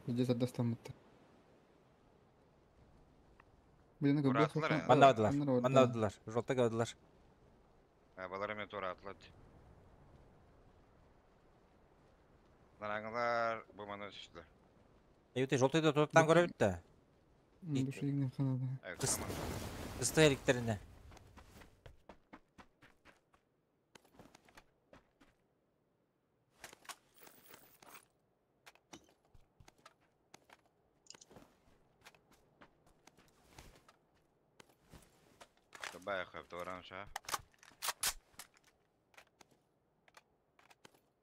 Виде сардастаммыттар. Билини көрбөх Ураатылар, а? Маннадылар. Маннадылар. Жолта кадылар. А балар эме тура атлат. Нараңылар бу мана түштү. Эйте жолтайды тоттан көрөбүт да. Бу канада. Кысты эриктерине. Табай хап торан ша.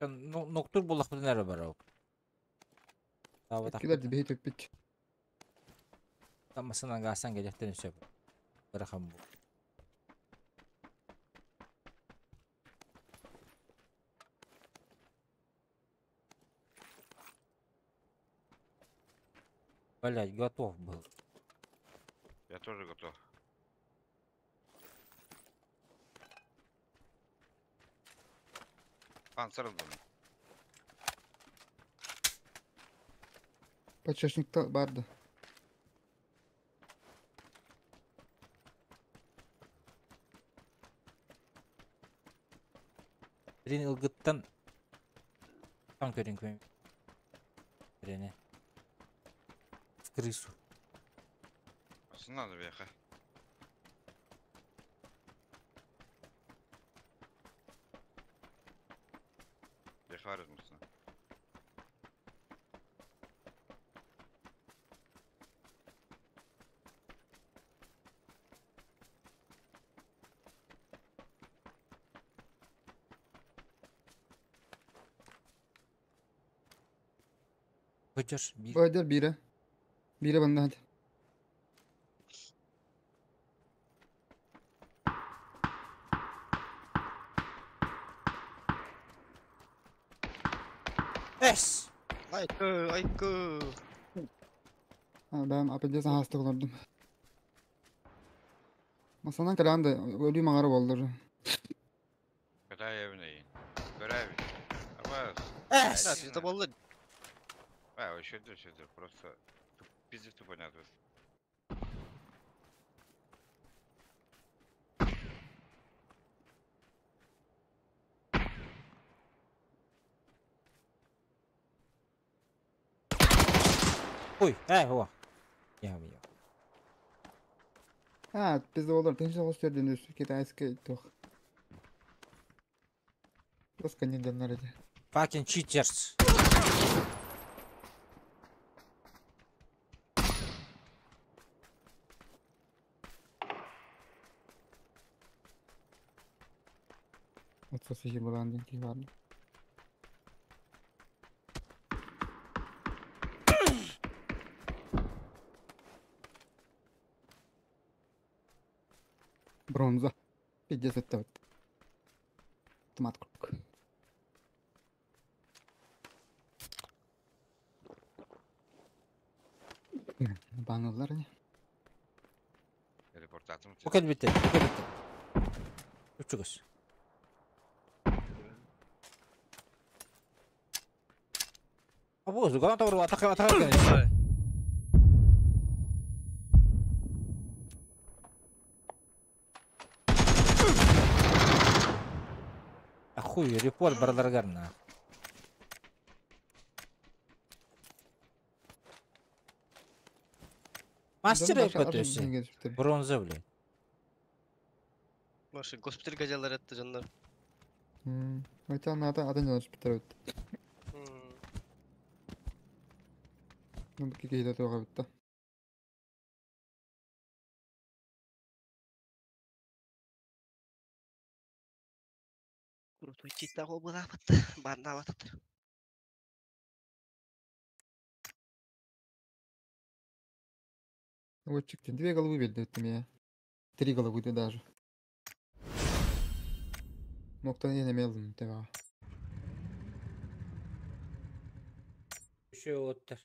Ноктур буллах бүтүн әрі бар ол. Килер дибеһи төппүт. Тамасынан гасан келехтен сөп. Бырахам бу. Блять, готов был. Я тоже готов. Панцир дум. Подшипникта барды. Бирин ылгыттан там көрін көйм. Биrini. В крысу. Асын надо бияка. Бияка мısın? Көчөр bir. Байдер бире. Бире банда hadi. Эс! Айкы, айкы. Ha, ben APD'den hasta olurdum. Masadan kalan da ölüyüm ağrı oldu. Kötü evine. Görev. Ama Эс! Да, это было. А, еще еще просто пиздец тупо понятно. Ой, эй, о. Я я. Ha, bizde olur. Тынч соғыс жерден өсіп китайский тух. Просто не народе. Fucking cheaters. Отсосы жибалан ден бар. Бронза. 54. Автомат круг. Банылар не? Репортатым. Бу кэлбитэ, бу кэлбитэ. Үчүгүс. Абу, зуган тавру атака атака кэлин. Ахуй, репорт бараларыгар на. Мастер өпөтөсү. Бронза, блядь. Маша, госпиталь газеллар этти дьоннор. Хотя надо атын дьон түспүттэр эбит. Ну, бу киһитэ туох эбит да. Крутой читтах ол былаапыт. Баннаабатыттар. Вот чик две головы берди я. Три головы да даже. Моктан я немелдим тева. Еще оттар.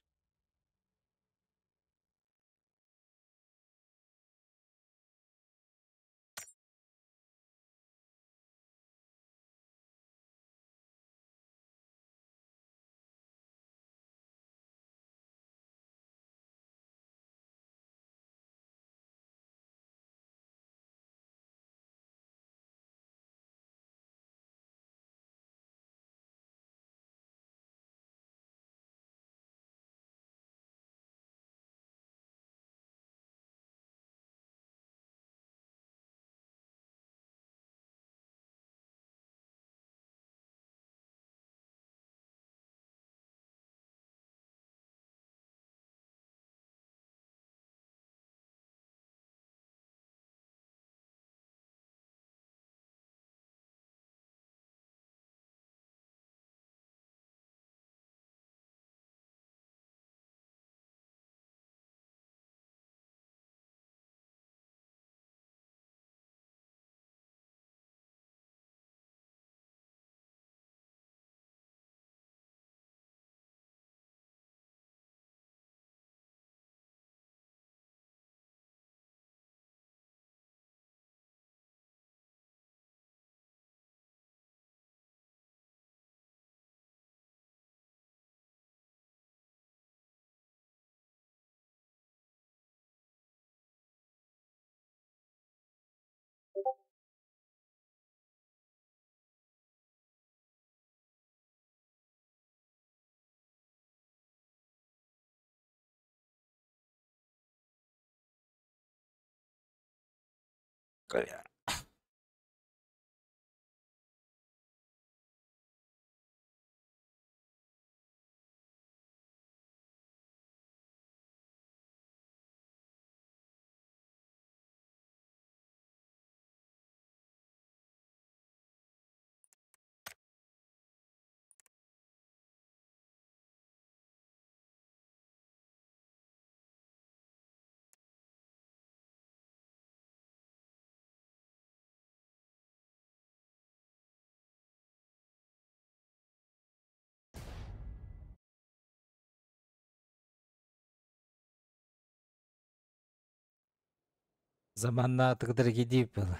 Заманна тыгдыр гидип было.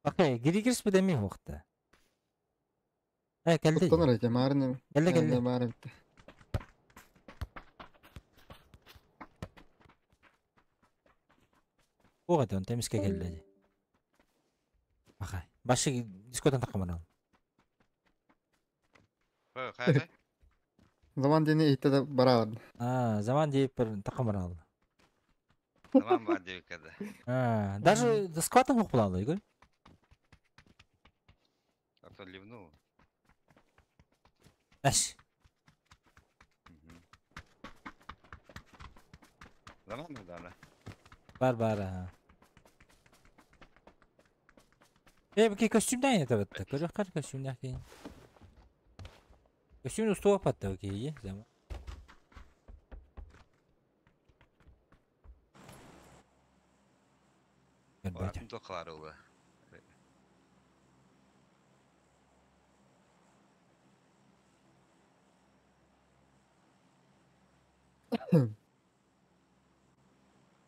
Окей, гири кирс бедеми вакытта. Э, келди. Оттон эрэ маарны. Келди, келди. Маар битте. Оға он темиске келди. Бакай. Башы дискотан такаман. Хайда? Заман дени итте да баралар. А, заман дейп бир такаман. Заман бар деп кеде. А, даже скватом окулалы, Игорь. А то ливнул. Эш. Заман да, да. Бар бар. Ага. Э, бу костюмдан это вот. Көрөх кар костюмдан кейин. Костюм устуа патта кейи, заман. Атын тоқлар олы.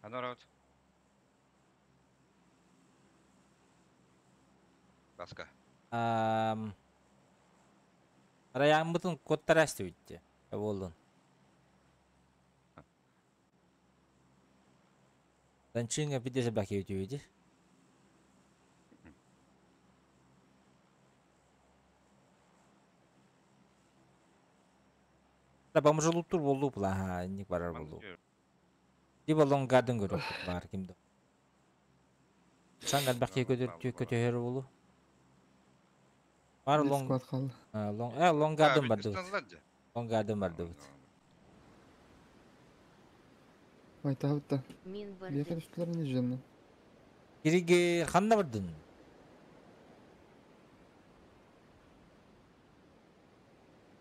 Анорот. Баска. Райаммытын куоттара истибитти. Буоллун. Танчинга бидесе баки үтүбүти. Да бомжулуттур болду була, инник барар болду. Ди болон гарден көрөк бар кимди. Санган баки көтөр көтөр болу. Бар лонг лонг лонг гарден барды. Лонг гарден барды. Ой, табытта. Мин Бияка бардым. түштүлөр не жемне. Кириге ханна бардын?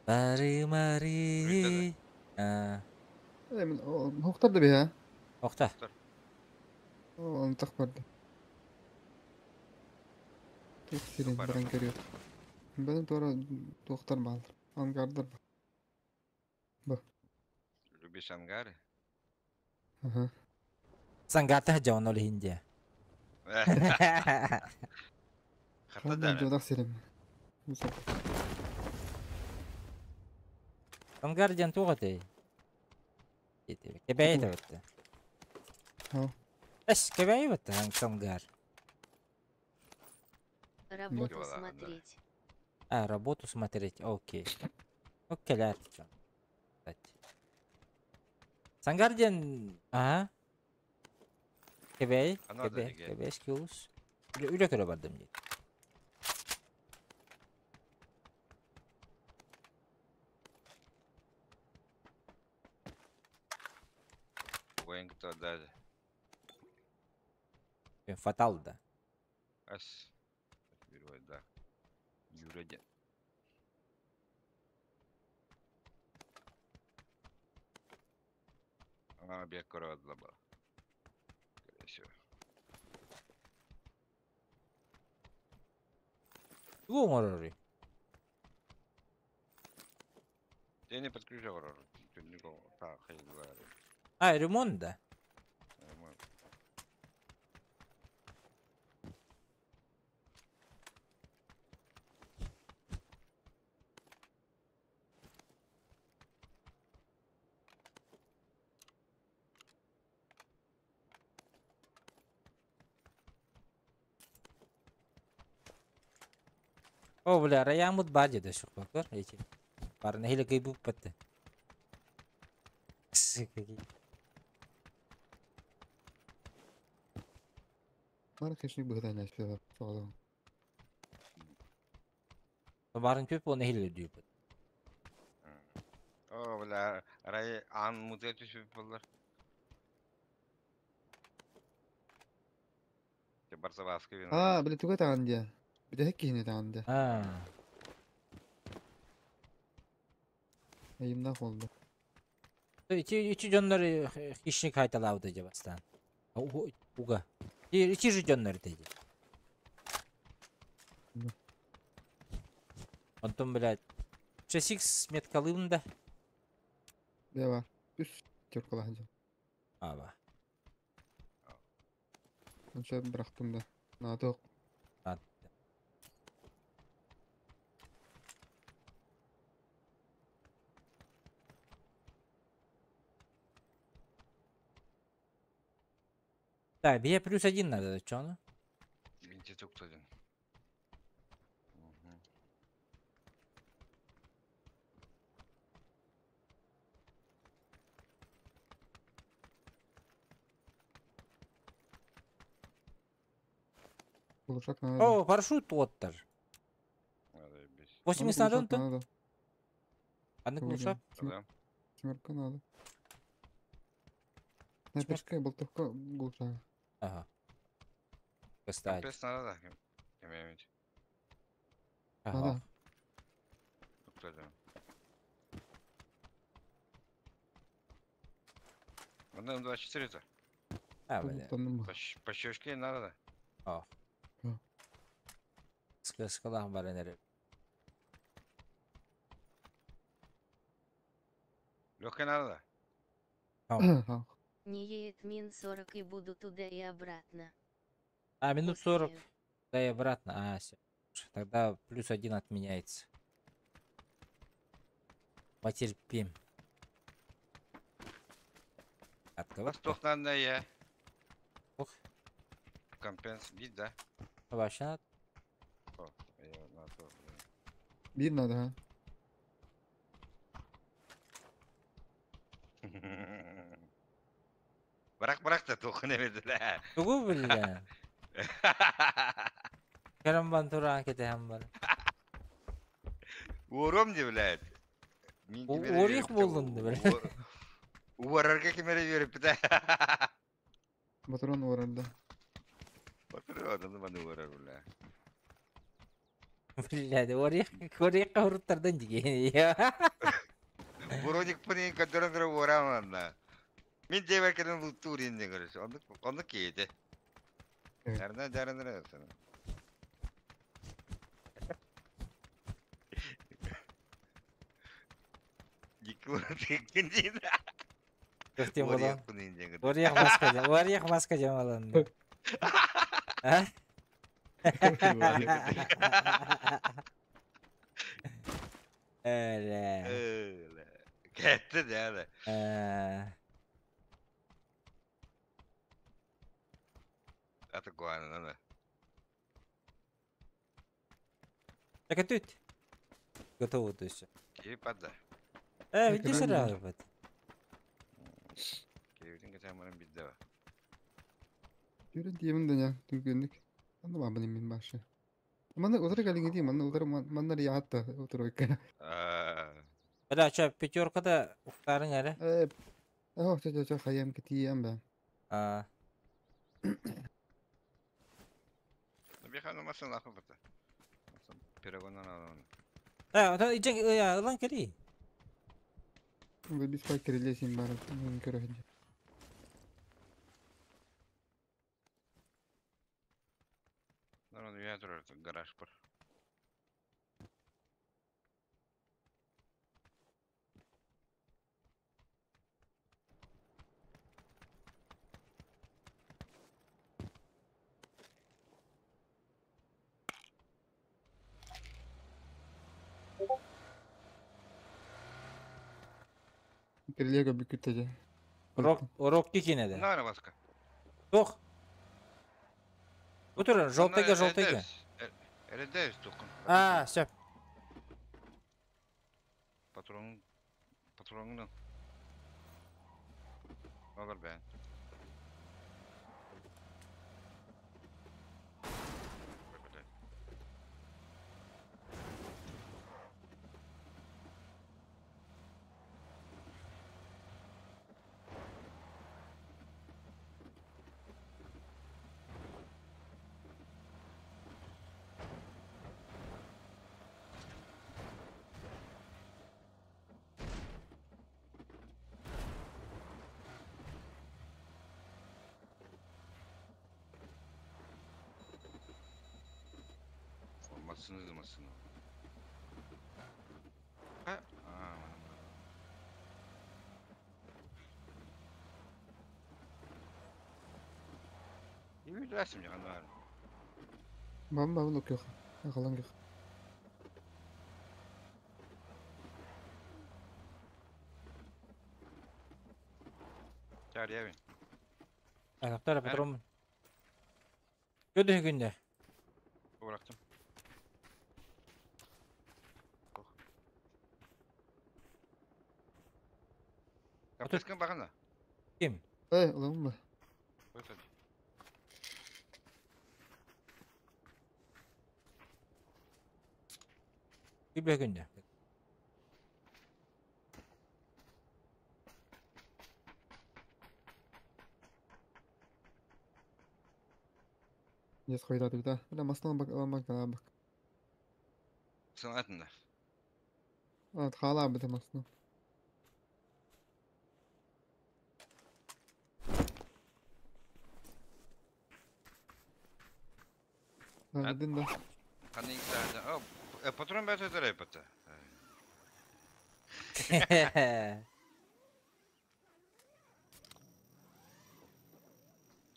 Мари мари. Мен хоктар да бия. Охта. О, антак барды. Тух сирен баран көрүөт. Бен тора туохтар баалар. Ангардар бар. Бу. Любишь ангары? Ага. Сангата жаон ол хинде. Хата да. Жодак сирен. Мусак. Ангар ден туга тей. Кебей табытты. Ха. Эс кебей бытты ангар. Работу смотреть. А, работу смотреть, окей. Окей, ляр. Сангарден, ага. Кебей, кебей, кебей, скиллс. Үле көрө бардым дейт. Военка даже. Фатал да. Ас. Да. Юродин. А, бек көрө бар. Скорее всего. Тугу оҥорорый? Я не подключал А, ремонт да? Ремонт. О, бля, раямут бар деді шықпақыр, эти. Барын хелі кей бұп бітті. Бар хищник быһыта нэшпе бар. Барын көп оны хелі дүйіп. О, бля, рай ан музей түсіп болар. Барса баскы вина. А, бile туга таган дия. Бile хекки таган дия. А. Айымна холду. Ити ити жоннор хищник хайталауды деп бастан. Уга. Ити же жоннор деди. Антон, блядь. 6 меткалым да. Бе бар. Үс төркала жо. Аба. Онча бырактым да. Надо. Так, бе плюс один надо, чё оно? Институт один. Улучшак надо. О, парашют оттар. 80 надо он-то? Надо. Аны глушак? Семерка надо. Снайперская болтовка глушак. Ага. Кстати. Компресс надо, да? Имею Ага. Надо. 24-то. А, бля. По щечке надо, да? О. Скалах бар энере. Легкая надо, да? Не едет мин 40 и буду туда и обратно. А, минут 40. Да и обратно. А, все. Тогда плюс 1 отменяется. Потерпим. От кого? Восток надо я. Ох. Компенс бит, да? Вообще надо. О, я на то, блин. Bir надо, ha. Bırak bırak da tohun emediler. Тугу бля. Карамбан туран кете бар. Уором не блядь. Мин кимере Орих берип болдун бля. Уорарга кимере берип да. Батырон уорарда. Батыр adamı bana уорар бля. Блядь, орих орих уруттардан деген. Броник пыны кадыран кыра уораман. Мин деберкенен луттур инде көрөс. Онды онды кейде. Жарына жарына sana. Дикки уорар дейdi. Көктем Орих болан. пыны инде. Орих маска, орих маска жамалан. А? Öyle. Öyle. Кетти деді. Аты куанын Так а тут готово то есть. Киви падда. Иди сразу вот. Кивитин кетемарын бидде бар. Yürü diyelim de ya. Түргенлик. Анда ба бini min başı. Манна утра калинги ди, манна утра манна риятта утра ойка. Бля, ча пятеркада уктарың әле. Э, ох, ча ча ча хаям кити ам ба. А. Бихану масын лахы бата. Пирогонан алын. Э, ата ижең я ылан кери. Бу бис пай кирилесин бар, мен көрөһүн. Нарон үйә турар гараж бар. Кирилеге бүкүттеже. Рок рок кикинеде. Нара баска. Тох. Утур, желтыйга, желтыйга. Эредебиз тукун. А, все. Патрон патронун. Алар бен. Masını masını. Ha? Aa, İyi resim ya. Бам бам лук yok. Akalan yok. Çağır evin. Аяқтар патрон. Көдө күндө. Bıraktım. Kapısın bakın da. Ким? Э, улам ба. Өтөд. Күбө күндө. Yes койдады да. Бля, масына бак, алам бак, алам бак. Сыңатында. А, хала бит масына. Nereden да? Hani ilk tane. Aa, patron ben öder ayıpatı.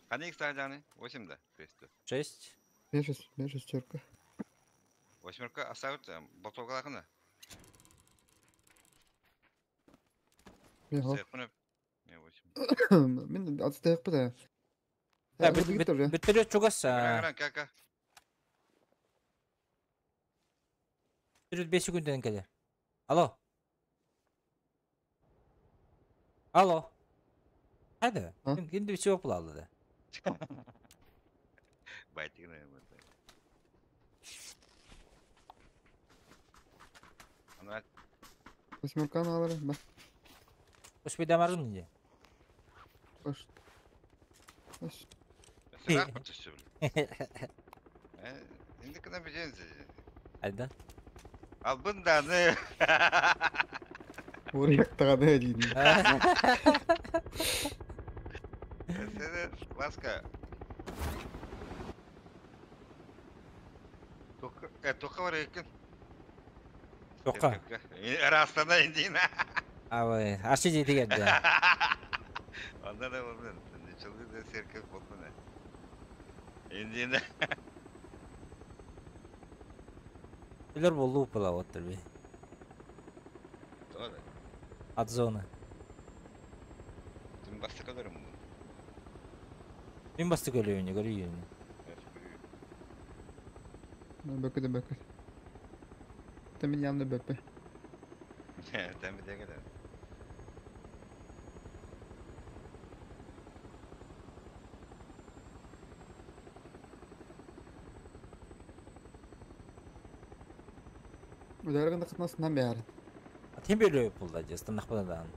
Ханнык икс Восемь да? Шесть. Беш беш шестерка. Восьмерка оставят болтолгалахына. Мен хоп. Не восемь. Мен ацтаяқпы да. Да, бүттөрөт чугас. Гран, кака. Бүттөрөт 5 секундтан келер. Алло. Алло. Хайда. Ким bir şey yapılaldı da. Байтигна ему. Она Восьмерканы алар. Ба. Успей дамарым не? Ош. Ош. Сырах потушил. Инде кына беженсе. Айда. Албын даны. Уряктаганы дейін. Ласка. Тоқа бар екен. Тоқа. Растана индина. Абай, аршы дейді келді. Онда да болды. Ничего да серкеп болды. Индина. Билер болду упала оттыр би. Тода. От зоны. Тим басты калырым. Мен басты көлөйүнө көрүйүн. Бөкү да бөкү. Temin yanında бөппе. Тәм битеге да. Ударганда кытнасынан бәрі. Тем бөлөйүп булда же станахпадан.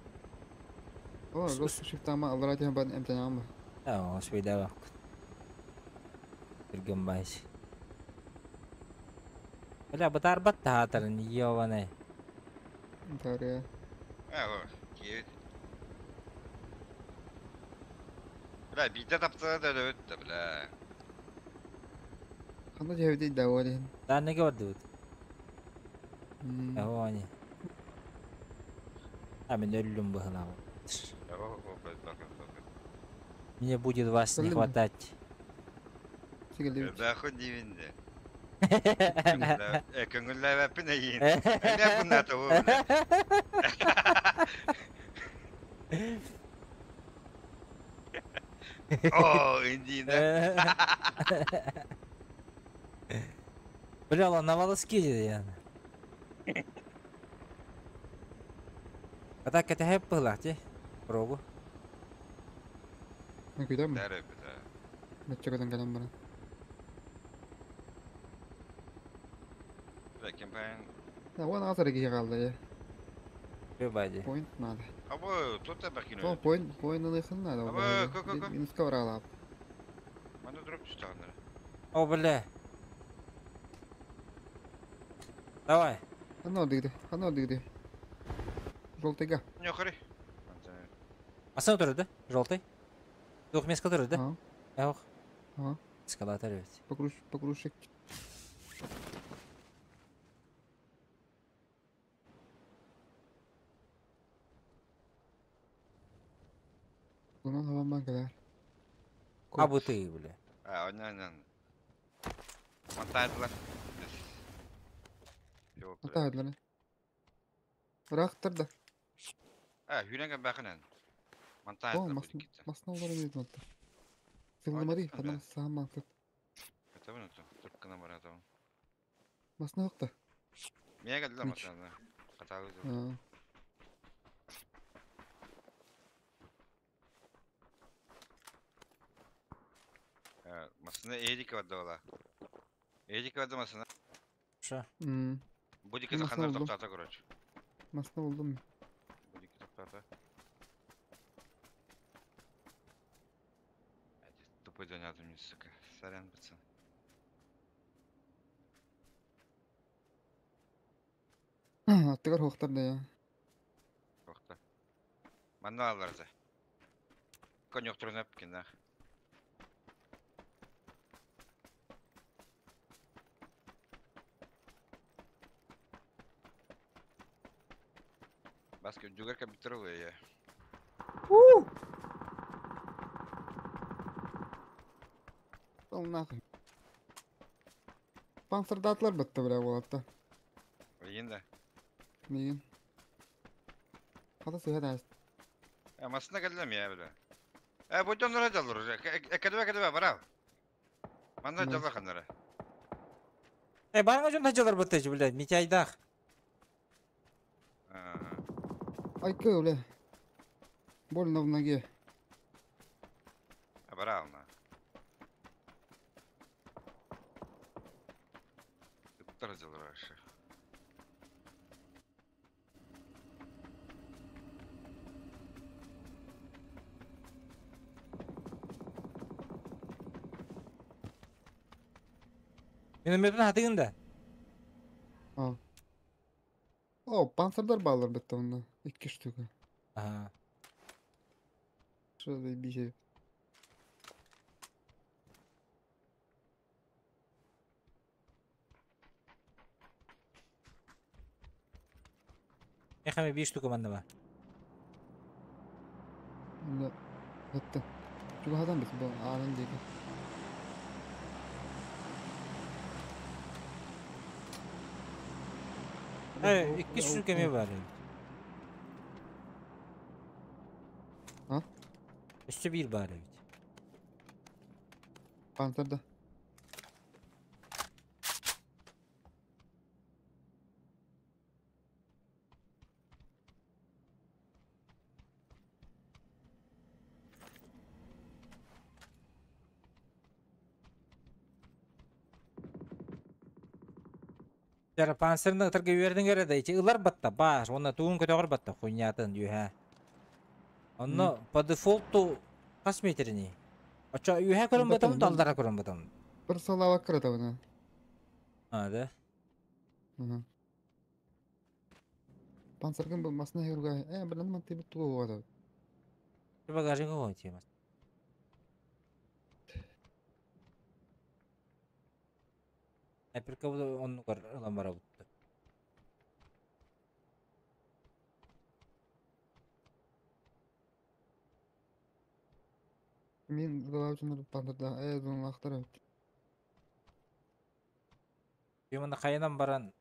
О, гос шифтама аллара тем бан эмтанама. А, успей да. Түргөн байш. Бля, бытар бат таатарын ёбаный. Дарья. А, о, киевит. Бля, бите тапты да өтті, бля. Қандай жебедей да олен. Да, неге барды бут? Они. А, мен өлүм быһына. Мне будет вас не хватать. Да, хоть дивинде. Көңүлләбәппин эйин. Эмне бунната бу. О, индина. Бля, он на волоске я. А так это хэп была, те? Пробу. Ну, куда мы? Да, да. Мэтчөгөдөн кэлэн баран. Бля, кемпайн. Да, вон азыр киһи хаалла я. Бебади. Point надо. Абы, тут та бакино. О, point, point ыныхын надо. Абы, ко, ко, ко. Минуска баралап. Маны дроп түстәгәннәр. О, бля. Давай. Ана дигди, ана дигди. Желтыйга. Не, қарай. Асан отырды, да? Желтый. Двух мест который, да? Эх. Ага. Эскалатор ведь. Погруз, погрузчик. Bunun havan kadar. А бы ты, бля. А, он, он, он. Монтажлар. Монтажлар. Рахтыр да. А, хүренген бақынан. О, Монтажлар. масна олар дейді монта. Сылдымари, қадан саған мансыт. Это вон это, трубканы бар это. Масна оқты. Мен келді Мич. масаны. Қаталы. Масына эдик барды ола. Эдик барды масына. Ша. Будики Масна захандар болдум. тоқтата, короче. Масна болдум. Будики тоқтата. Тупой донятым, не сука. Сорян, пацан. Аттыгар хоқтар да я. Тоқта. Манна аларза. Конёк тұрын әпкен, нах. Баска жүгер компьютер я. Пошел нахуй. Панцердатлар бітті бля болады. Ойын да. Миигин. Хата сыһа да Масына келдем я бля. Бу дьоннор дьаллар уже. Экедебе экедебе барал. Манна дьаллар ханнара. Барыңа жон тажалар бітті, блядь, Митяйдах. Айкы, бля. Больно в ноге. Барал на. Туттар дьаллар вообще. Минометын хатыгын да. А. О, панцердар баллар бітті онда. Икки штука. Ага. Что за бисер? Мехаме бир штука манна бар. Да. Бітті. Чугадан бит, бу арын дейdi. Икки штука эме бар. А? Өссө бир бар бит. Панцерда. Жара панцирны ытырга үердин кереде, ичи ылар батта, баш, онна туун көтөгөр батта, хуйнятын юха. Онно по дефолту кас метрини. Ача юха көрөн батам, далдара көрөн батам. Бір салава кырата бұны. А, да? Ага. Панциргын бұл масына херга. Білін ман тебі туы болады. Багажың ғой темас. Әпіркі онны көр ылан бара бұтты. Мен ылап панцирда, зоны лақтар өт. Мен қайынан баран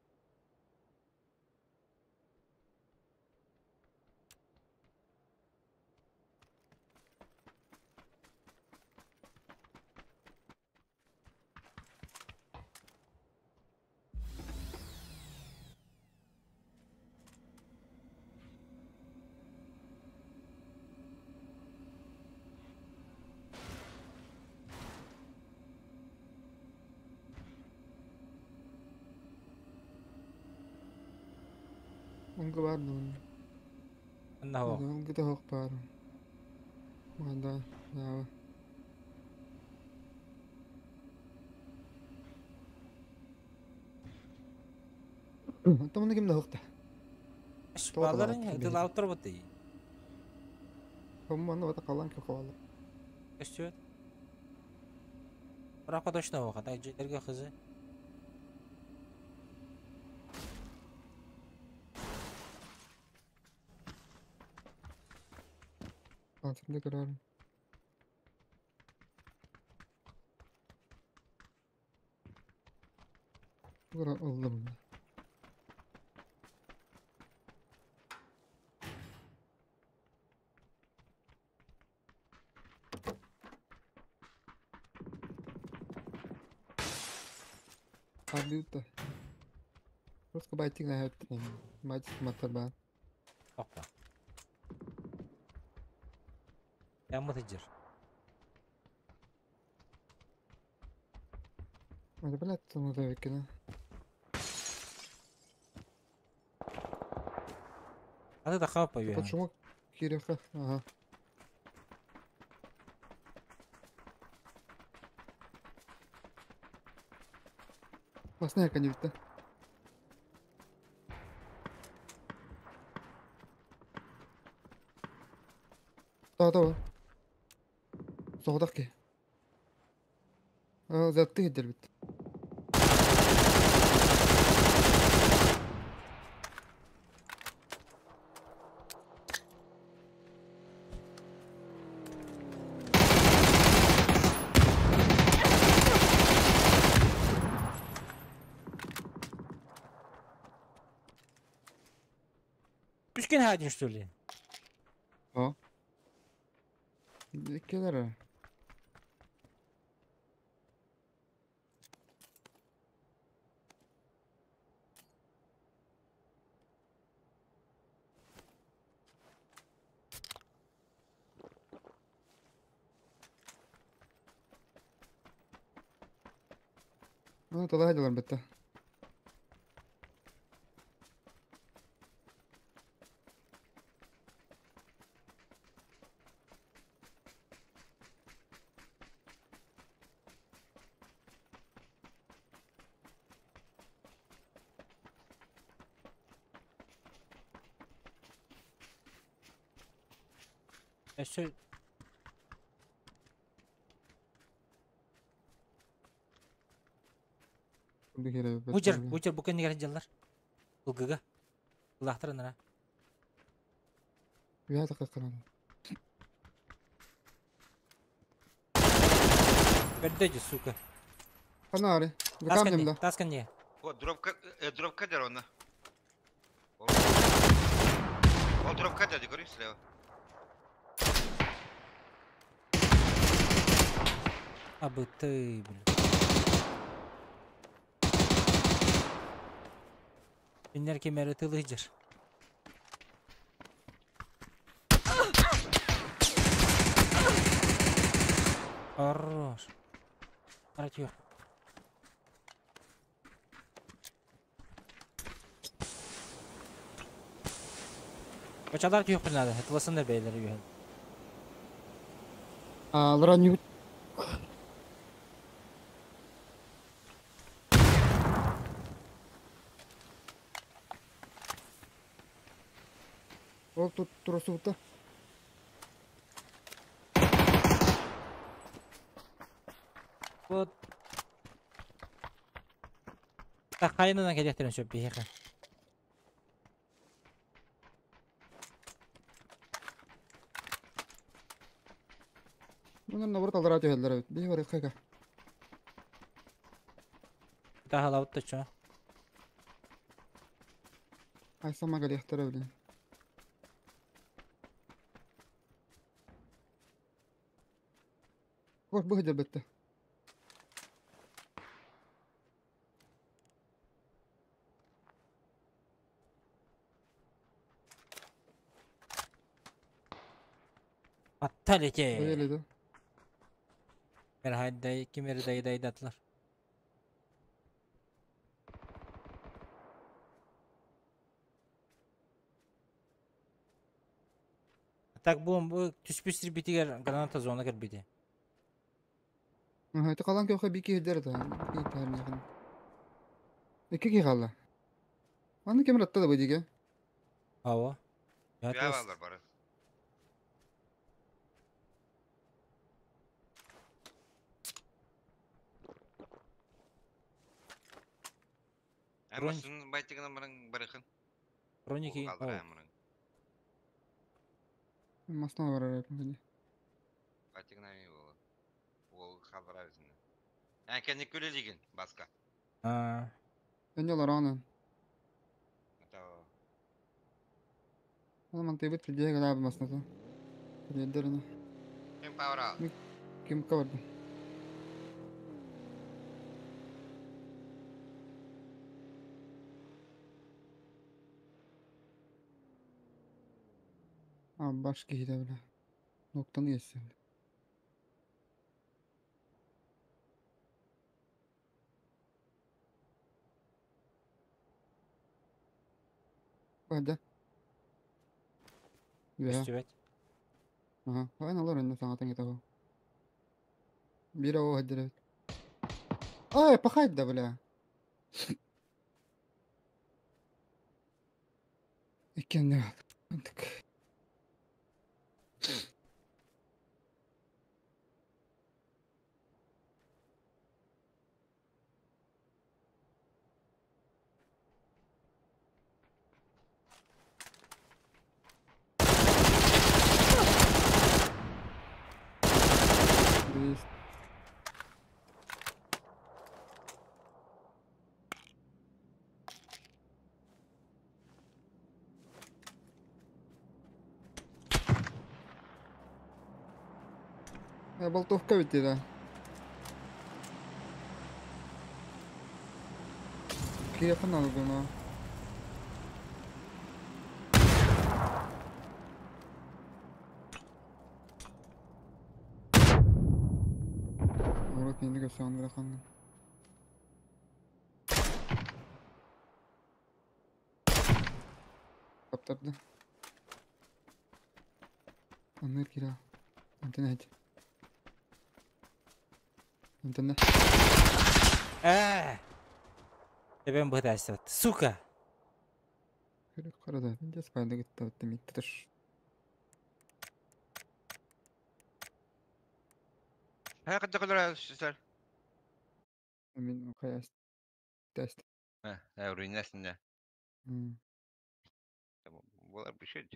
Онга бар дун. Анна хоқ. Онга да хоқ бар. Манда, ява. Таманы ким да хоқта. Баларын ытыл алып тұр бұтты. Хомманы бата қалан ки қала. Өстүт. Бірақ точно оқа, тай жерге қызы. Панцирды көрөрүм. Бура ылдым. Абьюта. Просто байтик на это. Байтик матарба. Опа. Ямы тыжыр. Это блядь, там это викина. А ты тахапа я. Почему Киреха? Ага. Басная конюта. Да, да. Соғдақ ке. Затты хедер бит. Үскен один, что ли? О. Иккилер. Ну, тогда делаем бетте. Өссө Бучер, бучер бу кэннигэр дьаллар. Ылгыга. Ылаахтар ынара. Үһэ таққанан. Көрдө же, сука. Ханаары. Тас Камнем кэнни, да. тас кэнни. Вот, дропка, дропка дер онно. Ол дропка деді, көрейік слева. Абы ты, блин. Иннер кемери тылыжыр. Хорош. Артёр. Бачалар түйөк надо. Тыласындар бейлери үйен. Алра не. Ол тут турусубута. Вот. Так хайнынан келектерин сөп бейхе. Мунун наоборот алра түһэллэр эбит. Бии бар кайка. Тахалабыт та чо. Ай сама галехтара блин. Вот бу бетте. Атталеке. Böyle Mer hayday kimeri dayı dayı datlar. Так бу бу түспүс битигер граната зона кирбити. Ага, это калан көхө бики хедер да. Би тар якын. Эки ки калла. Аны кем ратта да бу диге. Ава. Я балар бары. Бронь. Әмасының байтыгынан барың барыхын. Броники. Масна бар арай. Байтыгынан ми болу. Ол қалдыра өзіне. Әкәне көле деген басқа. А. Энелар аны. Это Аны мантыбыт фидеге гала масна. Фидерне. Ким паура? Ким кабарды. Abi başka hile bile. Noktanı geçsin. Hadi. Ya. Үстүбэт. Aha. Aynen alır önüne sana git o. Bir o hadi. Ай, пахать да, бля. Иккен Так. Есть. Болтовка ведь да. Киэхэ надо было. Урут мени көсөөн быраханнын. Таптарды. Анныр кира. Антена айт. Антена. Э! Эбен бытайсыбыт. Сука! Көрүк карада. Инде спайда гытта миттер. Ха кытта кылар сэр. Мен каяс тест. Ха, руйнасында. Болар bir şey.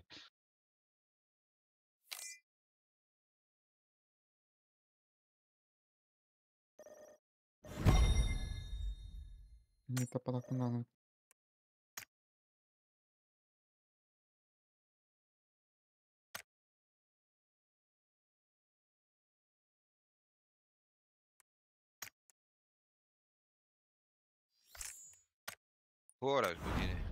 Не тапалакын. Ora bugün.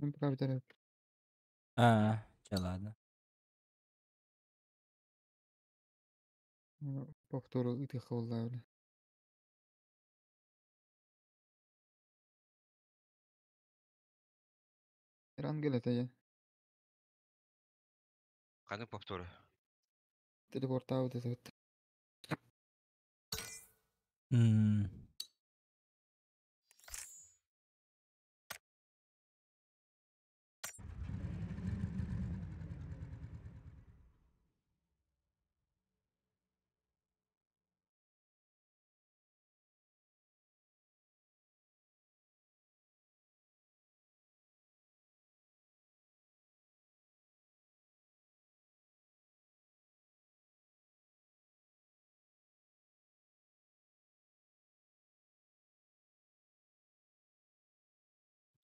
Мен правда. А, чё ладно. Повтору ытых болла. Рангел это я. Каны повтору. Телепортау это вот.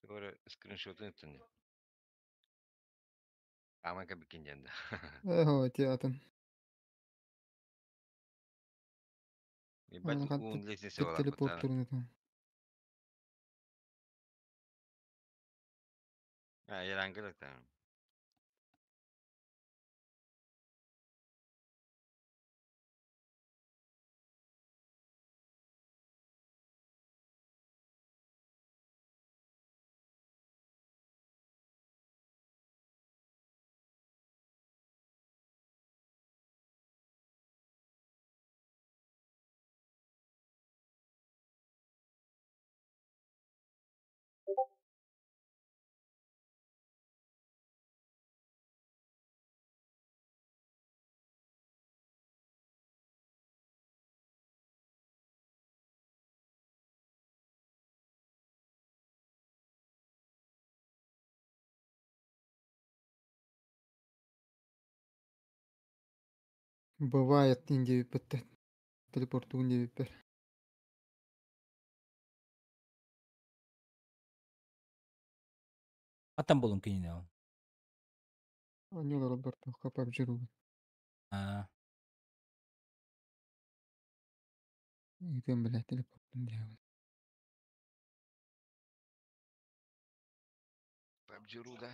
Doğru скриншотын ыттын. Амака бикинден. Эхо, театр. Ебать, уун лестница была. Телепорт турнета. А, я рангел там. Бывает инде бітті. Телепорт инде бер. Атан болун кинине ол. Анюлар Роберто хапап жиру. А, Идем, блядь, телепорт инде. PUBG.ru, да?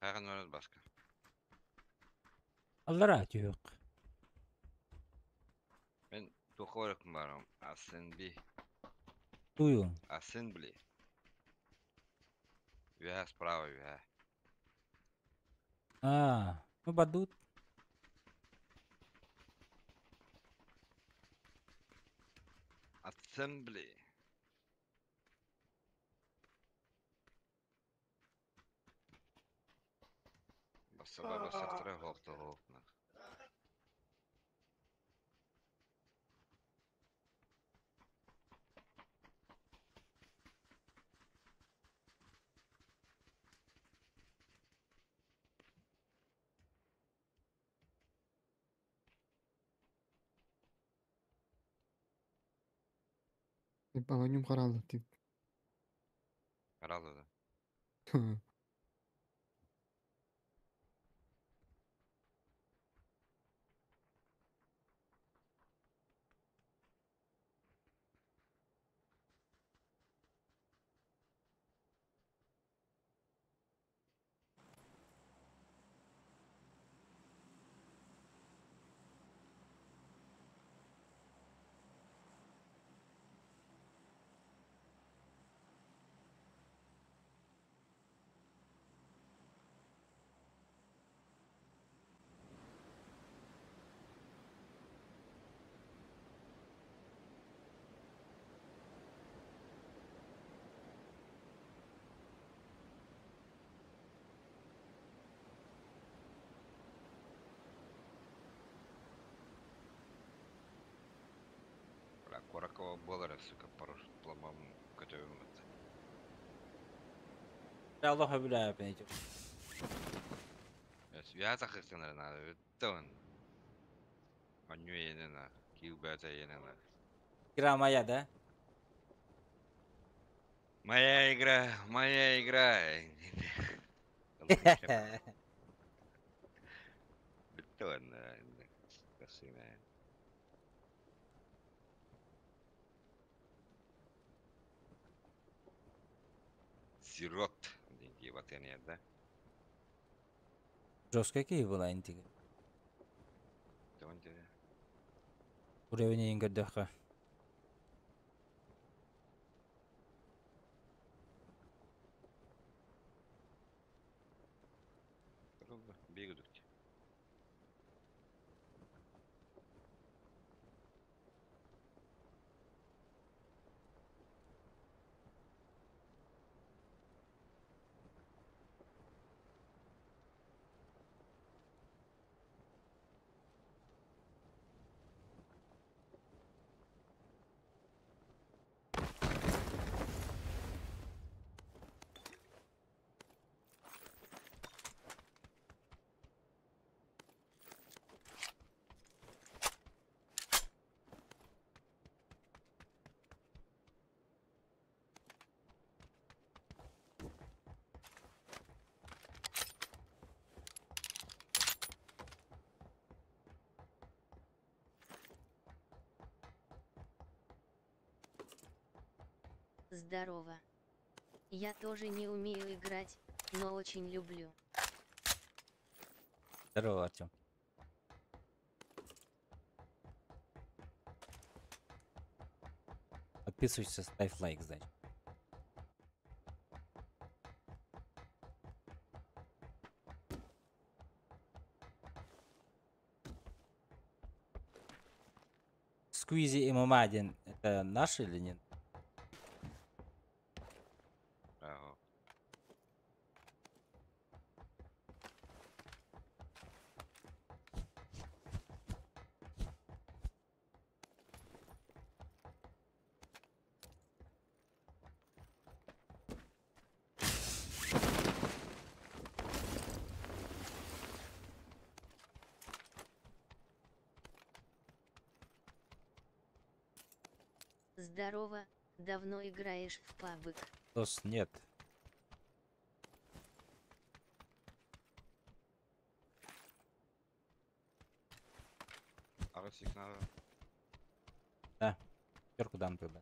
Хайахан барар баска. Аллара түһүөх. Мен туохха барыахпын баарым. Ассембли. Туйун. Ассембли. Үөһэ справа үөһэ. А, ну бадут. Ассембли. Бассаба бассахтара хоохто хоохна. Баланюм харалды тип. Харалды да. Бля, куоракка буолар, сука, пару пламам көтөбүм. Аллах билэ эти. Үөһэ тахыктанар надо. Бүттэн. Анню енена, кил бәтә енена. Игра моя, да? Моя игра, моя игра. Бүттэн. Красивая. Сирот диэн батыан да. Жестко какие была интига. Тоон дede. Уровень көрдөххө. Бигудук. Здорово. Я тоже не умею играть, но очень люблю. Здорово, Артем. Подписывайся, ставь лайк, значит. Сквизи ММА-1 это наш или нет? Ага. Здорово, давно играешь в пабг? Тос нет. Арасик надо. Да. Терку дам тогда.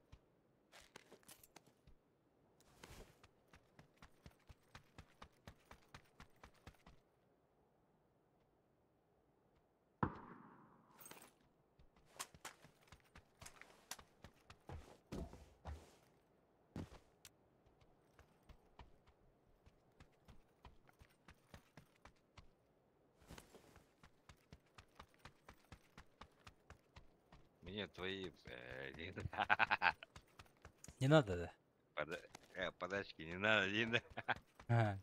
Мне твои, не Не надо, да? Подачки не надо, не надо. Ага.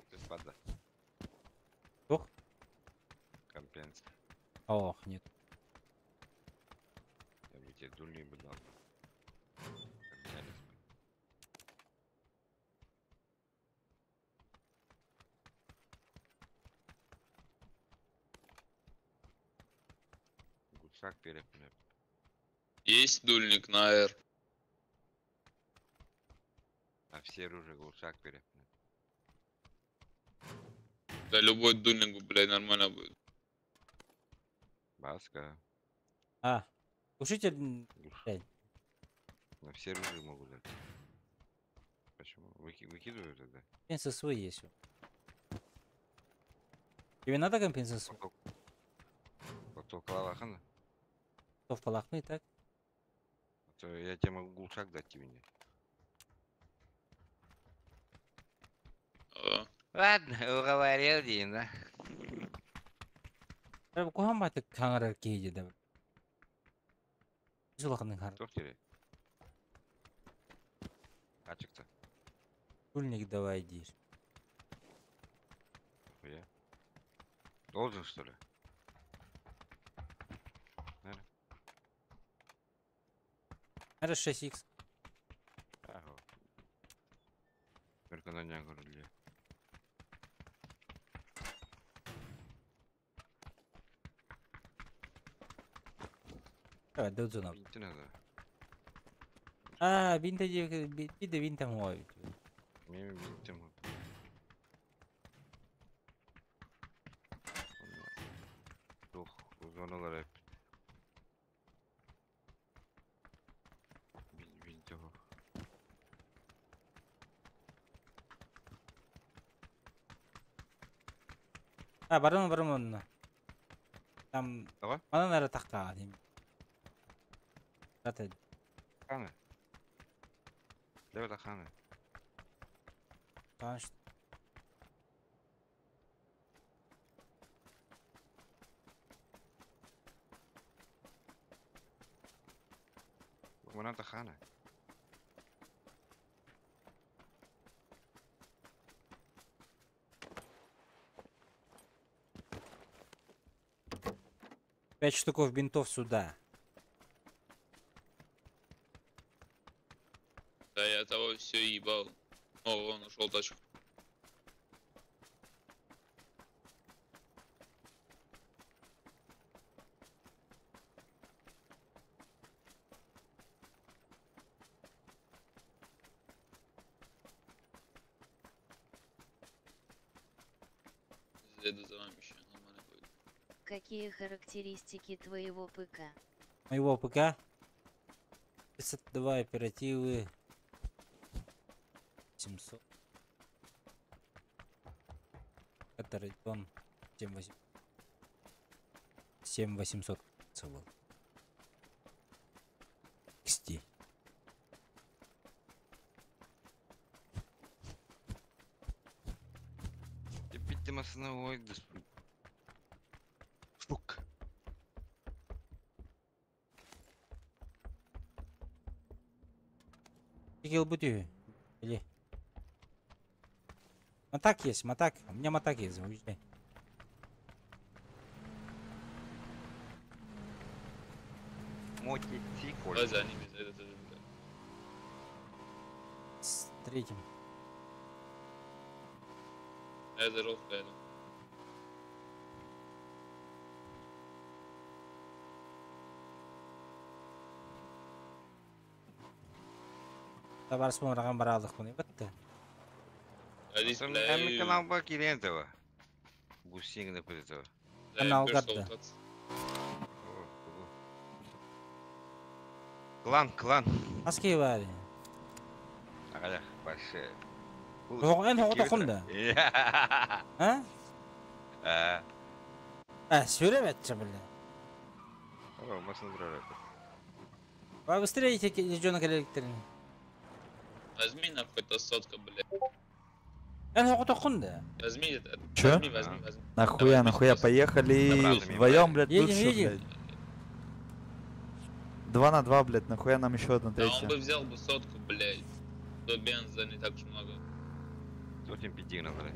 Ты спада. Ох. Компенс. Ох, нет. Я бы тебе дульный бы дал. Поменялись бы. Гусак перепнет. Есть дульник на R. А все оружие глушак перепнет. Да любой дульник, блядь, нормально будет. Баска. А, глушитель, блядь. На все оружие могу дать. Почему? Выкидываю тогда? Компенсация есть. Тебе надо компенсацию? Поток лалахана. То в палахны, так? А то я тебе могу глушак дать тебе. Не. А. Ладно, уговорил Дина. Кухамбаты каңарар кейде да. Жулақының хар. Тоқ керек. Ачыкты. Пульник давай дейш. Я. Должен, что ли? Наверное, 6х. Ага. Только на нем говорили. Давай, додзуна. Бинты надо. А, бинты биде бинты мой. Мими бинты мой. Ох, зоналар hep. Бинты ho. А, барым, барым онна. Там. Давай. Ана наверное таққа деймін. Рата. Ханы. Давай ханы. Таныш. Вона тахана. 5 штуков бинтов сюда. Да я того все ебал. О, он ушел тачку. Еду за вами еще, нормально будет. Какие характеристики твоего ПК? Моего ПК? 52 оперативы. 700. Это Radeon 7800 был. XT. Основной Фук. Или Матак есть, матак. У меня матак есть, уезжай. Мотоцикл. Давай за ними, за это тоже, да. С третьим. Я за рог поеду. Товар смотрим, баралдық бұны, бітті. Әмі канал ба келген Гусингді көзді. Канал гарды. Клан, клан. Аски бар. Ағаяқ, башы. Оған оғы да. А? А, сөйлеп әтші білі. О, машина турар. Ба быстрее дьоно кэлэриктерин. Возьми нахуй, это сотка, блядь. Эн хоҕотоххун да. Возьми это. Чё? Возьми, возьми, возьми. Нахуя, нахуя, поехали вдвоем, блядь, Едем, лучше, едем. блядь. 2 на 2, блядь, нахуя нам еще одна Да он третья? бы взял бы сотку, блядь. То бенза не так уж много. Зачем пиздигна, блядь?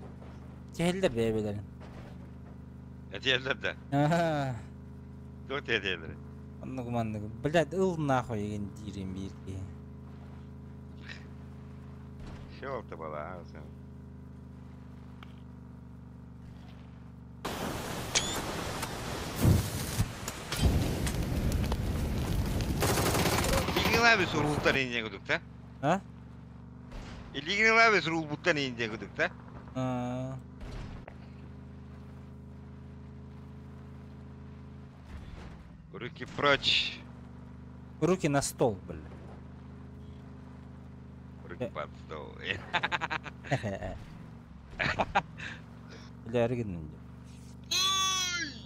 Кэллэр бэйбэлэрин. Этиэллэр да. Аха. Туох тиэтиэллэр? Оннук маннык. Блядь, ыл нахуй еген диирим биир киһи. Шелта была, а, сам. Илигин сурултан инде кудук та? А? Илигин лабы сурулбуттан инде кудук та? А. Руки прочь. Руки на стол, блядь. Руки под стол. Бля, аргин.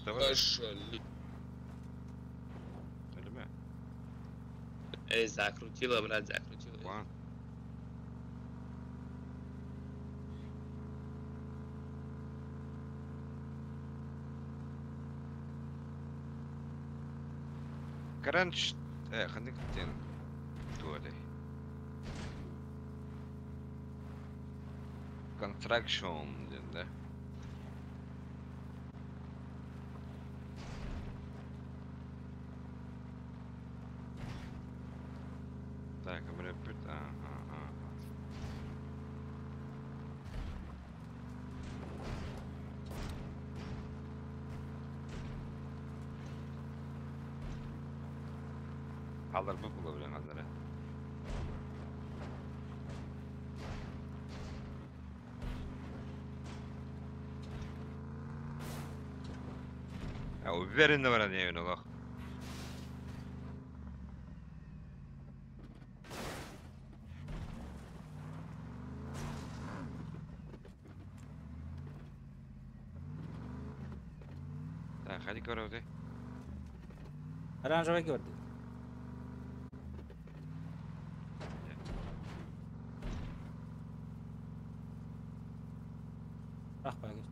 Давай. Пошли. Эй, закрутила, брат, закрутила. Кранч... Ханнык тен. Туале. Construction диэн да. Так, бүт. Ага, ага. Алар бу була билен алары. А уверенно баран эбин олох. Так, ходи көрөбүт. Оранжевый көрдү. Рах багы.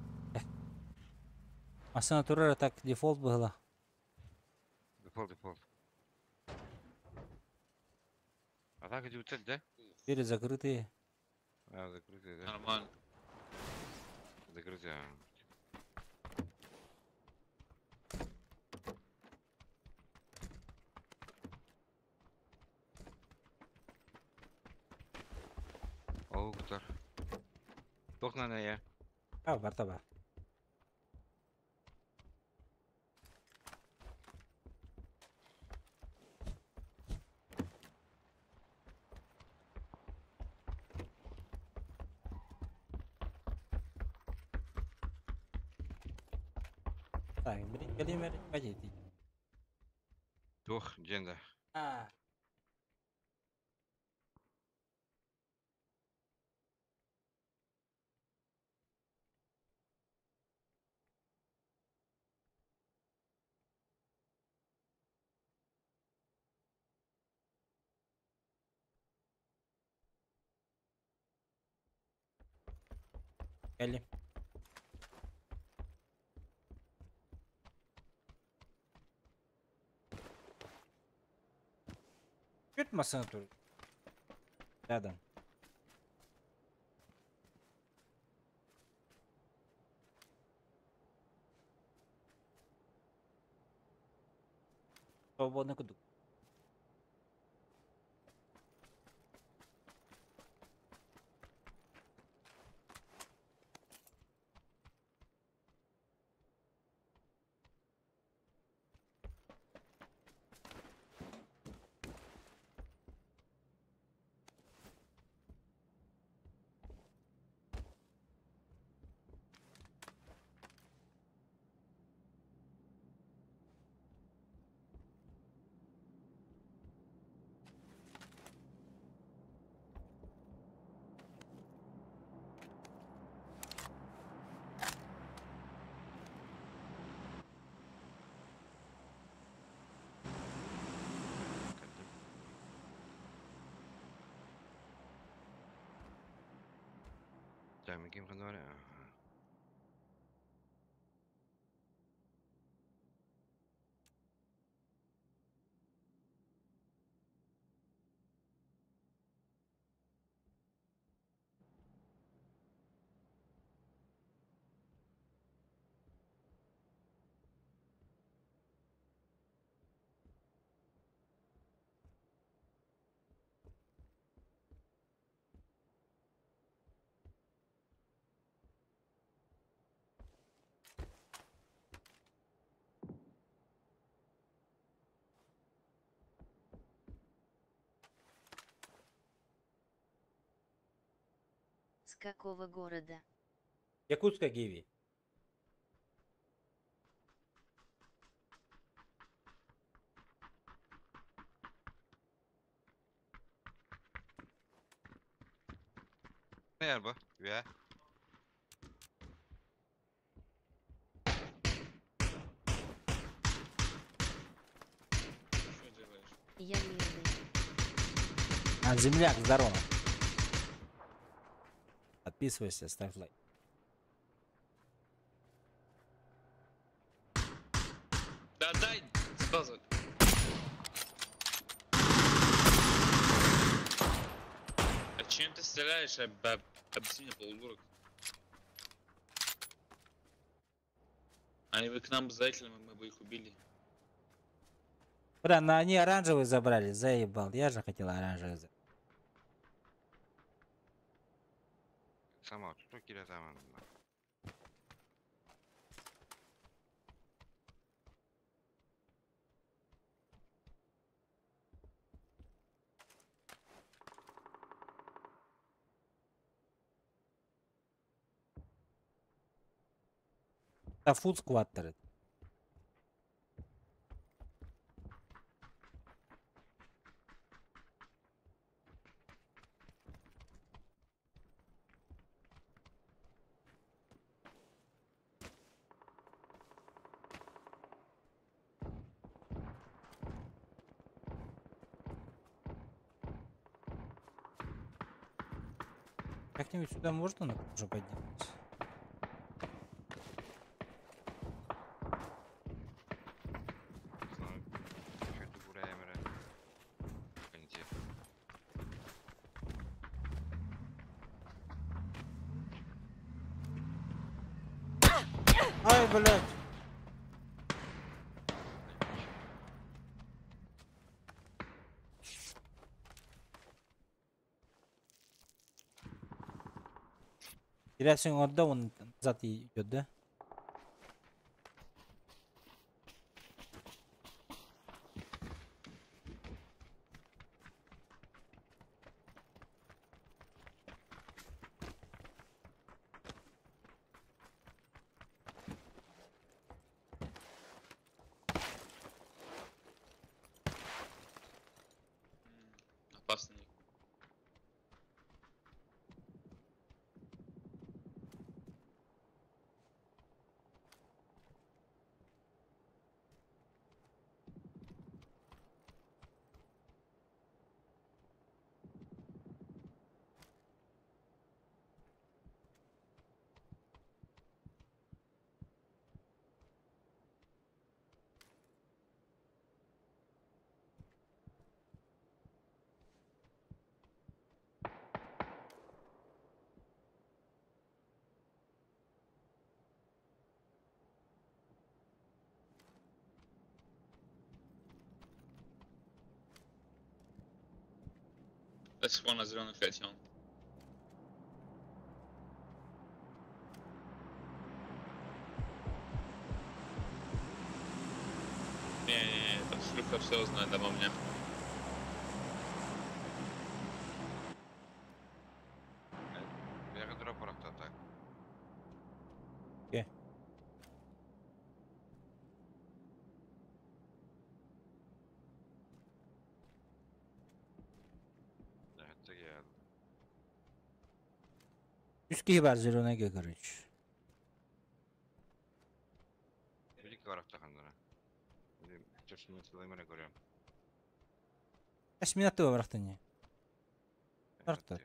Машина турар так дефолт была. Дефолт, дефолт. А так иди цель, да? Двери закрытые. А, закрытые, да? Нормально. Закрытые. а. О, кутар. Тохна я. А, бар таба. Так, блин, калимер, пойди. Тух, дженда. А. Кали. Чуть машина тут? Рядом. Свободный кудук. Ким ханна С какого города? Якутска, Гиви. Ne yer bu? Ya. Что делаешь? Я мирный. А, земляк, здорово. Подписывайся, ставь лайк. Да дай сразу. А чем ты стреляешь? Объясни мне, полудурок. Они бы к нам залетели, мы бы их убили. Бля, ну они оранжевый забрали, заебал. Я же хотел оранжевый забрать. Сама, что кире zaman. Это фуд скваттер. Как-нибудь сюда можно на крышу подняться? Ай, блядь. Терясың орда, он назад идет, да? Опасный. До сих пор на зеленых летел. Не-не-не, эта шлюха все знает обо мне. Үс бар зеленый короче. Каш минуту барахтыне. Барахта.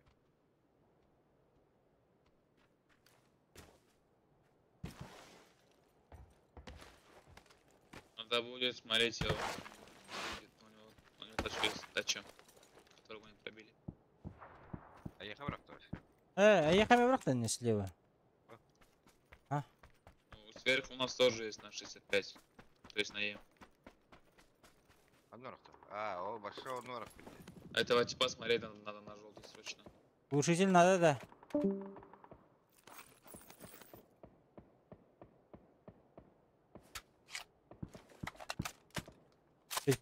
Надо будет смотреть его. У него тачка есть, дача, которую мы пробили. А я хабрах тоже. А я хабрах не слева. А? Ну, сверху у нас тоже есть на 65. То есть на Е. А, о, большого норах. Этого типа смотреть надо на желтый срочно. Глушитель надо, да.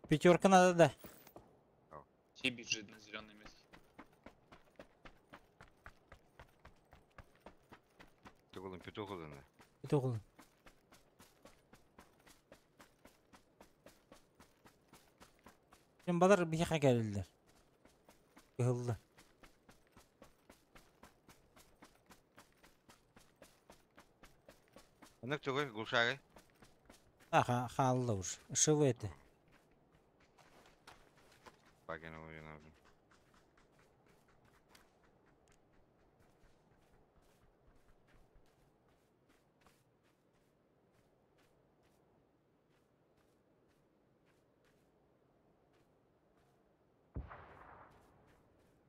Пятерка надо, да. Ти бежит на зеленый месте. Петух улын. Петух улын. Бадар бихе келдилер. Кыһылды. Анык тугай гушагы. Аха, халла уж. Шивы это. Пагина уйна.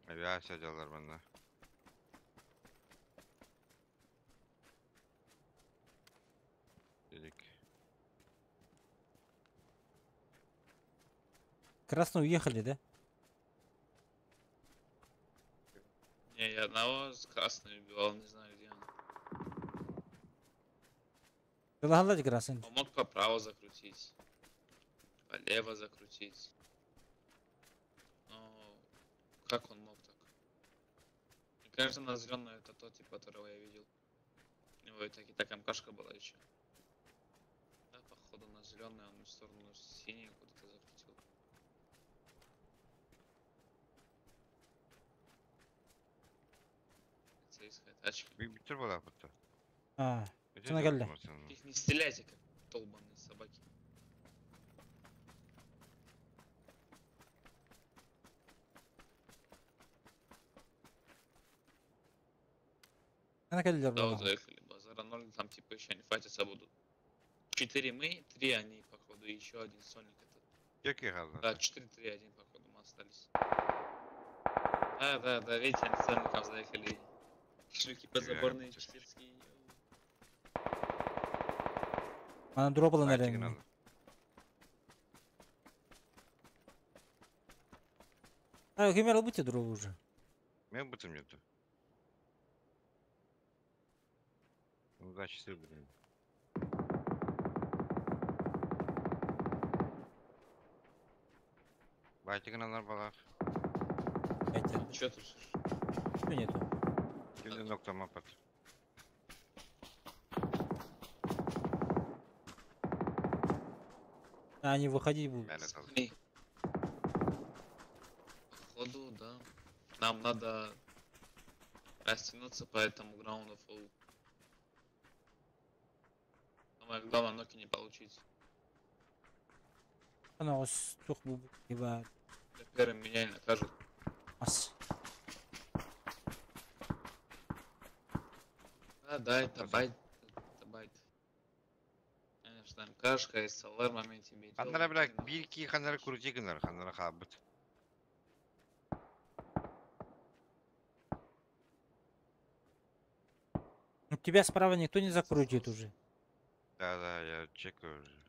Авиация делалар манна. Дедик. Красные уехали, да? Не, я одного с красной убивал, не знаю где он. Ты красный. Он мог поправо закрутить, полево закрутить. Но как он мог так? Мне кажется, на зеленую это тот тип, которого я видел. У него и так МКшка была еще. Да, походу на зеленую он в сторону синюю куда-то закрутил. Полицейская тачка. А, что Их не стреляйте, как долбаные собаки. Да, вот заехали. Базара 0, там типа еще они файтиться будут. 4 мы, 3 они, походу, и еще один сольник этот. Да, 4-3-1, походу, мы остались. Да, да, видите, они сольником заехали. Шлюхи подзаборные, читерские. Она дропала, наверное. А, Химера, будьте дроп уже. Меня будто нету. Удачи, блин. Байтик на нарбалах. Че тут? Что нету? А, они выходить будут. Походу, да. Нам надо растянуться по этому граунду фул. Самое главное, ноки не получить. Первым меня не накажут. Ас. Да, да, это байт. Это байт. Конечно, МКшка и СЛР в моменте бить. Ханнара, блядь, бирки, ханнара крути, ханнара, ханнара хаббат. Ну, тебя справа никто не закрутит уже. Да, да, я чекаю уже.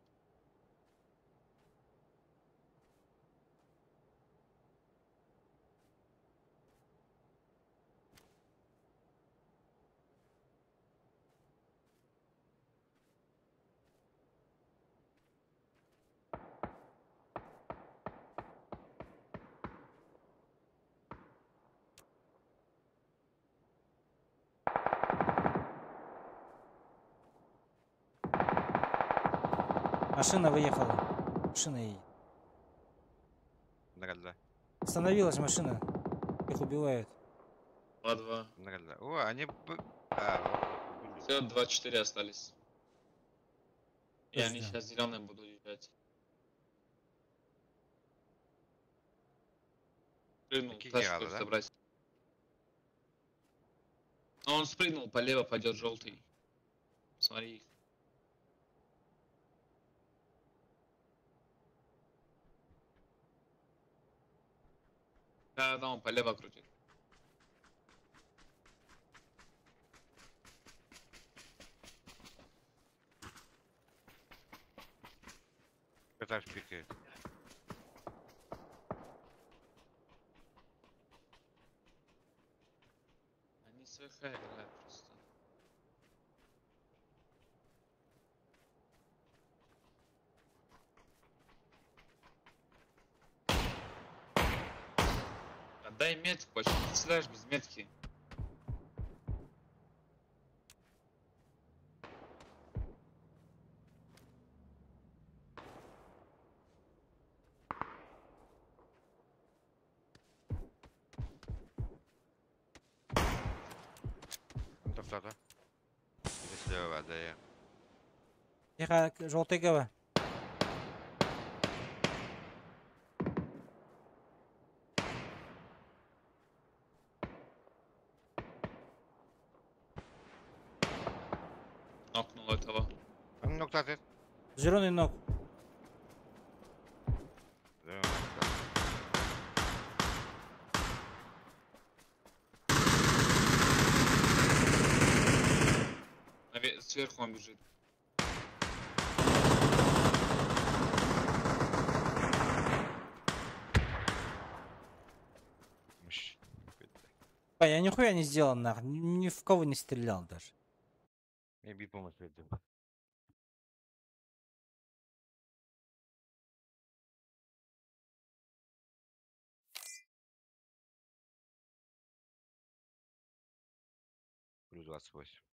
Машина выехала. Машина едет. Остановилась машина. Их убивают. 2-2. О, они... А, все, 2-4 остались. И они сейчас зеленые будут уезжать. Прыгнул, тачку да? Забрать. Но он спрыгнул, полево пойдет желтый. Смотри их. Да, да, он полево крутит. Этаж пикает. Они с ВХ играют просто. Отдай метку, почему ты стреляешь без метки? Тоқтады. Слева, да я. Тихо, желтый ГВ. Нокнул этого. Ноктаты. Зеленый ног. Да. Сверху он бежит. А, я нихуя не сделал, нахуй. Ни в кого не стрелял даже. Я би помощь веду. Плюс 28.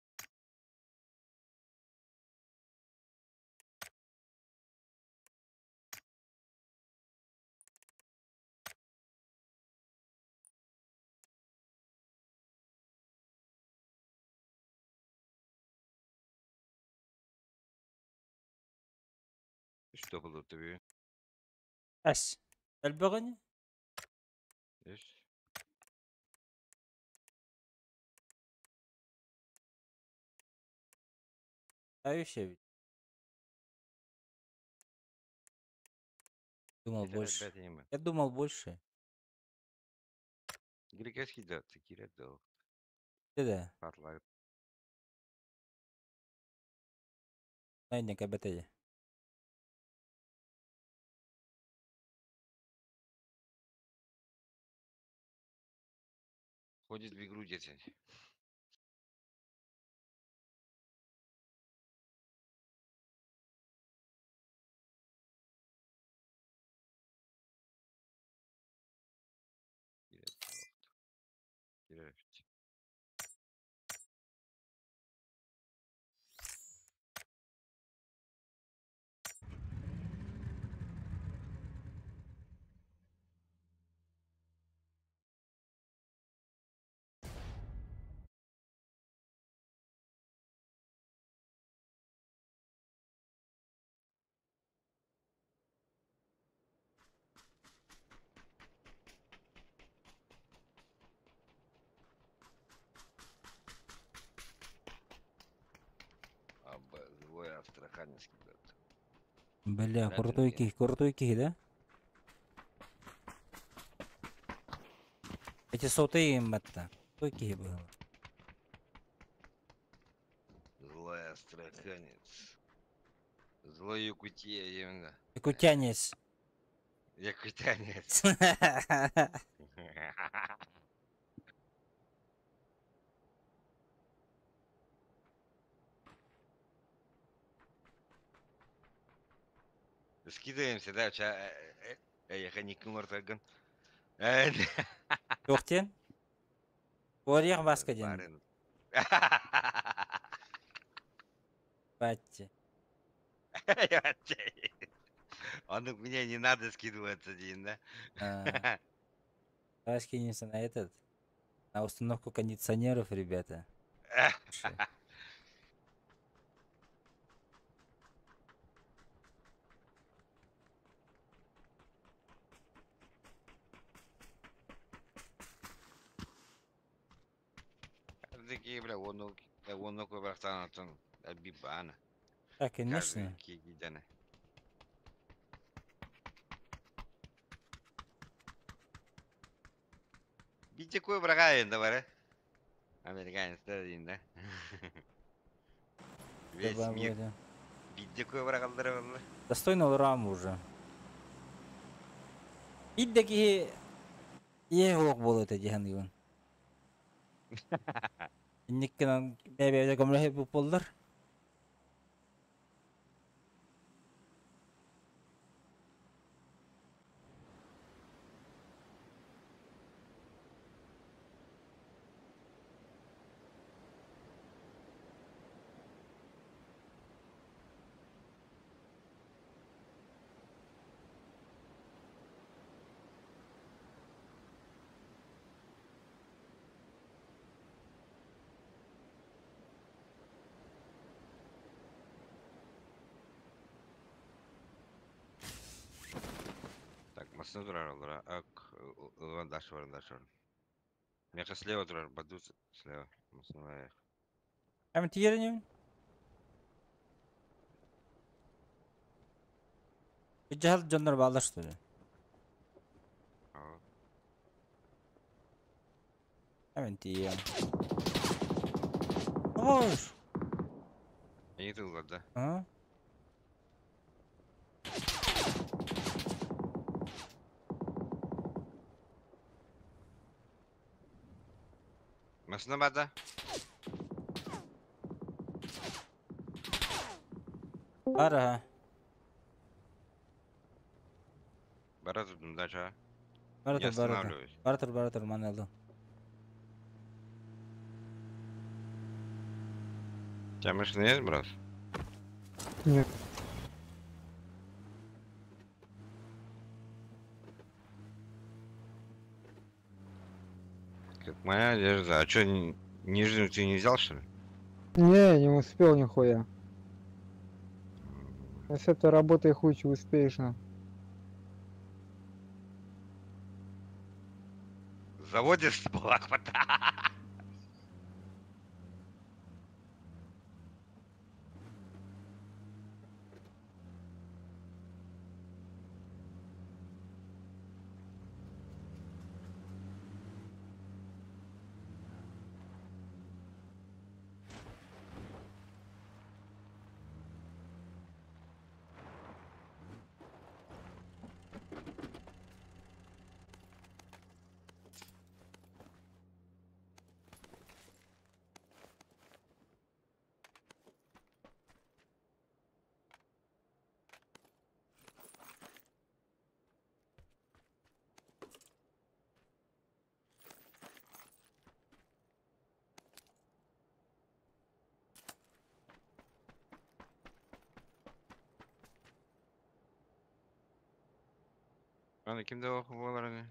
Что было тебе? Ась. Эльберни? Есть? А еще ведь. Думал Это больше. опять аниме. Я думал больше. Греческий да, такие да. Да. Патлак. Найдем КБТ. Ходит в игру дети. Злой астраханский, брат. Бля, Да, крутой Сергей. ких, крутой ких, да? Эти соты им это. Крутой ких было. Злой астраханец. Злой якутия именно. Якутянец. Якутянец. Скидываемся, да, ча. Я не кумартаган. Тоқтен? Орех баска ден. Барин. Батти. Он мне не надо скидываться, Дин, да? А. Давай скинемся на этот. На установку кондиционеров, ребята. Такие, бля, он братан, бибана. Так, конечно. Биче кой брагаен да бары. Американецтер дейін да. Весь мир. Бидде кой брагалдары болла. Достойно рам уже. Бидде ки е ох болот дихан дигон. Инниккенан бәбәдә көмләһе бу боллар. Так, машина турар олар. Ак, ылган дальше бар, дальше бар. Меха слева турар, баду слева. Машина. Әм тиеренем. Жахал жоннор балдар что ли? Әм тием. Ош. Не тылган да. А? Машина бада. Ара. Бара тудум дача. Бара Не тур, бара тур. останавливаюсь. Бара тур, бара тур, манелду. У тебя машина есть, брат? Нет. Как моя одежда. А чё, нижнюю ты не взял, что ли? Не, не успел нихуя. А с этой работой хуй чё успеешь, на. Заводишь была хвата. Аны кимде оқып болар аны?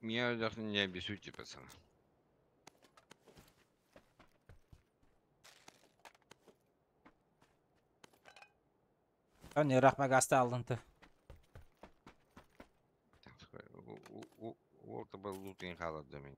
Меня даже не обессудьте, пацаны. Аны рахмак аста алдын ты. Ол был лутин халат до меня.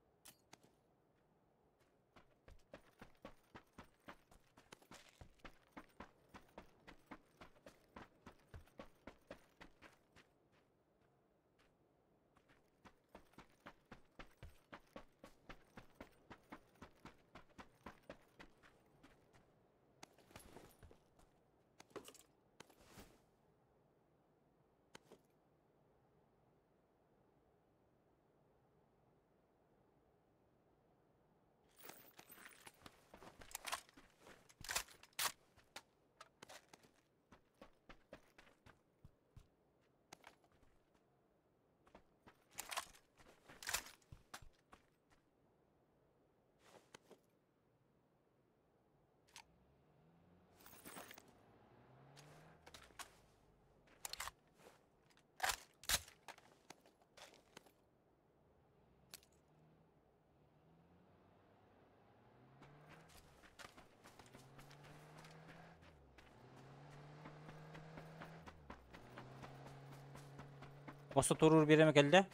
Осы турур береме келді?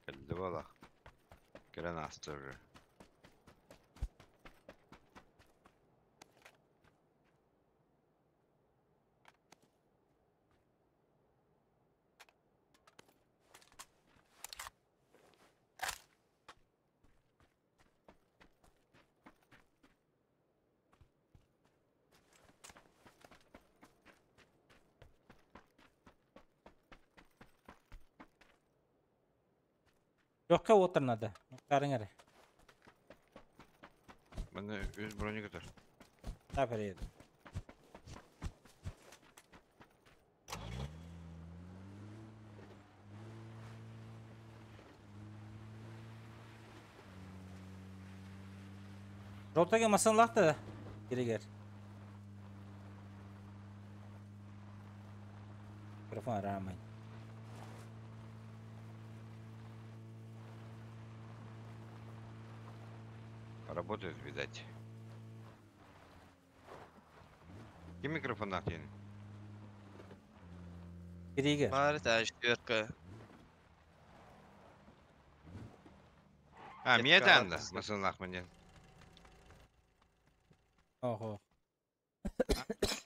Келді бала. Таҕыста уже. Жокка уоттар надо. Карың эрэ. Манна үс броник ытар. Та перейду. Жолтаге масын лақты керегер. Микрофон арамай. Работает, видать. Ким микрофон нахтен? Кереге. Бар, та четверка. А, Кетка меня там, да, лапсы. масын лахманен. Ого.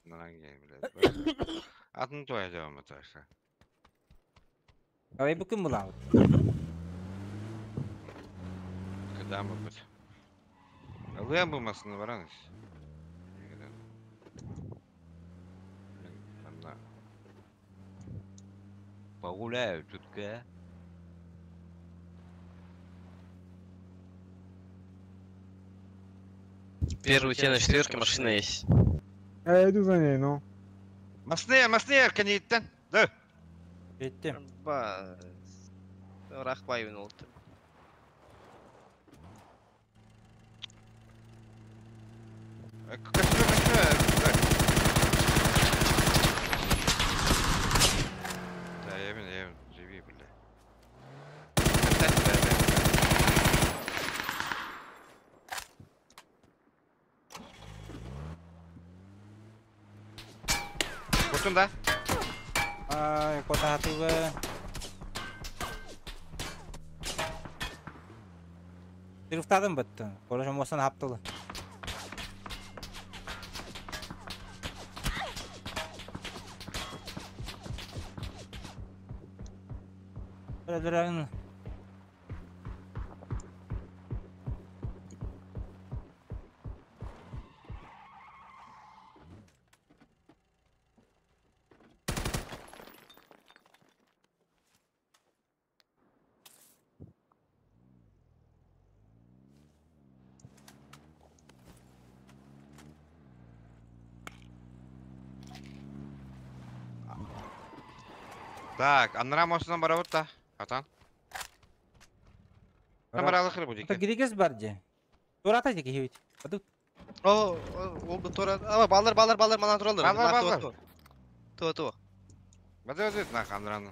блядь. Атын той devam et Давай бүкін бұлауыт. Когда мы быть? Лэм бы масын бараныс. Погуляю чутка. Первый у тебя на четверке машина есть. А я иду за ней, ну. Масны, масны, каниттен. Да. Беттім. Ба. Рахбай oldu. Kaçma, kaçma. Да, я мен, живи, бля. Кутун да? Ай, кота хатыбы. Тырыфтадым бітті. Короче, мосан хаптылы. Бір Так, аннара мосынан барабыт да. Атан. Баралы хыры бу Это дике. гиригес бар же. Турата дике хибит. Аду. О, ол тура. Ама баллар, баллар, баллар, манан туралар. Баллар, баллар. Туа, туа. Бады бады нах аннараны.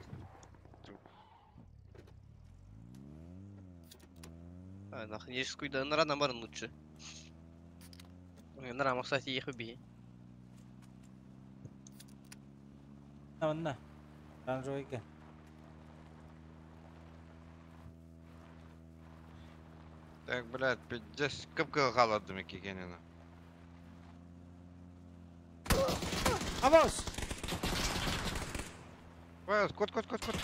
А, нах, не скуйда, нара намарын лучше. Нара, кстати, ехал би. На, на. Ранжойка. Так, блядь, пиздец, кып-кыл халадым икенini. Авос! Ой, кот, кот, кот, кот.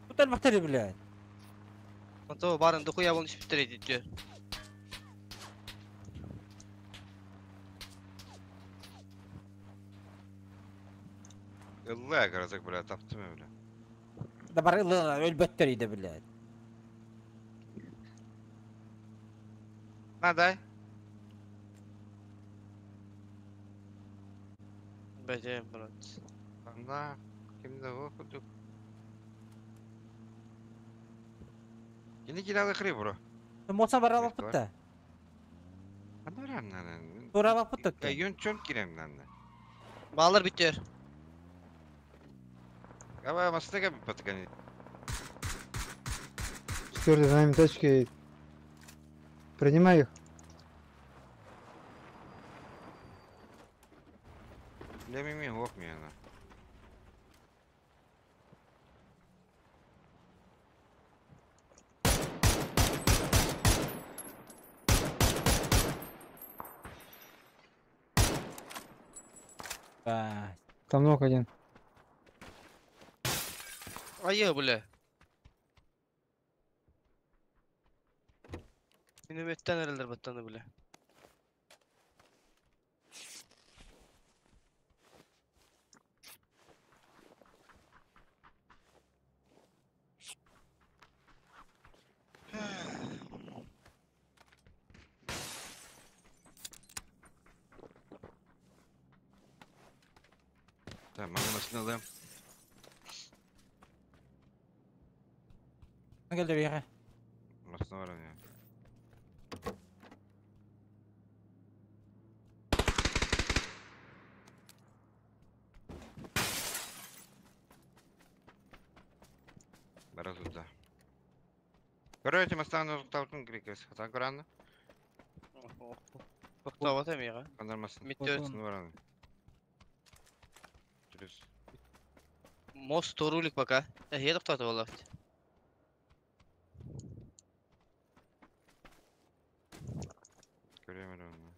Кутар бактери, блядь. Ото барын дохуя болун ишип битер Ылла карасак, блядь, таптым бля. Да бар ылла өлбөттөр иде, блядь. На, дай. Бәже, брат. На, кимде о кудук. Кини киралы хры, бро. Моса бар алып бітті. Анарам наны. Тура алып бітті. Юн чон кирем наны. Баллар битер. Давай, мастыга паткани. Четвертый за нами тачки едет. Принимай их. Лемими ох мена. Там ног один. Ай, бля. Минометтен эрэллэр баттаны, бля. Tamam, masını alayım. Gel de bir yere. Masını var ya. Бара туда. Короче, мастан тоқтаутын керек Хатан көрәнді. Тоқтауат әмеға. Қандармасын. Миттер. Бар. Жүріс. Мост рулик пока. Я тоқтатып алады. Көремін оны.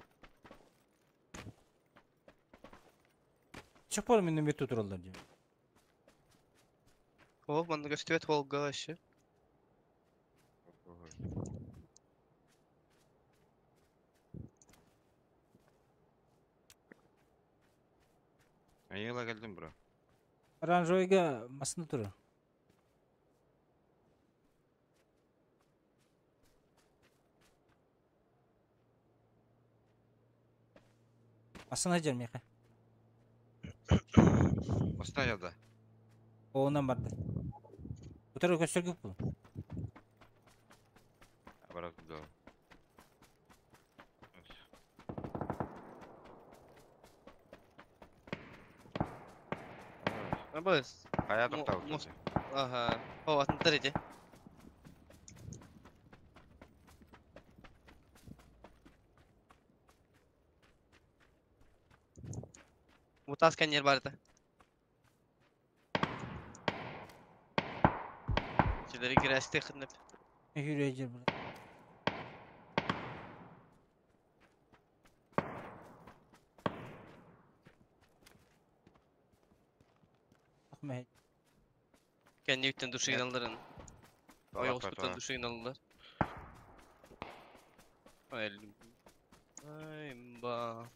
Çık bol minimette otururlar diyor. О, манна көстүбэт холга вообще. Айыла келдім, бро. Оранжевыйга масында турur. Масына жер меха. Масына жада. Оонан барды. Утары көстөргүп бул. Бара туда. Абыз. Кая тоқтау. Ага. О, атын иди. Мутас сканер бар это. Силери кирәсте хынып. Жүрө жер бул. Ахмед. Кәннектен душын алдырын. Ой, оспуттан душын алдылар. Ай, ай, ба.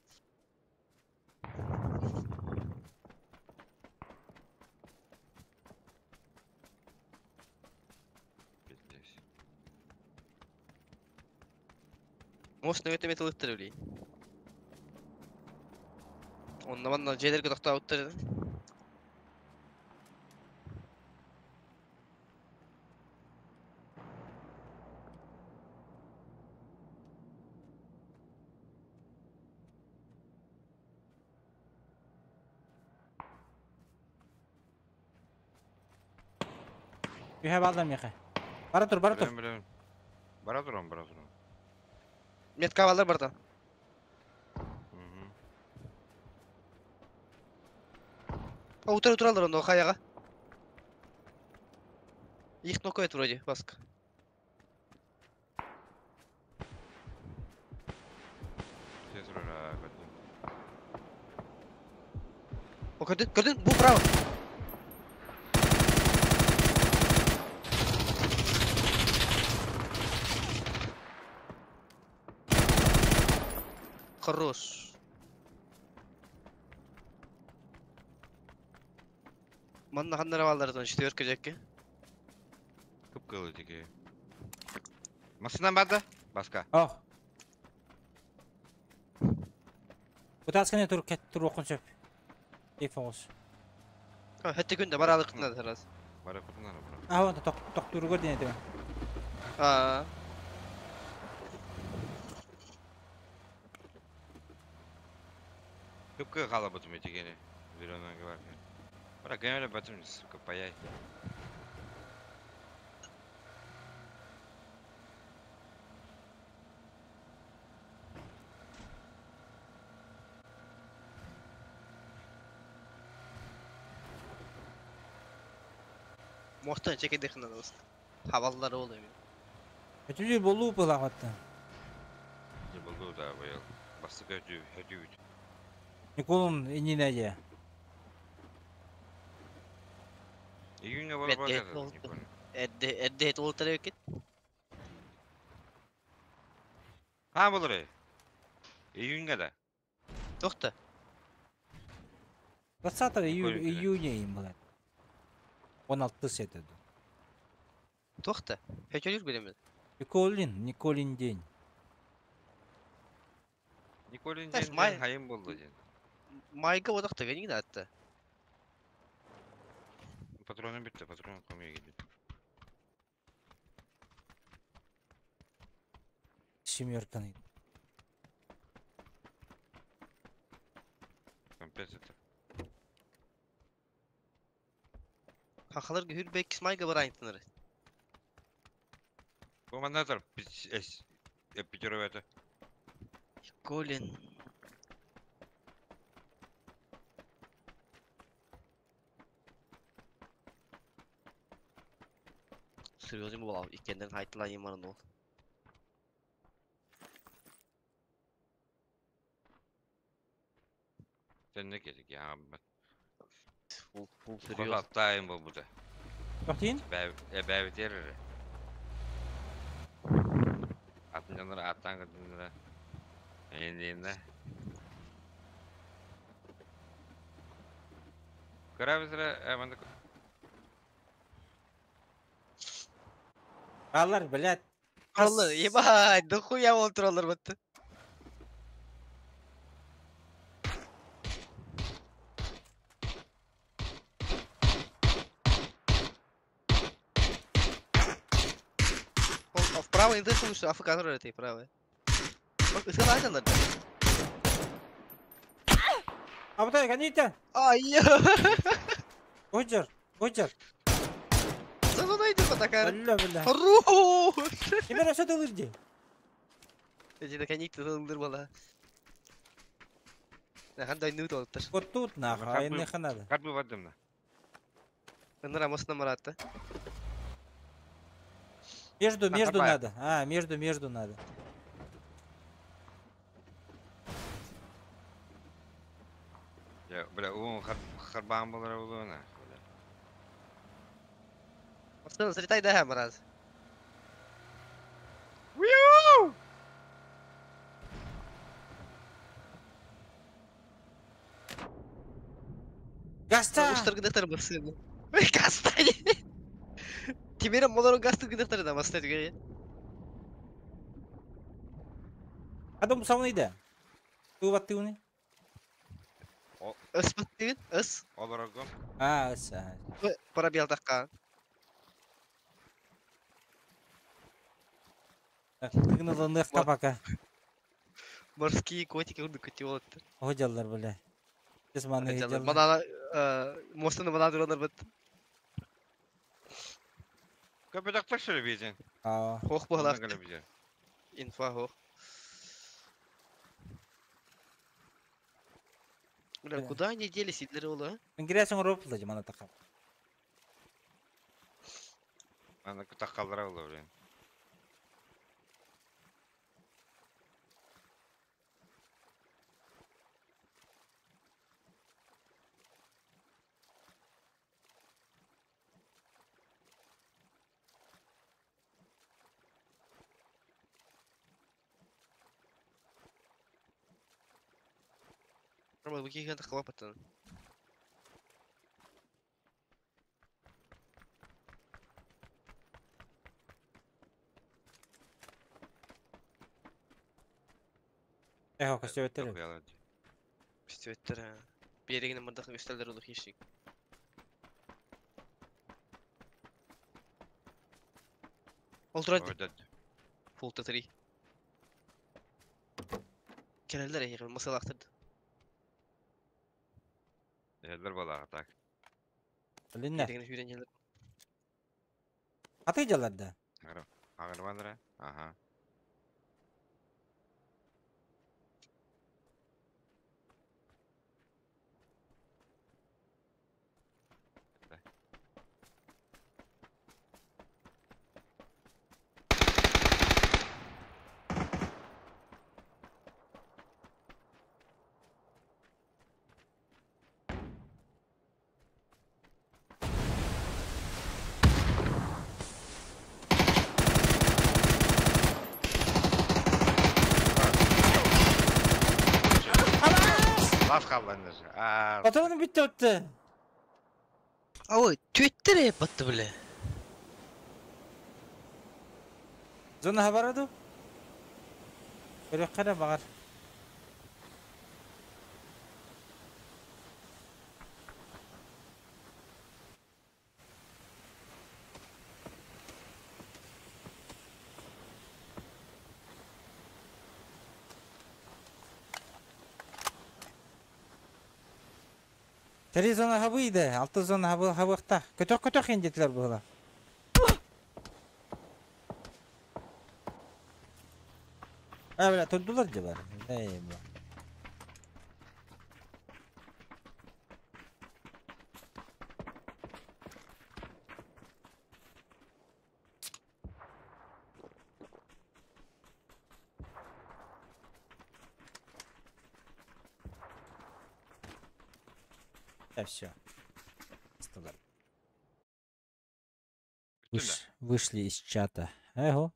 Мост нөтө металлыктыр билей. Онна манна жедерге токтоп Ühe baldan меха. Бара тур, бара тур. Білем, Бара турам, бара турам. Метка балдар барда. О, утыр утыр алдар онда хаяга. Их нокает вроде, баска. Тез ура, көтін. О, көрдүн, көрдүн, бу право. Хорош. Манна ханнара балдардан четверка жакке. Кып кылы теке. Масынан барды? Баска. Ох. Бутасканы тур кет тур окун сөп. Эйф оғыз. Хәтте күндә бара алык кытына раз. Бара кытына бро. А, онда ток ток туру көрдүн эти. А. Кып кылы кала бутум этигени. Зеленый бар. Бара кемеле батым, сука, паяй. Мостан чеке дехна дост. Хаваллар олы. Өтүжү болуу булагатты. Не болду да быйыл. Басты көтү, хөтү. Николун иннинэ дьэ. Июньга бар бар Николин. Эрде эрде толтар эбиккит. Ха болор. Июньга да. Тохта. 20 июня им было. 16 это. Тохта. Хөтөлүр билемин. Николин, Николин день. Николин день май хайым болду день. Майга одақта гениг да атта. Патроным битти, патрон комия gidiyor. Семерканы. Опять это. Хахалар гүр бек майга барайынтыныр. Бу маннатар эс эпитеровета. Николин. Серьезно була, иккенден хайтла имарын ол. Sen ne kedik ya? Фул, фул серьезно. Хатайым бу буда. Тохтин? Бәб терер. Атын жаныр аттан кыдындыра. Енді енді. Көрәбізірі, әмінді Алар, блядь. Аллар, ебать, дохуя ол туралар бітті. Вправо не ты слушай, АФК это и правая. Ысылайдалар. А вот это, гоните! Ай! Годжер, Годжер. За зоной иди такая. Бля, бля. Хорош! Теперь что ты лырди? Эти наконец ты лыр была. Хандай нут олтыр. Вот тут нахуй, а иных надо. Как бы вадым на. Мост на Марата. Между, между надо. А, между, между надо. Я, бля, он харбан был равно. Пацаны, залетай да, Марат. Гаста! Устар басыны. Гаста! Теперь молору гасту гдахтар да басты түгел. Адам самны иде. Ту баттыуны? Ыс баттыгын, ыс. Олорогом. А, ыс. Пробел таққа. Тыгнылыныqqa пока. Морские котики урду котиолотты. Ходжалар, бля. Тесманы Ходжалар. Мана мостыны мана дуралар бит. Көпөдак шыры бизин. Аа. Хох буолар. Инфа хох. Бля, куда они делись, идлери ола, а? Ингресин роп да мана такап. Аны такалдыра ола, блин. Рома, бу киһи хлопотан. Эхо, көстөбөттөр. Көстөбөттөр. Берегине мырдакы көстөлдөр улу хищник. Ол турат. Фул Т3. Келелер эхе, мысал актырды. Элдер балаға так. Билинне. Берегине хүрен келер. Аты жалар да. Агырбандыра. Ага. Халлан даже. А. Патроны бүттэ өттө. А ой, түөттэр батты бля. Зона хабара ду? Көрүөххэ баҕар. Три зона хабыйды, алты зона хабы хабыахта. Көтөх көтөх индетилер буола. А, бля, турдулар же бар. Эй, бля. Да, все. Вышли из чата. Эго.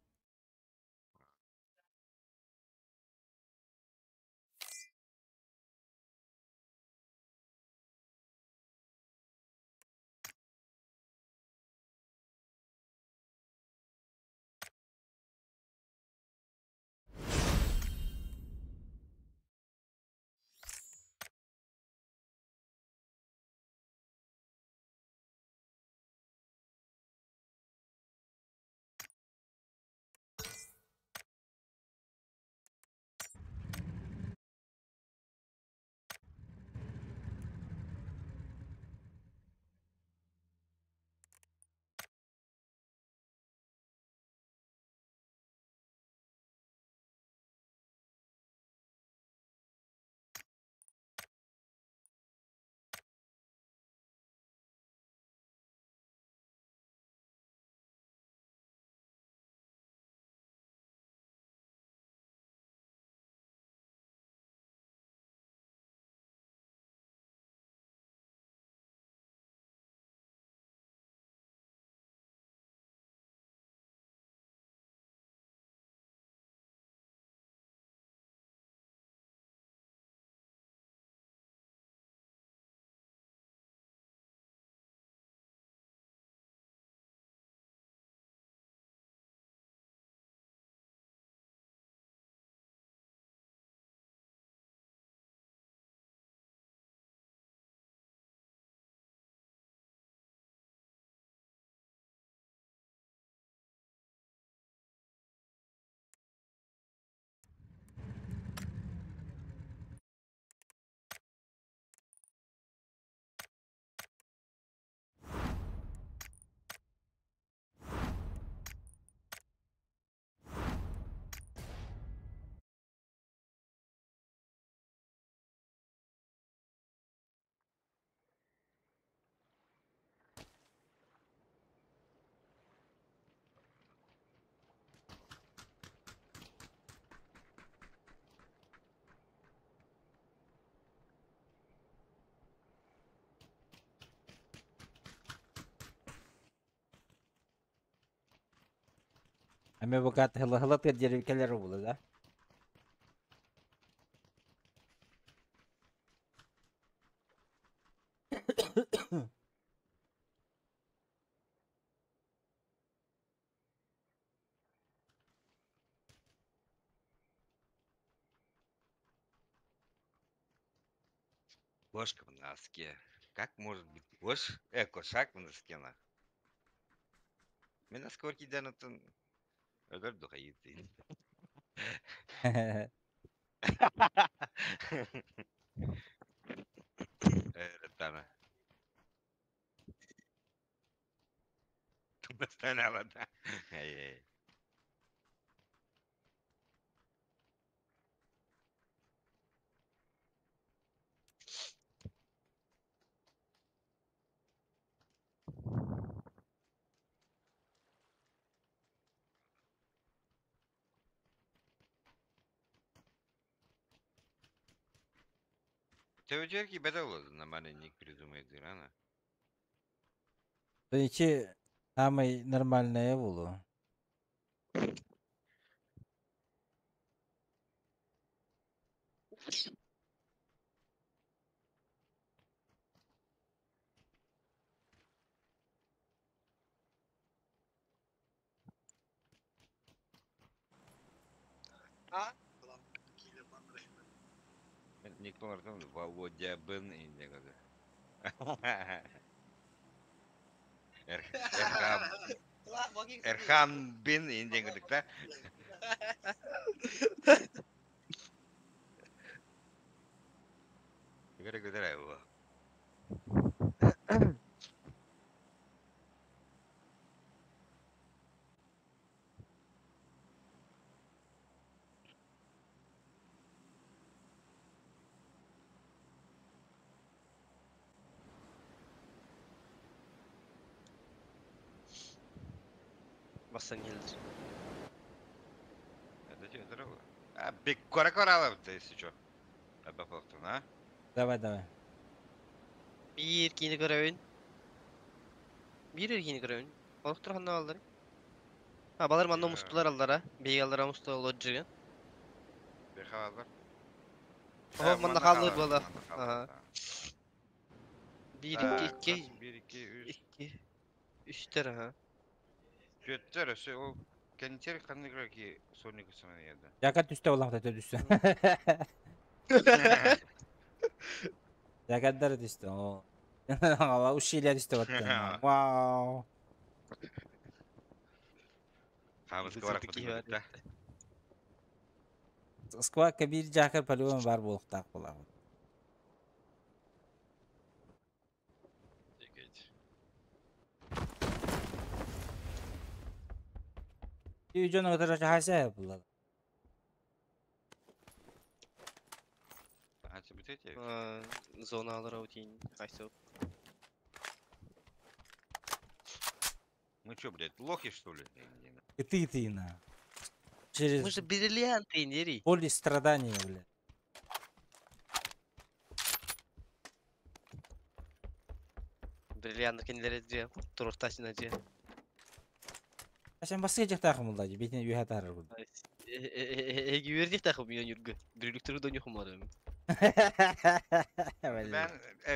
Эме букат хыла хыла тер келер булы да. Кошка в носке. Как может быть кошак в носке на? Мен насколько данатын Өлөр духайыты. Тана. Тумастана. Эй. Төбөтүөр бета болду, нормально ник придумает рано. Ичи самый нормальная булу. Никто Артем Володя Бен и не говорю. Эрхан Бин и не говорю, да? Говорю, говорю, его. Бассан gelir. Это что, здорово? А, биг кора ты, если что. а? Давай, давай. Bir kini görevin. Bir erkini görevin. Balık turhan aldılar. Ha balar manna mustular aldılar ha. Bey aldılar mustu lodjigin. Бехалар. Oh manna kaldı bala. Aha. 1 2 2 1 2 3 2 3 tane ha. Көттөр, өсө ол кенчер канныгра ки Соник сыман еді. Жака түсті олам та түсті. Жакадар түсті. О. Ала ушилия түсті баттан. Вау. Хамыз барак бит. Сквак бир жакар полигон бар болуктак болот. Жон отыр хася булар. Хася битете? Зона алыр аутин кайсы. Мы чё, блядь, лохи, что ли? И ты на. Через... Мы же бриллианты, нери. Боль и страдания, блядь. Бриллианты кенлери же, туртасына же. Сен басқа жақтағы мұлда, бетіне үйе атар бұл. Эги жақтағы мен юргы. Бірліктері да нюхым ары.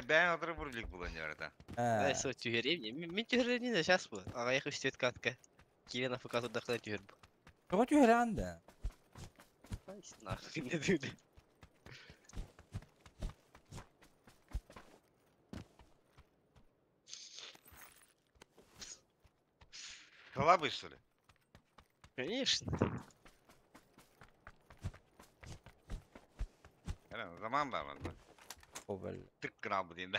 Бән отырып бірлік бұл не арада. Ай, со түйерем. Мен түйерем не сейчас бұл. Ага, я хочу катка. Кирена ФК туда қылай түйер бұл. Кого түйер анда? Ай, нахуй не дүді. Слабый, что ли? Конечно. Zaman var mı? O böyle. Tık kral bu diyeyim de.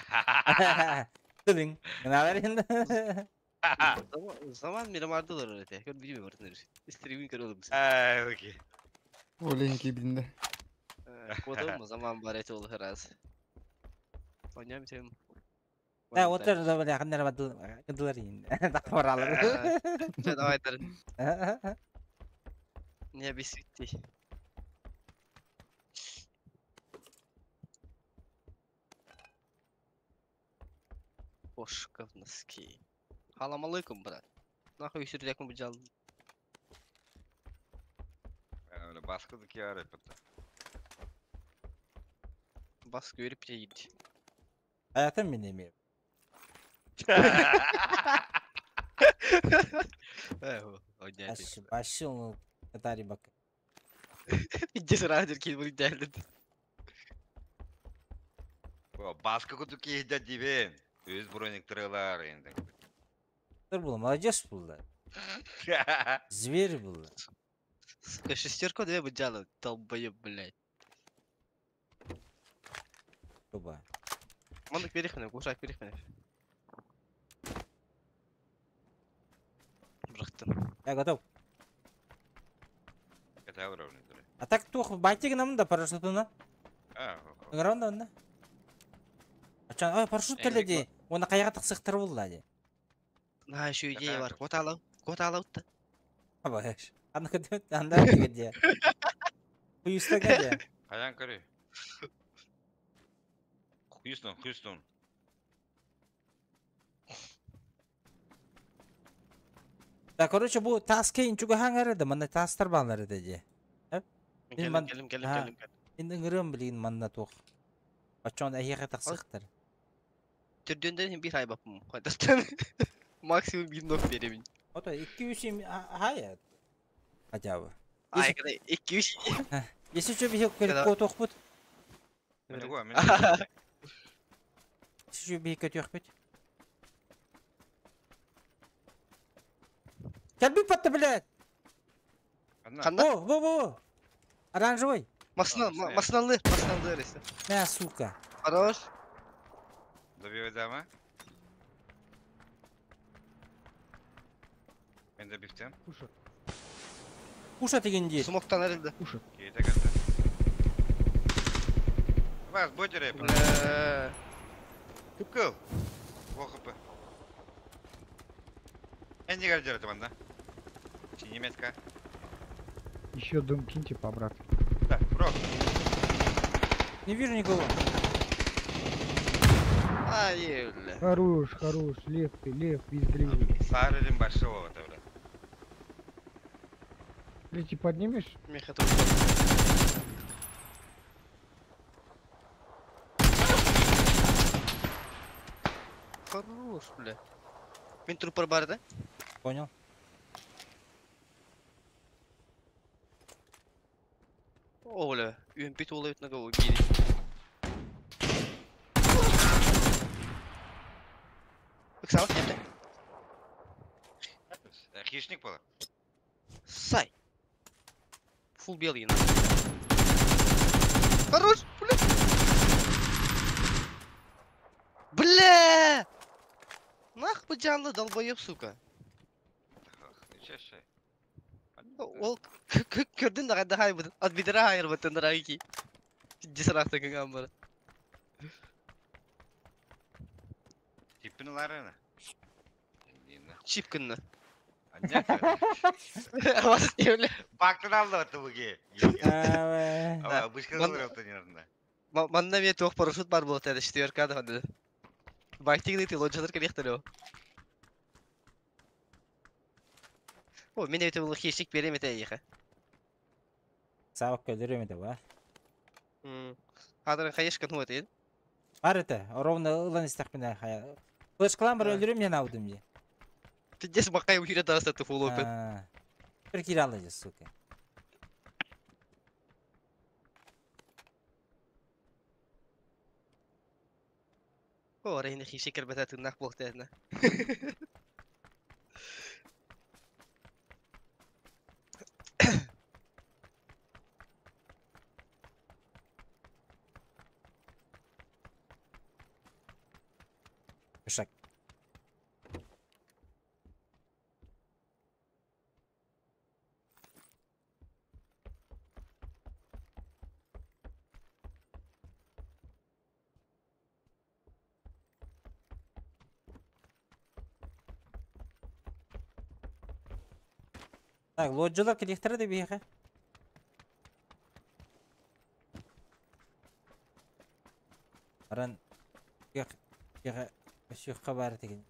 Tılın. Ne haber şimdi? Zaman benim ardılar öyle. Gör bilmiyorum artık. İstediğimi kör oğlum. Ay, okey. Olenki binde. Kodum zaman var et olur herhalde. Oynayayım bitirelim. Да, отыр да бля, кандar бадыл, кындылар ин. Да баралар. Давай дарын. Не обессудьте. Кошка в носки. Халам алейкум, брат. Нахуй сүрдәкм бу жал. Öyle baskıdık ya repete. Baskı verip gidi. Hayatım mı nemi? Башыл Татари бак. Иди сразу кил бу дәлде. Baskı kutu ki дибен. Өз броник енді. Dur бұл, молодец был. Зверь был. Сука, шестерку две бы делал, долбоеб, блядь. Туба. Мандык берихмene, кушак берихмene. Бырактым. Я готов. Это уровень. А так тух байтик нам да парашютuna. А, Гранда онда. Ачан, ой, парашют келди. Оны каяга тыксыктыр булла ди. На, еще идея бар. Кот алау, кот алау та. Абаш. Аны көтөт, анда где. Хуюста где? Каян көрү. Хьюстон, Хьюстон. Да, короче, бу таске инчуга хаңары да, мында тастар балары да же. Келим, келим, келим, келим. Инде ngырым билин манна тух. Ачон әйеге тақсықтыр. Түрдөндөн бир ай бапым. Кайдастан. Максимум бир нок беремин. Ото 2-3 хаят. Хотя бы. Ай, 2-3. Если что, биһи куотуохпут. Если что, биһи көтүөхпүт. Кэлбит батта, блядь! Ханна? О, во, во! Оранжевый! Масына, масыналлы, масыналлы эресе. На, сука. Хорош. Добивай дама. Мен добивтем. Куша деген дед. Смоктан эрилди. Кейте кәлді. Вас, бодерей. Бля. Кыпкыл. Во хп. Энди гардер манда. Немецка. Еще дым киньте по брату. Да, бро. Не вижу никого. Ай, бля. Хорош, хорош, лев ты, лев, визгливый. Сарылым большого это, бля. Лети поднимешь? Меха тут. Хорош, бля. Мен трупар бар да? Понял. О, бля, ЮМП уловит на голову, убили. Ыксал, нет? Хищник был. Сай. Фул белый, на. Хорош, бля. Бля! Нах бы жанлы долбоеб, сука. Чаще. Ол көрдүн да кайда хайбыт. От бедра хайыр бытын драги. Дисрахта кыган бар. Типпин ларына. Чип кынны. Анья. Вас не бля. Бактын алды вот буге. Ама бышка зурапты не Манна мен туох парашют бар болот эди четверка да ханды. Байтигни ты лоджалар керехтер О, мен өтө бул хищник берем эте еха. Сабак көдөрөм это ба. Хадырын хаешка ну это. Бар это, ровно ылан истахпина хая. Флешкалан бар өлдүрөм мен алдым же. Пиздец макай уйра даста ты фул опен. Бір киралы же, сука. О, рейни хищник кербете тыннах болот эдна. Шаг. Так, лоджалар келехтері де бейхе. Аран өсүйіққа бары деген.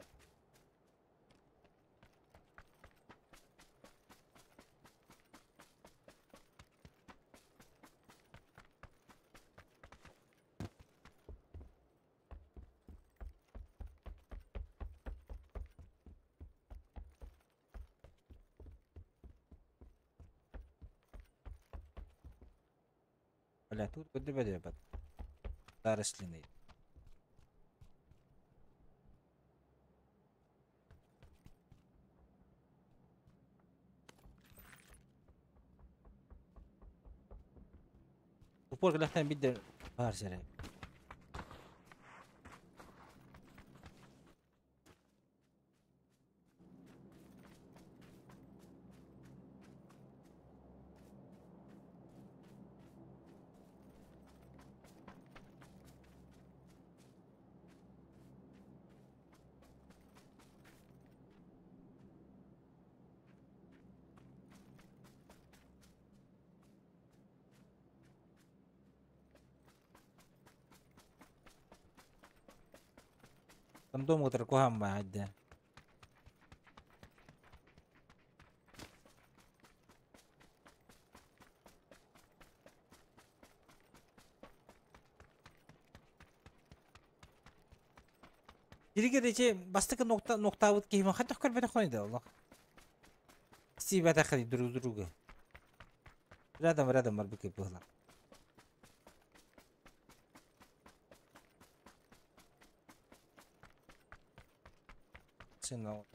Бля, тут куда бля, бат. Зарослины. Упор гляхтан бидде бар жере. Там дом утра куһам баһадда. Диригер бастыкы нокта ноктабыт киһима хаттах көрбөтөх хойда олох. Сибата хали друг друга. Рядом, рядом барбекю было. Сына.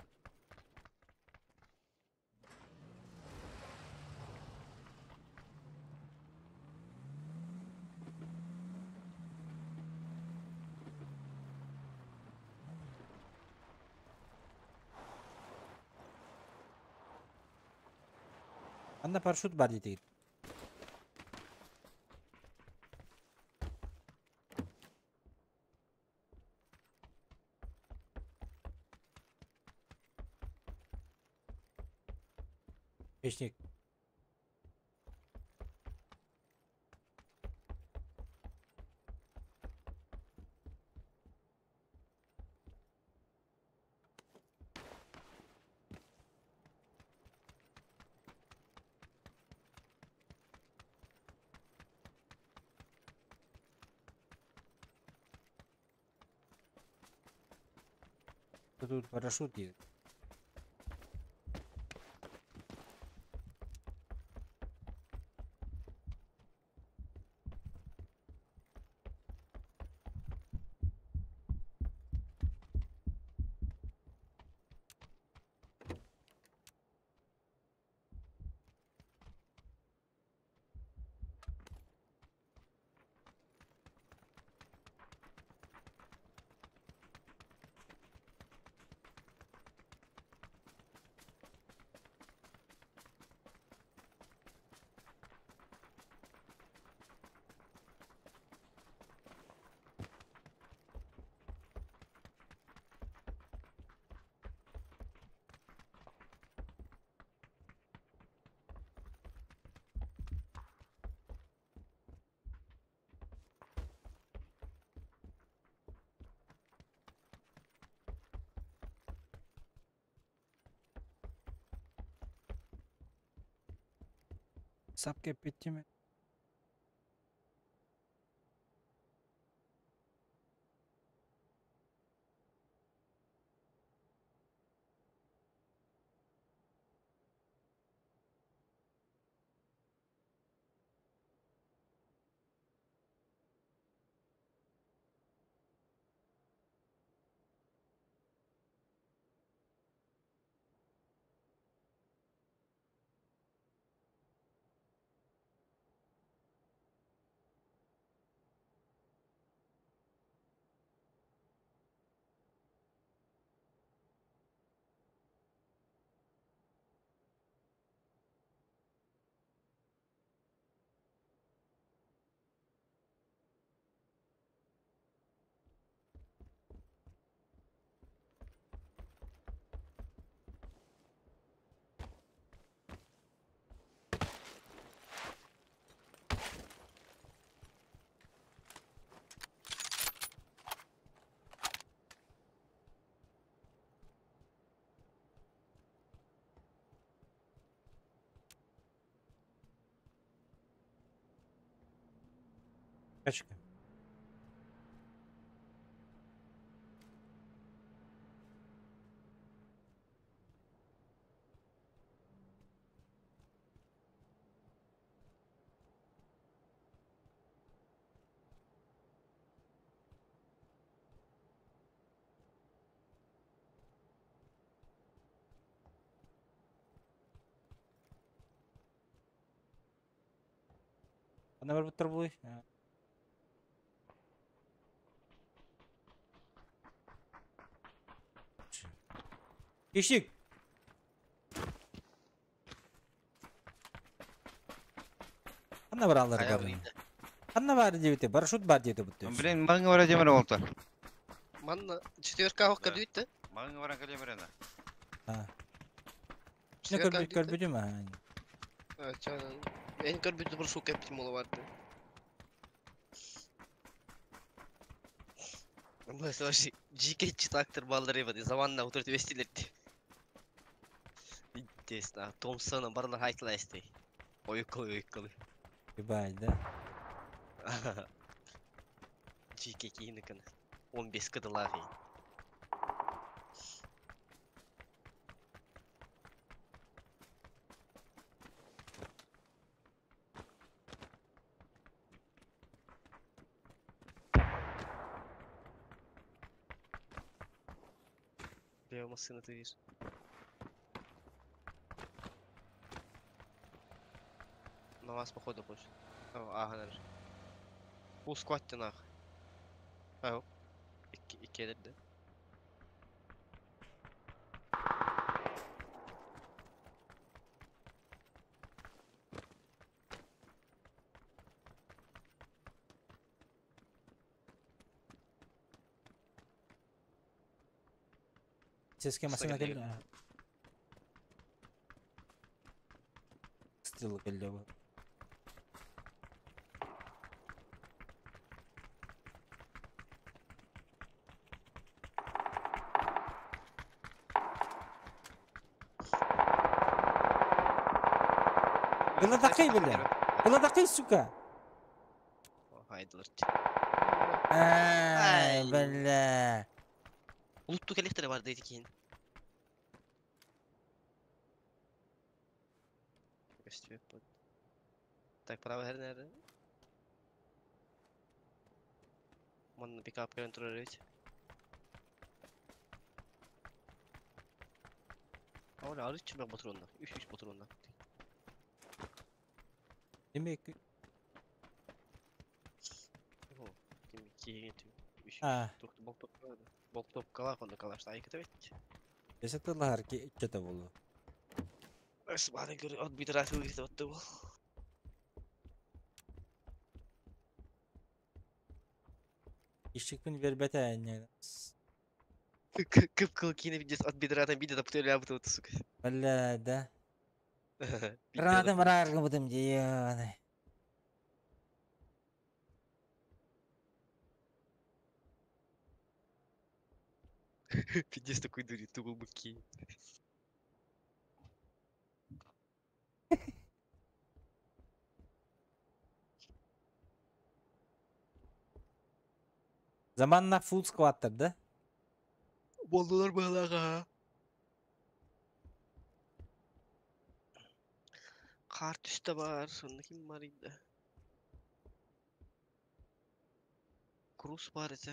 Анда парашют бар дейді. Хищник. Тут парашют есть. Сапка петтиме. Качка. Ана бар буттар булуй. Хищник! Ханна бар алар Хайа бар. выйды. Ханна бар диэбитэ, парашют бар диэбитэ бутту. Блин, маңы бара демер олта. Манна четверка ох көрдүт Маңы бара келемер ана. А. Не Четверка көрбүт көрбүтүм а. Эн көрбүт бір шу кэптим ола барды. Вообще, GK трактор балдары бады. Заманна утырып вестилерди. Интересно, Томпсона барлар хайтлайсты. Ойкалы ойкалы. Ебать, да? GK кийин 15 кыдылағы. Бля, массыына тыыр. На вас походу хочет. Ага, наверное. Фул сквад нах. Ау. Икки икки да. Сеске машина келді. Стрелы келді бұл. Гладакай, бля. Гладакай, сука. Хайдылар. Ай, бля. Улутту келехтере бар дейт кейін. Так, право her nerede? Манна пикап кэлэн турар эбит. Оля, арыт чүмек ботуруунна. Үч ботуруунна. Демек. О, ким кийин тү. Үч. А. Болтоп кала конду калашта айкыта бит. Эсеттылар ки чета болу. Эс бары көр от битрасы уйты отты бул. Ишикпин вербете әне. Кып кыл кийин видес от бедратан видео таптырля бут сука. Бля, да. Граната барар бутым дияны. Пиздец такой дури, тупо быки. Заманна фул скваттер, да? Болдулар балаға. Қар түсті бар, сонда ким бар еді? Крус бар еді.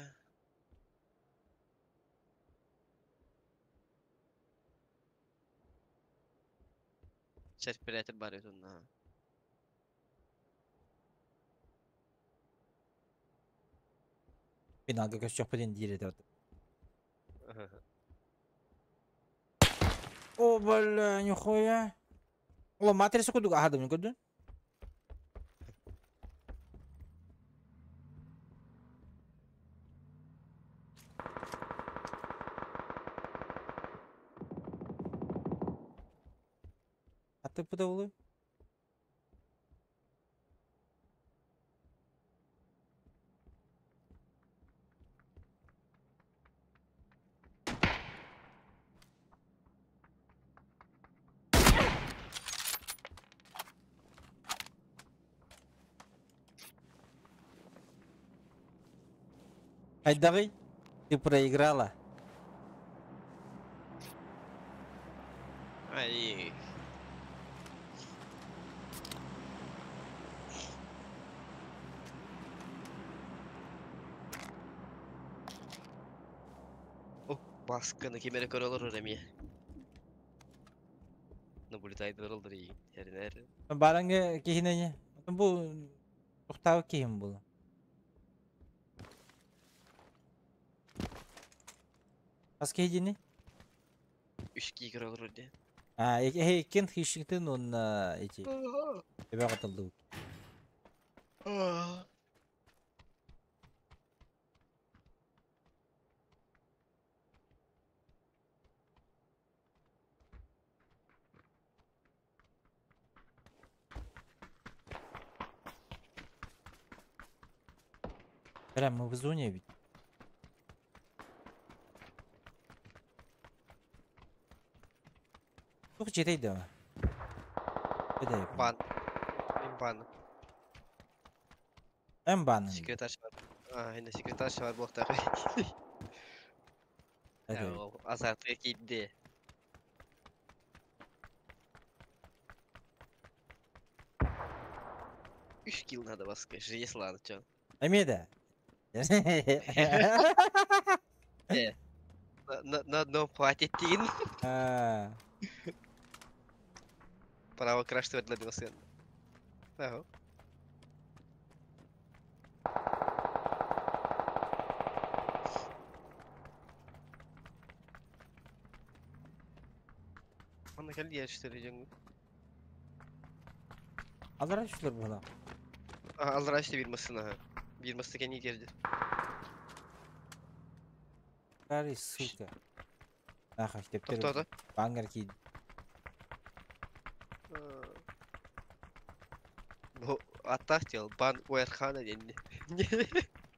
Серпиратор бар еді онда. Финалга көз жоқ біден дейір еді. О, бля, нихуя. О, матрица кудуга ахадым, көрдүн? Аты буда болу? Айдагы, ты проиграла. Ай. О, басканы кемере көрөлөр эми. Наблюдайдыр олдыр еринер. Бараңы кихинене. Бу тухтабы кихин бул. Аз кихини? Үч кии көрөлөр де. А, экен хищниктен он эти. Тебе катылды. Бля, мы в зоне ведь. Тух жетейді ма? Бан. Мен бан. М бан. Секретарь бар. А, енді секретарь бар блоктағы. Азартқа кейді. Үш килл надо баска. Жес ладно, чё. Эмеде. На одном хватит тиин. Аа. Право краш для сын. Ага. Манна кэлли яштере жаңы. Аллара түстүлэр буолаа. Аллара işte bir masın aha. Bir ması kendi girdi. Кари, сука. Нахуй, теперь Тоқтады. бангар ки. Бу аттах дел бан уэрхана денни.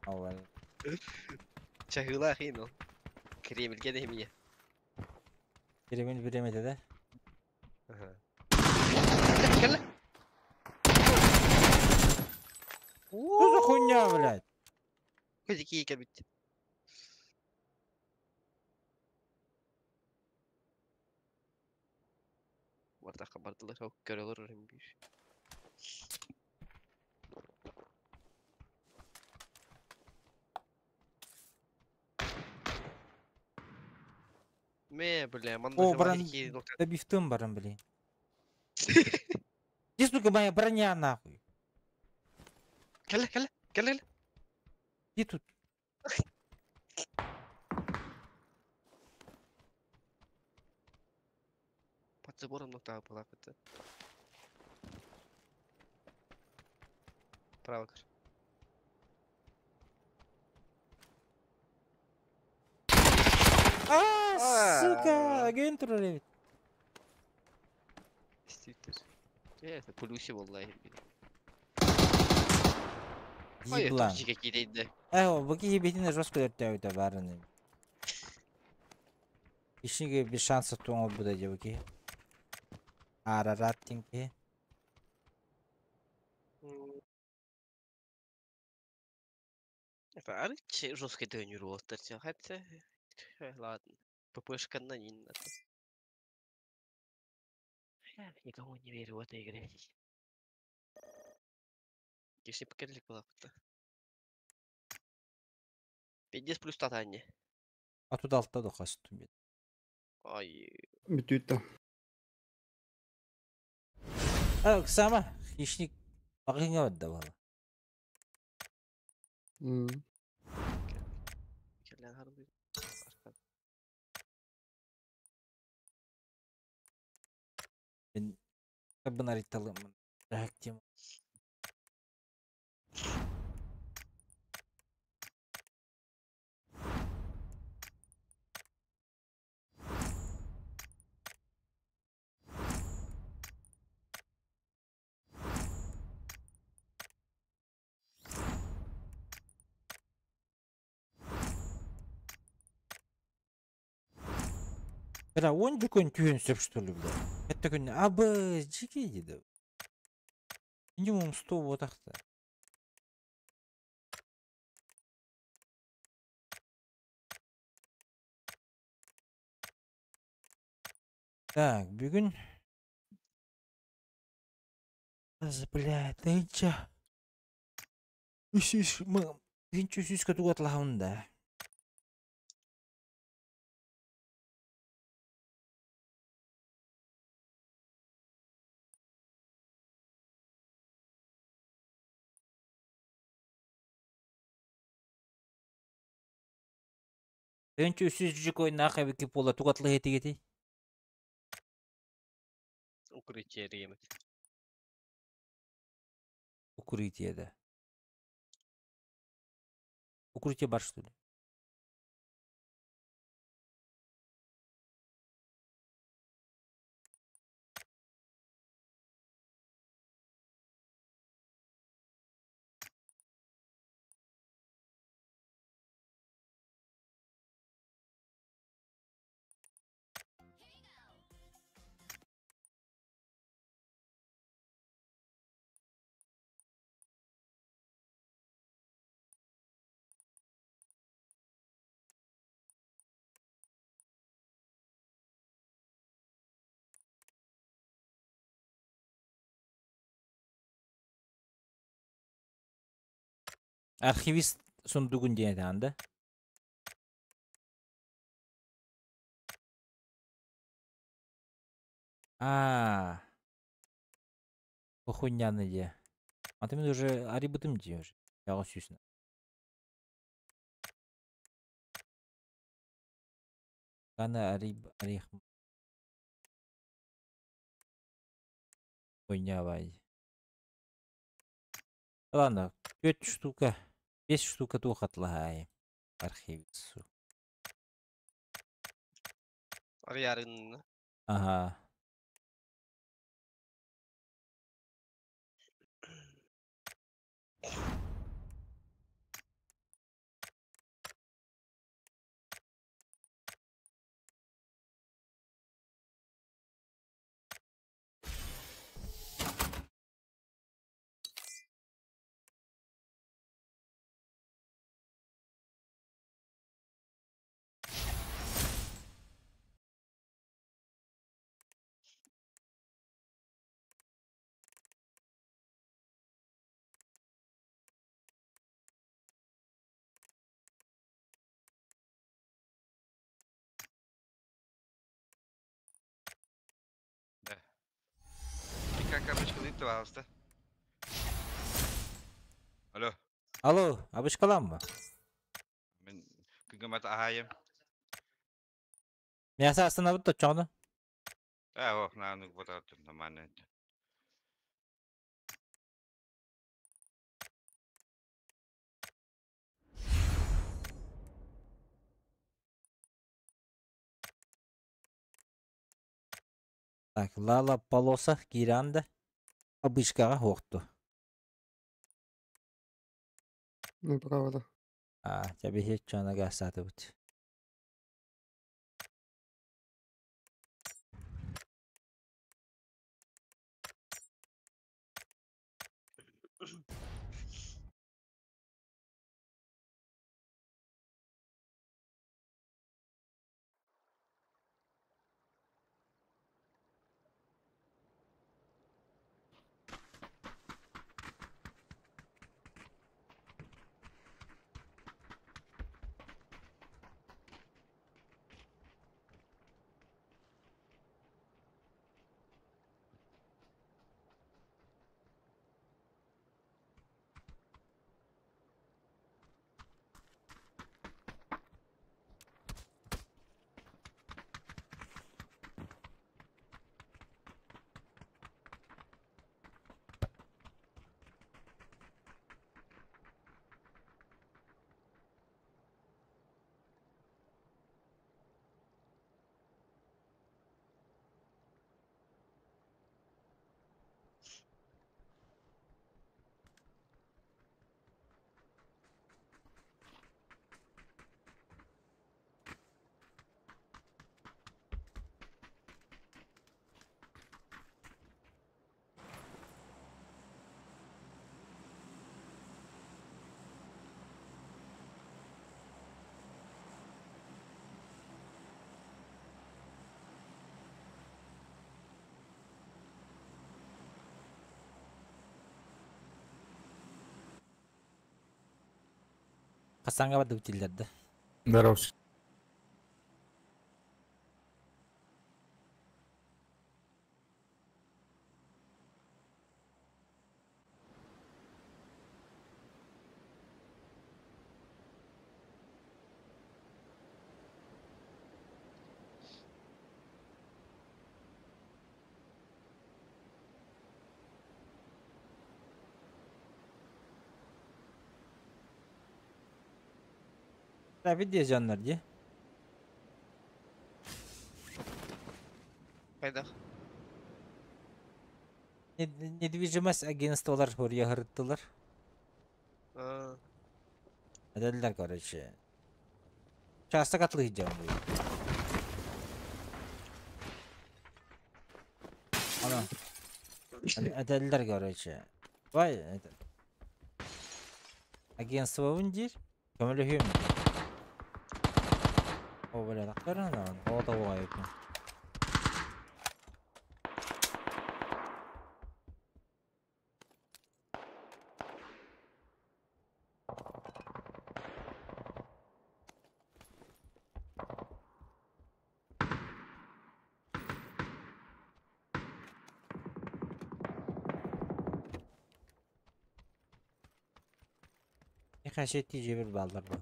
Ауал. Чахыла хин ол. Кремльге де химия. Кремль биремеде да? Аха. Кэллэ. Что за хуйня, блядь? Көзі кэлбит. Бардаққа бардылар, ол көрөлөр өрім bir. Ме, бля, манна О, брон... Да бифтым баран, блин. Где, сука, моя броня, нахуй? Кэллэ, кэллэ, кэллэ, кэллэ. Где тут? Под забором нокта была это. Право, көр. А, сука, агент рулит. Стиптер. Это плюсе валлахи. Ой, Еблан. это какие-то. Э, бу киһи битин жестко өртөөбүтэ баарыны. Ишиге без шансов туоҥ олбута дии бу киһи. Арарат диэн киһи. Это арычы жесткий тренировка, хотя, ладно, ППшка на не надо. Я никому не верю в этой игре. Если покажи лапы-то. 50 плюс татани. А туда алта дохас тумбет. Ай, Бүтүттэ. А, сама хищник багыңа отдавала. Кэлэн харбы. Мен бынариталым. Тема. Бля, он жүкөн түйін сөп что ли, бля. Это күн абы жеке дейді. Минимум 100 вот так-то. Так, бүгін... Аз, бля, тынча. Үш, үш, мы... Тынча үш үш катуга да. Тынча үш үш жүк ойын нақы бі пола тугатлы хетигети. Укрытие ремет. Укрытие, да. Укрытие бар, что ли? Архивист сундугун диэн да? А. Бу хуйняны дии. А ты мин уже арыйбытым дии уже. Яҕа сүүс. Аны арый хуйня бай. Ладно, 5 штука, 5 штука туох атылаһаайым. Архивицу. Арыйарыгын. Ага. Да. И как обычно, пожалуйста. Алло. Алло, абышкаламмы? Мин күнгөмат ахайым. Мяса остановит точно. А, ох, на, ну, вот это нормально. Так, Лала полоса киранда. Обычкаға хоқту. Ну, правда. А, тебе хет чана саты бут. Хасанга барды бутиллерді. Здорово. Rapid diye diye. Хайдах. Недвижимость агентстволар хорья хырыттылар. А, Эдэллэр, короче. Часто катлы идем. Ана. Эдэллэр, короче. Вай, это. Агентство вундир. Көмөлөһүм. О, бля, тактарана, о, того айыппын. Миха сетти жебір балдар bu.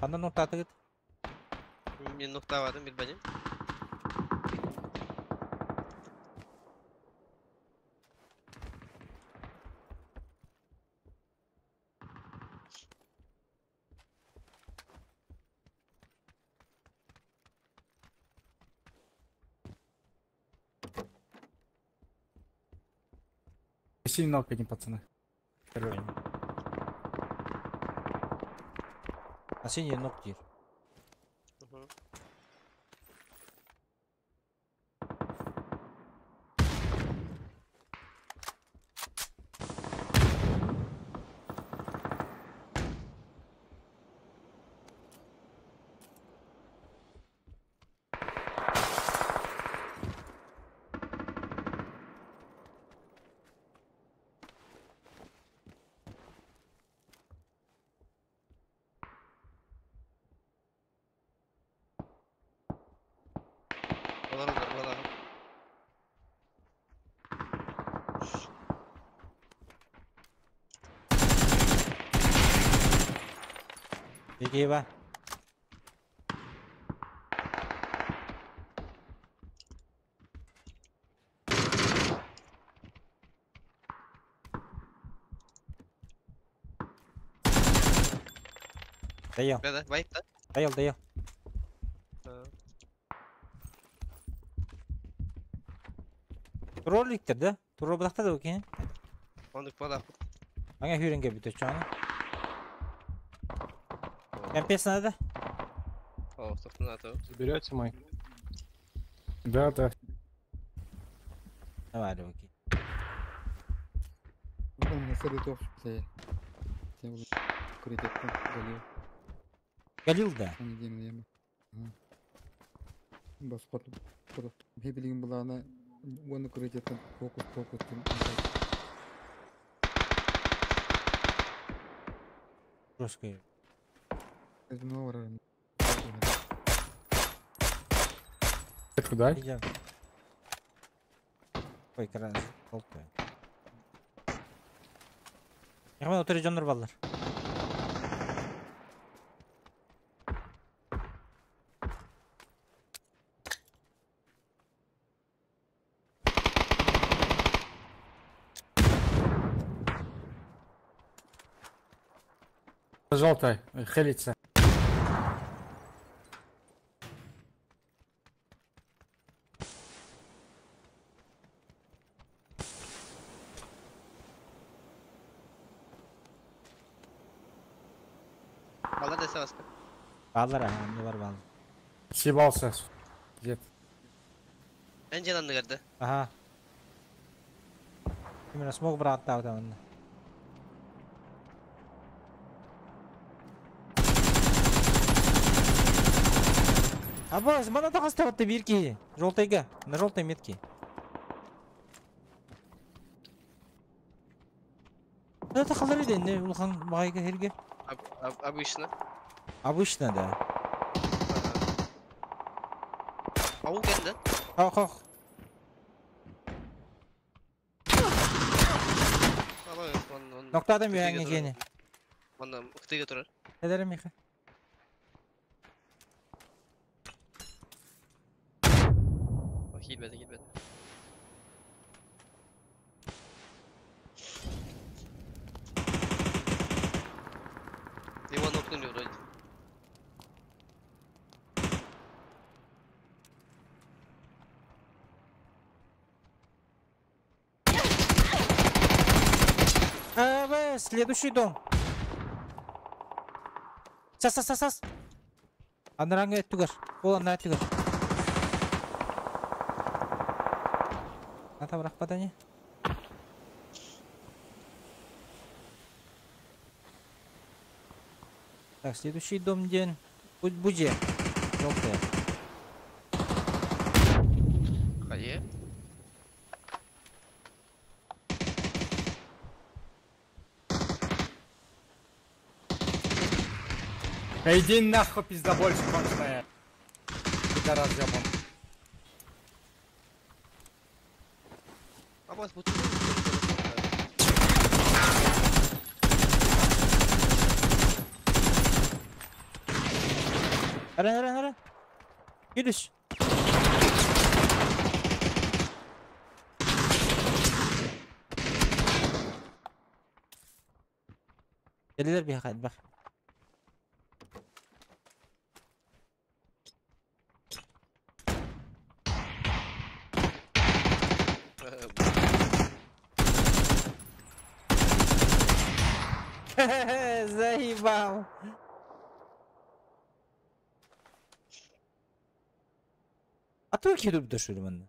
Ханна нуктаатыгыт? Мен нуктаабатым билбедим. Синий ног один, пацаны. А синий ног тир. Олар олар балаҕа. Бегева. Даял. Да, вайп да? Даял, даял. Роликтер да? Туро бұлақта да өкен? Ондук балах. Аңа хүренге бүтө чоңу. Кәмпес надо? О, тоқтон аты. Заберете мой? Да, да. Давай, окей. Галил да. Жесткий. Это куда? Идем. Ой, экран желтый. Яхман, отыр жоннор баллар. Желтая, хелится. Балар десе баска. Баллар, ага, не бар баллар. Съебался. Дед. Энджин анны көрді. Ага. Именно смог брат там. Абаз, мана тағас табатты бирки. Желтайга, на желтой метке. Это қалар еді, не улхан бағайга херге? Обычно. Обычно, да. Ауыл келді. Хох, хох. Ноктадан bir hangi gene. Онда ктыга турар. Ederim Миха. Килбеди, килбеди. Иван окнули вроде. Следующий дом. Сас, сас, сас, сас. Анранга тугар. Ол анна тугар. Ата бірақ падане. Так, следующий дом день. Будь буде. Желтая. Хайе. Да иди нахуй, пиздобольщик конченая. Пидорас ебан. Абас, бу Aren aren aren. Gülüş. Gelirler bir hadi bak. Заебал. А то кидуп дөшүр манна.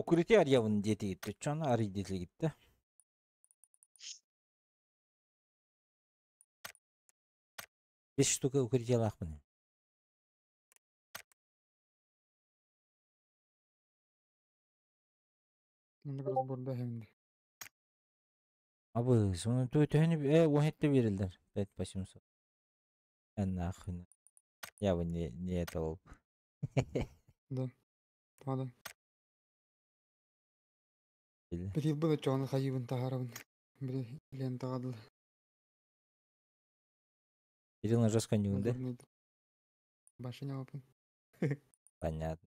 Укрытие арьявын дети gitti. Чон арый дети gitti. Беш штука укрытие лахмын. Маннык разборда хэмди. Абы, соны төһөнү уһетте берилдер. 5800. Я нахуй. Я бы не это был. Да. Пада. Били. Били было чоны хайыбын тахарабын. Били лента гадыл. Кирилл на жестко не да? Башня опын. Понятно.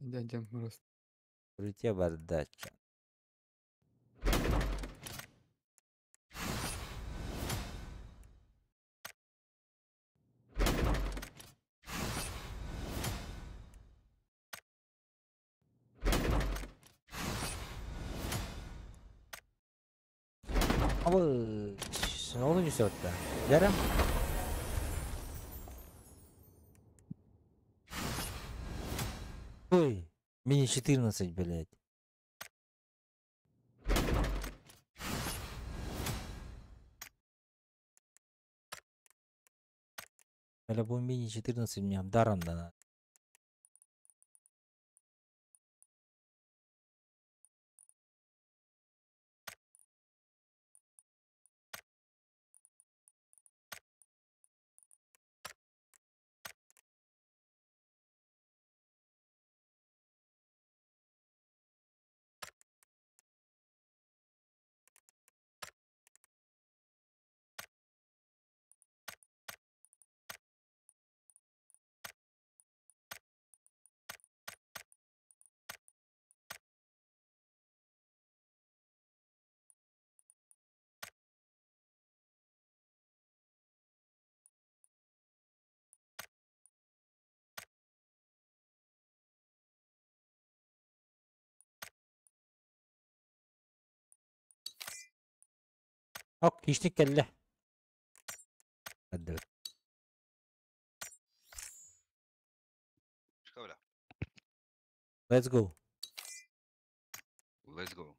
Дядям просто. Укрытие бардача. Абы, oldu жүсөттө. Жарым. Ой, мини 14, блядь. Бля, бу мини 14 мне даром дана. Ок, хищник келле. Әділ. Шкабля. Let's go. Let's go.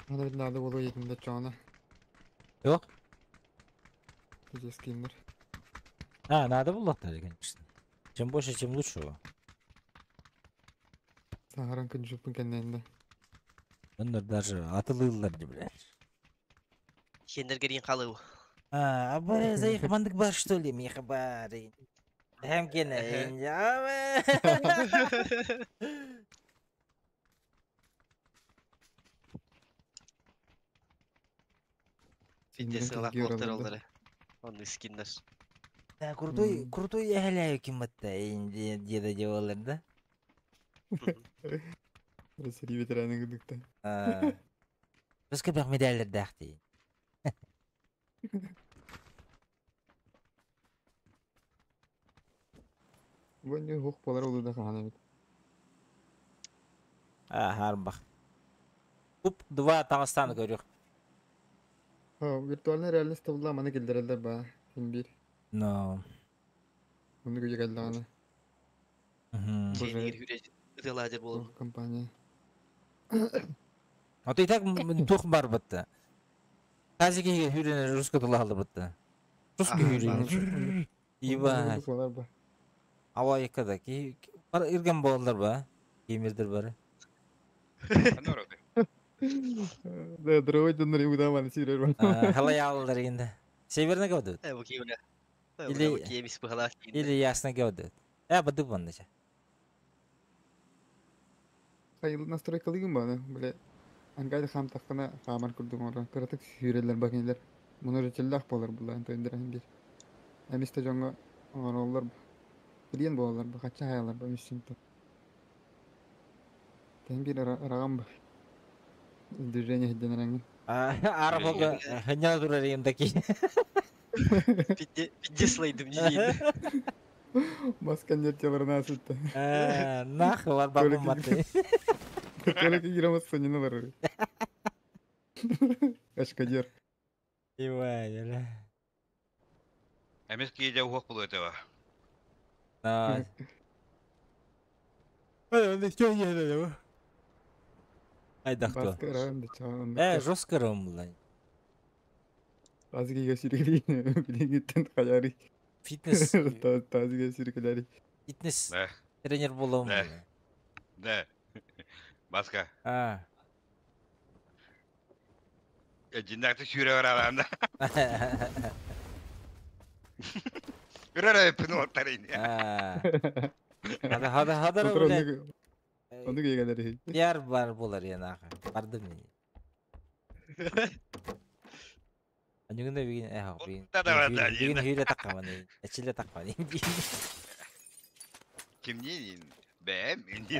Надо надо было едем до чона. Yok. Здесь скиннер. А, надо было, конечно. Чем больше, тем лучше. Сахаран күнжүппүн кэннэнде. Оннор даже атылыыллар ди, блядь. Хендер герин халыу. А, абы заих мандык бар что ли, миха бар. Хэм кене, Фитнес лак олары. Онны скиннер. Да, крутой, крутой эхляю ким атта, деда делалар, да? Россия ветераны гыдыкта. Біз көбек медальдер дәхти. Бу хук болар олу да хана бит. А, харбах. Уп, два таңыстаны көрүк. Ha, виртуальная реальность табыла маны келдерелер ба. Ким бир. Но. Муну көйө келди аны. Ытыладер болу. Компания. А то и так тух бар бытты. Тазике хүрен русска тыла алды бытты. Русска хүрен. Ибать. Ава якада ки бар ирген болалар ба. Кемирдер бары. Да, дорогой донор ему маны сирер бар. Халай алдар енді. Северный гауды. Э, бу киуна. Или Кемис бу халак. Или ясно гауды. Э, бады банды. Хайыл настройка лыгын баны, бля. Ангайды хам таққына хамар күрдүң ора. Кыратык сүйрелер бакинелер. Муну жетеллах болар була антойндер бир. Эмисте жоңго оңороллар. Билген болалар бу, кача хаялар бу миссинто. Тен бир араган бу. Движение хидденереңин. Арабога хыня турар ендаки. Пидде слайдым не Маска нертелер насытты. Нах бар бабым маты. Только гиромас не бар. Кашкадер. Ивай, Эмес кейде уақ бұл өте ба. Айдахто. Э, жестко ром, Тазиге сиргели, билигиттен каяри. Фитнес. Тазиге сиргелери. Фитнес тренер болом. Да. Да. Баска. А. Жиндақты сүйре бар аламда. Үрәрі піні оттар ейні. Хада хада хада Оны кейгелери. Яр бар болар янаға. Барды мен. Анюгында бигин э бигин. Бигин хүйрө таккаман. Эчиле таккаман. Ким не Бәм, инди.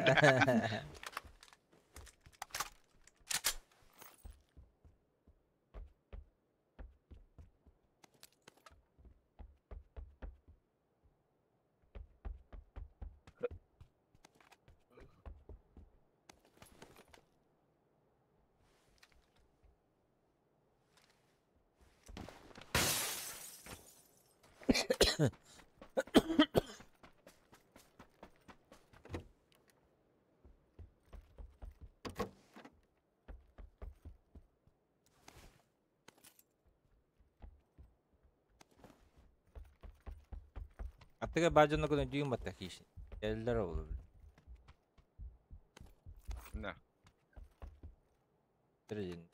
Аттыга бажонно көдөн дүйүн батта кийиш. Элдер болду. Да. Тренер.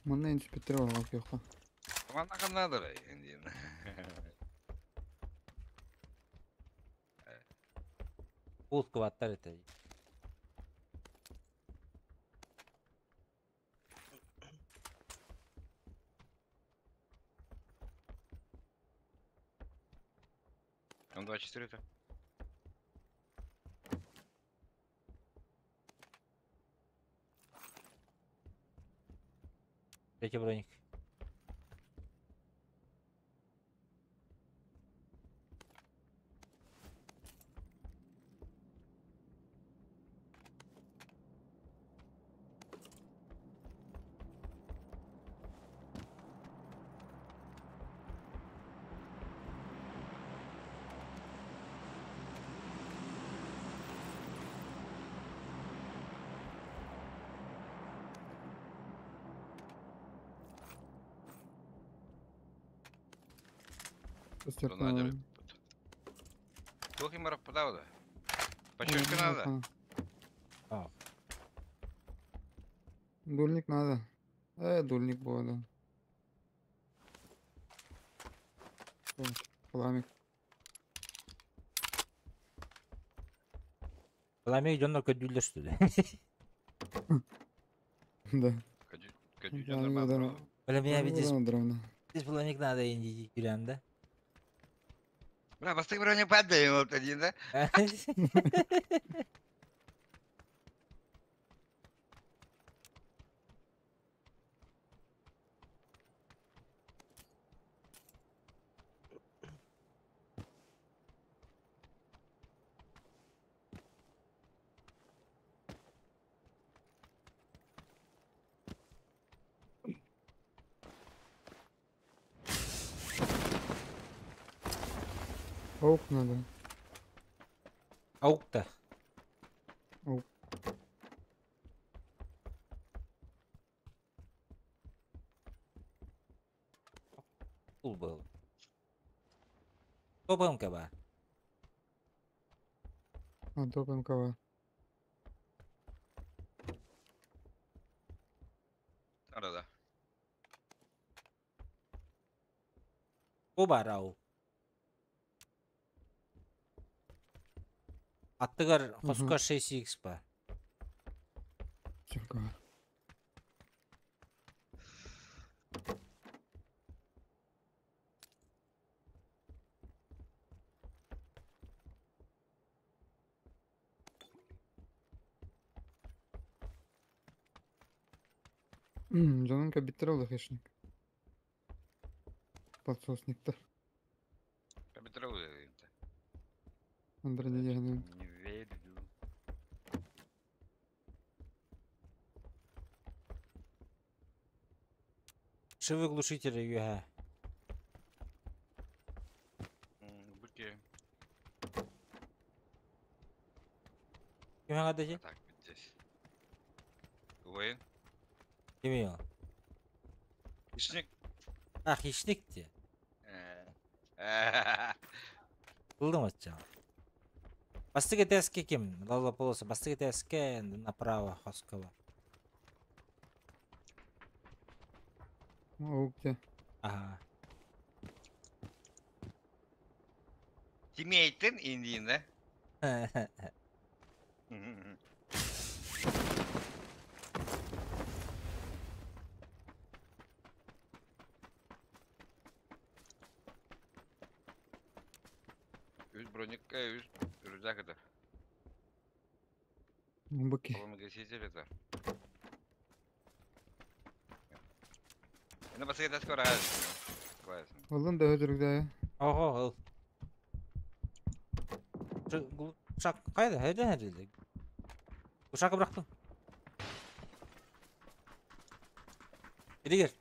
Мында енді спектр бар жоқ па. Мана қандадыр енді. Пулт кыбаттар это. Там 24 это. Третий броник. Шестерка. Туох им раппадавда? Почётка надо? А. Дульник надо. Дульник было, да. Пламик. Пламик дьонно көдүүллэр что ли? Да. Бля, меня ведь здесь пламик надо инди гүлән, да? Бля, бастык броня падает вот один, да? Аук надо. Аук-то. Аук. Кул был. Топ МКБ. А, топ МКБ. Да-да. Оба рау. Аттыгар хоска 6х ба. Жаным кабиттер олды хищник. Подсосниктер. Кабиттер олды. Андрей не Не верю. Шивы глушители юга. Быки. Кимге дежи? Так, здесь. Ой. Кими ол? Хищник. А, хищник те. Булдым отчал. Бастыгы теске ким? Лала полоса. Бастыгы теске направо Хоскова. О, где? Ага. Тимейтин Индин, да? Үз броникка, үз рюкзак это. Быки. Пламегаситель это. Ну, басты скоро. Олын да өз рюкзагы. Ого, ол. Ушак кайда? Хайда хайда. Ушакы бырактым. Иди кел.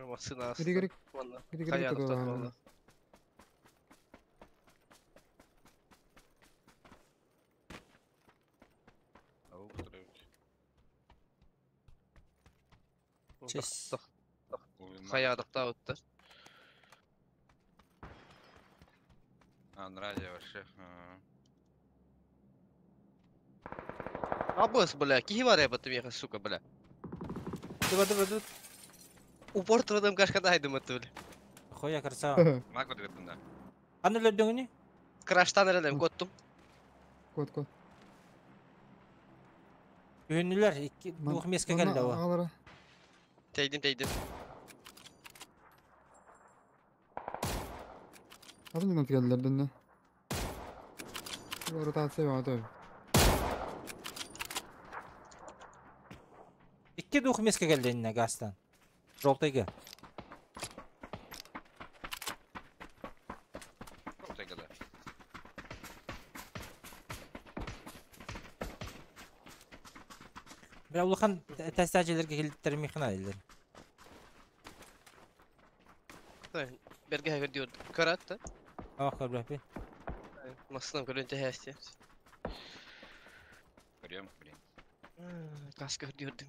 Машина. Иди керек. Иди керек. Хаядықта өтті. А, радио вообще. Абыс, бля, кихи бар я потом сука, бля. Дыба, дыба, дыба. Упор тұрдым кашкада айдым өтті, бля. Хуя красава. Мак вот да. Аны лөддөңү Краштан эрелем, коттум. Кот, кот. Үйүнүлөр, iki двух меска келди ава. Тейдим, тейдим. Азын жинап келдилер дөннө. Ротация бар той. Икки двух меска келди инне гастан. Жолтайга. Жолтайга да. Бля, улахан тәстәҗеләргә килдер михна дилер. Берге хәгер диyor. Көрәт та. Ах, көрбәпи. Масынан көрөнчә хәсте. Көрөм, блин. Каска диyorдum.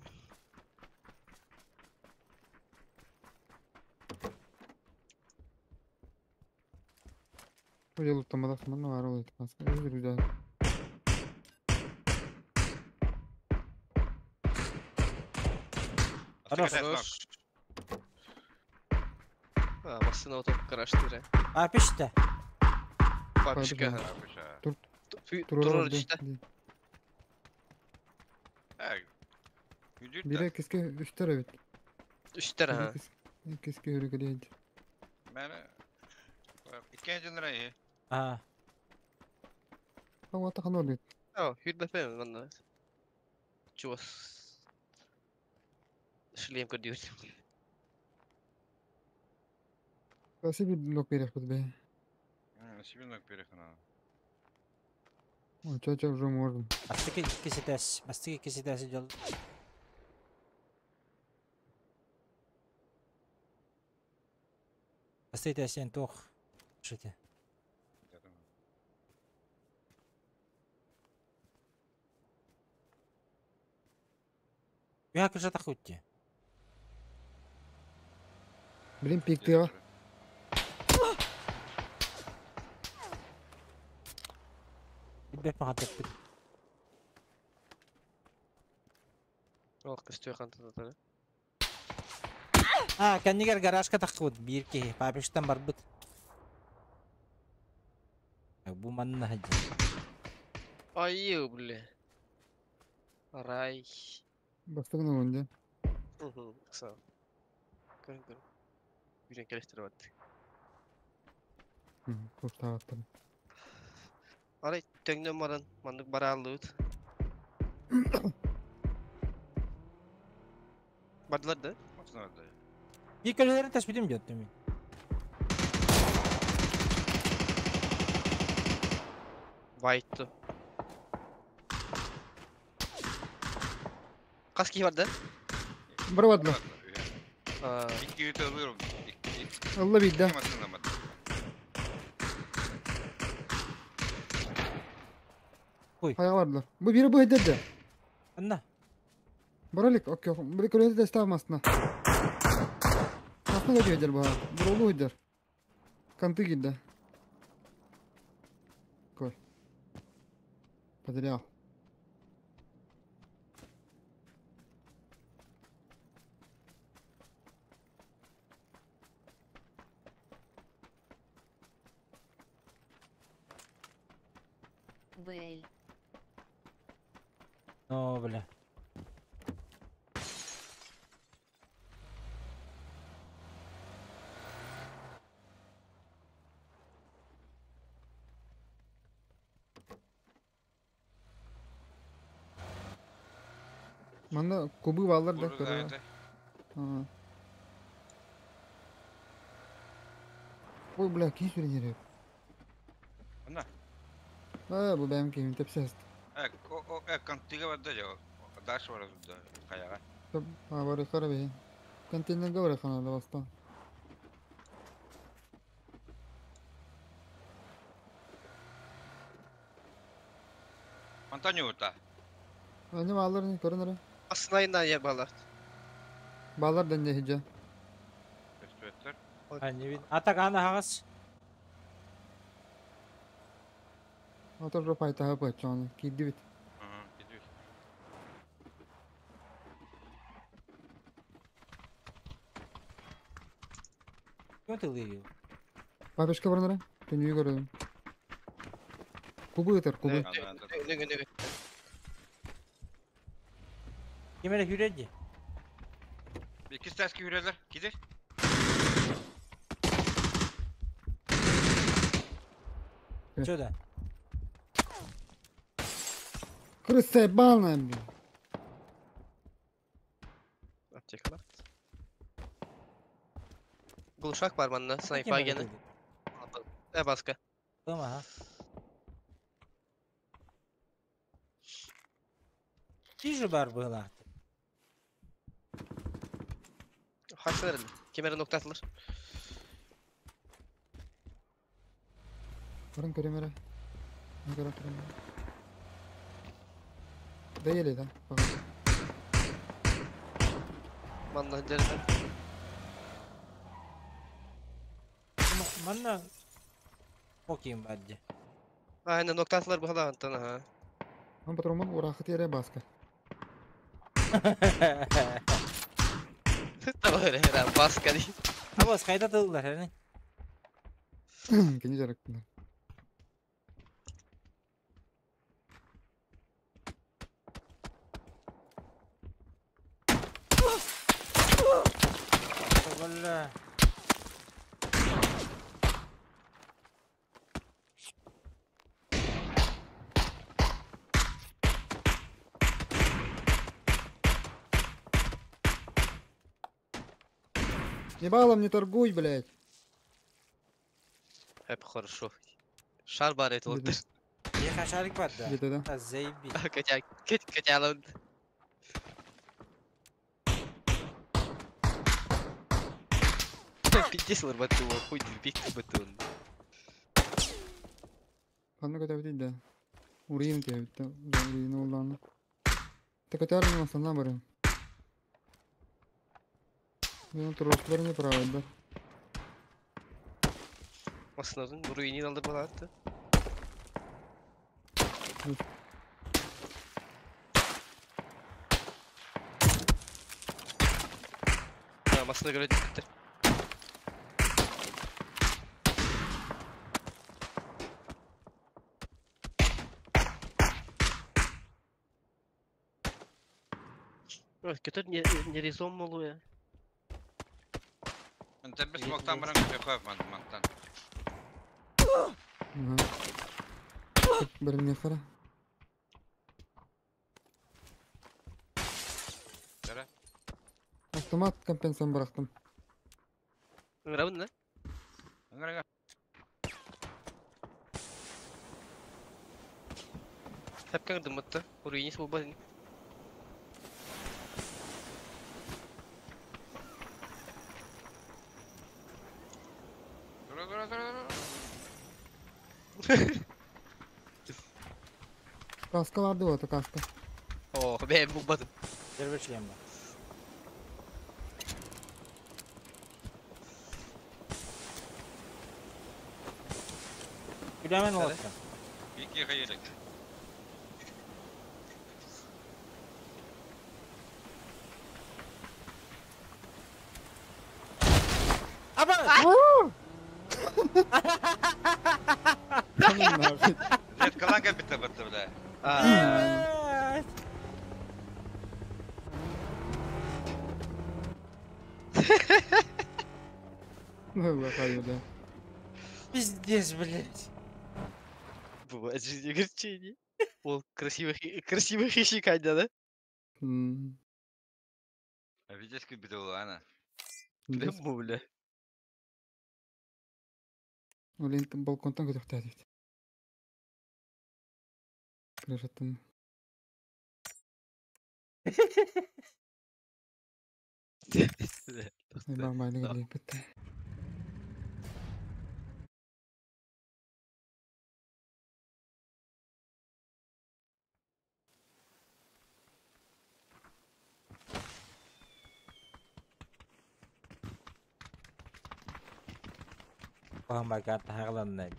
Уйулуттамматах манна баар ол маска. Хорош. Хорош. А, машина вот гараж тыра. А, пишите. Папочка. Тур Турор işte. Бире киске үстер эбит. Үстер ha. Киске үрүгүлейди. Мен иккенчи нырай. А. Ауата ханор О, хүрбэпэ манна. Чуос. Шлем көрдүр. Спасибо, нок переход бе. Себе перехана. Ой, ча-ча уже можно. Бастыки кисетес, бастыки кисетес жол. Бастыки сен тох. Шите. Я крыша тахутти. Блин, пиктыга. Беп мага теппит. Ох, көстүө кантата. А, кэннигэр гаражка таххыбыт биир киһи, папиштан барбыт. Бу манна хаджи. Ай, бля. Рай. Бастыгын оңунда. Угу, сау. Көрүн көрүн. Бүрен келестире барды. Куртааттым. Арай төңнөн баран, мандык бара алыбыт. Бардылар да? Bir kölelerin tespiti mi diyor White'tu. Kaç kişi vardı? Барбадлар. İki yüz alıyorum. Allah bildi. Хая бардылар. Бу бири бу эдерде. Анна. Баралик, окей. Бу көрөдө да ставмасына. Масына кетер бу. Бурулу эдер. Канты кидде. Кой. Потерял. БЛ. О, бля. Манна кубы баллар да көрө. Ой, бля, кий сүренер. Анна. А, бу бәм кийим тепсәст. Контига барда жо. Даш бар да каяга. А, бар кара бе. Контейнерге бар хана баста. Антонио та. Аны баллар не көрөнөр. Асынайынан я балар. Баллар дәнде хиҗа. А, не вид. А так ана хагас. Ата жо пайта хапа чаны. Кидди бит. Ким тылыйы? Бабешка барнара. Түнү көрөм. Кубы өтөр, кубы. Нөгө нөгө. Ким эле хүрөдү? İki taski hürerler. Gidir. Чё да? Крыса ебаная, блин. Аптека бар. Глушак бар манна, снайпа гені. Э, баска. Дома, ага. Тиже бар была. Хаксы verelim. Kemere nokta atılır. Баран көрөм Көрө көрөм. Да еле да. Манна дерden. Манна. Окей, бадди. А, энэ ноктатлар бухала антон, ага. Он патромон урахыт ере баска. Тавар эра баска ди. Абас кайда тыллар, әне? Кини жарыктын. Бля. Ебалом не торгуй, блядь. Hep хорошо. Шар бар это вот. Еха шарик бар да. Где-то, да? А, заебись. Котя, котя, котя, Пиздец, ларбаты, хуй, бик бытын. Ханна көтөбүт да. Урыйын диэбит да. Урыйын оллааны. Та көтөрүн масанна барым. Мен турустар не правда. Основын руини алды балаты. Масына göre dikkat. Көтөр не резон молуя. Антен без моктан баран көтө коеп мантан. Бир не хара. Дара. Автомат компенсам бырактым. Ыңырабын да? Ыңырага. Тәпкәң дымытты. Руинис болбадын. Дура дура дура дура. Каска барды вот, каска. О, бе, булбадым. Дербешлем ба. Күләмен олаттым. Бики хайырык. Аба! Дед каланга битте битте бля. Ну, лохаю, да. Пиздец, блядь. Бывает в жизни огорчение. Ол красивых красивых хищников, да? А видишь, как битте ана. Прям бля. Блин, там балконтан көтөхтә дейт. Крышаттан. Нормально келип битте. Oh my god, тағыланна.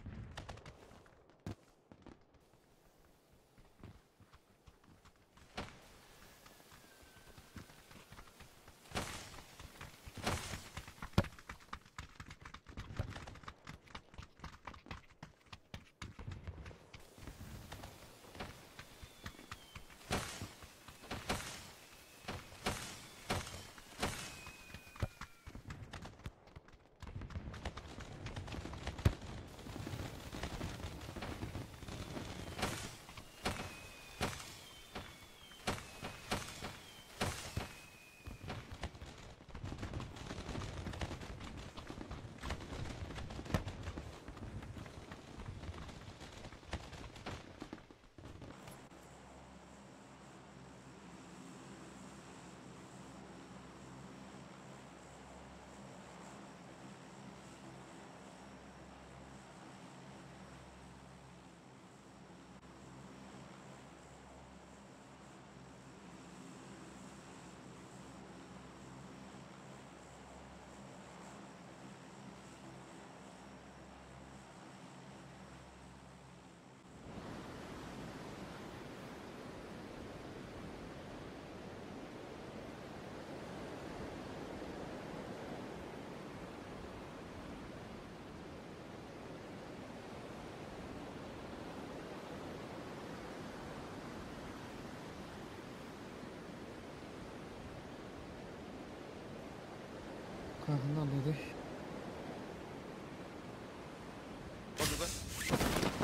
Погнали,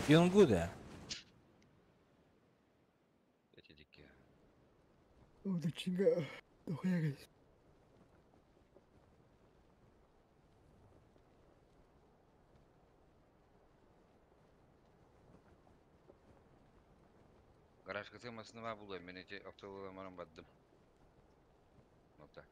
Юнгу да. Эти дикие. О, да чига. Дохуя Гараж кытымасына булу, мен эти автоломарым баддым. Вот так.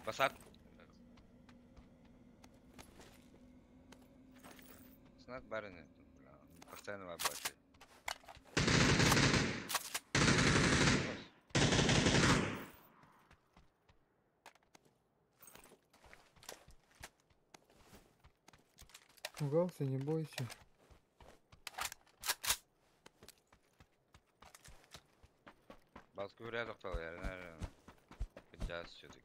Басат. Снат барыны. Постоянно обращает. Пугался, не бойся. Баскы рядом наверное. Сейчас все-таки.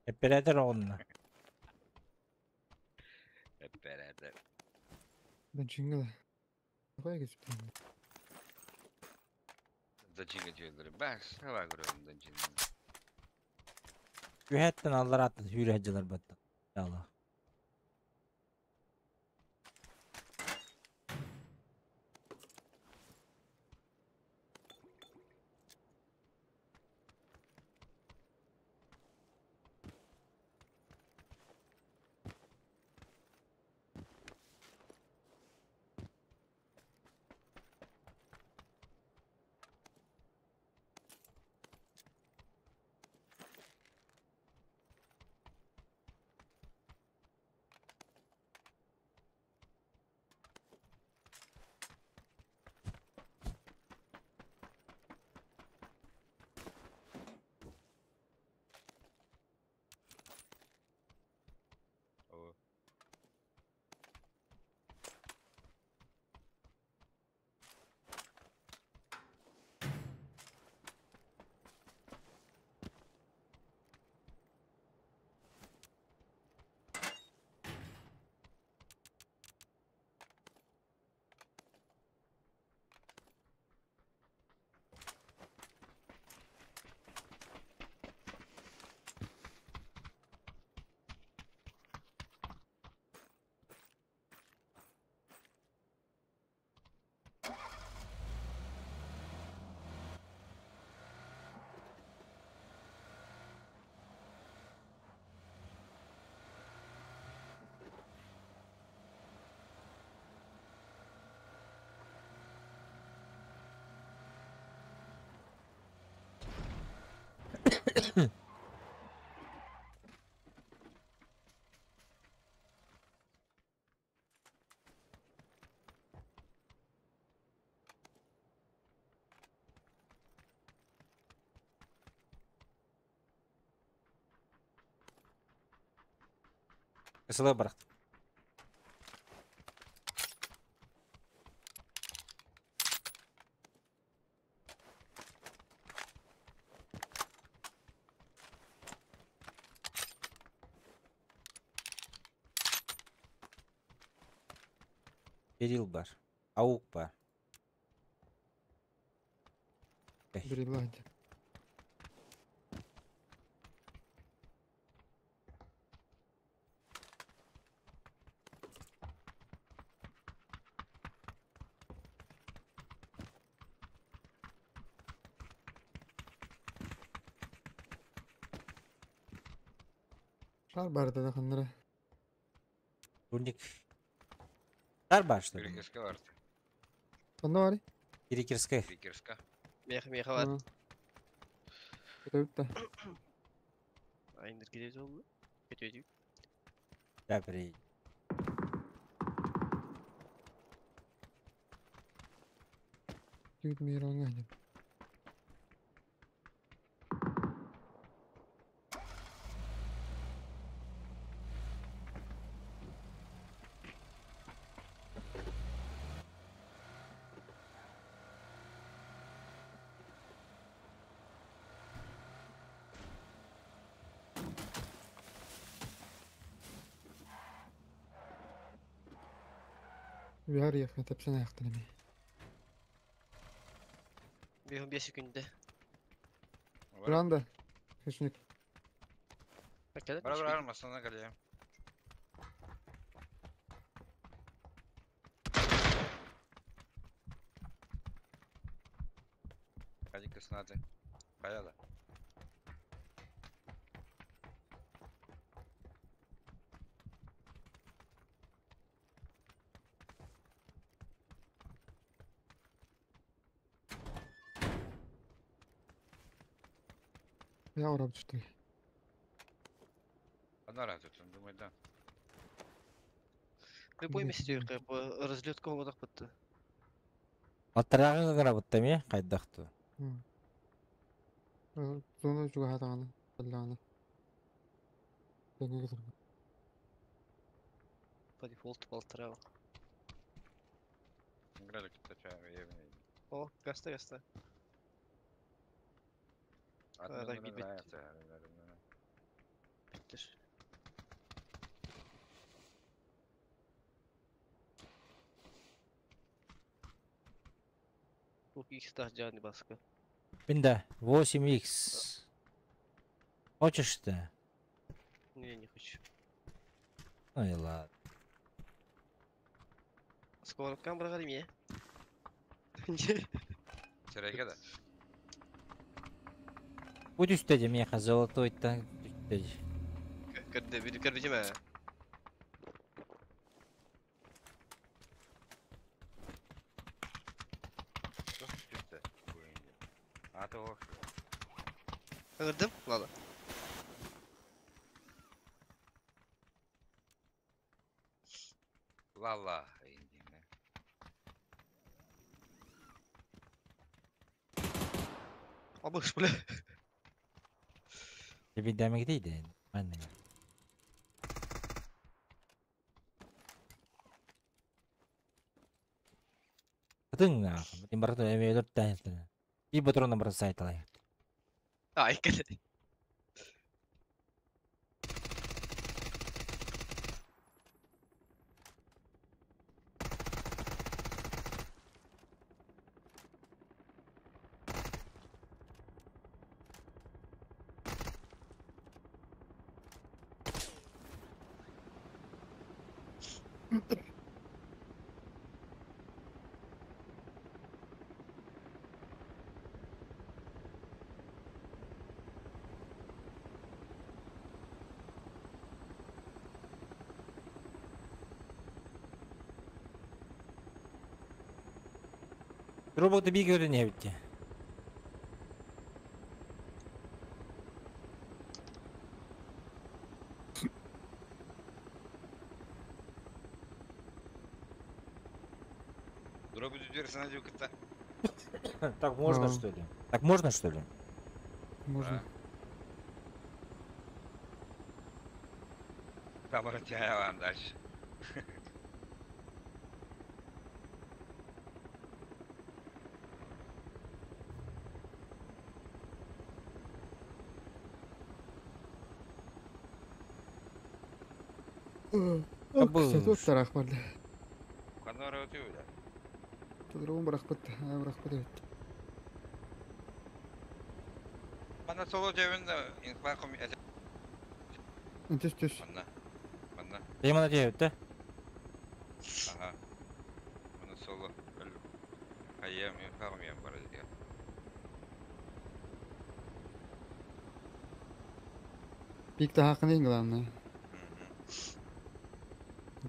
Оператор он. Оператор. Да чингала. Дохуя геспин. Да чинга түйелері. Бәс, сала көрөм да чинга. Үһәттен аллар аттын хүрәҗиләр батты. Алла. О. Кысыла барак. Берил бар. Аук бар. Брилади. Шар барды да ханнара. Турник. Шар бар, что ли? Перекерска бар. Онда бар? Перекерская. Перекерска. Меха меха бар. Көтөбүт да. Айындыр кетет oldu. Кетет. Да, при. Тут мироҥа. Үөр яхна тепсен аяқтан эми. 5 секунда. Бранда. Хищник. Бара Бара бара масана кале. Hadi kısın hadi. Kaya da. Я урап түштү. Ана разы думай да. Любой месте разлетка оңодақ бітті. Аттарагы гара ме кайдакту. Зона жуга хатаганы. Алланы. Деңге кетир. По дефолту полтора. Градик тача евне. О, гаста, гаста. Так, бит. Биттер. Бу X тахжаны баска. Бинда 8x. Хочешь ты? Не, не хочу. Ну и ладно. Сковородкам брагарим я. Сереге да. Будь үстеди меха золотой танк. Көрді, бүді көрді жеме. Ырдым, ладно. Лала индине. Абыш, бля. Тебе дамаг дейди. Манна. Тың на. Тим барто эме өлөр тайын. И патрона бросает лай. Ай, кәле. Роботы бигеры не битти. Так можно, что ли? Так можно, что ли? Можно. Там вам дальше. Кстати, тарах барды. Канара өтү да. Тодорун бырахпыт, бырахпыт эбит. Мана соло жебин инфакум Түс түс. Манна. Манна. Эмана жебит да? Ага. Мана соло. Айям инфакум ям бар диye. Пик та хакын главное.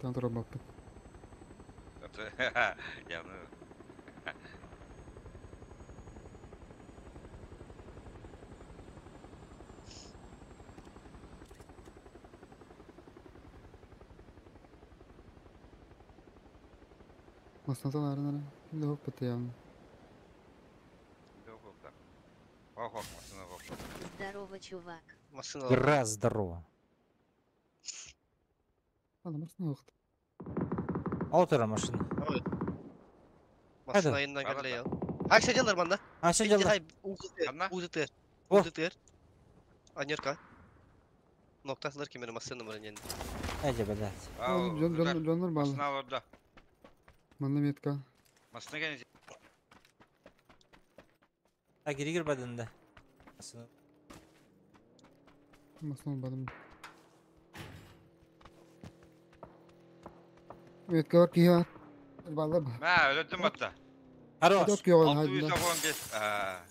Там тура баппыт. Я ну. Маснатан арынара. Лоп пытыям. Ох, ох, машина ох. Здорово, чувак. Машина Раз здорово. Ана машина охт. Ол машина. Ой. Машина айынан кэллэ ял. Ай, сидел манна. А, сидел. Узытыр. Узытыр. Анерка. Ноктасылар кемер машина бар енді. Эже, блядь. Жон жон жоннор балы. Машина орда. Манна метка. Машина кene. А гиригир бадында. Машина. Машина бадым. Метка бар кия. Балы. Мә, өлөттүм батта. Хорош. 615. Аа.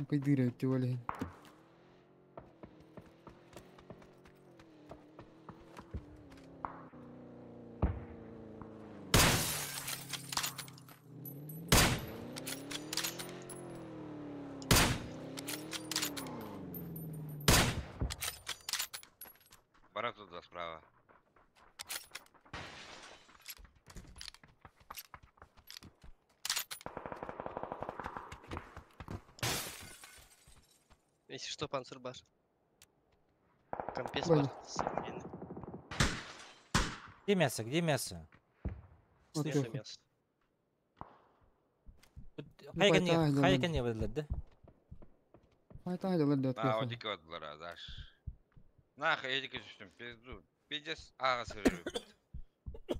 Кыйдыр өттү оле. Бара туда справа. Если что, панцир бар. Компес бар. Где мясо? Где мясо? Снизу мясо. Хайка не выдалат, да? Хайта айдалар да. На, одики отдалар, даш. Нахуй, эдики түштүм, пизду. Пиздец, ага сыры.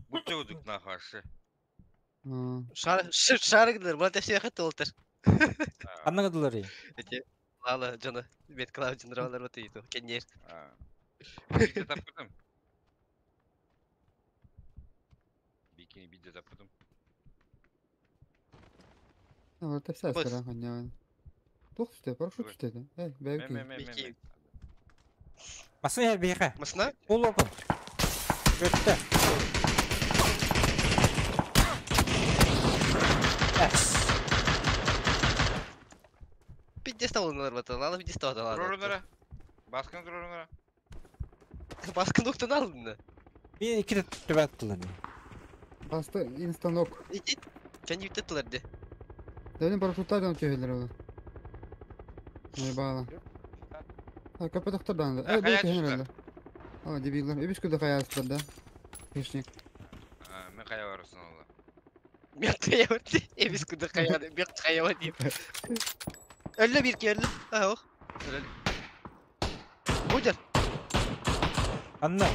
Будто удук нахуй ашы. Шар, шарыгдыр, брат, я все хотел олтыр. Аннагыдылар. Эти Лала, Джона, бет Клаудин, Роллер, вот и то, Кеннер. Бидде таппытым. Бикини бидде таппытым. Алар тепсе астара ханьян. Тух түсте, парашют түсте. Эй, бәйки. Мен. Машина бейха. Машина? Ол опын. Өтті. Пиздец алынылар бата, лала пиздец алынылар. Турорунара. Баскын турорунара. Баскын октан алынды. Bir iki de tübe attılar. Басты инстанок. Kendi yüklettiler de. Дәлен парашюттардан өтелер олар. Ой, бала. А, капа доктор да. Эй, бәйки хәнәләр. А, дебиллар. Эбиш күдә каястыр да. Хищник. Мен кая барысын алла. Мен кая барды. Эбиш күдә кая, мен кая бар дип. Öldü bir ki öldü. Ha oh. Öldü. Budur. Anla.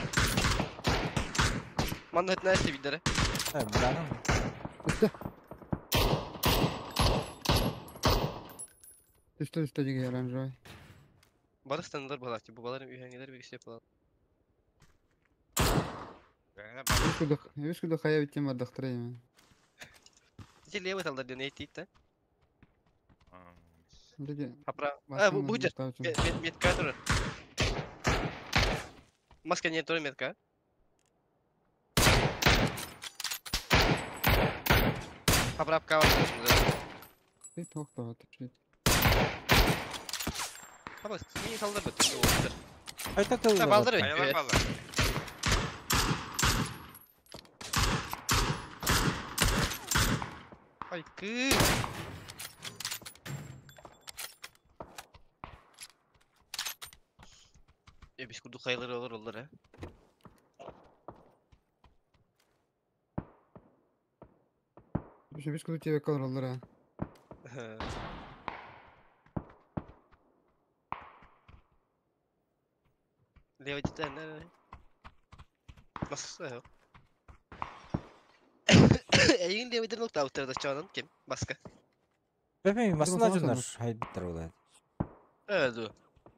Манна нәрсе бидere. Ha, buranın. Үстә. Үстә, үстә диге оранжевый. Барыстандар бала, типа балар үйәңгеләр бик истеп була. Эбиш күдә кая биттем бар доктор эми. Ити левый талдар ден әйтик да. Диге. Апра. А, бу будет. Метка тур. Маска не тур метка. Поправка бар. Ты тохта, ты. Абас, не салдар бит. Айта тыл. Балдар бит. Аялар балдар. Ай, кы. Эбис курду кайлары олар олар, а. Эбиш күдә тебе калыр олар, а. Левый деталь, да, да. Nasıl? Эйин левый ден нокта уттар да чанын ким? Баска. Бәпе, машина жонар хайбиттер олар. Э,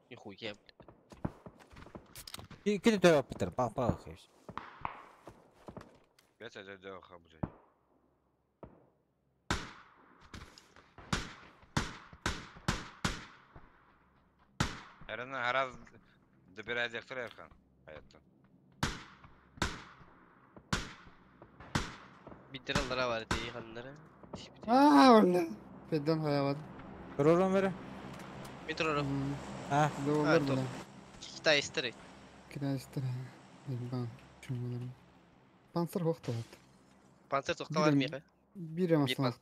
Нихуя, блядь. Киде төп аппитер, па па хайш. Бәт әдә хабы. Эрен хараз добирает Эрхан. Hayatta. Биддер аллара бар ди ханнары. Аа, ола. Педдан хаяват. Турорун бери. Метро. А. Доллар була. Китайстер. Китайстер. Ба, чуңулар. Панцир хохталат. Панцир токталар миха. Бир машина.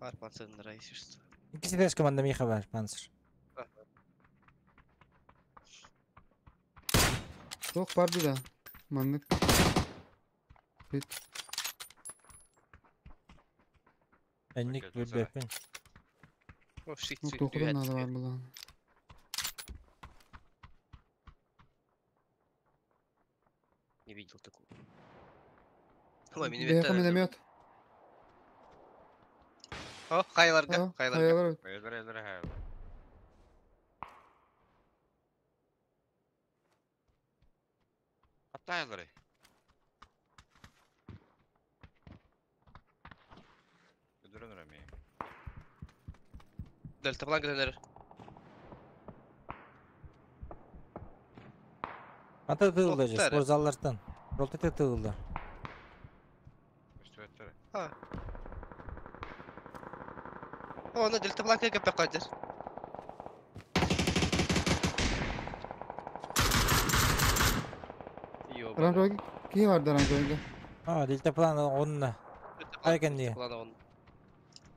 Бар панцирнара, если что. Икки команда миха бар, панцир. Тоқ барды да. Маннык. Бит. Энник бөппүн. О, шик Ну, тоқырын надо бар була. Не видел такого. Ой, миномет. Бэха миномет. О, хайларга, хайларга. Хайлар. Хайлар, хайлар, хайлар. Аттайлары. Көдөрөн рами. Дельта план көтөнөр. Ата тыылда же, Тоқтар. спортзаллартан. Ролтете тыылда. Өстүбөттөр. А. О, ну дельта план көпө кадыр. Ранжоги. Ки бар да ранжоги. А, дельта план онна. Айкен не. План он.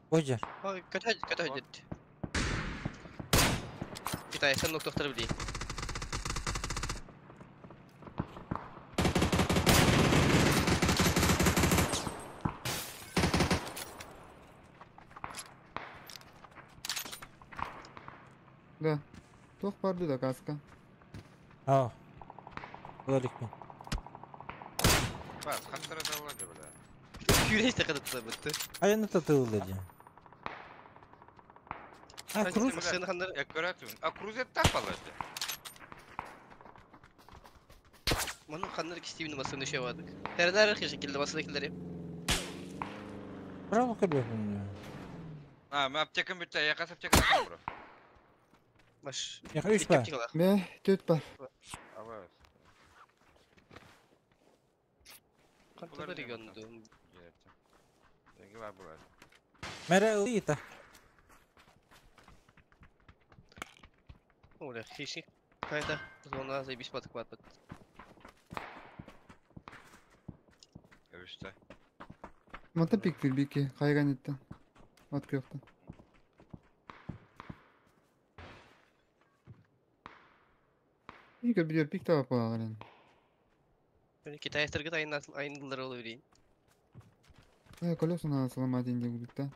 Ожер. Ой, көтө көтө дед. Китай сен доктор били. Да. Тоқ барды да каска. А. Боликпин. Бас, каттара да болады бля. Күрес тақыды бітті. Айны та тыылда же. А, круз. А круз это так балады. Манын ханнар кистибин басын өшө бадык. Тернер шекилде басын экилдери. Браво көрбөпүн. А, мен аптекам бүтті, яқас аптека бро. Баш. Яқа үч бар. Бе, төт бар. Абас. Кантар регионду. Деньги бар булар. Мере ылыйта. Оля, хищник. Кайда? Зона заебись батык батык. Өбүстө. Мата пиктир бики, кайган этти. От күйөктө. Иге бир пик таба колаган. Китайстарга айындылар боло берейин. Э, колесо сломать инде будут, да?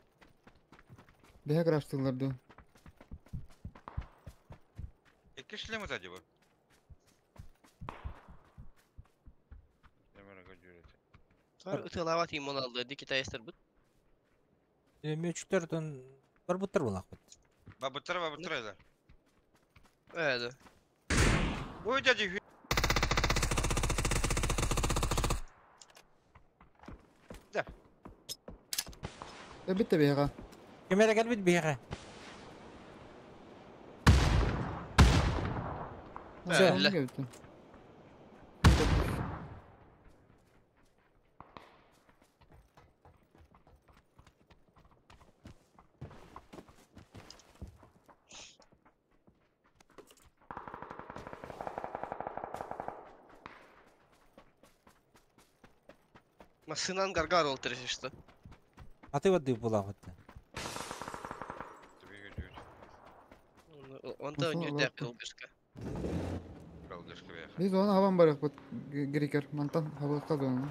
Бэха краштыларды. Эки шлем сзади бу. Ытылава тим алды, ди китайстар бут. Мөчтөрдөн бар буттар булак бут. Бабыттар, бабыттар эле. Эди. Ой, дяди. Да. Э, битте бэха. Кемере келбит бэха. Все. Масынан гаргар олтыр что. А ты вот була вот. Онда у него дәп Биз оны хабан барык бут грикер мантан хабылыкка зону.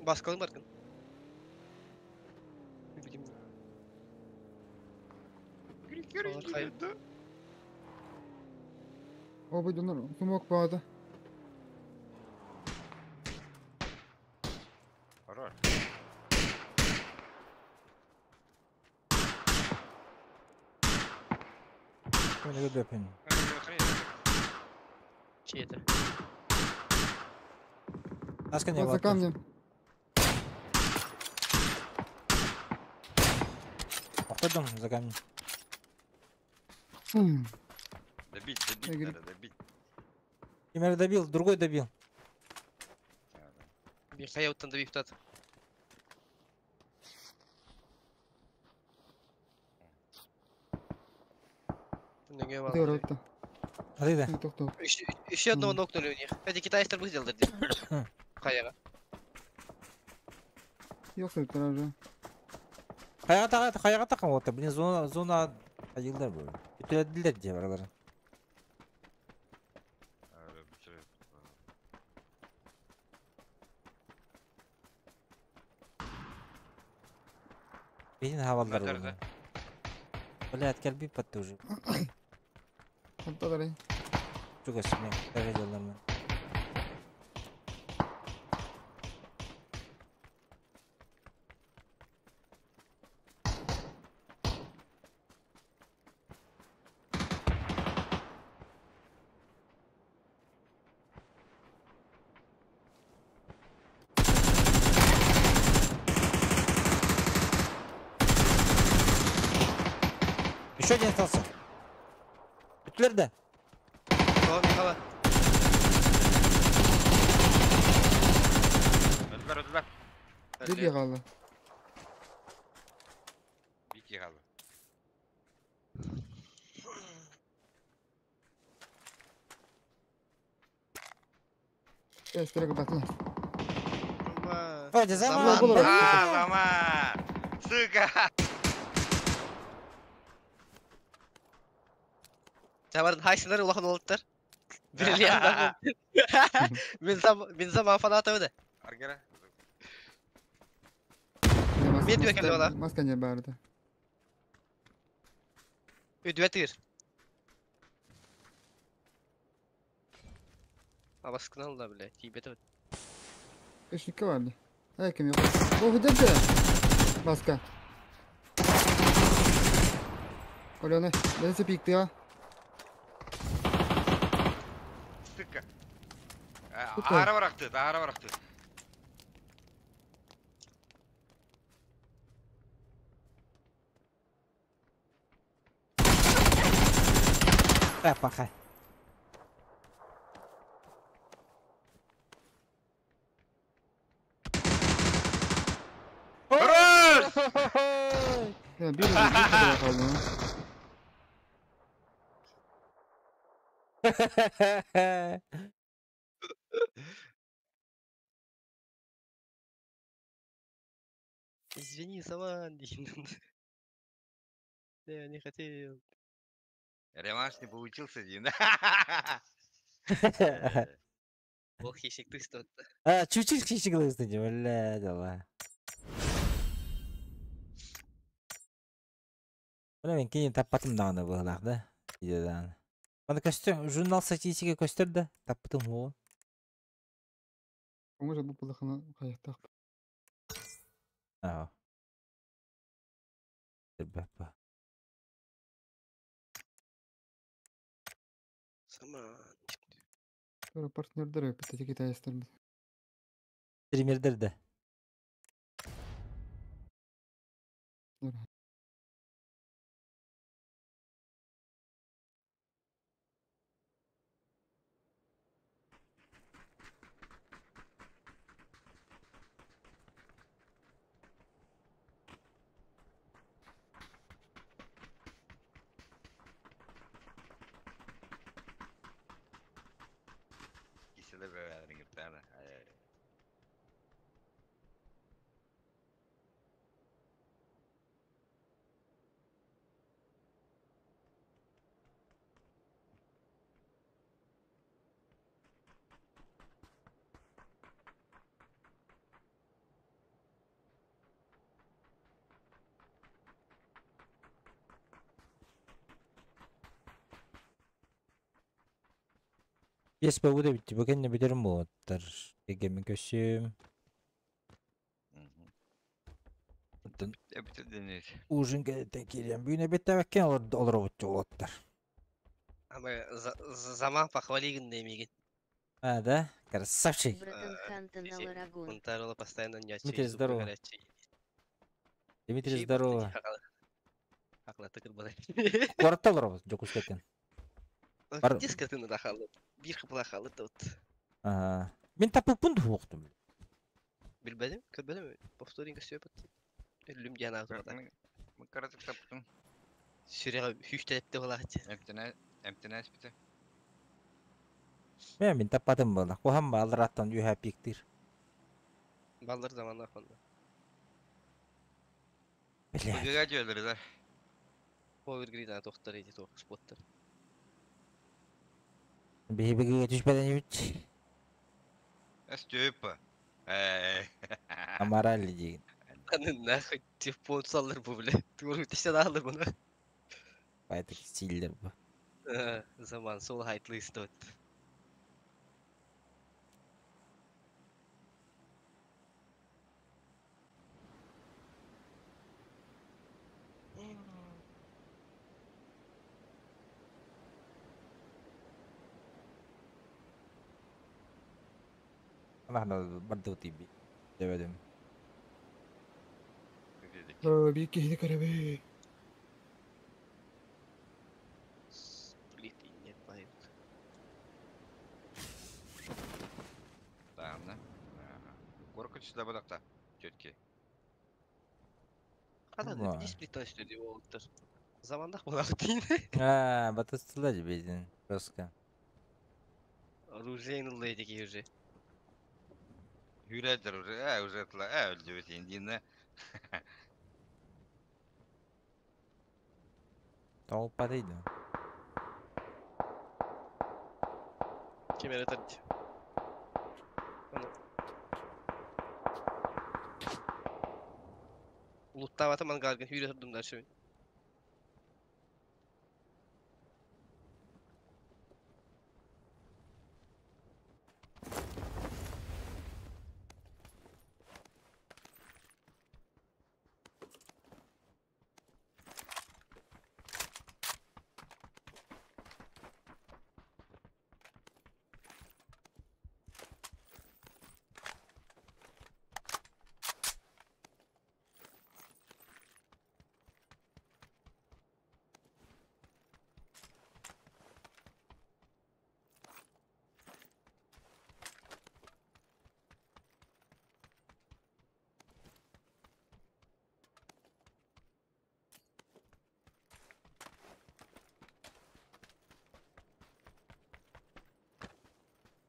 Баскалым баркын. Грикер да. О, бу донор сумок баада. Хорош. Көне көдөпүн. Чьи это? Аска не За камнем. Охтодум за камнем. Добить, добить надо, добить. Кемере добил, другой добил. Михаил там добив тат. Ады да. Еще одного нокнули у них. Эти китайцы бы сделали. Хаяга. Yok уже. Хайаҕа хайаҕа тахам уота, блин, зона зона айыллар бу. Бүтүрдилер дии бараларын. Бейин хаваллар буну. Блядь, кэлбит патты уже. Ханталары. Чугас мен, тәгәҗәләрмен. Еще один остался. Бүттүлэр да. О, Михала. Öldüler öldüler. Bir yağalı. Bir yağalı. Эстер батла. О, заман. А, заман. Сука. Табарын хайсынар улахан олуттар. Бриллиант. Мен заман фанаты да. Аргера. Мен дүө кэллэ бала. Маска не барды. Үдүө тыыр. Абаскынан да бля, тиибет. Кышникке барды. Эй, ким yok. О, хүдәдә. Маска. Коляны, бәсе пикти а. Сука. Аара bıraktı, ara bıraktı. Так, пока. Ya bir bir kadar kaldı. Извини, Заман. Я не хотел. Реванш не получился, Дин. Ох, хищник ты что А, чуть-чуть хищник кстати, бля, дела. Бля, мен кейін таппатым дағаны бұғылақ, да? Видеодан. Мана көстер, журнал статистика көстер да, таппатым ол. Оңы жабы бұлықына қаяқтақ. Аа. Бапа. Заман. Тура партнердер өпіті китайстар. Стримердер да. İkisi de böyle gitti. Бес бөгү да битти. Бөкенне бүтерим болоттар. Эгемен көсүм. Оттон ужин кэлтен кириэн. Бүгүн эбеттебеккен олоробут жолоттар. А мы заман похвали гын А, да? Красавчик. Братан Хантон Аларагун. Унтарола постоянно не Дмитрий, здорово. Дмитрий, здорово. Куоратта олоробут Жокускайтан. Бар- Дискотын да халы. Бир хыпла халы тут. Ага. Мен тапыппын дуһуохтум. Билбедим, көрбедим. Повторинг сөпөт. Үлүм жана турда. Мыкаратык таптым. Сүрәгә хүштәтте булат. Эмтене, эмтене бите. Мен мин таппатым була. Куһам балыраттан үһә пиктир. Баллар заманда хонда. Блядь. Быгыга дьүөлэрилэр. Повергрид тохтар эти тох споттар. Биһи быгыга түспэтэн үт. Степа. Эй. Амораль диин. Аны нахуй телефон саллар бу бля. Тугу тиште алыр буну. Байтак стиллер бу. Заман сол хайтлы стоит. Нахна бардуу тиби. Дебедим. Бии киһини көрөбү. Сплит и не поют. Даҕаны. Корка түсті бодақта. Четки. Хата Ла. не сплит үстү олуттар. Замандах болак дейин. А, батыстыла жебедин. Жестко. Оружейный леди уже. Хүрәдер уже, уже тла, өлдү индине. Толпа дейdi. Кемере тарди. Луттавата мангаргын хүрө турдум да шөйн.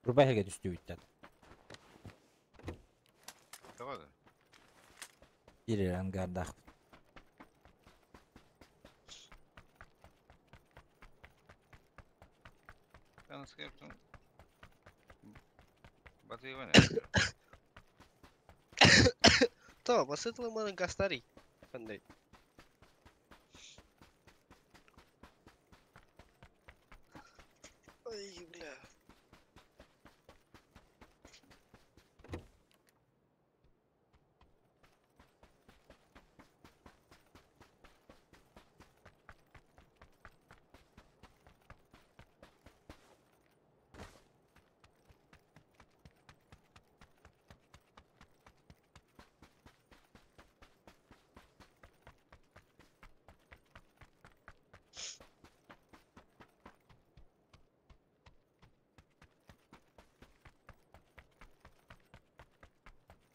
Рубахига түстү бүттен. Тоҕо Бир ангардах. Анскептон. Батыйвана. То, басытылы маны гастари. Кандай. Ой, бля.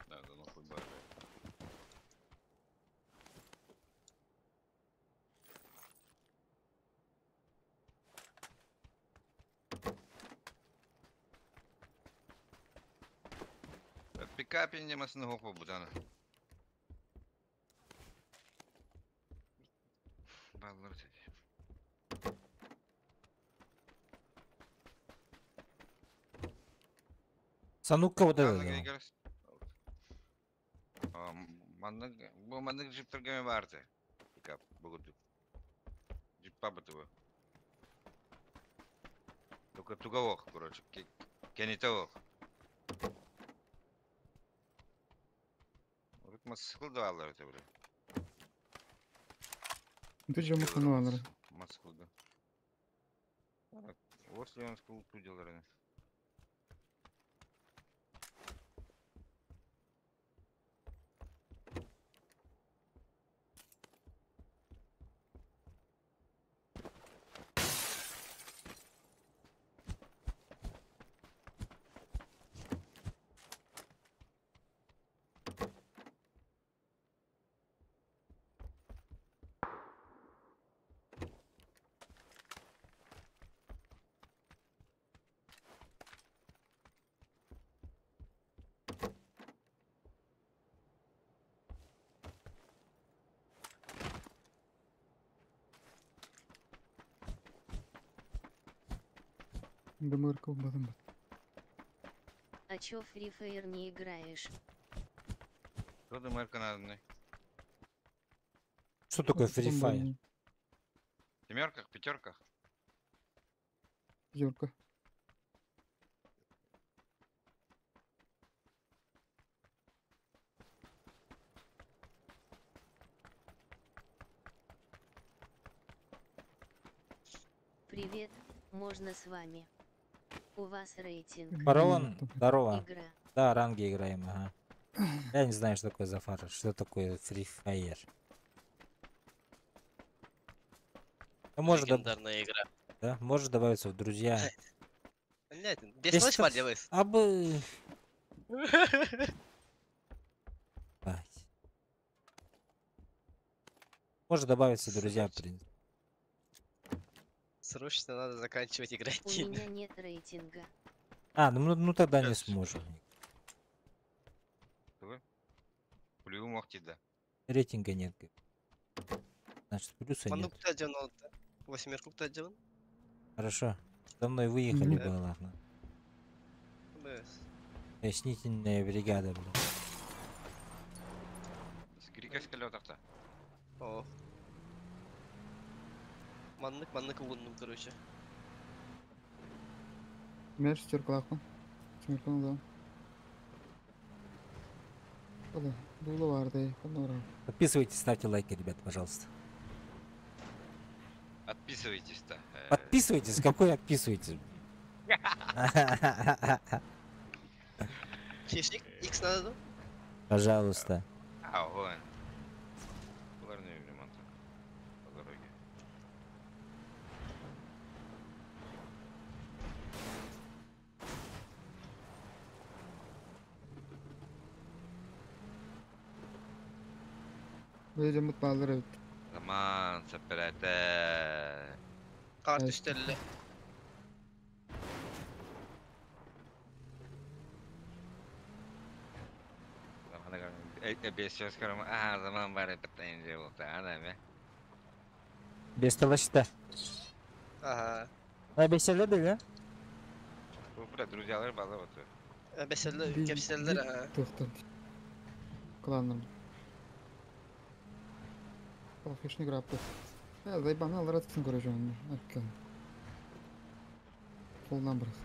Да, да, нахуй бар. Пикапе немасын хопа будана. Баллар сети. Санукка вот это. Маннык, бу маннык джиптерге барды. Пикап, бугуду. Джип пабытыбы. Только туговох, короче, кенитовох. Урут масыкыл да алар это бре. Ты же мухану алар. Масыкылды. Вот ли он скул туделар. Дымырка убатым бат. А чё Free Fire не играешь? Кто дымырка надо? Что такое Free Fire? Семерках, пятерках? Юрка. Привет, можно с вами? У вас рейтинг. Фараон, здорово. Игра. Да, ранги играем, ага. Я не знаю, что такое Зафар, что такое Free Fire. Ну, может, Легендарная игра. Да, можешь добавиться в друзья. Блядь, без слышь, делаешь. А бы... Бать. Можешь добавиться в друзья, в принципе. Срочно надо заканчивать играть. У меня нет рейтинга. А, ну тогда не сможем. Рейтинга нет. Значит, плюса нет. Восьмерку кто делал? Хорошо. За мной выехали бы, ладно. БС. Пояснительная бригада, блин. О. Маннык, маннык угуннум, короче. Мен шестеркалаахпын. Семерканы да. Ола, дула барды, конора. Подписывайтесь, ставьте лайки, ребят, пожалуйста. Отписывайтесь-то. Подписывайтесь? Какой отписывайтесь? Хищник, X надо, да? Пожалуйста. А, вон. Ремонт по дороге. Выйдем от Баллера. Заман, сапперате. Карт үстелле. Заман бары пытайын болду, ана ме. Без талашта. Ага. А беселе да? Бу бра друзьялар бала вот. Беселе, кепселер, ага. Тоқтар. Кланным. Хищник рапты. Зайбаны аларатсың короче оны. Аркан. Қолынан бірақ.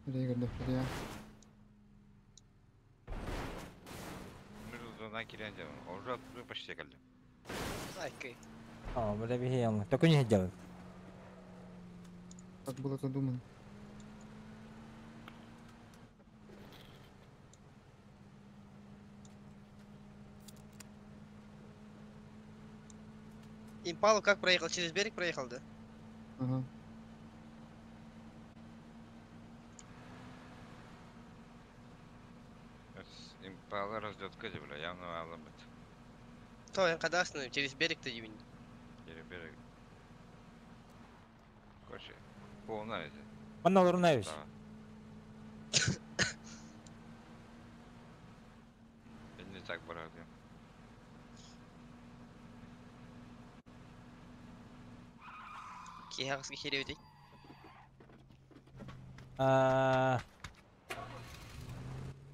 Регерді я. Уже почти келди. Окей. О, бля, бегем. Только не делают. Как было задумано. Импалу как проехал? Через берег проехал, да? Ага. Импала раздетка, бля, явно алабыт. То, я когда остановим? Через берег-то не. Через берег. Короче, полная. Манна Лурнаевич. Я не так брал. Кихарский херевдей.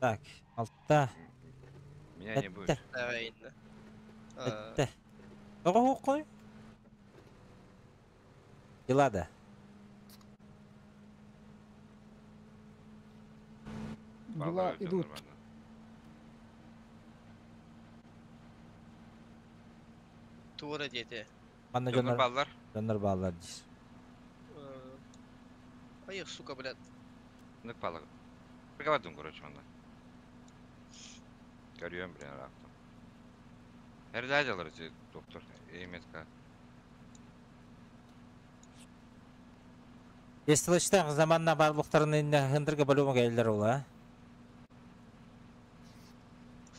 Так, алта. Меня не будет. Давай, Это. Ого, Дела, да. Дела идут. Тура дети. Анна Донор Донор баллар здесь. Ай, сука, блядь. Ну, палок. Приговадым, короче, онда. Көрüyorum блин, раптым. Her alır доктор, эметка. Естіліштақ заманна барлықтарын хындырға бөлімі келдер ол, а?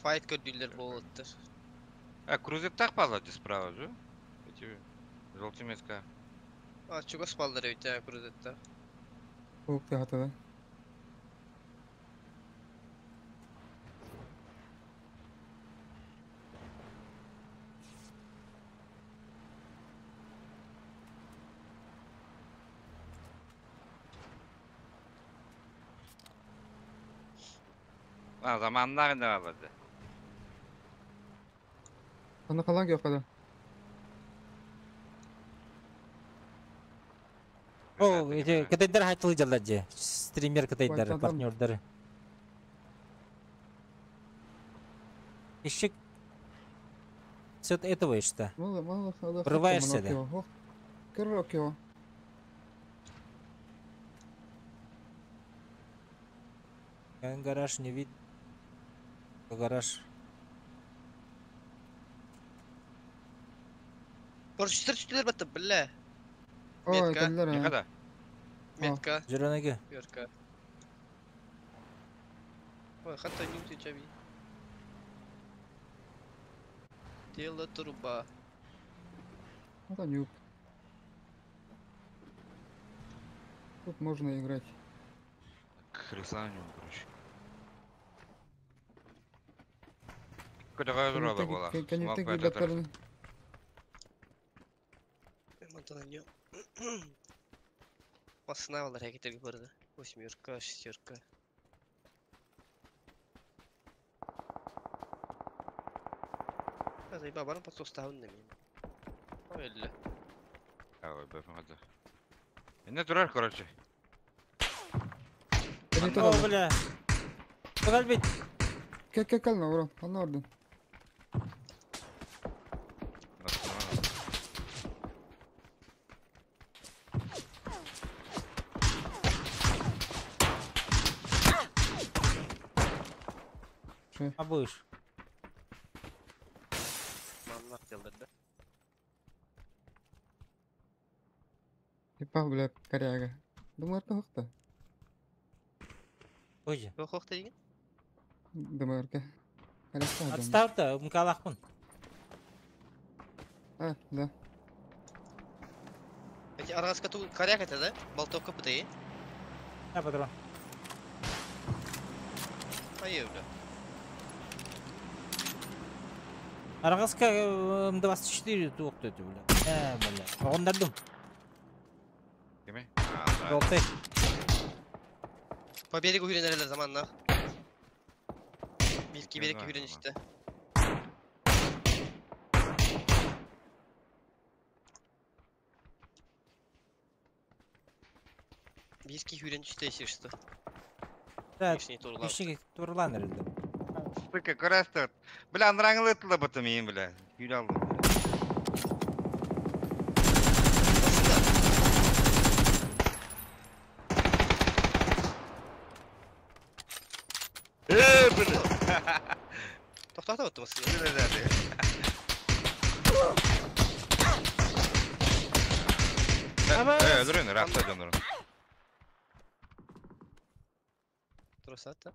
Файт көрдүлер болуттыр. А, крузик так палады справа, же? Эти желтый метка. А, чего спалдыр өте крузикта? Ух ты, да. А, заманнар да алады. Аны қалан кеп қада. О, эти кытайдар хайтылы жалар же. Стример кытайдар, Байкалдан. партнердары. Ищи с этого что? Мало, мало, мало. Врываешься, да? Кырок его. Гараж не вид. Гараж. Короче, четыре четыре бата, бля. Ой, Метка. кэллэр, Не когда? Метка. Зеленый. Верка. Ой, хата не утечави. Тело труба. Это нюк. Тут можно играть. К Руслану, короче. Куда рода была? Коннектик ребятарын. Монтана не. Басына алар әрекеттерге барды. Восьмерка, шестерка. Заеба барым под составын мен. Ой, Ой, бэф, Не турар, короче. О, бля. Бит. Кел, кел, кел, бро. Аны орден. А будешь? Маннақ делдерді. Типа, бля, коряга. Думарка хохта. Ой. Хохта деген? Думарка. Отстав-то, мкалахпын. А, да. Эти арғаска ту коряк это, да? Болтовка ПТИ. На патрон. Ай, бля. Арғаска М24 туқты это, бля. Бля. Оғындардым. Кеме? Жолтай. По берегу үйренерлер заманнақ. Билки берег үйренішті. Билки үйренішті, если что. Да, Ишни турлан. ишни турлан эрді. Сука, көрәстер. Бля, анраңылы тылы бұты мен, бля. Юл алдым. Бля. Тоқтата өттім сізге. Өлірін, рақса жонырын. Тұрысат,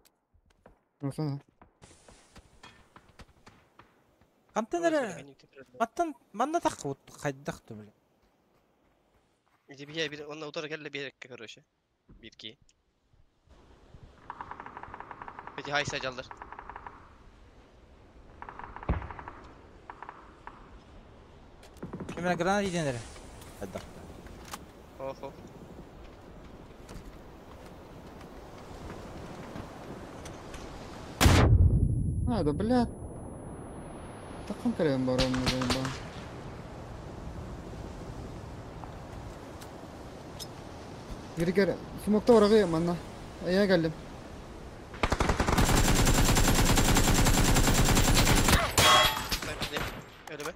Руслан. Қантан әрі... Маттан, манна тақы, қайдақты, бля. Иди бия, bir онна утара келле берекке, короче. Бирки. Peki haysa жалдар. Кемена гранат иден әрі. Қайдақты. Охо. А, да, бля. Таком калем барон, заебал. Григорий, смокта орағы манна. Я келдим. Öyle mi?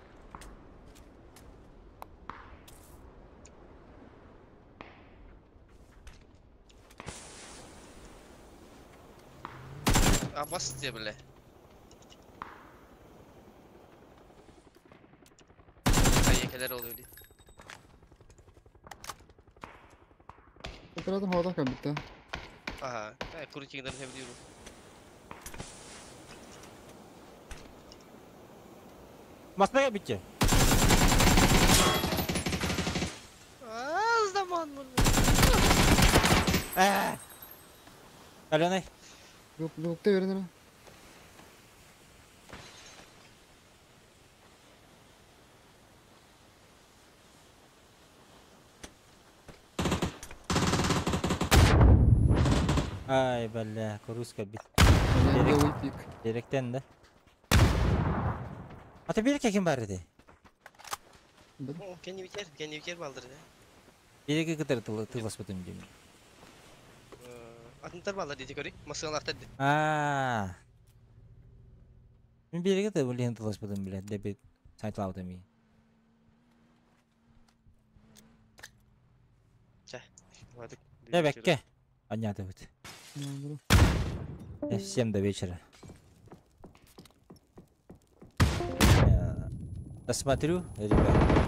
Abbas diye bile. Ay yekeler oluyor diye. Oturadым havada kaldı. Aha, ben kuru çiğden seviyorum. Масна битте. Az zaman bunu. Аленай. Yok, yok da verin. Ай, бля, куруска бит. Белый пик. Беректен да. А ты берекке ким бар edi? Кенни битер, кенни битер балдыр да. Береге кытары тыласпытым деймін. Атынтар балдар дети көрі. Масыналар тәдді. А. Мен береге де блин тыласпытым, блядь, деп сайтлауды ми. Чә, ладык. Я бәкке. Аняты бит. Всем до вечера. Досмотрю, ребят.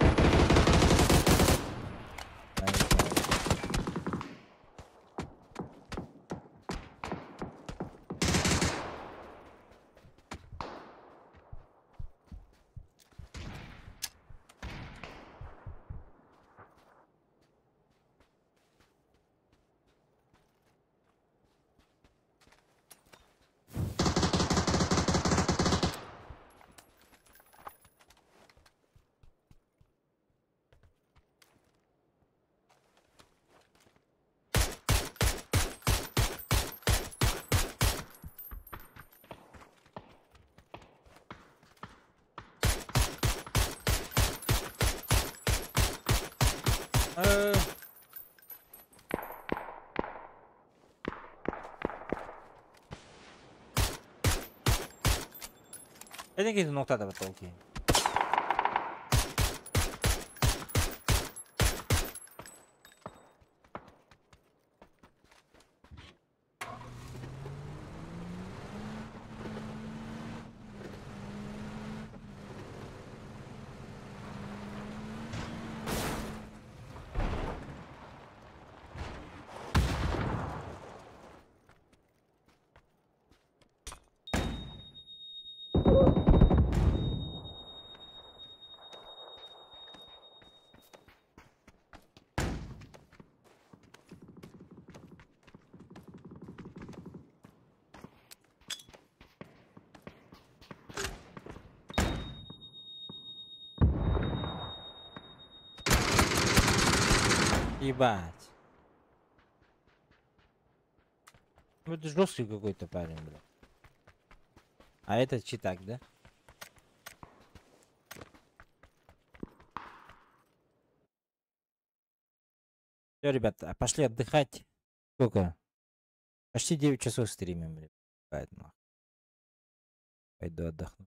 Это какие-то нокта потолки. Ебать. Ну это жесткий какой-то парень, бля. А это читак, да? Все, ребята, пошли отдыхать. Сколько? Почти 9 часов стримим, ребят. Поэтому пойду отдохну.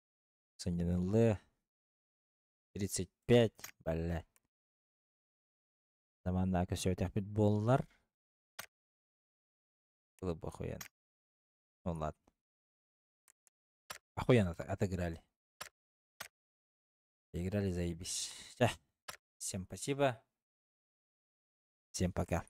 Санин Л. 35, блядь. Заманда көсөтөх бит боллар. Было бы охуенно. Ну ладно. Охуенно отыграли. Играли, заебись. Всем спасибо. Всем пока.